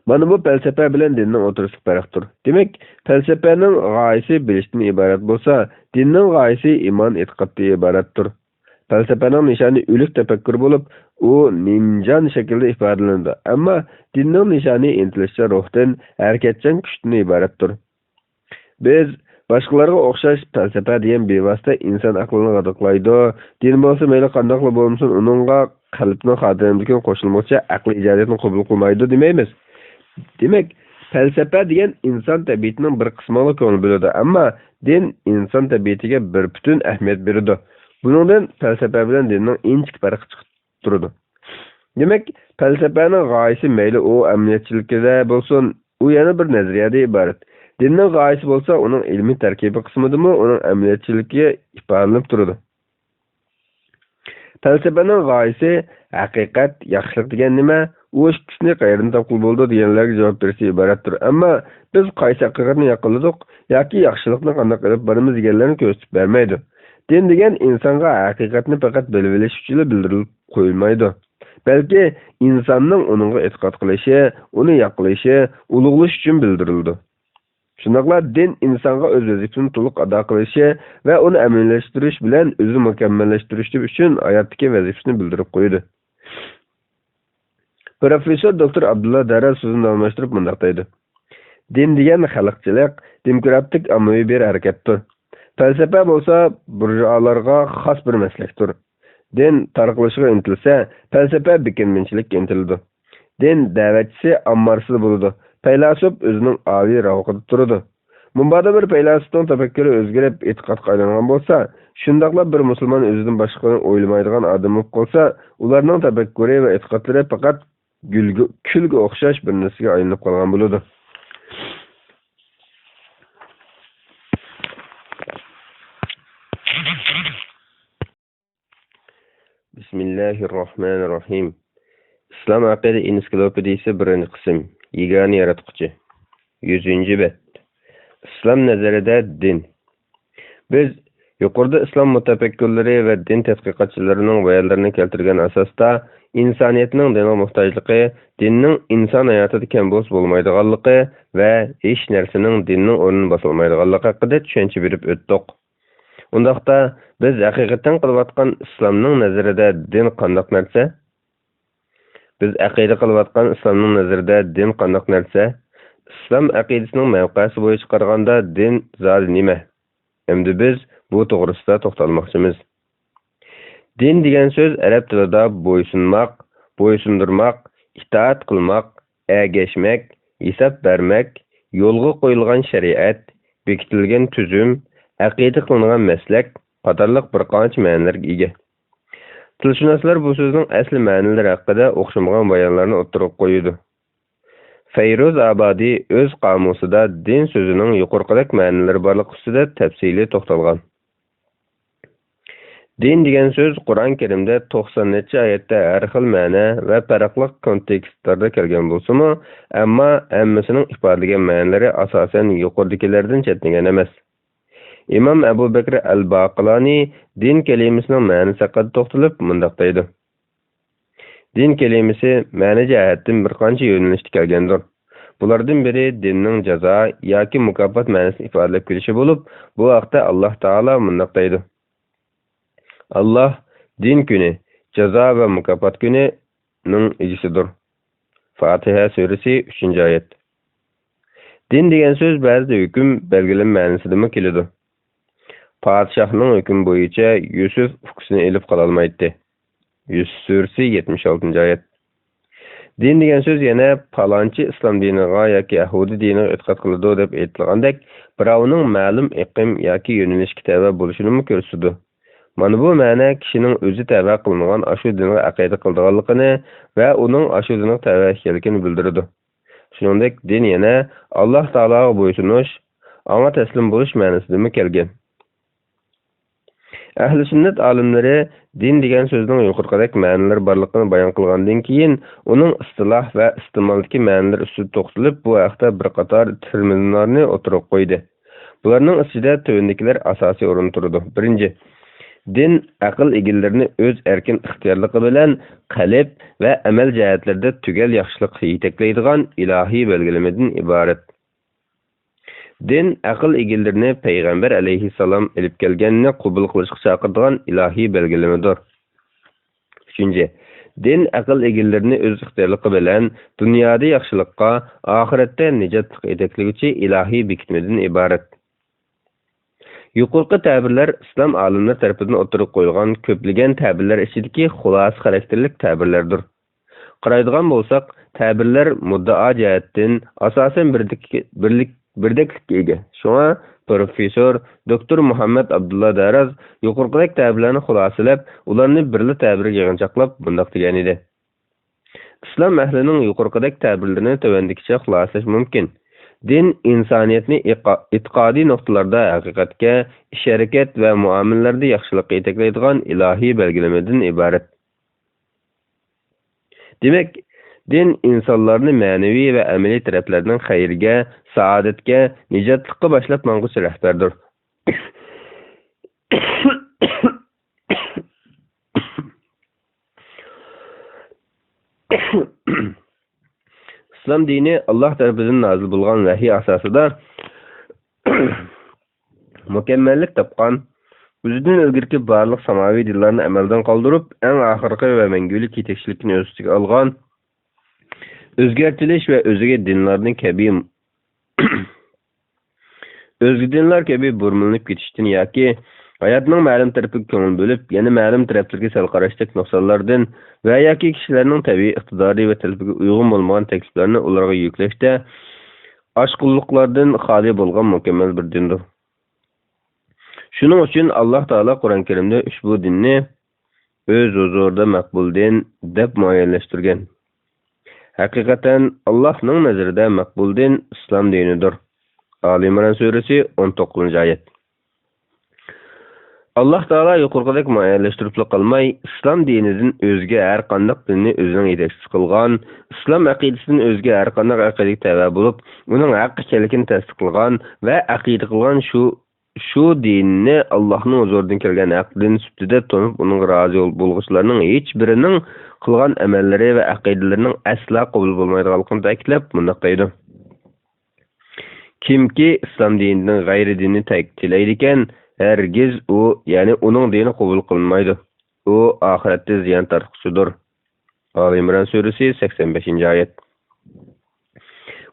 مانا بۇ پەلسەپە بىلەن دىننىڭ ئوتتۇرىسىدىكى پەرقتۇر. دېمەك، پەلسەپەنىڭ غايىسى بىلىشتىن ئىبارەت بولسا، دىننىڭ غايىسى ئىمان ئېتىقادتىن ئىبارەتتۇر. پەلسەپەنىڭ نىشانى ئۆلۈك تەپەككۇر بولۇپ، ئۇ نىمجان شەكىلدە ئىپادىلىنىدۇ. ئەمما دىننىڭ نىشانى ئىنتىلىشچان روھتىن، ھەرىكەتچان كۈچتىن ئىبارەتتۇر. بىز باشقىلارغا ئوخشاش پەلسەپە دېگەن بىۋاسىتە ئىنسان ئەقلىنى غىدىقلايدۇ، دىن بولسا مەيلى قانداقلا بولمىسۇن، ئۇنىڭغا قەلبنىڭ خاتىرجەملىكىنى قوشۇلمىغۇچە ئەقلىي ئىجادىيەتنى قوبۇل قىلمايدۇ دېمەيمىز. دېمەك، پەلسەپە دېگەن ئىنسان تەبىئىتىنىڭ بىر قىسمىغىلا كۆڭۈل بۆلىدۇ، ئەمما دىن ئىنسان تەبىئىتىگە بىر پۈتۈن ئەھمىيەت بېرىدۇ. بۇنىڭدىن پەلسەپە بىلەن دىننىڭ ئىنچىكە پەرقى چىقىپ تۇرىدۇ. دېمەك، پەلسەپەنىڭ غايىسى مەيلى ئۇ ئەمەلىيەتچىلىكىدە بولسۇن، ئۇ يەنە بىر نەزەرىيەدىن ئىبارەت. دىننىڭ غايىسى بولسا ئۇنىڭ ئىلمىي تەركىبىي قىسمىدىمۇ، ئۇنىڭ ئەمەلىيەتچىلىكىگە ئىپادىلىنىپ تۇرىدۇ. پەلسەپىنىڭ غايىسى ھەقىقەت، ياخشىلىق دېگەن نېمە؟ ئۇ ئىككىسىنى قەيەردىن تاپقىلى بولىدۇ دېگەنلەرگە جاۋاب بېرىشتىن ئىبارەتتۇر. ئەمما بىز قايسى ھەقىقەتنى ياقلىدۇق ياكى ياخشىلىقنى قانداق ئېلىپ بارىمىز دېگەنلەرنى كۆرسىتىپ بەرمەيدۇ. دىن دېگەن ئىنسانغا ھەقىقەتنى پەقەت بىلىۋېلىش ئۈچۈنلا بىلدۈرۈلۈپ قويۇلمايدۇ. بەلكى ئىنساننىڭ ئۇنىڭغا ئېتىقاد قىلىشى، ئۇنى ياقلىشى، ئۇلۇغلىشى ئۈچۈن بىلدۈرۈلىدۇ. شۇنداقلا دىن ئىنسانغا ئۆز ۋەزىپىسىنى تولۇق ئادا قىلىشى ۋە ئۇنى ئەمەلىيلەشتۈرۈش بىلەن ئۆزىنى مۇكەممەللەشتۈرۈشى ئۈچۈن ھاياتتىكى ۋەزىپىسىنى بىلدۈرۈپ قويىدۇ. پروفېسسور دوكتور ئابدۇللا دەرەس سۆزىنى داۋاملاشتۇرۇپ مۇنداق دەيدۇ: دىن دېگەن خەلقچىلىك، دېموكراتىك ئاممىۋى بىر ھەرىكەتتۇر. پەلسەپە بولسا بۇرژۇئالارغا خاس بىر مەسلەكتۇر. دىن تارقىلىشقا ئىنتىلسە، پەلسەپە بېكىنمىچىلىككە ئىنتىلىدۇ. دىن دەۋەتچىسى ئاممارىسىدا بولىدۇ، پەيلاسوپ ئۆزىنىڭ ئالىي راۋىقىدا تۇرىدۇ. مۇبادا بىر پەيلاسوپنىڭ تەپەككۇرى ئۆزگىرىپ، ئېتىقادقا ئايلانغان بولسا، شۇنداقلا بىر مۇسۇلمان ئۆزىدىن باشقىنى ئويلىمايدىغان ئادەم بولۇپ قالسا، ئۇلارنىڭ تەپەككۇرى ۋە ئېتىقادلىرى پەقەت گۈلگە، كۈلگە ئوخشاش بىر نەرسىگە ئايلىنىپ قالغان بولىدۇ. بىسمىللاھىر راھمانىر راھىم. ئىسلام ئەقىدە ئېنسىكلوپېدىيىسى، بىرىنچى قىسىم. يېگانە ياراتقۇچى. يۈزىنچى بەت. ئىسلام نەزىرىدە دىن. بىز يۇقىرىدا ئىسلام مۇتەپەككۇرلىرى ۋە دىن تەتقىقاتچىلىرىنىڭ بايانلىرىنى كەلتۈرگەن ئاساستا، ئىنسانىيەتنىڭ دىنغا موھتاجلىقى، دىننىڭ ئىنسان ھاياتىدا كەم بولسا بولمايدىغانلىقى ۋە ھېچ نەرسىنىڭ دىننىڭ ئورنىنى باسالمايدىغانلىقى ھەققىدە چۈشەنچە بېرىپ ئۆتتۇق. ئۇنداقتا، بىز ھەقىقەتەن قىلىۋاتقان ئىسلامنىڭ نەزىرىدە دىن قانداق نەرسە؟ بىز ئەقىدە قىلىۋاتقان ئىسلامنىڭ نەزىرىدە دىن قانداق نەرسە؟ ئىسلام ئەقىدىسىنىڭ مەۋقەسى بويىچە قارىغاندا، دىن زادى نېمە؟ ئەمدى بىز بۇ توغرىسىدا توختالماقچىمىز. دىن دېگەن سۆز ئەرەب تىلىدا بويسۇنماق، بويسۇندۇرماق، ئىتائەت قىلماق، ئەگەشمەك، ھېساب بەرمەك، يولغا قويۇلغان شەرىئەت، بېكىتىلگەن تۈزۈم، ئەقىدە قىلىنغان مەسلەك قاتارلىق بىر قانچە مەنىلەرگە ئىگە. تىلشۇناسلار بۇ سۆزنىڭ ئەسلى مەنىلىرى ھەققىدە ئوخشىمىغان بايانلارنى ئوتتۇرىغا قويىدۇ. فەيرۇز ئابادى ئۆز قامۇسىدا دىن سۆزىنىڭ يۇقىرىقىدەك مەنىلىرى بارلىقى ئۈستىدە تەپسىلىي توختالغان. دىن دېگەن سۆز قۇرئان كەرىمدە توقسان نەچچە ئايەتتە ھەر خىل مەنە ۋە پەرقلىق كونتېكىستلاردا كەلگەن بولسىمۇ، ئەمما ھەممىسىنىڭ ئىپادىلىگەن مەنىلىرى ئاساسەن يۇقىرىدىكىلەردىن چەتنىگەن ئەمەس. ئىمام ئەبۇ بەكرى ئەل باقىلانى دىن كەلىمىسىنىڭ مەنىسى ھەققىدە توختىلىپ مۇنداق دەيدۇ: دىن كەلىمىسى مەنە جەھەتتىن بىر قانچە يۆنىلىشتە كەلگەندۇر. بۇلاردىن بىرى دىننىڭ جازا ياكى مۇكاپات مەنىسىنى ئىپادىلەپ كېلىشى بولۇپ، بۇ ھەقتە ئاللاھ تائالا مۇنداق دەيدۇ: ئاللاھ دىن كۈنى، جازا ۋە مۇكاپات كۈنىنىڭ ئىگىسىدۇر. فاتىھە سۈرىسى، ئۈچىنچى ئايەت. دىن دېگەن سۆز بەزىدە ھۆكۈم، بەلگىلىمە مەنىسىدىمۇ كېلىدۇ. پادىشاھنىڭ ھۆكمى بويىچە يۈسۈف ئۇكىسىنى ئېلىپ قالالمايتتى. يۈسۈف سۈرىسى، يەتمىش ئالتىنچى ئايەت. دىن دېگەن سۆز يەنە پالانچى ئىسلام دىنىغا ياكى يەھۇدىي دىنىغا ئېتىقاد قىلىدۇ دەپ ئېيتىلغاندەك، بىراۋنىڭ مەلۇم ئېقىم ياكى يۆنىلىشكە تەۋە بولۇشىنىمۇ كۆرسىتىدۇ. مانا بۇ مەنە كىشىنىڭ ئۆزى تەۋە قىلىنغان ئاشۇ دىنغا ئەقىدە قىلىدىغانلىقىنى ۋە ئۇنىڭ ئاشۇ دىنغا تەۋە ئىكەنلىكىنى بىلدۈرىدۇ. شۇنىڭدەك دىن يەنە ئاللاھ تائالاغا بويسۇنۇش، ئاڭا تەسلىم بولۇش مەنىسىدىنمۇ كەلگەن. ئەھلى سۈننەت ئالىملىرى دىن دېگەن سۆزنىڭ يۇقىرىقىدەك مەنىلىرى بارلىقىنى بايان قىلغاندىن كېيىن، ئۇنىڭ ئىستىلاھ ۋە ئىستېمالدىكى مەنىلىرى ئۈستىدە توختىلىپ، بۇ ھەقتە بىر قاتار تېرمىنلارنى ئوتتۇرىغا قويدى. بۇلارنىڭ ئىچىدە تۆۋەندىكىلەر ئاساسىي ئورۇندا تۇرىدۇ. بىرىنچى، دىن ئەقىل ئىگىلىرىنى ئۆز ئەركىن ئىختىيارلىقى بىلەن قەلب ۋە ئەمەل جەھەتلىرىدە تۈگەل ياخشىلىققا يېتەكلەيدىغان ئىلاھىي بەلگىلىمىدىن ئىبارەت. دىن ئەقىل ئىگىلىرىنى پەيغەمبەر ئەلەيھىسسالام ئېلىپ كەلگەننى قوبۇل قىلىشقا چاقىرىدىغان ئىلاھىي بەلگىلىمىدۇر. ئۈچىنچى، دىن ئەقىل ئىگىلىرىنى ئۆز ئىختىيارلىقى بىلەن دۇنيادا ياخشىلىققا، ئاخىرەتتە نىجاتلىققا يېتەكلىگۈچى ئىلاھىي بېكىتمىدىن ئىبارەت. يۇقىرىقى تەبىرلەر ئىسلام ئالىملىرى تەرىپىدىن ئوتتۇرىغا قويۇلغان كۆپلىگەن تەبىرلەر ئىچىدىكى خۇلاسە خاراكتېرلىك تەبىرلەردۇر. قارايدىغان بولساق، تەبىرلەر مۇددىئا جەھەتتىن ئاساسەن بىردەك-، بىرلىك-، بىردەكلىككە ئىگە. شۇڭا پروفېسسور دوكتور مۇھەممەد ئابدۇللا دەراز يۇقىرىقىدەك تەبىرلەرنى خۇلاسىلەپ، ئۇلارنى بىرلا تەبىرگە يىغىنچاقلاپ مۇنداق دېگەن ئىدى: ئىسلام ئەھلىنىڭ يۇقىرىقىدەك تەبىرلىرىنى تۆۋەندىكىچە خۇلاسىلەش مۇمكىن: دىن ئىنسانىيەتنى ئېقا-، ئېتىقادىي نۇقتىلاردا ھەقىقەتكە، ئىش-ھەرىكەت ۋە مۇئامىلىلەردە ياخشىلىققا يېتەكلەيدىغان ئىلاھىي بەلگىلىمىدىن ئىبارەت. دېمەك، دىن ئىنسانلارنى مەنىۋى ۋە ئەمەلىي تەرەپلەردىن خەيرگە، سائادەتكە، نىجاتلىققا باشلاپ ماڭغۇچى رەھبەردۇر. ئىسلام دىنى ئاللاھ تەرىپىدىن نازىل بولغان ۋەھىي ئاساسىدا مۇكەممەللىك تاپقان، ئۆزىدىن ئىلگىرىكى بارلىق ساماۋىي دىنلارنى ئەمەلدىن قالدۇرۇپ، ئەڭ ئاخىرقى ۋە مەڭگۈلۈك يېتەكچىلىكنى ئۆز ئۈستىگە ئالغان، ئۆزگەرتىلىش ۋە ئۆزگە دىنلارنى كەبى، ئۆزگە دىنلار كەبى بۇرمىلىنىپ كېتىشتىن ياكى ھاياتنىڭ مەلۇم تەرىپىگە كۆڭۈل بۆلۈپ، يەنە مەلۇم تەرەپلىرىگە سەل قاراشتەك نۇقسانلاردىن ۋە ياكى كىشىلەرنىڭ تەبىئىي ئىقتىدارى ۋە تەلىپىگە ئۇيغۇن بولمىغان تەكلىپلەرنى ئۇلارغا يۈكلەشتە ئاشقۇنلۇقلاردىن خالىي بولغان مۇكەممەل بىر دىندۇر. شۇنىڭ ئۈچۈن ئاللاھ تائالا قۇرئان كەرىمدە ئۇشبۇ دىننى ئۆز ھۇزۇرىدا مەقبۇل دىن دەپ مۇئەييەنلەشتۈرگەن. ھەقىقەتەن، ئاللاھنىڭ نەزىرىدە مەقبۇل دىن ئىسلام دىنىدۇر. ئالى ئىمران سۈرىسى، ئون توققۇزىنچى ئايەت. ئاللاھ تائالا يۇقىرىقىدەك مۇئەييەنلەشتۈرۈپلا قالماي، ئىسلام دىنىدىن ئۆزگە ھەر قانداق دىننى ئۆزىنىڭ يېتەكچىسى قىلغان، ئىسلام ئەقىدىسىدىن ئۆزگە ھەر قانداق ئەقىدىگە تەۋە بولۇپ، ئۇنىڭ ھەق ئىكەنلىكىنى تەستىقلىغان ۋە ئەقىدە قىلغان شۇ شۇ دىننى ئاللاھنىڭ ھۇزۇرىدىن كەلگەن ھەق دىن سۈپىتىدە تونۇپ، ئۇنىڭغا رازى بولغۇچىلارنىڭ ھېچبىرىنىڭ قىلغان ئەمەللىرى ۋە ئەقىدىلىرىنىڭ ئەسلا قوبۇل بولمايدىغانلىقىنى تەكىتلەپ، مۇنداق دەيدۇ: كىمكى ئىسلام دىنىدىن غەيرىي دىننى تەك-، تىلەيدىكەن، ھەرگىز ئۇ، يەنى ئۇنىڭ دىنى قوبۇل قىلىنمايدۇ. ئۇ ئاخىرەتتە زىيان تارتقۇچىدۇر. ئالى ئىمران سۈرىسى، سەكسەن بەشىنچى ئايەت.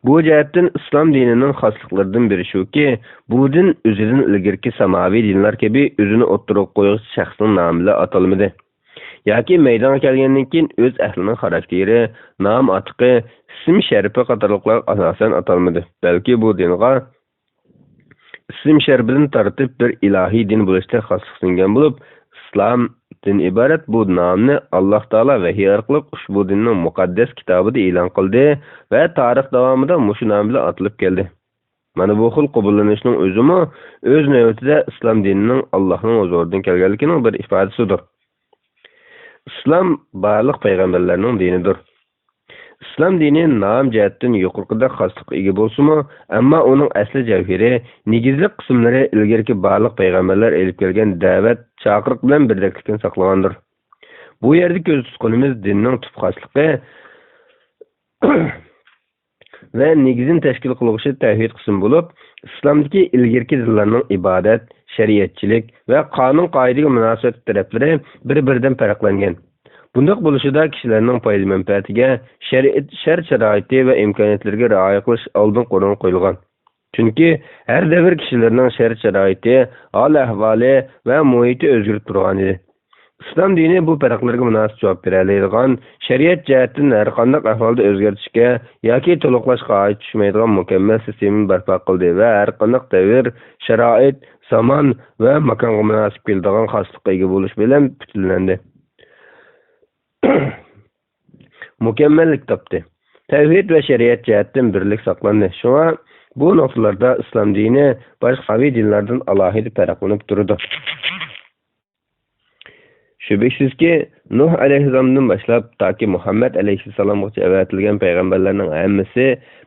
بۇ جەھەتتىن ئىسلام دىنىنىڭ خاسلىقلىرىدىن بىرى شۇكى، بۇ دىن ئۆزىدىن ئىلگىرىكى ساماۋىي دىنلار كەبى ئۆزىنى ئوتتۇرىغا قويغۇچى شەخسنىڭ نامى بىلەن ئاتالمىدى. ياكى مەيدانغا كەلگەندىن كېيىن ئۆز ئەھلىنىڭ خاراكتېرى، نام ئاتىقى، ئىسىم شەرىپى قاتارلىقلار ئاساسەن ئاتالمىدى، بەلكى بۇ دىنغا ئىسىم شەرىپىدىن تارتىپ بىر ئىلاھىي دىن بولۇشتەك خاسلىق سىڭگەن بولۇپ، ئىسلامدىن ئىبارەت بۇ نامنى ئاللاھ تائالا ۋەھىي ئارقىلىق ئۇشبۇ دىننىڭ مۇقەددەس كىتابىدا ئېلان قىلدى ۋە تارىخ داۋامىدا مۇشۇ نام بىلەن ئاتىلىپ كەلدى. مانا بۇ خىل قوبۇللىنىشنىڭ ئۆزىمۇ ئۆز نۆۋىتىدە ئىسلام دىنىنىڭ ئاللاھنىڭ ھۇزۇرىدىن كەلگەنلىكىنىڭ بىر ئىپادىسىدۇر. ئىسلام بارلىق پەيغەمبەرلەرنىڭ دىنىدۇر. ئىسلام دىنى نام جەھەتتىن يۇقىرىقىدەك خاسلىققا ئىگە بولسىمۇ، ئەمما ئۇنىڭ ئەسلى جەۋھىرى، نېگىزلىك قىسىملىرى ئىلگىرىكى بارلىق پەيغەمبەرلەر ئېلىپ كەلگەن دەۋەت، چاقىرىق بىلەن بىردەكلىكىنى ساقلىغاندۇر. بۇ يەردە كۆزدە تۇتقىنىمىز دىننىڭ تۈپ خاسلىقى ۋە نېگىزىنى تەشكىل قىلغۇچى تەۋھىد قىسمى بولۇپ، ئىسلامدىكى ئىلگىرىكى دىنلارنىڭ ئىبادەت، شەرىئەتچىلىك ۋە قانۇن-قائىدىگە مۇناسىۋەتلىك تەرەپلىرى بىر-بىرىدىن پەرقلەنگەن. بۇنداق بولۇشىدا كىشىلەرنىڭ پايدا-مەنپەئەتىگە شەرئىي شەرت-شارائىتى ۋە ئىمكانىيەتلىرىگە رىئايە قىلىش ئالدىنقى ئورۇنغا قويۇلغان. چۈنكى ھەر دەۋر كىشىلەرنىڭ شەرت-شارائىتى، ھال-ئەھۋالى ۋە مۇھىتى ئۆزگىرىپ تۇرغانىدى. ئىسلام دىنى بۇ پەرقلەرگە مۇناسىپ جاۋاب بېرەلەيدىغان، شەرىئەت جەھەتتىن ھەرقانداق ئەھۋالدا ئۆزگەرتىشكە ياكى تولۇقلاشقا ھاجەت چۈشمەيدىغان مۇكەممەل سىستېمىنى بەرپا قىلدى ۋە ھەرقانداق دەۋر، شارائىت، زامان ۋە ماكانغا مۇناسىپ كېلىدىغان خاسلىققا ئىگە بولۇش بىلەن پۈتۈنلەندى. مۇكەممەللىك تاپتى. تەۋھىد ۋە شەرىئەت جەھەتتىن بىرلىك ساقلاندى. شۇڭا بۇ نۇقتىلاردا ئىسلام دىنى باشقا ساماۋىي دىنلاردىن ئالاھىدە پەرقلىنىپ تۇرىدۇ. شۈبھىسىزكى، نۇھ ئەلەيھىسسالامدىن باشلاپ تاكى مۇھەممەد ئەلەيھىسسالامغىچە ئەۋەتىلگەن پەيغەمبەرلەرنىڭ ھەممىسى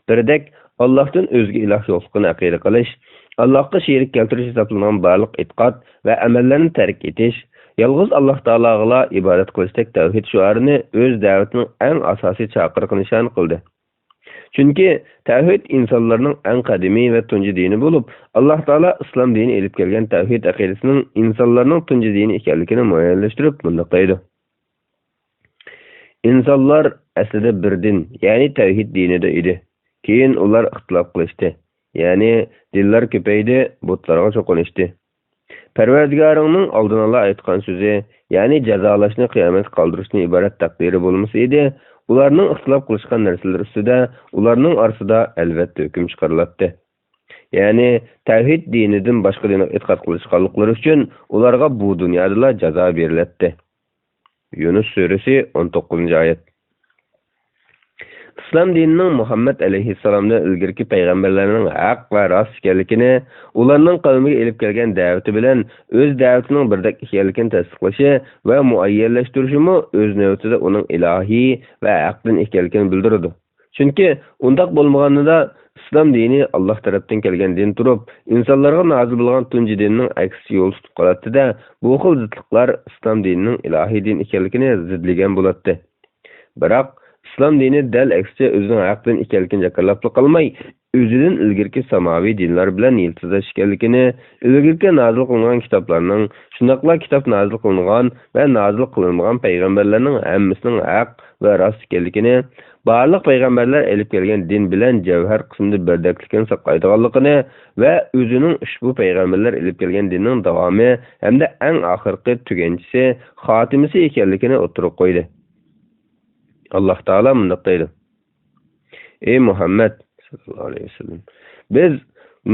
بىردەك ئاللاھتىن ئۆزگە ئىلاھ يوقلۇقىنى ئەقىدە قىلىش، ئاللاھقا شېرىك كەلتۈرۈش ھېسابلانغان بارلىق ئېتىقاد ۋە ئەمەللەرنى تەرك ئېتىش، يالغۇز ئاللاھ تائالاغىلا ئىبادەت قىلىشتەك تەۋھىد شوئارىنى ئۆز دەۋىتىنىڭ ئەڭ ئاساسىي چاقىرىقى نىشانى قىلدى. چۈنكى تەۋھىد ئىنسانلارنىڭ ئەڭ قەدىمىي ۋە تۇنجى دىنى بولۇپ، ئاللاھ تائالا ئىسلام دىنى ئېلىپ كەلگەن تەۋھىد ئەقىدىسىنىڭ ئىنسانلارنىڭ تۇنجى دىنى ئىكەنلىكىنى مۇئەييەنلەشتۈرۈپ مۇنداق دەيدۇ: ئىنسانلار ئەسلىدە بىر دىن، يەنى تەۋھىد دىنىدا ئىدى. كېيىن ئۇلار ئىختىلاپ قىلىشتى، يەنى دىنلار كۆپەيدى، بۇتلارغا چوقۇنۇشتى. پەرۋەردىگارىڭنىڭ ئالدىنئالا ئېيتقان سۆزى، يەنى جازالاشنى قىيامەتكە قالدۇرۇشتىن ئىبارەت تەقدىرى بولمىسا ئىدى، ئۇلارنىڭ ئىختىلاپ قىلىشقان نەرسىلىرى ئۈستىدە ئۇلارنىڭ ئارىسىدا ئەلۋەتتە ھۆكۈم چىقىرىلاتتى. يەنى تەۋھىد دىنىدىن باشقا دىنغا ئېتىقاد قىلىشقانلىقلىرى ئۈچۈن ئۇلارغا بۇ دۇنيادىلا جازا بېرىلەتتى. يۇنۇس سۈرىسى، ئون توققۇزىنچى ئايەت. ئىسلام دىنىنىڭ مۇھەممەد ئەلەيھىسسالامدىن ئىلگىرىكى پەيغەمبەرلەرنىڭ ھەق ۋە راست ئىكەنلىكىنى، ئۇلارنىڭ قەۋمىگە ئېلىپ كەلگەن دەۋىتى بىلەن ئۆز دەۋىتىنىڭ بىردەك ئىكەنلىكىنى تەستىقلىشى ۋە مۇئەييەنلەشتۈرۈشىمۇ ئۆز نۆۋىتىدە ئۇنىڭ ئىلاھىي ۋە ھەق دىن ئىكەنلىكىنى بىلدۈرىدۇ. چۈنكى ئۇنداق بولمىغاندا، ئىسلام دىنى ئاللاھ تەرەپتىن كەلگەن دىن تۇرۇپ، ئىنسانلارغا نازىل بولغان تۇنجى دىننىڭ ئەكسىچە يول تۇتۇپ قالاتتى-دە، بۇ خىل زىتلىقلار ئىسلام دىنىنىڭ ئىلاھىي دىن ئىكەنلىكىنى زىدلىگەن بولاتتى. بىراق، ئىسلام دىنى دەل ئەكسىچە ئۆزىنىڭ ھەق دىن ئىكەنلىكىنى جاكارلاپلا قالماي، ئۆزىدىن ئىلگىرىكى ساماۋىي دىنلار بىلەن يىلتىزداش ئىكەنلىكىنى، ئىلگىرىكى نازىل قىلىنغان كىتابلارنىڭ، شۇنداقلا كىتاب نازىل قىلىنغان ۋە نازىل قىلىنمىغان پەيغەمبەرلەرنىڭ ھەممىسىنىڭ ھەق ۋە راست ئىكەنلىكىنى، بارلىق پەيغەمبەرلەر ئېلىپ كەلگەن دىن بىلەن جەۋھەر قىسمىدا بىردەكلىكىنى ساقلايدىغانلىقىنى ۋە ئۆزىنىڭ ئۇشبۇ پەيغەمبەرلەر ئېلىپ كەلگەن دىننىڭ داۋامى ھەمدە ئەڭ ئاخىرقى تۈگەنچىسى، خاتىمىسى ئىكەنلىكىنى ئوتتۇرىغا قويدى. ئاللاھ تائالا مۇنداق دەيدۇ: ئى مۇھەممەد ساللاللاھۇ ئەلەيھى ۋەسەللەم، بىز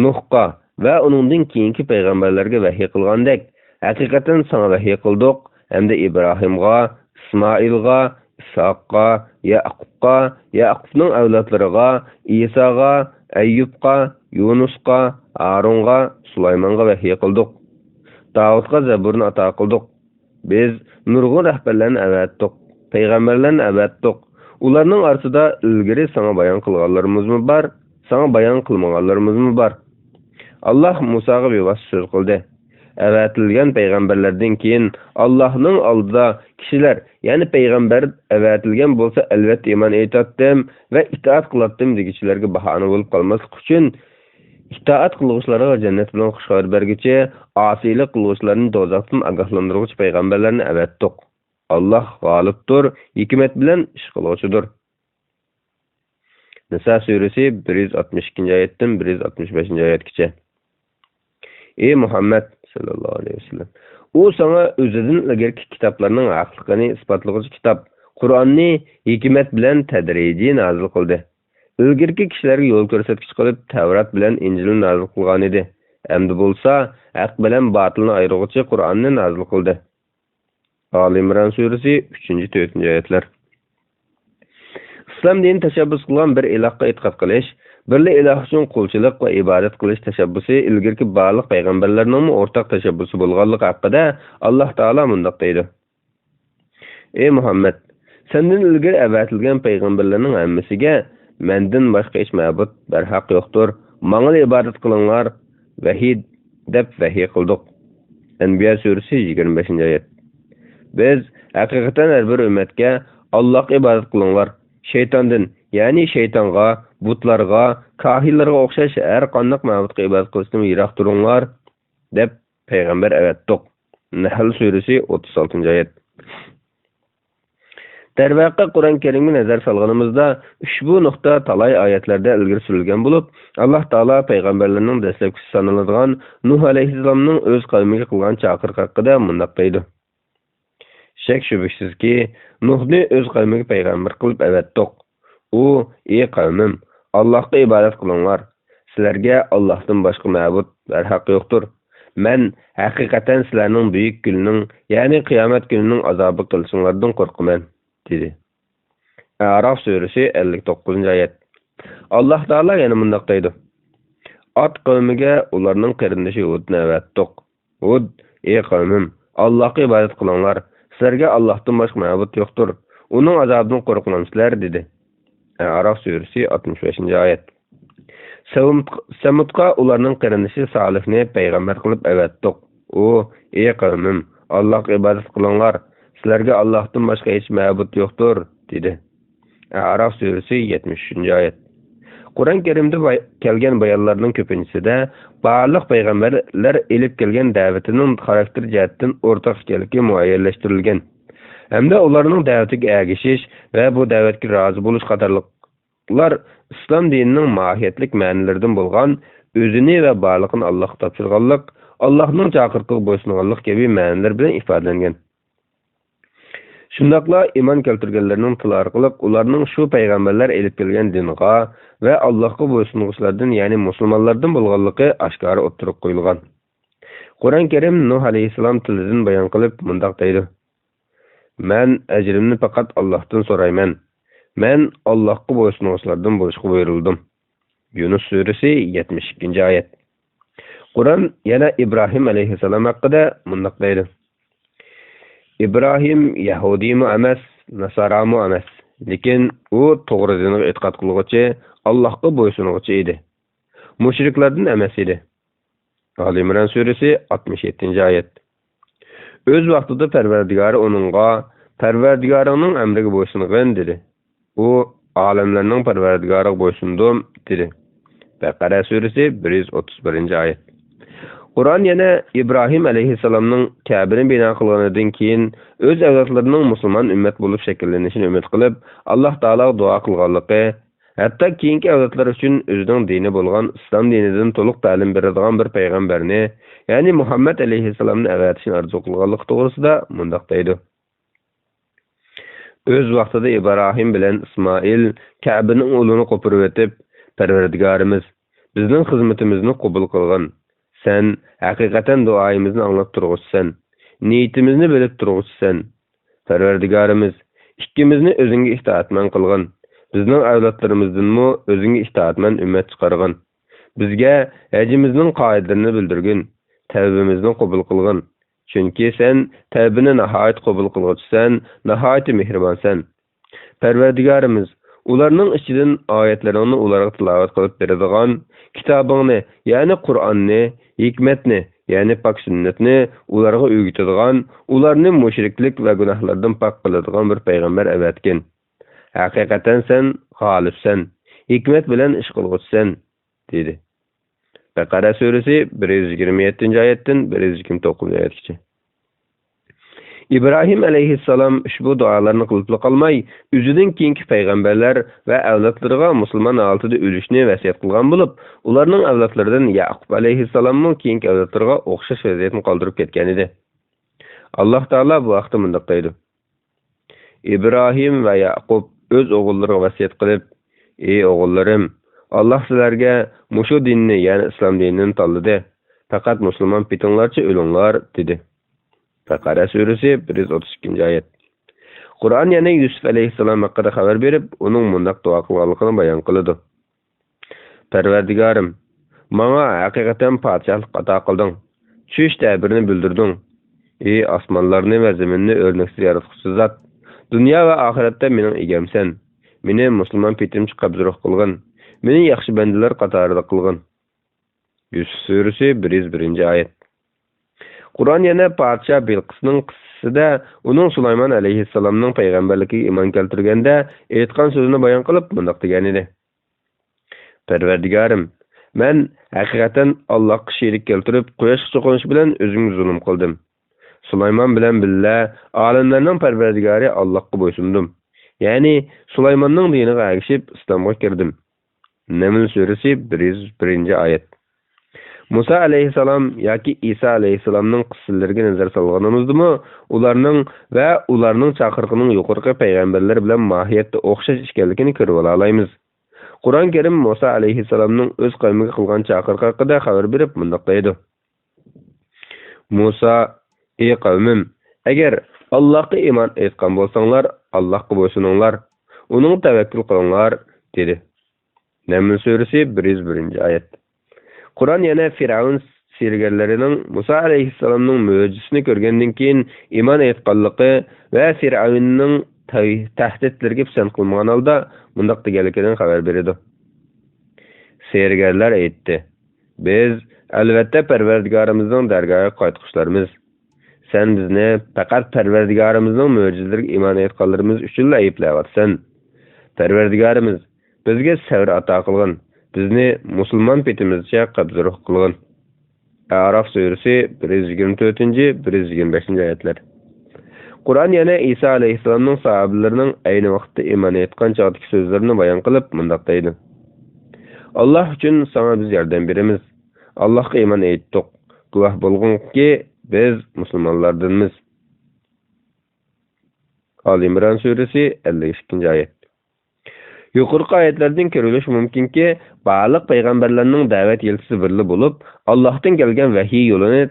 نۇھقا ۋە ئۇنىڭدىن كېيىنكى پەيغەمبەرلەرگە ۋەھىي قىلغاندەك، ھەقىقەتەن ساڭا ۋەھىي قىلدۇق ھەمدە ئىبراھىمغا، ئىسمائىلغا، ئىسھاققا، يەقۇبقا، يەقۇبنىڭ ئەۋلادلىرىغا، ئىساغا، ئەييۇبقا، يۇنۇسقا، ھارۇنغا، سۇلايمانغا ۋەھىي قىلدۇق. داۋۇتقا زەبۇرنى ئاتا قىلدۇق. بىز نۇرغۇن رەھبەرلەرنى ئەۋەتتۇق، پەيغەمبەرلەرنى ئەۋەتتۇق. ئۇلارنىڭ ئارىسىدا ئىلگىرى ساڭا بايان قىلغانلىرىمىزمۇ بار، ساڭا بايان قىلمىغانلىرىمىزمۇ بار. ئاللاھ مۇساغا بىۋاسىتە سۆز قىلدى. ئەۋەتىلگەن پەيغەمبەرلەردىن كېيىن ئاللاھنىڭ ئالدىدا كىشىلەر، يەنى پەيغەمبەر ئەۋەتىلگەن بولسا، ئەلۋەتتە ئىمان ئېيتاتتىم ۋە ئىتائەت قىلاتتىم دېگۈچىلەرگە باھانە بولۇپ قالماسلىق ئۈچۈن، ئىتائەت قىلغۇچىلارغا جەننەت بىلەن خۇش خەۋەر بەرگۈچى، ئاسىيلىق قىلغۇچىلارنى دوزاختىن ئاگاھلاندۇرغۇچى پەيغەمبەرلەرنى ئەۋەتتۇق. ئاللاھ غالىبتۇر، ھېكمەت بىلەن ئىش قىلغۇچىدۇر. نىسا سۈرىسى، بىر يۈز ئاتمىش ئىككىنچى ئايەتتىن بىر يۈز ئاتمىش بەشىنچى ئايەتكىچە. ئى مۇھەممەد ساللاللاھۇ ئەلەيھى ۋەسەللەم، ئۇ ساڭا ئۆزىدىن ئىلگىرىكى كىتابلارنىڭ ھەقلىقىنى ئىسپاتلىغۇچى كىتاب، قۇرئاننى ھېكمەت بىلەن تەدرىجىي نازىل قىلدى. ئىلگىرىكى كىشىلەرگە يول كۆرسەتكۈچى قىلىپ تەۋرات بىلەن ئىنجىلنى نازىل قىلغانىدى. ئەمدى بولسا ھەق بىلەن باتىلنى ئايرىغۇچى قۇرئاننى نازىل قىلدى. ئالى ئىمران سۈرىسى، ئۈچىنچى، تۆتىنچى ئايەتلەر. ئىسلام دىنى تەشەببۇس قىلغان بىر ئىلاھقا ئېتىقاد قىلىش، بىرلا ئىلاھ ئۈچۈن قۇلچىلىق ۋە ئىبادەت قىلىش تەشەببۇسى ئىلگىرىكى بارلىق پەيغەمبەرلەرنىڭمۇ ئورتاق تەشەببۇسى بولغانلىقى ھەققىدە ئاللاھ تائالا مۇنداق دەيدۇ: ئى مۇھەممەد، سەندىن ئىلگىرى ئەۋەتىلگەن پەيغەمبەرلەرنىڭ ھەممىسىگە مەندىن باشقا ھېچ مەبۇد بەرھەق يوقتۇر، ماڭىلا ئىبادەت قىلىڭلار، ۋەھىي دەپ ۋەھىي قىلدۇق. ئەنبىيا سۈرىسى، يىگىرمە بەشىنچى ئايەت. بىز ھەقىقەتەن ھەر بىر ئۈممەتكە ئاللاھقا ئىبادەت قىلىڭلار، شەيتاندىن، يەنى شەيتانغا، بۇتلارغا، كاھىنلارغا ئوخشاش ھەر قانداق مەبۇدقا ئىبادەت قىلىشتىن يىراق تۇرۇڭلار، دەپ پەيغەمبەر ئەۋەتتۇق. نەھل سۈرىسى، ئوتتۇز ئالتىنچى ئايەت. دەرۋەقە، قۇرئان كەرىمگە نەزەر سالغىنىمىزدا، ئۇشبۇ نۇقتا تالاي ئايەتلەردە ئىلگىرى سۈرۈلگەن بولۇپ، ئاللاھ تائالا پەيغەمبەرلەرنىڭ دەسلەپكىسى سانىلىدىغان نۇھ ئەلەيھىسسالامنىڭ ئۆز قەۋمىگە قىلغان چاقىرىقى ھەققىدە مۇنداق دەيدۇ: شەك-شۈبھىسىزكى، نۇھنى ئۆز قەۋمىگە پەيغەمبەر قىلىپ ئەۋەتتۇق. ئۇ: ئى قەۋمىم، ئاللاھقا ئىبادەت قىلىڭلار. سىلەرگە ئاللاھتىن باشقا مەبۇد بەرھەق يوقتۇر. مەن ھەقىقەتەن سىلەرنىڭ بۈيۈك كۈننىڭ، يەنى قىيامەت كۈنىنىڭ ئازابىغا قېلىشىڭلاردىن قورقىمەن، دېدى. ئەراف سۈرىسى، ئەللىك توققۇزىنچى ئايەت. ئاللاھ تائالا يەنە مۇنداق دەيدۇ: ئاد قەۋمىگە ئۇلارنىڭ قېرىندىشى ھۇدنى ئەۋەتتۇق. ھۇد: ئى قەۋمىم، ئاللاھقا ئىبادەت قىلىڭلار. سىلەرگە ئاللاھتىن باشقا مەبۇد يوقتۇر. ئۇنىڭ ئازابىدىن قورقمامسىلەر؟ دېدى. ئەراف سۈرىسى، ئاتمىش بەشىنچى ئايەت. سەمۇد-، سەمۇدقا ئۇلارنىڭ قېرىندىشى سالىھنى پەيغەمبەر قىلىپ ئەۋەتتۇق. ئۇ: ئى قەۋمىم، ئاللاھقا ئىبادەت قىلىڭلار. سىلەرگە ئاللاھتىن باشقا ھېچ مەبۇد يوقتۇر، دېدى. ئەراف سۈرىسى، يەتمىش ئۈچىنچى ئايەت. قۇرئان كەرىمدە باي-، كەلگەن بايانلارنىڭ كۆپىنچىسىدە بارلىق پەيغەمبەرلەر ئېلىپ كەلگەن دەۋىتىنىڭ خاراكتېر جەھەتتىن ئورتاق ئىكەنلىكى مۇئەييەنلەشتۈرۈلگەن ھەمدە ئۇلارنىڭ دەۋىتىگە ئەگىشىش ۋە بۇ دەۋەتكە رازى بولۇش قاتارلىقلار ئىسلام دىنىنىڭ ماھىيەتلىك مەنىلىرىدىن بولغان ئۆزىنى ۋە بارلىقىنى ئاللاھقا تاپشۇرغانلىق، ئاللاھنىڭ چاقىرىقىغا بويسۇنغانلىق كەبى مەنىلەر بىلەن ئىپادىلەنگەن. شۇنداقلا ئىمان كەلتۈرگەنلەرنىڭ تىلى ئارقىلىق ئۇلارنىڭ شۇ پەيغەمبەرلەر ئېلىپ كەلگەن دىنغا ۋە ئاللاھقا بويسۇنغۇچىلاردىن، يەنى مۇسۇلمانلاردىن بولغانلىقى ئاشكارا ئوتتۇرىغا قويۇلغان. قۇرئان كەرىم نۇھ ئەلەيھىسسالام تىلىدىن بايان قىلىپ مۇنداق دەيدۇ: «مەن ئەجرىمنى پەقەت ئاللاھتىن سورايمەن. مەن ئاللاھقا بويسۇنغۇچىلاردىن بولۇشقا بۇيرۇلدۇم.» يۇنۇس سۈرىسى، يەتمىش ئىككىنچى ئايەت. قۇرئان يەنە ئىبراھىم ئەلەيھىسسالام ھەققىدە مۇنداق دەيدۇ: «ئىبراھىم يەھۇدىيمۇ ئەمەس، ناسارامۇ ئەمەس، لېكىن ئۇ توغرا دىنغا ئېتىقاد قىلغۇچى، ئاللاھقا بويسۇنغۇچى ئىدى. مۇشرىكلاردىن ئەمەس ئىدى.» ئالى ئىمران سۈرىسى، ئاتمىش يەتتىنچى ئايەت. ئۆز ۋاقتىدا پەرۋەردىگارى ئۇنىڭغا، «پەرۋەردىگارىڭنىڭ ئەمرىگە بويسۇنغىن» دېدى. ئۇ، «ئالەملەرنىڭ پەرۋەردىگارىغا بويسۇندۇم» دېدى. بەقەرە سۈرىسى، بىر يۈز ئوتتۇز بىرىنچى ئايەت. قۇرئان يەنە ئىبراھىم ئەلەيھىسسالامنىڭ كەبىنى بىنا قىلغىنىدىن كېيىن ئۆز ئەۋلادلىرىنىڭ مۇسۇلمان ئۈممەت بولۇپ شەكىللىنىشىنى ئۈمىد قىلىپ، ئاللاھ تائالاغا دۇئا قىلغانلىقى، ھەتتا كېيىنكى ئەۋلادلار ئۈچۈن ئۆزىنىڭ دىنى بولغان ئىسلام دىنىدىن تولۇق تەلىم بېرىدىغان بىر پەيغەمبەرنى، يەنى مۇھەممەد ئەلەيھىسسالامنى ئەۋەتىشنى ئارزۇ قىلغانلىقى توغرىسىدا مۇنداق دەيدۇ: «ئۆز ۋاقتىدا ئىبراھىم بىلەن ئىسمائىل كەبىنىڭ ئۇلىنى قوپۇرۇۋېتىپ، پەرۋەردىگارىمىز، بىزنىڭ خىزمىتىمىزنى قوبۇل قىلغىن. سەن ھەقىقەتەن دۇئايىمىزنى ئاڭلاپ تۇرغۇچىسەن، نىيىتىمىزنى بىلىپ تۇرغۇچىسەن. پەرۋەردىگارىمىز، ئىككىمىزنى ئۆزۈڭگە ئىتائەتمەن قىلغىن. بىزنىڭ ئەۋلادلىرىمىزدىنمۇ ئۆزۈڭگە ئىتائەتمەن ئۈممەت چىقارغىن. بىزگە ھەجىمىزنىڭ قائىدىلىرىنى بىلدۈرگىن، تەۋبىمىزنى قوبۇل قىلغىن. چۈنكى سەن تەۋبىنى ناھايىتى قوبۇل قىلغۇچىسەن، ناھايىتى مېھرىبانسەن. پەرۋەردىگارىمىز، ئۇلارنىڭ ئىچىدىن ئايەتلىرىڭنى ئۇلارغا تىلاۋەت قىلىپ بېرىدىغان، كىتابىڭنى، يەنى قۇرئاننى، ھېكمەتنى، يەنى پاك سۈننەتنى ئۇلارغا ئۆگىتىدىغان، ئۇلارنى مۇشرىكلىك ۋە گۇناھلاردىن پاك قىلىدىغان بىر پەيغەمبەر ئەۋەتكىن. ھەقىقەتەن سەن غالىبسەن، ھېكمەت بىلەن ئىش قىلغۇچىسەن» دېدى. بەقەرە سۈرىسى، بىر يۈز يىگىرمە يەتتىنچى ئايەتتىن بىر يۈز يىگىرمە توققۇزىنچى ئايەتكىچە. ئىبراھىم ئەلەيھىسسالام ئۇشبۇ دۇئالارنى قىلىپلا قالماي، ئۆزىدىن كېيىنكى پەيغەمبەرلەر ۋە ئەۋلادلىرىغا مۇسۇلمان ھالىتىدە ئۆلۈشنى ۋەسىيەت قىلغان بولۇپ، ئۇلارنىڭ ئەۋلادلىرىدىن يەئقۇپ ئەلەيھىسسالاممۇ كېيىنكى ئەۋلادلىرىغا ئوخشاش ۋەزىيەتنى قالدۇرۇپ كەتكەنىدى. ئاللاھ تائالا بۇ ھەقتە مۇنداق دەيدۇ: ئىبراھىم ۋە يەئقۇپ ئۆز ئوغۇللىرىغا ۋەسىيەت قىلىپ، «ئى ئوغۇللىرىم، ئاللاھ سىلەرگە مۇشۇ دىننى، يەنى ئىسلام دىنىنى تاللىدى. پەقەت مۇسۇلمان پېتىڭلارچە ئۆلۈڭلار» دېدى. بەقەرە سۈرىسى، بىر يۈز ئوتتۇز ئىككىنچى ئايەت. قۇرئان يەنە يۈسۈپ ئەلەيھىسسالام ھەققىدە خەۋەر بېرىپ، ئۇنىڭ مۇنداق دۇئا قىلغانلىقىنى بايان قىلىدۇ. پەرۋەردىگارىم، ماڭا ھەقىقەتەن پادىشاھلىق ئاتا قىلدىڭ، چۈش تەبىرىنى بىلدۈردۈڭ. ئى ئاسمانلارنى ۋە زېمىننى ئۆرنەكسىز ياراتقۇچى زات، دۇنيا ۋە ئاخىرەتتە مېنىڭ ئىگەمسەن. مېنى مۇسۇلمان پېتىمچە قەبزى روھ قىلغىن. مېنى ياخشى بەندىلەر قاتارىدا قىلغىن. يۈسۈپ سۈرىسى، بىر يۈز بىرىنچى ئايەت. قۇرئان يەنە پادىشاھ بىلقىسنىڭ قىسسىسىدە ئۇنىڭ سۇلايمان ئەلەيھىسسالامنىڭ پەيغەمبەرلىكىگە ئىمان كەلتۈرگەندە ئېيتقان سۆزىنى بايان قىلىپ مۇنداق دېگەنىدى: پەرۋەردىگارىم، مەن ھەقىقەتەن ئاللاھقا شېرىك كەلتۈرۈپ، قۇياشقا چوقۇنۇش بىلەن ئۆزۈمگە زۇلۇم قىلدىم. سۇلايمان بىلەن بىللە ئالەملەرنىڭ پەرۋەردىگارى ئاللاھقا بويسۇندۇم. يەنى سۇلايماننىڭ دىنىغا ئەگىشىپ ئىسلامغا كىردىم. نەمل سۈرىسى، بىر يۈز بىرىنچى ئايەت. مۇسا ئەلەيھىسسالام ياكى ئىسا ئەلەيھىسسالامنىڭ قىسسىلىرىگە نەزەر سالغىنىمىزدىمۇ، ئۇلارنىڭ ۋە ئۇلارنىڭ چاقىرىقىنىڭ يۇقىرىقى پەيغەمبەرلەر بىلەن ماھىيەتتە ئوخشاش ئىكەنلىكىنى كۆرۈۋالالايمىز. قۇرئان كەرىم مۇسا ئەلەيھىسسالامنىڭ ئۆز قەۋمىگە قىلغان چاقىرىقى ھەققىدە خەۋەر بېرىپ مۇنداق دەيدۇ: مۇسا، ئى قەۋمىم، ئەگەر ئاللاھقا ئىمان ئېيتقان بولساڭلار، ئاللاھقا بويسۇنۇڭلار، ئۇنىڭغا تەۋەككۈل قىلىڭلار، دېدى. نەمل سۈرىسى، بىر يۈز بىرىنچى ئايەت. قۇرئان يەنە فىرئەۋن سېھىرگەرلىرىنىڭ مۇسا ئەلەيھىسسالامنىڭ مۆجىزىسىنى كۆرگەندىن كېيىن ئىمان ئېيتقانلىقى ۋە فىرئەۋننىڭ تەھ-، تەھدىتلىرىگە پىسەنت قىلمىغان ھالدا مۇنداق دېگەنلىكىدىن خەۋەر بېرىدۇ. سېھىرگەرلەر ئېيتتى: بىز، ئەلۋەتتە، پەرۋەردىگارىمىزنىڭ دەرگاھىغا قايتقۇچىلارمىز. سەن بىزنى پەقەت پەرۋەردىگارىمىزنىڭ مۆجىزىلىرىگە ئىمان ئېيتقانلىرىمىز ئۈچۈنلا ئەيىبلەۋاتىسەن. پەرۋەردىگارىمىز، بىزگە سەۋر ئاتا قىلغىن، بىزنى مۇسۇلمان پېتىمىزچە قەبزى روھ قىلغىن. ئەراف سۈرىسى، بىر يۈز يىگىرمە تۆتىنچى، بىر يۈز يىگىرمە بەشىنچى ئايەتلەر. قۇرئان يەنە ئىسا ئەلەيھىسسالامنىڭ ساھابىلىرىنىڭ ئەينى ۋاقىتتا ئىمان ئېيتقان چاغدىكى سۆزلىرىنى بايان قىلىپ مۇنداق دەيدۇ: ئاللاھ ئۈچۈن ساڭا بىز ياردەم بېرىمىز. ئاللاھقا ئىمان ئېيتتۇق. گۇۋاھ بولغىنكى، بىز مۇسۇلمانلاردىنمىز. ئالى ئىمران سۈرىسى، ئەللىك ئىككىنچى ئايەت. يۇقىرىقى ئايەتلەردىن كۆرۈلۈشى مۇمكىنكى، بارلىق پەيغەمبەرلەرنىڭ دەۋەت يىلتىزى بىرلا بولۇپ، ئاللاھتىن كەلگەن ۋەھىي يولىنى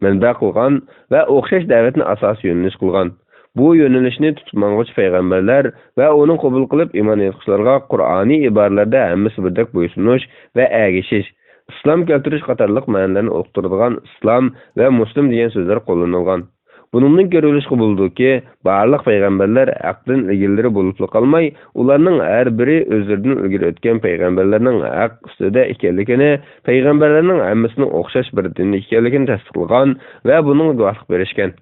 مەنبە قىلغان ۋە ئوخشاش دەۋەتنى ئاساسىي يۆنىلىش قىلغان. بۇ يۆنىلىشنى تۇتۇپ ماڭغۇچى پەيغەمبەرلەر ۋە ئۇنى قوبۇل قىلىپ ئىمان ئېيتقۇچىلارغا قۇرئانىي ئىبارىلەردە ھەممىسى بىردەك بويسۇنۇش ۋە ئەگىشىش، ئىسلام كەلتۈرۈش قاتارلىق مەنىلەرنى ئۇقتۇرىدىغان ئىسلام ۋە مۇسلىم دېگەن سۆزلەر قوللىنىلغان. بۇنىڭدىن كۆرۈۋېلىشقا بولىدۇكى، بارلىق پەيغەمبەرلەر ھەقتىن ئىلگىرىلىرى بولۇپلا قالماي، ئۇلارنىڭ ھەر بىرى ئۆزلىرىدىن ئىلگىرى ئۆتكەن پەيغەمبەرلەرنىڭ ھەق ئۈستىدە ئىكەنلىكىنى، پەيغەمبەرلەرنىڭ ھەممىسىنىڭ ئوخشاش بىر دىندا ئىكەنلىكىنى تەستىقلىغان ۋە بۇنىڭغا گۇۋاھلىق بېرىشكەن.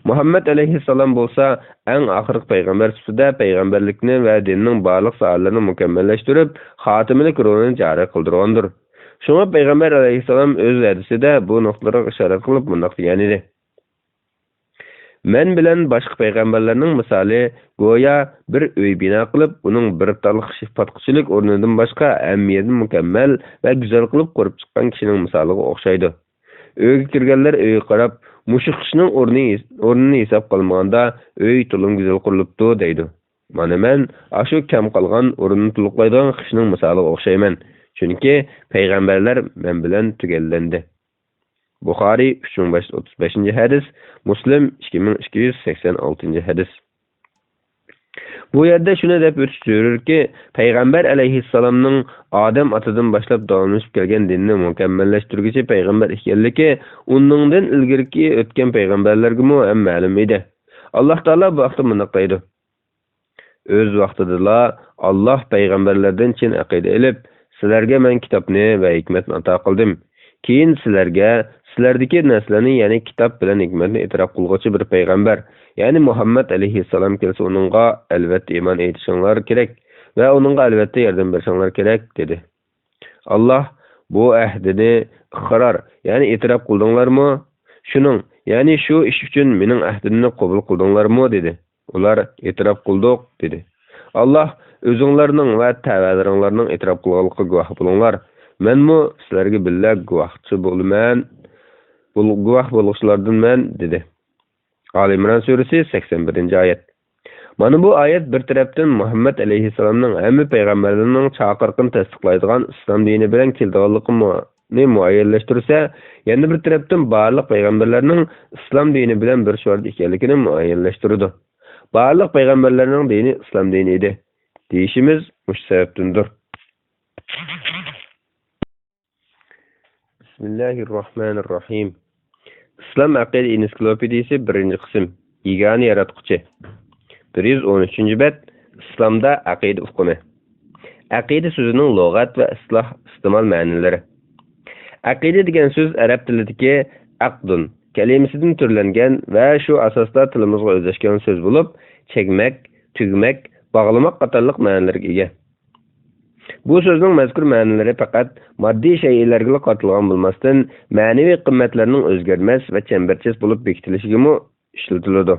مۇھەممەد ئەلەيھىسسالام بولسا ئەڭ ئاخىرقى پەيغەمبەر سۈپىتىدە پەيغەمبەرلىكنى ۋە دىننىڭ بارلىق ساھەلىرىنى مۇكەممەللەشتۈرۈپ، خاتىمىلىك رولىنى جارى قىلدۇرغاندۇر. شۇڭا پەيغەمبەر ئەلەيھىسسالام ئۆز ھەدىسىدە بۇ نۇقتىلارغا ئىشارەت قىلىپ مۇنداق دېگەنىدى: مەن بىلەن باشقا پەيغەمبەرلەرنىڭ مىسالى گويا بىر ئۆي بىنا قىلىپ، ئۇنىڭ بىر تال پاتقۇچىلىك ئورنىدىن باشقا ھەممە يېرىدىن مۇكەممەل ۋە گۈزەل قىلىپ قۇرۇپ چىققان كىشىنىڭ مىسالىغا ئوخشايدۇ. ئۆيگە كىرگەنلەر ئۆيگە قاراپ، مۇشۇ خىشنىڭ ئورنى، ئورنىنى ھېسابقا ئالمىغاندا، ئۆي تولىمۇ گۈزەل قۇرۇلۇپتۇ، دەيدۇ. مانا مەن ئاشۇ كەم قالغان ئورنىنى تولۇقلايدىغان خىشنىڭ مىسالىغا ئوخشايمەن، چۈنكى پەيغەمبەرلەر مەن بىلەن تۈگەللەندى. بۇخارىي، ئۈچ مىڭ بەش يۈز ئوتتۇز بەشىنچى ھەدىس، مۇسلىم، ئىككى مىڭ ئىككى يۈز سەكسەن ئالتىنچى ھەدىس. بۇ يەردە شۇنى دەپ ئۆتۈش زۆرۈركى، پەيغەمبەر ئەلەيھىسسالامنىڭ ئادەم ئاتىدىن باشلاپ داۋاملىشىپ كەلگەن دىننى مۇكەممەللەشتۈرگۈچى پەيغەمبەر ئىكەنلىكى، ئۇنىڭدىن ئىلگىرىكى ئۆتكەن پەيغەمبەرلەرگىمۇ ھەم مەلۇم ئىدى. ئاللاھ تائالا بۇ ھەقتە مۇنداق دەيدۇ: ئۆز ۋاقتىدىلا ئاللاھ پەيغەمبەرلەردىن چىن ئەقىدە ئېلىپ، سىلەرگە مەن كىتابنى ۋە ھېكمەتنى ئاتا قىلدىم. كېيىن سىلەرگە سىلەردىكى نەرسىلەرنى، يەنى كىتاب بىلەن ھېكمەتنى ئېتىراپ قىلغۇچى بىر پەيغەمبەر، يەنى مۇھەممەد ئەلەيھىسسالام كەلسە، ئۇنىڭغا ئەلۋەتتە ئىمان ئېيتىشىڭلار كېرەك ۋە ئۇنىڭغا ئەلۋەتتە ياردەم بېرىشىڭلار كېرەك، دېدى. ئاللاھ بۇ ئەھدىنى ئىقرار، يەنى ئېتىراپ قىلدىڭلارمۇ؟ شۇنىڭ، يەنى شۇ ئىش ئۈچۈن مېنىڭ ئەھدىمنى قوبۇل قىلدىڭلارمۇ؟ دېدى. ئۇلار، ئېتىراپ قىلدۇق، دېدى. ئاللاھ، ئۆزۈڭلارنىڭ ۋە تەۋەلىرىڭلارنىڭ ئېتىراپ قىلغانلىقىغا گۇۋاھ بولۇڭلار. مەنمۇ سىلەرگە بىللە گۇۋاھچى بولىمەن، بول-، گۇۋاھ بولغۇچىلاردىنمەن، دېدى. ئالى ئىمران سۈرىسى، سەكسەن بىرىنچى ئايەت. مانا بۇ ئايەت بىر تەرەپتىن مۇھەممەد ئەلەيھىسسالامنىڭ ھەممە پەيغەمبەرلەرنىڭ چاقىرىقىنى تەستىقلايدىغان ئىسلام دىنى بىلەن كېلىدىغانلىقىنى مۇئەييەنلەشتۈرسە، يەنە بىر تەرەپتىن بارلىق پەيغەمبەرلەرنىڭ ئىسلام دىنى بىلەن بىر شوئاردا ئىكەنلىكىنى مۇئەييەنلەشتۈرىدۇ. بارلىق پەيغەمبەرلەرنىڭ دىنى ئىسلام دىنى ئىدى، دېيىشىمىز مۇشۇ سەۋەبتىندۇر. بىسمىللاھىررەھمانىررەھىم. ئىسلام ئەقىدە ئېنسىكلوپېدىيىسى، بىرىنچى قىسىم. يېگانە ياراتقۇچى. بىر يۈز ئون ئۈچىنچى بەت. ئىسلامدا ئەقىدە ئۇقۇمى. ئەقىدە سۆزىنىڭ لۇغەت ۋە ئىستىلاھ ئىستېمال مەنىلىرى. ئەقىدە دېگەن سۆز ئەرەب تىلىدىكى ئەقدۇن كەلىمىسىدىن تۈرلەنگەن ۋە شۇ ئاساستا تىلىمىزغا ئۆزلەشكەن سۆز بولۇپ، چەكمەك، تۈگمەك، باغلىماق قاتارلىق مەنىلەرگە ئىگە. بۇ سۆزنىڭ مەزكۇر مەنىلىرى پەقەت ماددىي شەيئىلەرگىلا قارىتىلغان بولماستىن، مەنىۋى قىممەتلەرنىڭ ئۆزگەرمەس ۋە چەمبەرچاس بولۇپ بېكىتىلىشىگىمۇ ئىشلىتىلىدۇ.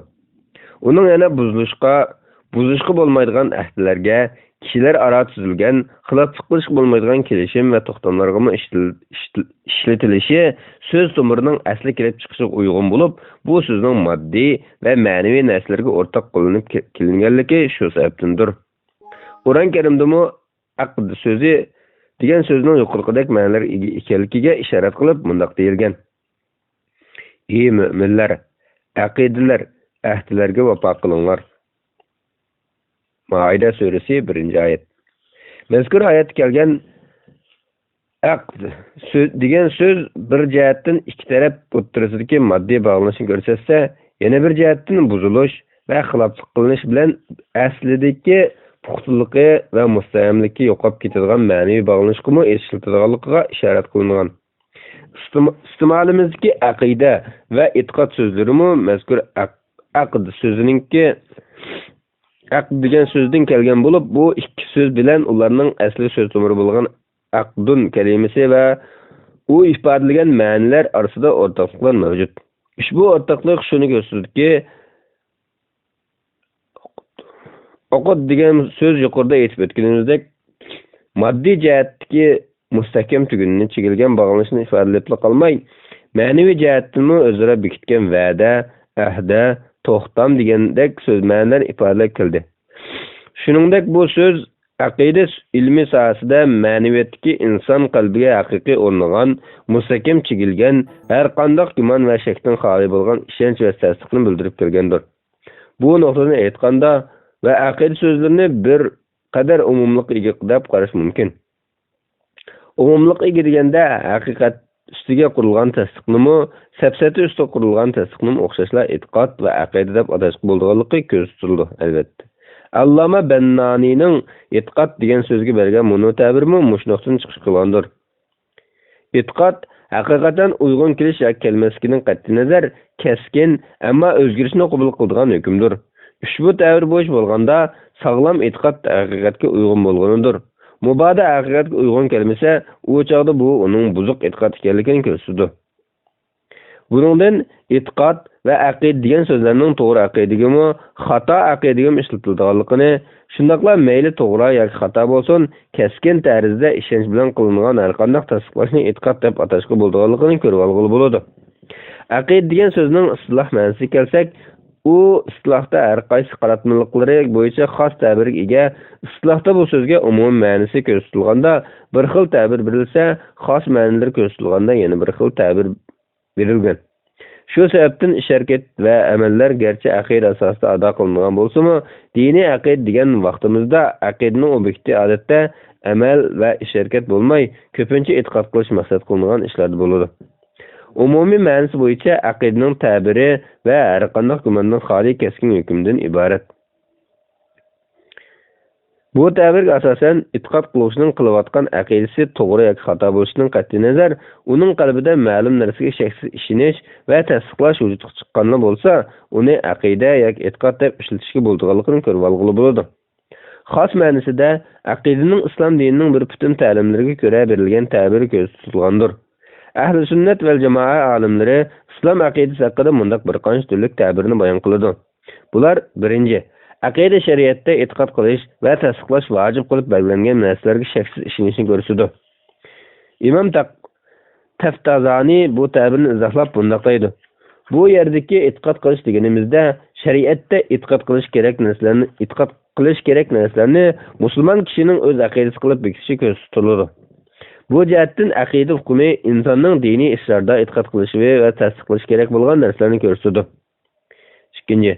ئۇنىڭ يەنە بۇزۇلۇشقا، بۇزۇشقا بولمايدىغان ئەھدىلەرگە، كىشىلەر ئارا تۈزۈلگەن خىلاپلىق قىلىشقا بولمايدىغان كېلىشىم ۋە توختاملارغىمۇ ئىشلىتىل-، ئىشلىتىلىشى سۆز تومۇرىنىڭ ئەسلى كېلىپ چىقىشىغا ئۇيغۇن بولۇپ، بۇ سۆزنىڭ ماددىي ۋە مەنىۋى نەرسىلەرگە ئورتاق قوللىنىپ كېلىنگەنلىكى شۇ سەۋەبتىندۇر. قۇرئان كەرىمدىمۇ ئەقد سۆزى دېگەن سۆزنىڭ يۇقىرىقىدەك مەنىلەرگە ئىگە ئىكەنلىكىگە ئىشارەت قىلىپ مۇنداق دېيىلگەن: ئى مۆمىنلەر، ئەقىدىلەر، ئەھدىلەرگە ۋاپا قىلىڭلار. مائىدە سۈرىسى، بىرىنچى ئايەت. مەزكۇر ئايەتتە كەلگەن ئەقد سۆ-، دېگەن سۆز بىر جەھەتتىن ئىككى تەرەپ ئوتتۇرىسىدىكى ماددىي باغلىنىشنى كۆرسەتسە، يەنە بىر جەھەتتىن بۇزۇلۇش ۋە خىلاپلىق قىلىنىش بىلەن ئەسلىدىكى پۇختىلىقى ۋە مۇستەھكەملىكى يوقاپ كېتىدىغان مەنىۋى باغلىنىشقىمۇ ئىشلىتىدىغانلىقىغا ئىشارەت قىلىنغان. ئىستىم-، ئىستېمالىمىزدىكى ئەقىدە ۋە ئېتىقاد سۆزلىرىمۇ مەزكۇر ئەق-، ئەقد سۆزىنىڭكى، ئەقد دېگەن سۆزدىن كەلگەن بولۇپ، بۇ ئىككى سۆز بىلەن ئۇلارنىڭ ئەسلى سۆز تومۇرى بولغان ئەقدۇن كەلىمىسى ۋە ئۇ ئىپادىلىگەن مەنىلەر ئارىسىدا ئورتاقلىقلار مەۋجۇت. ئۇشبۇ ئورتاقلىق شۇنى كۆرسىتىدۇكى، ئوقۇد دېگەن سۆز يۇقىرىدا ئېيتىپ ئۆتكىنىمىزدەك، ماددىي جەھەتتىكى مۇستەھكەم تۈگۈننى، چېكىلگەن باغلىنىشنى ئىپادىلەپلا قالماي، مەنىۋى جەھەتتىنمۇ ئۆزئارا بېكىتكەن ۋەدە، ئەھدە، توختام دېگەندەك سۆز مەنىلەر ئىپادىلەپ كەلدى. شۇنىڭدەك بۇ سۆز ئەقىدە ئىلمى ساھەسىدە مەنىۋىيەتتىكى ئىنسان قەلبىگە ھەقىقىي ئورنىغان، مۇستەھكەم چىگىلگەن، ھەرقانداق گۇمان ۋە شەكتىن خالىي بولغان ئىشەنچ ۋە تەستىقنى بىلدۈرۈپ كەلگەندۇر. بۇ نۇقتىدىن ئېيتقاندا ۋە ئەقىدە سۆزلىرىنى بىر قەدەر ئومۇملۇققا ئىگە دەپ قاراش مۇمكىن. ئومۇملۇققا ئىگە دېگەندە، ھەقىقەت ئۈستىگە قۇرۇلغان تەستىقنىمۇ، سەپسەتە ئۈستىگە قۇرۇلغان تەستىقنىمۇ ئوخشاشلا ئېتىقاد ۋە ئەقىدە دەپ ئاتاشقا بولىدىغانلىقى كۆزدە تۇتۇلىدۇ، ئەلۋەتتە. ئاللامە بەننانىنىڭ ئېتىقاد دېگەن سۆزگە بەرگەن مۇنۇ تەبىرىمۇ مۇشۇ نۇقتىدىن چىقىش قىلغاندۇر. ئېتىقاد ھەقىقەتەن ئۇيغۇن كېلىش ياكى كەلمەسلىكىدىن قەتئىينەزەر، كەسكىن، ئەمما ئۆزگىرىشنى قوبۇل قىلىدىغان ھۆكۈمدۇر. ئۇشبۇ تەبىر بويىچە بولغاندا، ساغلام ئېتىقاد ھەقىقەتكە ئۇيغۇن بولغىنىدۇر. مۇبادا ھەقىقەتكە ئۇيغۇن كەلمىسە، ئۇ چاغدا بۇ ئۇنىڭ بۇزۇق ئېتىقاد ئىكەنلىكىنى كۆرسىتىدۇ. بۇنىڭدىن ئېتىقاد ۋە ئەقىدە دېگەن سۆزلەرنىڭ توغرا ئەقىدىگىمۇ، خاتا ئەقىدىگىمۇ ئىشلىتىلىدىغانلىقىنى، شۇنداقلا مەيلى توغرا ياكى خاتا بولسۇن، كەسكىن تەرىزدە ئىشەنچ بىلەن قىلىنغان ھەرقانداق تەستىقلاشنى ئېتىقاد دەپ ئاتاشقا بولىدىغانلىقىنى كۆرۈۋالغىلى بولىدۇ. ئەقىدە دېگەن سۆزنىڭ ئىستىلاھ مەنىسىگە كەلسەك، ئۇ ئىستىلاھتا ھەر قايسى قاراتمىلىقلىرى بويىچە خاس تەبىرگە ئىگە، ئىستىلاھتا بۇ سۆزگە ئومۇمىي مەنىسى كۆرسىتىلغاندا بىر خىل تەبىر بېرىلسە، خاس مەنىلىرى كۆرسىتىلغاندا يەنە بىر خىل تەبىر بېرىلگەن. شۇ سەۋەبتىن ئىش-ھەرىكەت ۋە ئەمەللەر گەرچە ئەقىدە ئاساسىدا ئادا قىلىنىدىغان بولسىمۇ، دىنىي ئەقىدە دېگەن ۋاقتىمىزدا ئەقىدىنىڭ ئوبيېكتى ئادەتتە ئەمەل ۋە ئىش-ھەرىكەت بولماي، كۆپىنچە ئېتىقاد قىلىش مەقسەت قىلىنغان ئىشلاردا بولىدۇ. ئومۇمىي مەنىسى بويىچە ئەقىدىنىڭ تەبىرى ۋە ھەرقانداق گۇماندىن خالىي كەسكىن ھۆكۈمدىن ئىبارەت. بۇ تەبىرگە ئاساسەن، ئېتىقاد قىلغۇچىنىڭ قىلىۋاتقان ئەقىدىسى توغرا ياكى خاتا بولۇشىدىن قەتئىينەزەر، ئۇنىڭ قەلبىدە مەلۇم نەرسىگە شەكسىز ئىشىنىش ۋە تەستىقلاش ۋۇجۇدقا چىققانلا بولسا، ئۇنى ئەقىدە ياكى ئېتىقاد دەپ ئىشلىتىشكە بولىدىغانلىقىنى كۆرۈۋالغىلى بولىدۇ. خاس مەنىسىدە، ئەقىدىنىڭ ئىسلام دىنىنىڭ بىر پۈتۈن تەلىملىرىگە كۆرە بېرىلگەن تەبىرى كۆزدە تۇتۇلغاندۇر. ئەھلى سۈننەت ۋەل جامائە ئالىملىرى ئىسلام ئەقىدىسى ھەققىدە مۇنداق بىر قانچە تۈرلۈك تەبىرنى بايان قىلىدۇ. بۇلار، بىرىنچى، ئەقىدە شەرىئەتتە ئېتىقاد قىلىش ۋە تەستىقلاش ۋاجىپ قىلىپ بەلگىلەنگەن نەرسىلەرگە شەكسىز ئىشىنىشنى كۆرسىتىدۇ. ئىمام تەق-، تەفتازانى بۇ تەبىرنى ئىزاھلاپ مۇنداق دەيدۇ: بۇ يەردىكى ئېتىقاد قىلىش دېگىنىمىزدە، شەرىئەتتە ئېتىقاد قىلىش كېرەك نەرسىلەرنى، ئېتىقاد قىلىش كېرەك نەرسىلەرنى مۇسۇلمان كىشىنىڭ ئۆز ئەقىدىسى قىلىپ بېكىتىشى كۆزدە تۇتۇلىدۇ. بۇ جەھەتتىن ئەقىدە ئۇقۇمى ئىنساننىڭ دىنىي ئىشلاردا ئېتىقاد قىلىشى ۋە تەستىقلىشى كېرەك بولغان نەرسىلەرنى كۆرسىتىدۇ. ئىككىنچى،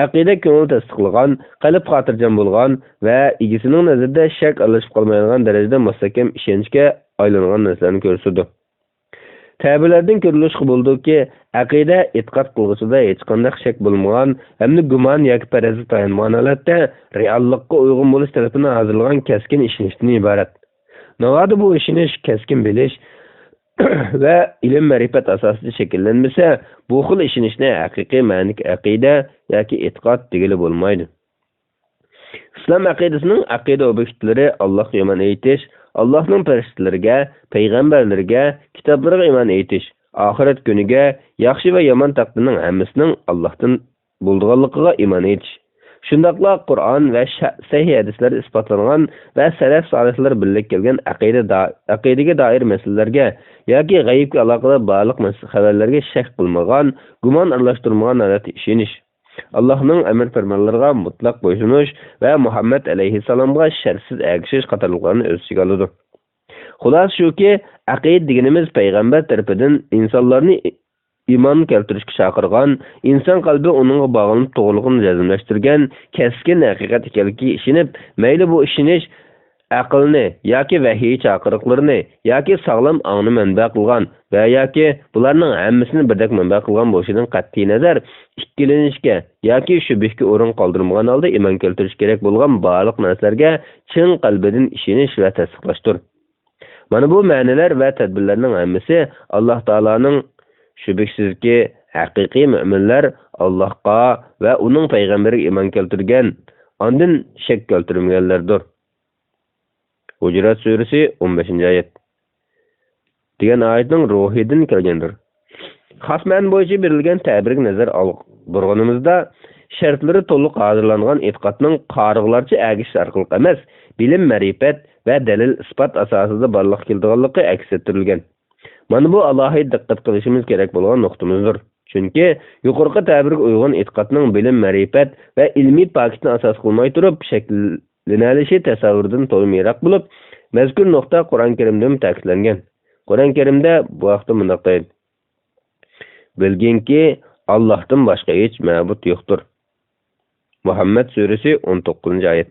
ئەقىدە كۆڭۈل تەستىقلىغان، قەلب خاتىرجەم بولغان ۋە ئىگىسىنىڭ نەزىرىدە شەك ئارىلىشىپ قالمايدىغان دەرىجىدە مۇستەھكەم ئىشەنچكە ئايلانغان نەرسىلەرنى كۆرسىتىدۇ. تەبىرلەردىن كۆرۈلۈشكە بولىدۇكى، ئەقىدە ئېتىقاد قىلغۇچىدا ھېچقانداق شەك بولمىغان ھەمدە گۇمان ياكى پەرەزگە تايانمىغان ھالەتتە رېئاللىققا ئۇيغۇن بولۇش تەلىپىنى ھازىرلىغان كەسكىن ئىشىنىشتىن ئىبارەت. ناۋادا بۇ ئىشىنىش كەسكىن بىلىش ۋە ئىلىم-مەرىپەت ئاساسىدا شەكىللەنمىسە، بۇ خىل ئىشىنىشنى ھەقىقىي مەنىدىكى ئەقىدە ياكى ئېتىقاد دېگىلى بولمايدۇ. ئىسلام ئەقىدىسىنىڭ ئەقىدە ئوبيېكتلىرى ئاللاھقا ئىمان ئېيتىش، ئاللاھنىڭ پەرىشتىلىرىگە، پەيغەمبەرلىرىگە، كىتابلىرىغا ئىمان ئېيتىش، ئاخىرەت كۈنىگە، ياخشى ۋە يامان تەقدىرنىڭ ھەممىسىنىڭ ئاللاھتىن بولىدىغانلىقىغا ئىمان ئېيتىش. شۇنداقلا قۇرئان ۋە شە-، سەھىھ ھەدىسلەردە ئىسپاتلانغان ۋە سەلەف سالىھلار بىللە كەلگەن ئەقىدە دا-، ئەقىدىگە دائىر مەسىلىلەرگە ياكى غەيىبكە ئالاقىدار بارلىق مەس-، خەۋەرلەرگە شەك قىلمىغان، گۇمان ئارىلاشتۇرمىغان ھالەتتە ئىشىنىش. ئاللاھنىڭ ئەمر پەرمانلىرىغا مۇتلەق بويسۇنۇش ۋە مۇھەممەد ئەلەيھىسسالامغا شەرتسىز ئەگىشىش قاتارلىقلارنى ئۆز ئىچىگە ئالىدۇ. خۇلاسە شۇكى، ئەقىدە دېگىنىمىز پەيغەمبەر تەرىپىدىن ئىنسانلارنى ئىمان كەلتۈرۈشكە چاقىرغان، ئىنسان قەلبى ئۇنىڭغا باغلىنىپ توغرىلىقىنى جەزملەشتۈرگەن كەسكىن ھەقىقەت ئىكەنلىكىگە ئىشىنىپ، مەيلى بۇ ئىشىنىش ئەقىلنى ياكى ۋەھىي چاقىرىقلىرىنى ياكى ساغلام ئاڭنى مەنبە قىلغان ۋە ياكى بۇلارنىڭ ھەممىسىنى بىردەك مەنبە قىلغان بولۇشىدىن قەتئىينەزەر، ئىككىلىنىشكە ياكى شۈبھىگە ئورۇن قالدۇرمىغان ھالدا ئىمان كەلتۈرۈش كېرەك بولغان بارلىق نەرسىلەرگە چىن قەلبىدىن ئىشىنىش ۋە تەستىقلاشتۇر. مانا بۇ مەنىلەر ۋە تەدبىرلەرنىڭ ھەممىسى ئاللاھ تائالانىڭ، شۈبھىسىزكى، ھەقىقىي مۆمىنلەر ئاللاھقا ۋە ئۇنىڭ پەيغەمبىرىگە ئىمان كەلتۈرگەن، ئاندىن شەك كەلتۈرمىگەنلەردۇر. ھۇجرات سۈرىسى، ئون بەشىنچى ئايەت. دېگەن ئايەتنىڭ روھىدىن كەلگەندۇر. خاس مەنە بويىچە بېرىلگەن تەبىرگە نەزەر ئال-، بۇرغىنىمىزدا، شەرتلىرى تولۇق ھازىرلانغان ئېتىقادنىڭ قارىغۇلارچە ئەگىشىش ئارقىلىق ئەمەس، بىلىم-مەرىپەت ۋە دەلىل-ئىسپات ئاساسىدا بارلىققا كېلىدىغانلىقى ئەكس ئەتتۈرۈلگەن. مانا بۇ ئالاھىدە دىققەت قىلىشىمىز كېرەك بولغان نۇقتىمىزدۇر. چۈنكى يۇقىرىقى تەبىرگە ئۇيغۇن ئېتىقادنىڭ بىلىم، مەرىپەت ۋە ئىلمىي پاكىتنى ئاساس قىلماي تۇرۇپ شەكىللىنەلىشى تەسەۋۋۇردىن تولىمۇ يىراق بولۇپ، مەزكۇر نۇقتا قۇرئان كەرىمدىمۇ تەكىتلەنگەن. قۇرئان كەرىمدە بۇ ھەقتە مۇنداق دەيدۇ: بىلگىنكى، ئاللاھتىن باشقا ھېچ مەبۇد يوقتۇر. مۇھەممەد سۈرىسى، ئون توققۇزىنچى ئايەت.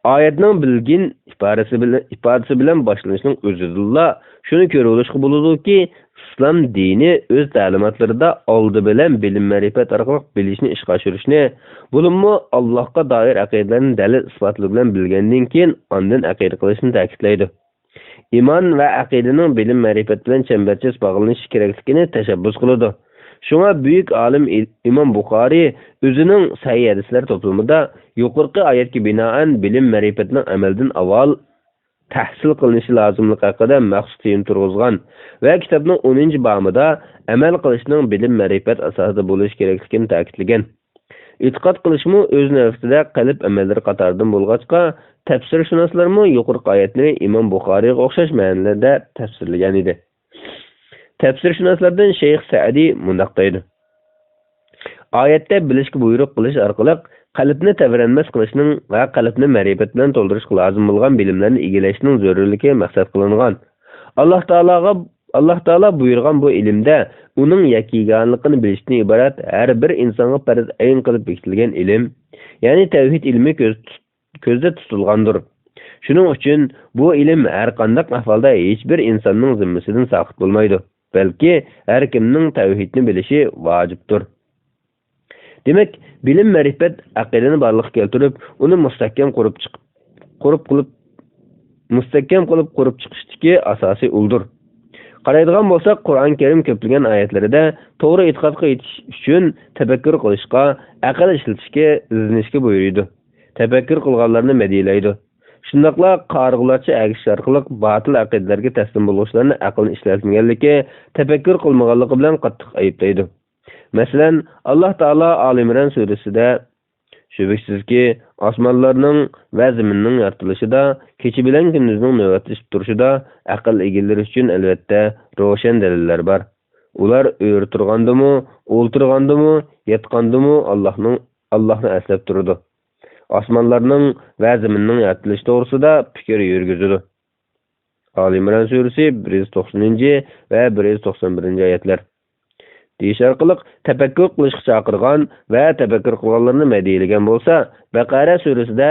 ئايەتنىڭ بىلگىن ئىپادىسى بىلەن، ئىپادىسى بىلەن باشلىنىشىنىڭ ئۆزىدىنلا شۇنى كۆرۈۋېلىشقا بولىدۇكى، ئىسلام دىنى ئۆز تەلىماتلىرىدا ئالدى بىلەن بىلىم-مەرىپەت ئارقىلىق بىلىشنى ئىشقا ئاشۇرۇشنى، بولۇپمۇ ئاللاھقا دائىر ئەقىدىلەرنى دەلىل-ئىسپاتلىرى بىلەن بىلگەندىن كېيىن ئاندىن ئەقىدە قىلىشنى تەكىتلەيدۇ. ئىمان ۋە ئەقىدىنىڭ بىلىم-مەرىپەت بىلەن چەمبەرچاس باغلىنىشى كېرەكلىكىنى تەشەببۇس قىلىدۇ. شۇڭا بۈيۈك ئالىم ئىل-، ئىمام بۇخارىي ئۆزىنىڭ سەھىھ ھەدىسلەر توپلىمىدا يۇقىرىقى ئايەتكە بىنائەن بىلىم-مەرىپەتنىڭ ئەمەلدىن ئاۋۋال تەھسىل قىلىنىشى لازىملىقى ھەققىدە مەخسۇس تېما تۇرغۇزغان ۋە كىتابنىڭ ئونىنچى بابىدا ئەمەل قىلىشنىڭ بىلىم-مەرىپەت ئاساسىدا بولۇشى كېرەكلىكىنى تەكىتلىگەن. ئېتىقاد قىلىشمۇ ئۆز نۆۋىتىدە قەلب ئەمەللىرى قاتارىدىن بولغاچقا، تەپسىرشۇناسلارمۇ يۇقىرىقى ئايەتنى ئىمام بۇخارىيغا ئوخشاش مەنىلەردە تەپسىرلىگەن ئىدى. تەپسىرشۇناسلاردىن شەيخ سەئدى مۇنداق دەيدۇ: ئايەتتە بىلىشكە بۇيرۇق قىلىش ئارقىلىق قەلبنى تەۋرەنمەس قىلىشنىڭ ۋە قەلبنى مەرىپەت بىلەن تولدۇرۇشقا لازىم بولغان بىلىملەرنى ئىگىلەشنىڭ زۆرۈرلۈكى مەقسەت قىلىنغان. ئاللاھ تائالاغا، ئاللاھ تائالا بۇيرۇغان بۇ ئىلىمدە ئۇنىڭ يەككىگانلىقىنى بىلىشتىن ئىبارەت ھەر بىر ئىنسانغا پەرز ئەين قىلىپ بېكىتىلگەن ئىلىم، يەنى تەۋھىد ئىلمى كۆز-، كۆزدە تۇتۇلغاندۇر. شۇنىڭ ئۈچۈن بۇ ئىلىم ھەر قانداق ئەھۋالدا ھېچ بىر ئىنساننىڭ زىممىسىدىن ساقىت بولمايدۇ، بەلكى ھەر كىمنىڭ تەۋھىدنى بىلىشى ۋاجىپتۇر. دېمەك، بىلىم-مەرىپەت ئەقىدىنى بارلىققا كەلتۈرۈپ، ئۇنى مۇستەھكەم قۇرۇپ چىقىپ، قۇرۇپ قىلىپ، مۇستەھكەم قىلىپ قۇرۇپ چىقىشتىكى ئاساسىي ئۇلدۇر. قارايدىغان بولساق، قۇرئان كەرىم كۆپلىگەن ئايەتلىرىدە توغرا ئېتىقادقا يېتىش ئۈچۈن تەپەككۇر قىلىشقا، ئەقىل ئىشلىتىشكە، ئىزدىنىشكە بۇيرۇيدۇ. تەپەككۇر قىلغانلارنى مەدھىيەلەيدۇ. شۇنداقلا قارىغۇلارچە ئەگىشىش ئارقىلىق باتىل ئەقىدىلەرگە تەسلىم بولغۇچىلارنى ئەقلىنى ئىشلەتمىگەنلىكى، تەپەككۇر قىلمىغانلىقى بىلەن قاتتىق ئەيىبلەيدۇ. مەسىلەن، ئاللاھ تائالا ئالى ئىمران سۈرىسىدە، شۈبھىسىزكى، ئاسمانلارنىڭ ۋە زېمىننىڭ يارىتىلىشىدا، كېچە بىلەن كۈندۈزنىڭ نۆۋەتلىشىپ تۇرۇشىدا ئەقىل ئىگىلىرى ئۈچۈن ئەلۋەتتە روشەن دەلىللەر بار. ئۇلار ئۆرە تۇرغاندىمۇ، ئولتۇرغاندىمۇ، ياتقاندىمۇ ئاللاھنىڭ، ئاللاھنى ئەسلەپ تۇرىدۇ. ئاسمانلارنىڭ ۋە زېمىننىڭ يارىتىلىشى توغرىسىدا پىكىر يۈرگۈزىدۇ. ئالى ئىمران سۈرىسى بىر يۈز توقسىنىنچى ۋە بىر يۈز توقسان بىرىنچى ئايەتلەر. دېيىش ئارقىلىق تەپەككۇر قىلىشقا چاقىرغان ۋە تەپەككۇر قىلغانلارنى مەدھىيەلىگەن بولسا، بەقەرە سۈرىسىدە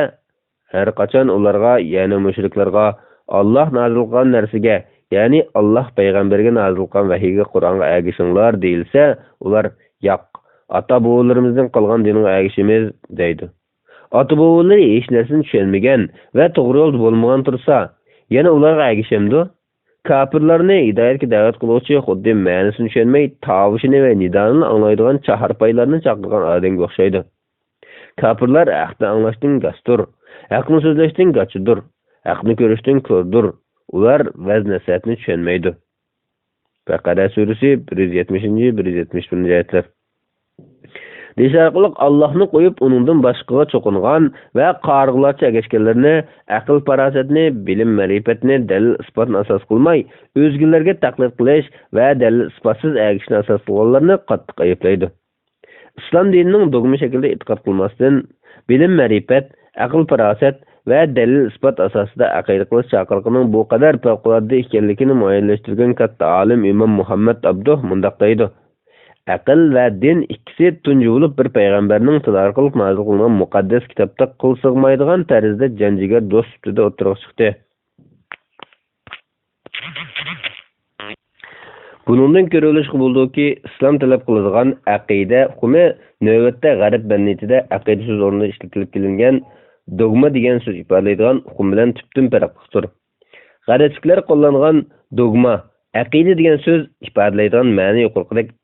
ھەر قاچان ئۇلارغا، يەنى مۇشرىكلارغا، ئاللاھ نازىل قىلغان نەرسىگە، يەنى ئاللاھ پەيغەمبەرگە نازىل قىلغان ۋەھىيگە، قۇرئانغا ئەگىشىڭلار دېيىلسە، ئۇلار، ياق، ئاتا-بوۋىلىرىمىزدىن قالغان دىنغا ئەگىشىمىز دەيدۇ. ئاتا-بوۋىلىرى ھېچ نەرسىنى چۈشەنمىگەن ۋە توغرا يولدا بولمىغان تۇرسا، يەنە ئۇلارغا ئەگىشەمدۇ؟ كاپىرلارنى ھىدايەتكە دەۋەت قىلغۇچى خۇددى مەنىسىنى چۈشەنمەي، تاۋۇشىنى ۋە نىدانىنى ئاڭلايدىغان چاھارپايلارنى چاقىرغان ئادەمگە ئوخشايدۇ. كاپىرلار ھەقنى ئاڭلاشتىن گاستۇر، ھەقنى سۆزلەشتىن گاچىدۇر، ھەقنى كۆرۈشتىن كوردۇر. ئۇلار ۋەز-نەسىھەتنى چۈشەنمەيدۇ. بەقەرە سۈرىسى بىر يۈز يەتمىشىنچى، بىر يۈز يەتمىش بىرىنچى ئايەتلەر. دېيىش ئارقىلىق ئاللاھنى قويۇپ، ئۇنىڭدىن باشقىغا چوقۇنغان ۋە قارىغۇلارچە ئەگەشكەنلەرنى ئەقىل-پاراسەتنى، بىلىم-مەرىپەتنى، دەلىل-ئىسپاتنى ئاساس قىلماي، ئۆزگىلەرگە تەقلىد قىلىش ۋە دەلىل-ئىسپاتسىز ئەگىشىشنى ئاساس قىلغانلارنى قاتتىق ئەيىبلەيدۇ. ئىسلام دىنىنىڭ دوگما شەكلىدە ئېتىقاد قىلماستىن، بىلىم-مەرىپەت، ئەقىل-پاراسەت ۋە دەلىل-ئىسپات ئاساسىدا ئەقىدە قىلىش چاقىرىقىنىڭ بۇ قەدەر پەۋقۇلئاددە ئىكەنلىكىنى مۇئەييەنلەشتۈرگەن كاتتا ئالىم ئىمام مۇھەممەد ئابدۇھ مۇنداق دەيدۇ: ئەقىل ۋە دىن ئىككىسى تۇنجى بولۇپ بىر پەيغەمبەرنىڭ تىلى ئارقىلىق نازىل قىلىنغان مۇقەددەس كىتابتا قىل سىغمايدىغان تەرزدە جان-جىگەر دوست سۈپىتىدە ئوتتۇرىغا چىقتى. بۇنىڭدىن كۆرۈۋېلىشقا بولىدۇكى، ئىسلام تەلەپ قىلىدىغان ئەقىدە ئۇقۇمى نۆۋەتتە غەرب مەدەنىيىتىدە ئەقىدە سۆز ئورنىدا ئىشلىتىلىپ كېلىنگەن دوگما دېگەن سۆز ئىپادىلەيدىغان ئۇقۇم بىلەن تۈپتىن پەرقلىقتۇر. غەربلىكلەر قوللانغان دوگما، ئەقىدە دېگەن سۆز ئىپادىلەيدىغان مەنە يۇقىرىقىدەك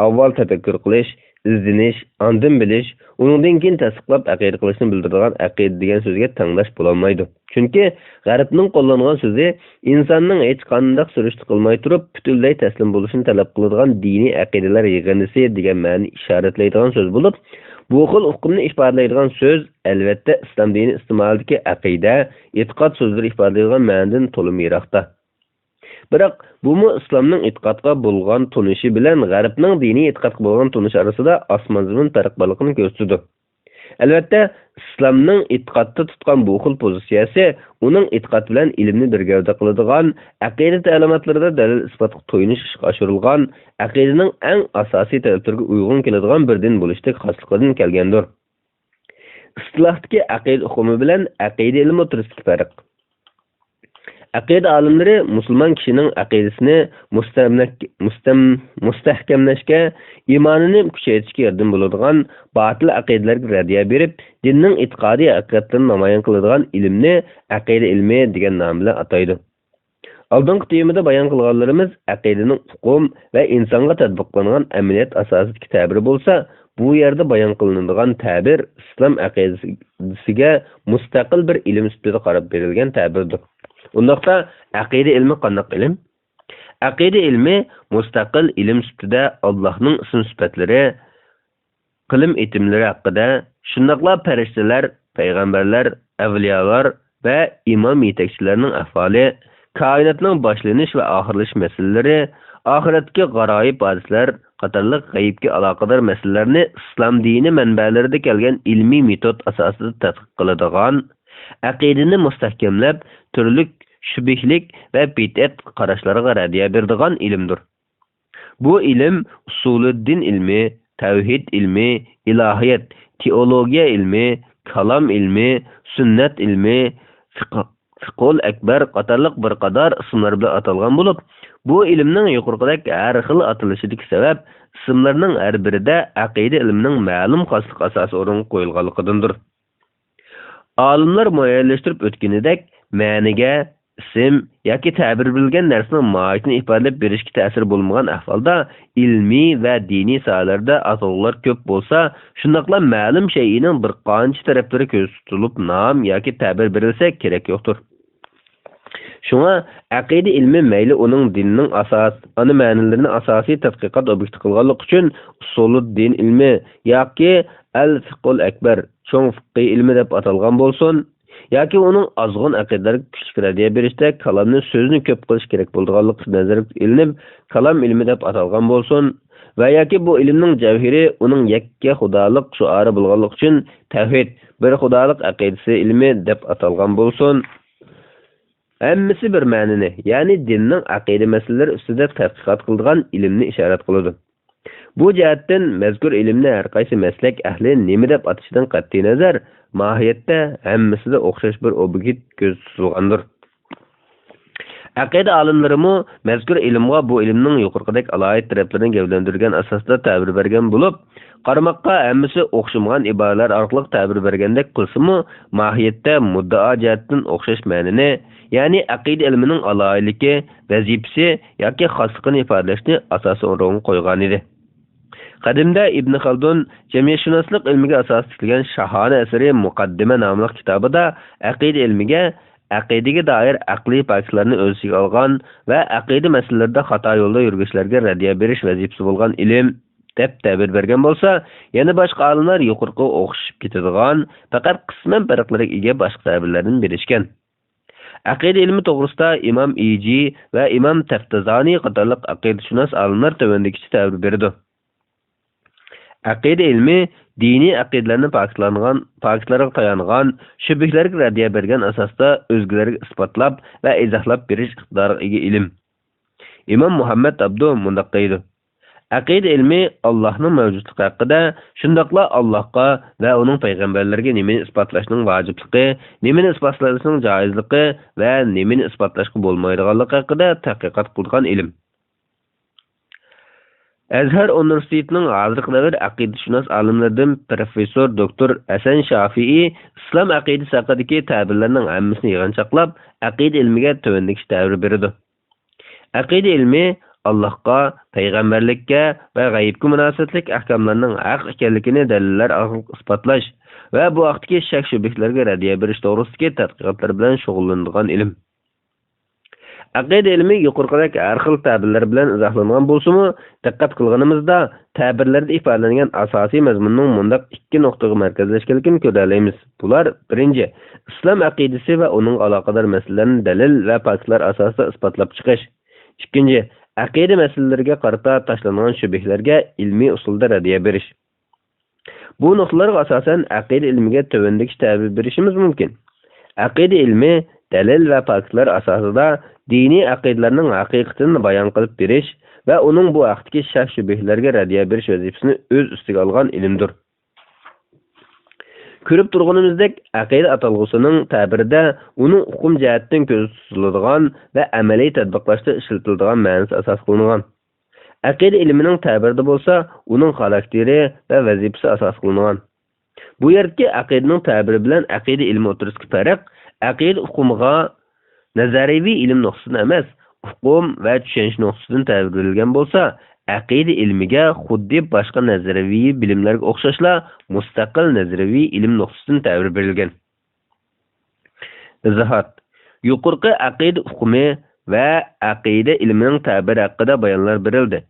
ئاۋۋال تەپەككۇر قىلىش، ئىزدىنىش، ئاندىن بىلىش، ئۇنىڭدىن كېيىن تەستىقلاپ ئەقىدە قىلىشنى بىلدۈرىدىغان ئەقىدە دېگەن سۆزگە تەڭداش بولالمايدۇ. چۈنكى غەربنىڭ قوللانغان سۆزى ئىنساننىڭ ھېچقانداق سۈرۈشتە قىلماي تۇرۇپ پۈتۈنلەي تەسلىم بولۇشىنى تەلەپ قىلىدىغان دىنىي ئەقىدىلەر يىغىندىسى دېگەن مەنىنى ئىشارەتلەيدىغان سۆز بولۇپ، بۇ خىل ئۇقۇمنى ئىپادىلەيدىغان سۆز، ئەلۋەتتە، ئىسلام دىنى ئىستېمالىدىكى ئەقىدە، ئېتىقاد سۆزلىرى ئىپادىلەيدىغان مەنىدىن تولىمۇ يىراقتا. بىراق، بۇمۇ ئىسلامنىڭ ئېتىقادقا بولغان تونۇشى بىلەن غەربنىڭ دىنىي ئېتىقادقا بولغان تونۇشى ئارىسىدا ئاسمان-زېمىن پەرق بارلىقىنى كۆرسىتىدۇ. ئەلۋەتتە، ئىسلامنىڭ ئېتىقادتا تۇتقان بۇ خىل پوزىتسىيەسى ئۇنىڭ ئېتىقاد بىلەن ئىلىمنى بىر گەۋدە قىلىدىغان، ئەقىدە تەلىماتلىرىدا دەلىل-ئىسپاتقا تويۇنۇش ئىشقا ئاشۇرۇلغان، ئەقىدىنىڭ ئەڭ ئاساسىي تەلەپلىرىگە ئۇيغۇن كېلىدىغان بىر دىن بولۇشتەك خاسلىقىدىن كەلگەندۇر. ئىستىلاھتىكى ئەقىدە ئۇقۇمى بىلەن ئەقىدە ئىلمى ئوتتۇرىسىدىكى پەرق. ئەقىدە ئالىملىرى مۇسۇلمان كىشىنىڭ ئەقىدىسىنى مۇستەملەك-، مۇستەم-، مۇستەھكەملەشكە، ئىمانىنى كۈچەيتىشكە ياردىمى بولىدىغان باتىل ئەقىدىلەرگە رەددىيە بېرىپ، دىننىڭ ئېتىقادىي ھەقىقەتلىرىنى نامايان قىلىدىغان ئىلىمنى ئەقىدە ئىلمى دېگەن نام بىلەن ئاتايدۇ. ئالدىنقى تېمىدا بايان قىلغانلىرىمىز ئەقىدىنىڭ ئۇقۇم ۋە ئىنسانغا تەتبىقلانغان ئەمەلىيەت ئاساسىدىكى تەبىرى بولسا، بۇ يەردە بايان قىلىنىدىغان تەبىر ئىسلام ئەقىدىسىگە مۇستەقىل بىر ئىلىم سۈپىتىدە قاراپ بېرىلگەن تەبىردۇر. ئۇنداقتا، ئەقىدە ئىلمى قانداق ئىلىم؟ ئەقىدە ئىلمى مۇستەقىل ئىلىم سۈپىتىدە ئاللاھنىڭ ئىسىم سۈپەتلىرى، قىلىم ئېيتىملىرى ھەققىدە، شۇنداقلا پەرىشتىلەر، پەيغەمبەرلەر، ئەۋلىيالار ۋە ئىمام يېتەكچىلەرنىڭ ئەھۋالى، كائىناتنىڭ باشلىنىش ۋە ئاخىرلىشىش مەسىلىلىرى، ئاخىرەتتىكى غارايىب ھادىسىلەر قاتارلىق غەيىبكە ئالاقىدار مەسىلىلەرنى ئىسلام دىنى مەنبەلىرىدە كەلگەن ئىلمىي مېتود ئاساسىدا تەتقىق قىلىدىغان، ئەقىدىنى مۇستەھكەملەپ، تۈرلۈك شۈبھىلىك ۋە بىدئەت قاراشلارغا رەددىيە بېرىدىغان ئىلىمدۇر. بۇ ئىلىم ئۇسۇلىددىن ئىلمى، تەۋھىد ئىلمى، ئىلاھىيەت، تېئولوگىيە ئىلمى، كالام ئىلمى، سۈننەت ئىلمى، فىقھ-، فىقھۇل ئەكبەر قاتارلىق بىر قاتار ئىسىملار بىلەن ئاتالغان بولۇپ، بۇ ئىلىمنىڭ يۇقىرىقىدەك ھەر خىل ئاتىلىشىدىكى سەۋەب، ئىسىملارنىڭ ھەر بىرىدە ئەقىدە ئىلمىنىڭ مەلۇم خاسلىق ئاساسىي ئورۇنغا قويۇلغانلىقىدىندۇر. ئالىملار مۇئەييەنلەشتۈرۈپ ئۆتكىنىدەك، مەنىگە، ئىسىم ياكى تەبىر بېرىلگەن نەرسىنىڭ ماھىيىتىنى ئىپادىلەپ بېرىشكە تەسىرى بولمىغان ئەھۋالدا، ئىلمىي ۋە دىنىي ساھەلەردە ئاتالغۇلار كۆپ بولسا، شۇنداقلا مەلۇم شەيئىنىڭ بىر قانچە تەرەپلىرى كۆزدە تۇتۇلۇپ نام ياكى تەبىر بېرىلسە كېرەك يوقتۇر. شۇڭا ئەقىدە ئىلمى مەيلى ئۇنىڭ دىننىڭ ئاساس، ئانا مەنىلىرىنى ئاساسىي تەتقىقات ئوبيېكتى قىلغانلىقى ئۈچۈن ئۇسۇلۇددىن ئىلمى ياكى ئەل فىقھۇل ئەكبەر، چوڭ فىقھىي ئىلمى دەپ ئاتالغان بولسۇن، ياكى ئۇنىڭ ئازغۇن ئەقىدىلەرگە كۈچلۈك رەددىيە بېرىشتە كالامنى سۆزنى كۆپ قىلىش كېرەك بولىدىغانلىقى نەزەرگە ئېلىنىپ، كالام ئىلمى دەپ ئاتالغان بولسۇن ۋە ياكى بۇ ئىلىمنىڭ جەۋھىرى ئۇنىڭ يەككە خۇدالىق شوئارى بولغانلىقى ئۈچۈن تەۋھىد، بىر خۇدالىق ئەقىدىسى ئىلمى دەپ ئاتالغان بولسۇن، ھەممىسى بىر مەنىنى، يەنى دىننىڭ ئەقىدە مەسىلىلىرى ئۈستىدە تەتقىقات قىلىدىغان ئىلىمنى ئىشارەت قىلىدۇ. بۇ جەھەتتىن مەزكۇر ئىلىمنى ھەر قايسى مەسلەك ئەھلى نېمە دەپ ئاتىشىدىن قەتئىينەزەر، ماھىيەتتە ھەممىسىدە ئوخشاش بىر ئوبيېكت كۆزدە تۇتۇلغاندۇر. ئەقىدە ئالىملىرىمۇ مەزكۇر ئىلىمغا بۇ ئىلىمنىڭ يۇقىرىقىدەك ئالاھىدە تەرەپلىرىنى گەۋدىلەندۈرگەن ئاساستا تەبىر بەرگەن بولۇپ، قارىماققا ھەممىسى ئوخشىمىغان ئىبارىلەر ئارقىلىق تەبىر بەرگەندەك قىلسىمۇ، ماھىيەتتە مۇددىئا جەھەتتىن ئوخشاش مەنىنى، يەنى ئەقىدە ئىلمىنىڭ ئالاھىدىلىكى، ۋەزىپىسى ياكى خاسلىقىنى ئىپادىلەشنى ئاساسىي ئورۇنغا قويغانىدى. قەدىمدە ئىبن خەلدۇن جەمئىيەتشۇناسلىق ئىلمىگە ئاساس تىكلىگەن شاھانە ئەسىرى مۇقەددىمە ناملىق كىتابىدا ئەقىدە ئىلمىگە ئەقىدىگە دائىر ئەقلىي پاكىتلارنى ئۆز ئىچىگە ئالغان ۋە ئەقىدە مەسىلىلىرىدە خاتا يولدا يۈرگۈچىلەرگە رەددىيە بېرىش ۋەزىپىسى بولغان ئىلىم، دەپ تەبىر بەرگەن بولسا، يەنە باشقا ئالىملار يۇقىرىقىغا ئوخشىشىپ كېتىدىغان، پەقەت قىسمەن پەرقلەرگە ئىگە باشقا تەبىرلەرنى بېرىشكەن. ئەقىدە ئىلمى توغرىسىدا ئىمام ئىجى ۋە ئىمام تەفتازانى قاتارلىق ئەقىدىشۇناس ئالىملار تۆۋەندىكىچە تەبىر بېرىدۇ. ئەقىدە ئىلمى دىنىي ئەقىدىلەرنى پاكىتلانغان، پاكىتلارغا تايانغان، شۈبھىلەرگە رەددىيە بەرگەن ئاساستا ئۆزگىلەرگە ئىسپاتلاپ ۋە ئىزاھلاپ بېرىش ئىقتىدارىغا ئىگە ئىلىم. ئىمام مۇھەممەد ئابدۇ مۇنداق دەيدۇ: ئەقىدە ئىلمى ئاللاھنىڭ مەۋجۇتلۇقى ھەققىدە، شۇنداقلا ئاللاھقا ۋە ئۇنىڭ پەيغەمبەرلىرىگە نېمىنى ئىسپاتلاشنىڭ ۋاجىپلىقى، نېمىنى ئىسپاتلاشنىڭ جائىزلىقى ۋە نېمىنى ئىسپاتلاشقا بولمايدىغانلىقى ھەققىدە تەتقىقات قىلىدىغان ئىلىم. ئەزھەر ئۇنىۋېرسىتېتىنىڭ ھازىرقى دەۋر ئەقىدىشۇناس ئالىملىرىدىن پروفېسسور دوكتور ھەسەن شافىئى ئىسلام ئەقىدىسى ھەققىدىكى تەبىرلەرنىڭ ھەممىسىنى يىغىنچاقلاپ، ئەقىدە ئىلمىگە تۆۋەندىكىچە تەبىر بېرىدۇ. ئەقىدە ئىلمى ئاللاھقا، پەيغەمبەرلىككە ۋە غەيىبكە مۇناسىۋەتلىك ئەھكاملارنىڭ ھەق ئىكەنلىكىنى دەلىللەر ئارقىلىق ئىسپاتلاش ۋە بۇ ھەقتىكى شەك-شۈبھىلەرگە رەددىيە بېرىش توغرىسىدىكى تەتقىقاتلار بىلەن شۇغۇللىنىدىغان ئىلىم. ئەقىدە ئىلمى يۇقىرىقىدەك ھەر خىل تەبىرلەر بىلەن ئىزاھلانغان بولسىمۇ، دىققەت قىلغىنىمىزدا، تەبىرلەردە ئىپادىلەنگەن ئاساسىي مەزمۇننىڭ مۇنداق ئىككى نۇقتىغا مەركەزلەشكەنلىكىنى كۆرەلەيمىز. بۇلار، بىرىنچى، ئىسلام ئەقىدىسى ۋە ئۇنىڭغا ئالاقىدار مەسىلىلەرنى دەلىل ۋە پاكىتلار ئاساسىدا ئىسپاتلاپ چىقىش. ئىككىنچى، ئەقىدە مەسىلىلىرىگە قارىتا تاشلانغان شۈبھىلەرگە ئىلمىي ئۇسۇلدا رەددىيە بېرىش. بۇ نۇقتىلارغا ئاساسەن ئەقىدە ئىلمىگە تۆۋەندىكىچە تەبىر بېرىشىمىز مۇمكىن. ئەقىدە ئىلمى دەلىل ۋە پاكىتلار ئاساسىدا دىنىي ئەقىدىلەرنىڭ ھەقىقىتىنى بايان قىلىپ بېرىش ۋە ئۇنىڭ بۇ ھەقتىكى شەك-شۈبھىلەرگە رەددىيە بېرىش ۋەزىپىسىنى ئۆز ئۈستىگە ئالغان ئىلىمدۇر. كۆرۈپ تۇرغىنىمىزدەك، ئەقىدە ئاتالغۇسىنىڭ تەبىرىدە ئۇنىڭ ئۇقۇم جەھەتتىن كۆزدە تۇتۇلىدىغان ۋە ئەمەلىي تەتبىقلاشتا ئىشلىتىلىدىغان مەنىسى ئاساس قىلىنغان. ئەقىدە ئىلمىنىڭ تەبىرىدە بولسا ئۇنىڭ خاراكتېرى ۋە ۋەزىپىسى ئاساس قىلىنغان. بۇ يەردىكى ئەقىدىنىڭ تەبىرى بىلەن ئەقىدە ئىلمى ئوتتۇرىسىدىكى پەرق، ئەقىدە ئۇقۇمىغا نەزەرىيىۋى ئىلىم نۇقتىسىدىن ئەمەس، ئۇقۇم ۋە چۈشەنچە نۇقتىسىدىن تەبىر بېرىلگەن بولسا، ئەقىدە ئىلمىگە خۇددى باشقا نەزەرىيىۋى بىلىملەرگە ئوخشاشلا مۇستەقىل نەزەرىيىۋى ئىلىم نۇقتىسىدىن تەبىر بېرىلگەن. ئىزاھات. يۇقىرىقى ئەقىدە ئۇقۇمى ۋە ئەقىدە ئىلمىنىڭ تەبىرى ھەققىدە بايانلار بېرىلدى.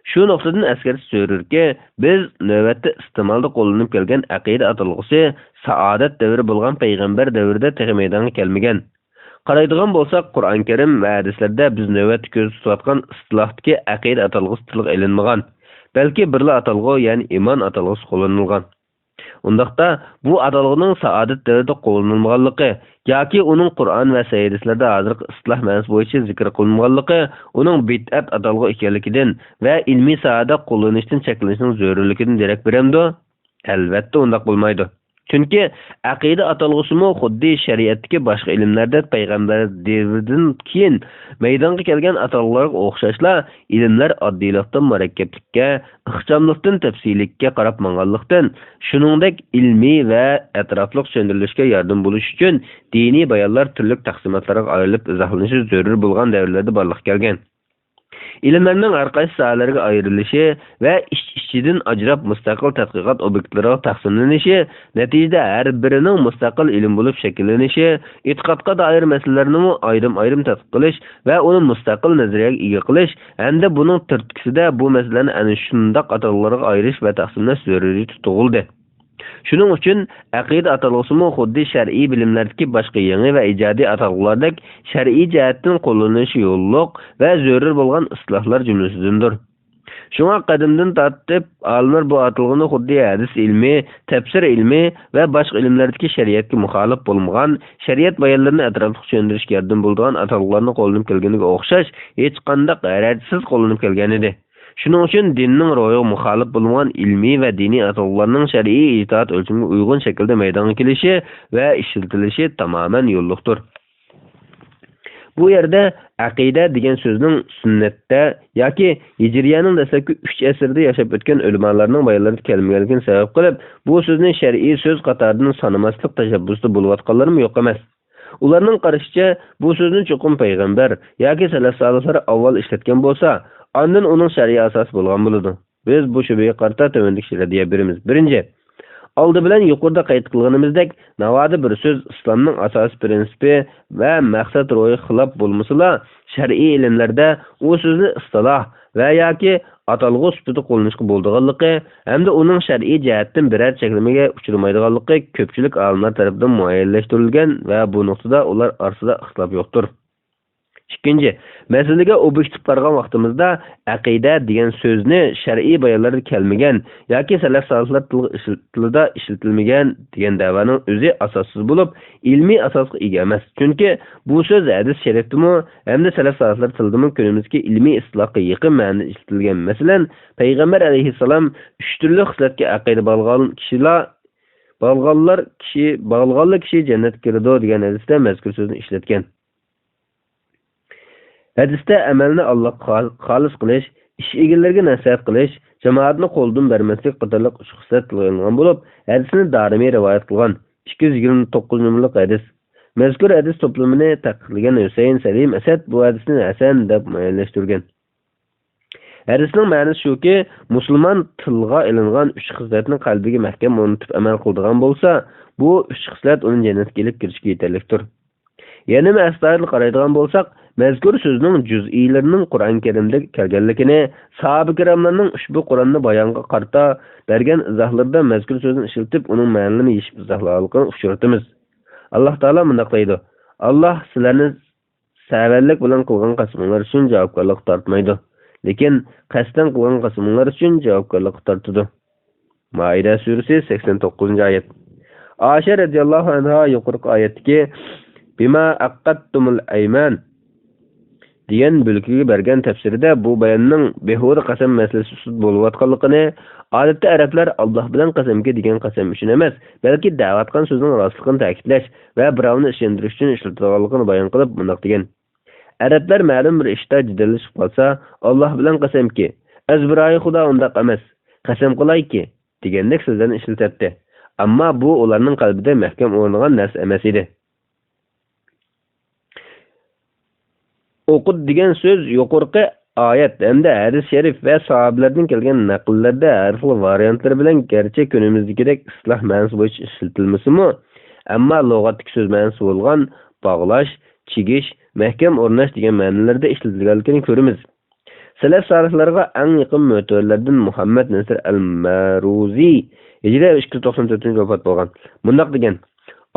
شۇ نۇقتىدىن ئەسكەرتىش زۆرۈركى، بىز نۆۋەتتە ئىستېمالدا قوللىنىپ كەلگەن ئەقىدە ئاتالغۇسى سائادەت دەۋرى بولغان پەيغەمبەر دەۋرىدە تېخى مەيدانغا كەلمىگەن. قارايدىغان بولساق، قۇرئان كەرىم ۋە ھەدىسلەردە بىز نۆۋەتتە كۆزدە تۇتۇۋاتقان ئىستىلاھتىكى ئەقىدە ئاتالغۇسى تىلغا ئېلىنمىغان، بەلكى بىرلا ئاتالغۇ، يەنى ئىمان ئاتالغۇسى قوللىنىلغان. ئۇنداقتا، بۇ ئاتالغۇنىڭ سائادەت دەۋرىدە قوللىنىلمىغانلىقى ياكى ئۇنىڭ قۇرئان ۋە سەھىھ ھەدىسلەردە ھازىرقى ئىستىلاھ مەنىسى بويىچە زىكىر قىلىنمىغانلىقى ئۇنىڭ بىدئەت ئاتالغۇ ئىكەنلىكىدىن ۋە ئىلمىي ساھەدە قوللىنىشتىن چەكلىنىشنىڭ زۆرۈرلۈكىدىن دېرەك بېرەمدۇ؟ ئەلۋەتتە، ئۇنداق بولمايدۇ. چۈنكى ئەقىدە ئاتالغۇسىمۇ خۇددى شەرىئەتتىكى باشقا ئىلىملەردەك پەيغەمبەر دەۋرىدىن كېيىن مەيدانغا كەلگەن ئاتالغۇلارغا ئوخشاشلا، ئىلىملەر ئاددىيلىقتىن مۇرەككەپلىككە، ئىخچاملىقتىن تەپسىلىيلىككە قاراپ ماڭغانلىقتىن، شۇنىڭدەك ئىلمىي ۋە ئەتراپلىق چۈشەندۈرۈلۈشكە ياردىمى بولۇش ئۈچۈن دىنىي بايانلار تۈرلۈك تەقسىماتلارغا ئايرىلىپ ئىزاھلىنىشى زۆرۈر بولغان دەۋرلەردە بارلىققا كەلگەن. ئىلىملەرنىڭ ھەر قايسى ساھەلەرگە ئايرىلىشى ۋە ئىچ-ئىچىدىن ئاجراپ مۇستەقىل تەتقىقات ئوبيېكتلىرىغا تەقسىملىنىشى، نەتىجىدە ھەر بىرىنىڭ مۇستەقىل ئىلىم بولۇپ شەكىللىنىشى، ئېتىقادقا دائىر مەسىلىلەرنىمۇ ئايرىم-ئايرىم تەتقىق قىلىش ۋە ئۇنى مۇستەقىل نەزەرىيەگە ئىگە قىلىش ھەمدە بۇنىڭ تۈرتكىسىدە بۇ مەسىلىلەرنى ئەنە شۇنداق ئاتالغۇلارغا ئايرىش ۋە تەقسىملەش زۆرۈرىيىتى تۇغۇلدى. شۇنىڭ ئۈچۈن ئەقىدە ئاتالغۇسىمۇ خۇددى شەرئىي بىلىملەردىكى باشقا يېڭى ۋە ئىجادىي ئاتالغۇلاردەك شەرئىي جەھەتتىن قوللىنىلىشى يوللۇق ۋە زۆرۈر بولغان ئىستىلاھلار جۈملىسىدىندۇر. شۇڭا قەدىمدىن تارتىپ ئالىملار بۇ ئاتالغۇنى خۇددى ھەدىس ئىلمى، تەپسىر ئىلمى ۋە باشقا ئىلىملەردىكى شەرىئەتكە مۇخالىپ بولمىغان، شەرىئەت بايانلىرىنى ئەتراپلىق چۈشەندۈرۈشكە ياردىمى بولىدىغان ئاتالغۇلارنى قوللىنىپ كەلگىنىگە ئوخشاش ھېچقانداق ھەرەجىسىز قوللىنىپ كەلگەنىدى. شۇنىڭ ئۈچۈن دىننىڭ روھىغا مۇخالىپ بولمىغان ئىلمىي ۋە دىنىي ئاتالغۇلارنىڭ شەرئىي ئىجتىھات ئۆلچىمىگە ئۇيغۇن شەكىلدە مەيدانغا كېلىشى ۋە ئىشلىتىلىشى تامامەن يوللۇقتۇر. بۇ يەردە ئەقىدە دېگەن سۆزنىڭ سۈننەتتە ياكى ھىجرىيەنىڭ دەسلەپكى ئۈچ ئەسىرىدە ياشاپ ئۆتكەن ئۆلىمالارنىڭ بايانلىرىدا كەلمىگەنلىكىنى سەۋەب قىلىپ، بۇ سۆزنى شەرئىي سۆز قاتارىدىن سانىماسلىق تەشەببۇسىدا بولۇۋاتقانلىرىمۇ يوق ئەمەس. ئۇلارنىڭ قارىشىچە، بۇ سۆزنى چوقۇم پەيغەمبەر ياكى سەلەف سالىھلار ئاۋۋال ئىشلەتكەن بولسا، ئاندىن ئۇنىڭ شەرئىي ئاساسى بولغان بولىدۇ. بىز بۇ شۈبھىگە قارىتا تۆۋەندىكىچە رەددىيە بېرىمىز. بىرىنچى، ئالدى بىلەن يۇقىرىدا قەيت قىلغىنىمىزدەك، ناۋادا بىر سۆز ئىسلامنىڭ ئاساسىي پىرىنسىپى ۋە مەقسەت روھىغا خىلاپ بولمىسىلا، شەرئىي ئىلىملەردە ئۇ سۆزنى ئىستىلاھ ۋە ياكى ئاتالغۇ سۈپىتىدە قوللىنىشقا بولىدىغانلىقى ھەمدە ئۇنىڭ شەرئىي جەھەتتىن بىرەر چەكلىمىگە ئۇچرىمايدىغانلىقى كۆپچىلىك ئالىملار تەرىپىدىن مۇئەييەنلەشتۈرۈلگەن ۋە بۇ نۇقتىدا ئۇلار ئارىسىدا ئىختىلاپ يوقتۇر. ئىككىنچى، مەسىلىگە ئوبيېكتىپ قارىغان ۋاقتىمىزدا، ئەقىدە دېگەن سۆزنى شەرئىي بايانلاردا كەلمىگەن ياكى سەلەف سالىھلار تىلغا ئىشلىتىلىدۇ، ئىشلىتىلمىگەن دېگەن دەۋانىڭ ئۆزى ئاساسسىز بولۇپ، ئىلمىي ئاساسقا ئىگە ئەمەس. چۈنكى بۇ سۆز ھەدىس شەرىپتىمۇ ھەمدە سەلەف سالىھلار تىلىدىمۇ كۈنىمىزدىكى ئىلمىي ئىستىلاھقا يېقىن مەنىدە ئىشلىتىلگەن. مەسىلەن، پەيغەمبەر ئەلەيھىسسالام ئۈچ تۈرلۈك خىسلەتكە ئەقىدە باغلىغان كىشىلەر، باغلىغانلار كىشى، باغلىغانلا كىشى جەننەتكە كىرىدۇ دېگەن ھەدىستە مەزكۇر سۆزنى ئىشلەتكەن. ھەدىستە ئەمەلنى ئاللاغا خال-، خالىس قىلىش، ئىش ئىگىلىرىگە نەسىھەت قىلىش، جامائەتنى قولدىن بەرمەسلىك قاتارلىق ئۈچ خىسلەت تىلغا ئېلىنغان بولۇپ، ھەدىسنى دارىمى رىۋايەت قىلغان. ئىككى يۈز يىگىرمە توققۇز نومۇرلۇق ھەدىس. مەزكۇر ھەدىس توپلىمىنى تەھقىق قىلگەن ھۈسەيىن سەلىم ئەسەد بۇ ھەدىسنى ھەسەن دەپ مۇئەييەنلەشتۈرگەن. ھەدىسنىڭ مەنىسى شۇكى، مۇسۇلمان تىلغا ئېلىنغان ئۈچ خىسلەتنى قەلبىگە مەھكەم ئورنىتىپ ئەمەل قىلىدىغان بولسا، بۇ ئۈچ خىسلەت ئۇنى جەننەتكە ئېلىپ كىرىشكە يېتەرلىكتۇر. يەنە بىر ئەستايىدىل قارايدىغان بولساق، مەزكۇر سۆزنىڭ جۈزئىيلىرىنىڭ قۇرئان كەرىمدە كەلگەنلىكىنى، ساھابە كىراملارنىڭ ئۇشبۇ قۇرئاننى بايانغا قارىتا بەرگەن ئىزاھلىرىدا مەزكۇر سۆزنى ئىشلىتىپ، ئۇنىڭ مەنىلىرىنى يېشىپ ئىزاھلىغانلىقىنى ئۇچرىتىمىز. ئاللاھ تائالا مۇنداق دەيدۇ: «ئاللاھ سىلەرنى تەۋەللىك بىلەن قىلغان قەسىمىڭلار ئۈچۈن جاۋابكارلىققا تارتمايدۇ، لېكىن قەستەن قىلغان قەسىمىڭلار ئۈچۈن جاۋابكارلىققا تارتىدۇ. مائىدە سۈرىسى، سەكسەن توققۇزىنچى ئايەت. ئائىشە رەزىياللاھۇ ئەنھا يۇقىرىقى ئايەتتىكى «بىما ئەققەتتۇمۇل ئەيمان» دېگەن بۆلىكىگە بەرگەن تەپسىرىدە بۇ باياننىڭ بىھۇدە قەسەم مەسىلىسى ئۈستىدە بولۇۋاتقانلىقىنى، ئادەتتە ئەرەبلەر «ئاللاھ بىلەن قەسەمكى» دېگەن قەسەم ئۈچۈن ئەمەس، بەلكى دەۋاتقان سۆزنىڭ راستلىقىنى تەكىتلەش ۋە بىراۋنى ئىشەندۈرۈش ئۈچۈن ئىشلىتىدىغانلىقىنى بايان قىلىپ مۇنداق دېگەن: ئەرەبلەر مەلۇم بىر ئىشتا جېدەللىشىپ قالسا، «ئاللاھ بىلەن قەسەمكى، ئەزبىرايى خۇدا ئۇنداق ئەمەس، قەسەم قىلايكى» دېگەندەك سۆزلەرنى ئىشلىتەتتى. ئەمما بۇ ئۇلارنىڭ قەلبىدە مەھكەم ئورنىغان نەرسە ئەمەس ئىدى. ئوقۇد دېگەن سۆز يۇقىرىقى ئايەت ھەمدە ھەدىس شەرىپ ۋە ساھابىلەردىن كەلگەن نەقىللەردە ھەر خىل ۋارىيانتلىرى بىلەن گەرچە كۈنىمىزدىكىدەك ئىستىلاھ مەنىسى بويىچە ئىشلىتىلمىسىمۇ، ئەمما لۇغەتتىكى سۆز مەنىسى بولغان باغلاش، چىگىش، مەھكەم ئورناش دېگەن مەنىلەردە ئىشلىتىلگەنلىكىنى كۆرىمىز. سەلەف سالىھلارغا ئەڭ يېقىن مۆتىۋەرلەردىن مۇھەممەد نەسىر ئەل مەرۇزى، ھىجرىيە ئىككى يۈز توقسان تۆتىنچى يىل ۋاپات بولغان، مۇنداق دېگەن: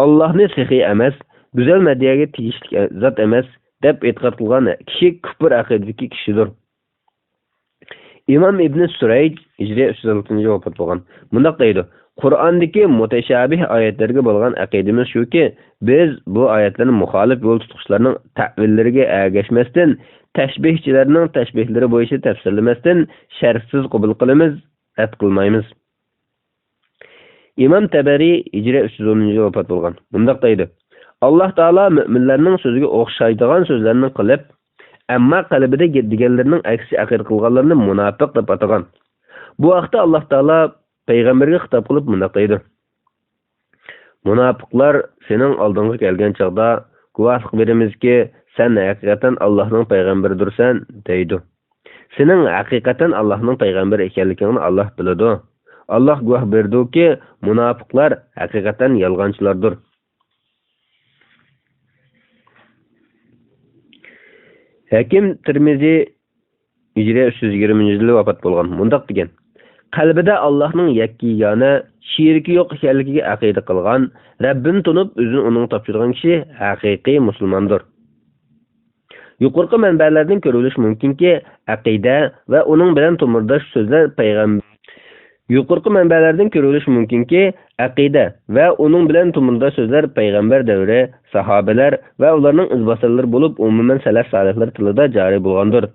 «ئاللاھنى سېخىي ئەمەس، گۈزەل مەدھىيەگە تېگىشلىك زات ئەمەس دەپ ئېتىقاد قىلغان كىشى كۇپۇر ئەقىدىدىكى كىشىدۇر.» ئىمام ئىبنى سۈرەيج، ھىجرىيە ئۈچ يۈز ئالتىنچى يىل ۋاپات بولغان، مۇنداق دەيدۇ: «قۇرئاندىكى مۇتەشابىھ ئايەتلەرگە بولغان ئەقىدىمىز شۇكى، بىز بۇ ئايەتلەرنى مۇخالىپ يول تۇتقۇچىلارنىڭ تەئۋىللىرىگە ئەگەشمەستىن، تەشبىھچىلەرنىڭ تەشبىھلىرى بويىچە تەپسىرلىمەستىن، شەرھسىز قوبۇل قىلىمىز، رەت قىلمايمىز.» ئىمام تەبەرى، ھىجرىيە ئۈچ يۈز ئونىنچى يىل ۋاپات بولغان، مۇنداق دەيدۇ: «ئاللاھ تائالا مۆمىنلەرنىڭ سۆزىگە ئوخشايدىغان سۆزلەرنى قىلىپ، ئەمما قەلبىدە دېگەنلىرىنىڭ ئەكسىچە ئەقىدە قىلغانلىرىنى مۇناپىق دەپ ئاتىغان.» بۇ ھەقتە ئاللاھ تائالا پەيغەمبەرگە خىتاب قىلىپ مۇنداق دەيدۇ: «مۇناپىقلار سېنىڭ ئالدىڭغا كەلگەن چاغدا، گۇۋاھلىق بېرىمىزكى، سەن ھەقىقەتەن ئاللاھنىڭ پەيغەمبىرىدۇرسەن، دەيدۇ. سېنىڭ ھەقىقەتەن ئاللاھنىڭ پەيغەمبىرى ئىكەنلىكىڭنى ئاللاھ بىلىدۇ. ئاللاھ گۇۋاھ بېرىدۇكى، مۇناپىقلار ھەقىقەتەن يالغانچىلاردۇر.» ھەكىم تىرمىزى، ھىجرىيە ئۈچ يۈز يىگىرمىنچى يىلى ۋاپات بولغان، مۇنداق دېگەن: «قەلبىدە ئاللاھنىڭ يەككە-يېگانە، شېرىكى يوق ئىكەنلىكىگە ئەقىدە قىلغان، رەببىنى تونۇپ، ئۆزىنى ئۇنىڭغا تاپشۇرغان كىشى ھەقىقىي مۇسۇلماندۇر.» يۇقىرىقى مەنبەلەردىن كۆرۈۋېلىش مۇمكىنكى، ئەقىدە ۋە ئۇنىڭ بىلەن تومۇرداش سۆزلەر پەيغەم-، يۇقىرىقى مەنبەلەردىن كۆرۈۋېلىش مۇمكىنكى، ئەقىدە ۋە ئۇنىڭ بىلەن تومۇرداش سۆزلەر پەيغەمبەر دەۋرى، ساھابىلەر ۋە ئۇلارنىڭ ئىزباسارلىرى بولۇپ، ئومۇمەن سەلەف سالىھلار تىلىدا جارى بولغاندۇر.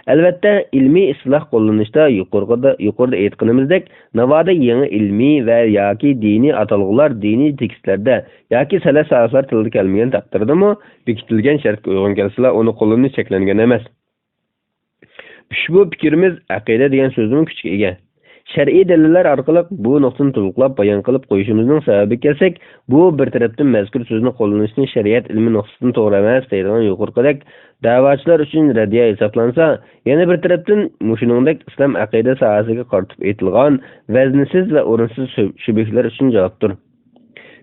ئەلۋەتتە، ئىلمىي ئىستىلاھ قوللىنىشتا يۇقىرىدا، يۇقىرىدا ئېيتقىنىمىزدەك، ناۋادا يېڭى ئىلمىي ۋە ياكى دىنىي ئاتالغۇلار دىنىي تېكىستلەردە ياكى سەلەف سالىھلار تىلىدا كەلمىگەن تەقدىردىمۇ، بېكىتىلگەن شەرتكە ئۇيغۇن كەلسىلا، ئۇنى قوللىنىش چەكلەنگەن ئەمەس. ئۇشبۇ پىكرىمىز ئەقىدە دېگەن سۆزدىنمۇ كۈچكە ئىگە. شەرئىي دەلىللەر ئارقىلىق بۇ نۇقتىنى تولۇقلاپ بايان قىلىپ قويۇشىمىزنىڭ سەۋەبىگە كەلسەك، بۇ بىر تەرەپتىن مەزكۇر سۆزنى قوللىنىشنى شەرىئەت ئىلمى نۇقتىسىدىن توغرا ئەمەس دەيدىغان يۇقىرىقىدەك دەۋاچىلار ئۈچۈن رەددىيە ھېسابلانسا، يەنە بىر تەرەپتىن مۇشۇنىڭدەك ئىسلام ئەقىدە ساھەسىگە قارىتىپ ئېيتىلغان ۋەزنىسىز ۋە ئورۇنسىز شۈ-، شۈبھىلەر ئۈچۈن جاۋابتۇر.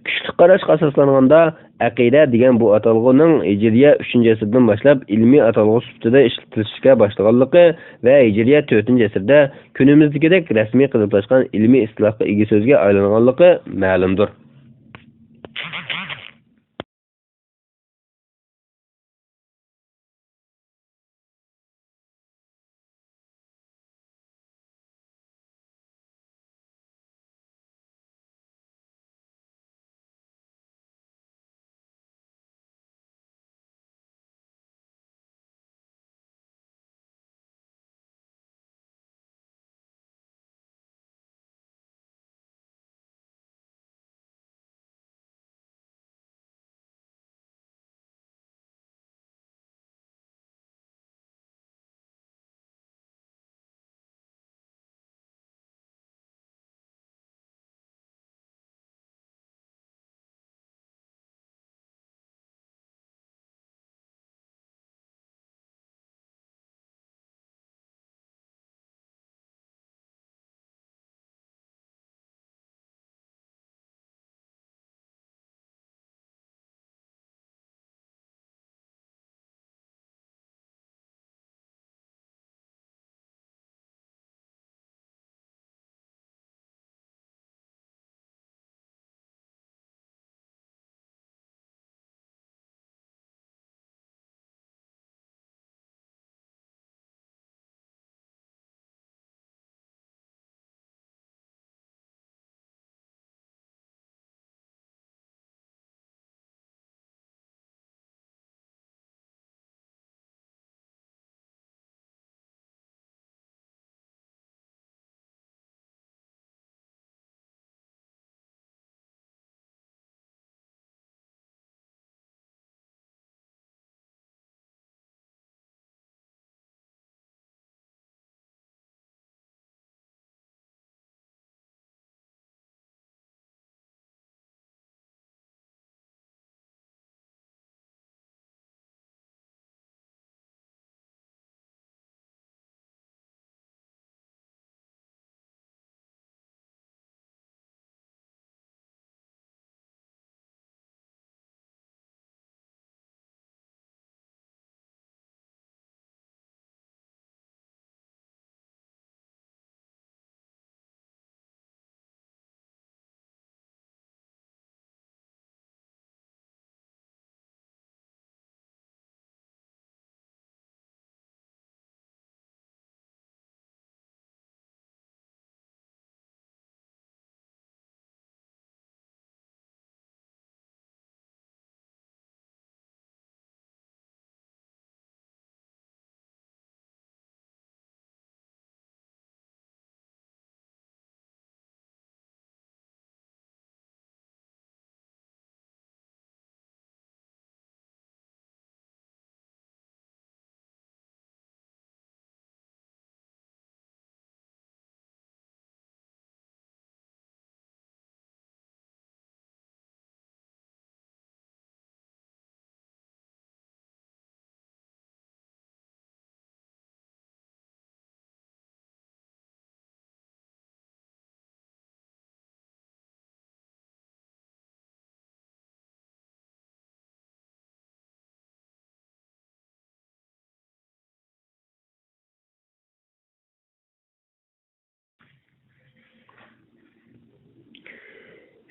كۈچلۈك قاراشقا ئاساسلانغاندا، ئەقىدە دېگەن بۇ ئاتالغۇنىڭ ھىجرىيە ئۈچىنچى ئەسىردىن باشلاپ ئىلمىي ئاتالغۇ سۈپىتىدە ئىشلىتىلىشكە باشلىغانلىقى ۋە ھىجرىيە تۆتىنچى ئەسىردە كۈنىمىزدىكىدەك رەسمىي قېلىپلاشقان ئىلمىي ئىستىلاھقا ئىگە سۆزگە ئايلانغانلىقى مەلۇمدۇر.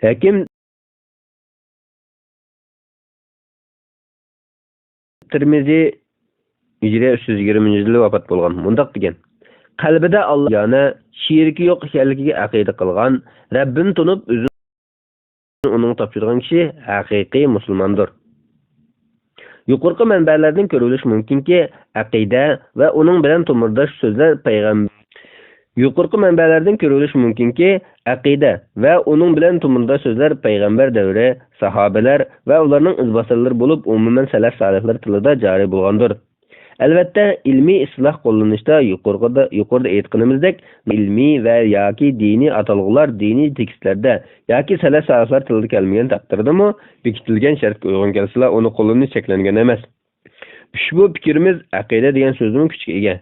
ھەكىم تىرمىزى ھىجرىيە ئۈچ يۈز يىگىرمىنچى يىلى ۋاپات بولغان. مۇنداق دېگەن: قەلبىدە ئاللا يەنە شېرىكى يوق ئىكەنلىكىگە ئەقىدە قىلغان، رەببىنى تونۇپ، ئۆزىنى ئۇنىڭغا تاپشۇرغان كىشى ھەقىقىي مۇسۇلماندۇر. يۇقىرىقى مەنبەلەردىن كۆرۈۋېلىش مۇمكىنكى، ئەقىدە ۋە ئۇنىڭ بىلەن تومۇرداش سۆزلەر پەيغەم-، يۇقىرىقى مەنبەلەردىن كۆرۈۋېلىش مۇمكىنكى، ئەقىدە ۋە ئۇنىڭ بىلەن تومۇرداش سۆزلەر پەيغەمبەر دەۋرى، ساھابىلەر ۋە ئۇلارنىڭ ئىزباسارلىرى بولۇپ، ئومۇمەن سەلەف سالىھلار تىلىدا جارى بولغاندۇر. ئەلۋەتتە، ئىلمىي ئىستىلاھ قوللىنىشتا يۇقىرىقىدا، يۇقىرىدا ئېيتقىنىمىزدەك، ئىلمىي ۋە ياكى دىنىي ئاتالغۇلار دىنىي تېكىستلەردە ياكى سەلەف سالىھلار تىلىدا كەلمىگەن تەقدىردىمۇ، بېكىتىلگەن شەرتكە ئۇيغۇن كەلسىلا، ئۇنى قوللىنىش چەكلەنگەن ئەمەس. ئۇشبۇ پىكرىمىز ئەقىدە دېگەن سۆزدىنمۇ كۈچكە ئىگە.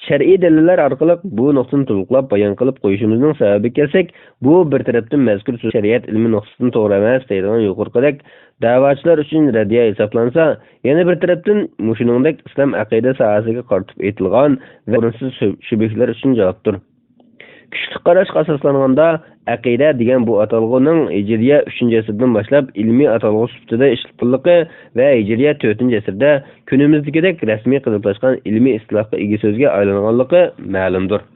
شەرئىي دەلىللەر ئارقىلىق بۇ نۇقتىنى تولۇقلاپ بايان قىلىپ قويۇشىمىزنىڭ سەۋەبىگە كەلسەك، بۇ بىر تەرەپتىن مەزكۇر سۆز شەرىئەت ئىلمى نۇقتىسىدىن توغرا ئەمەس دەيدىغان يۇقىرىقىدەك دەۋاچىلار ئۈچۈن رەددىيە ھېسابلانسا، يەنە بىر تەرەپتىن مۇشۇنىڭدەك ئىسلام ئەقىدە ساھەسىگە قارىتىپ ئېيتىلغان ۋە ئورۇنسىز شۈ-، شۈبھىلەر ئۈچۈن جاۋابتۇر. كۈچلۈك قاراشقا ئاساسلانغاندا، ئەقىدە دېگەن بۇ ئاتالغۇنىڭ ھىجرىيە ئۈچىنچى ئەسىردىن باشلاپ ئىلمىي ئاتالغۇ سۈپىتىدە ئىشلىتىلغانلىقى ۋە ھىجرىيە تۆتىنچى ئەسىردە كۈنىمىزدىكىدەك رەسمىي قېلىپلاشقان ئىلمىي ئىستىلاھقا ئىگە سۆزگە ئايلانغانلىقى مەلۇمدۇر.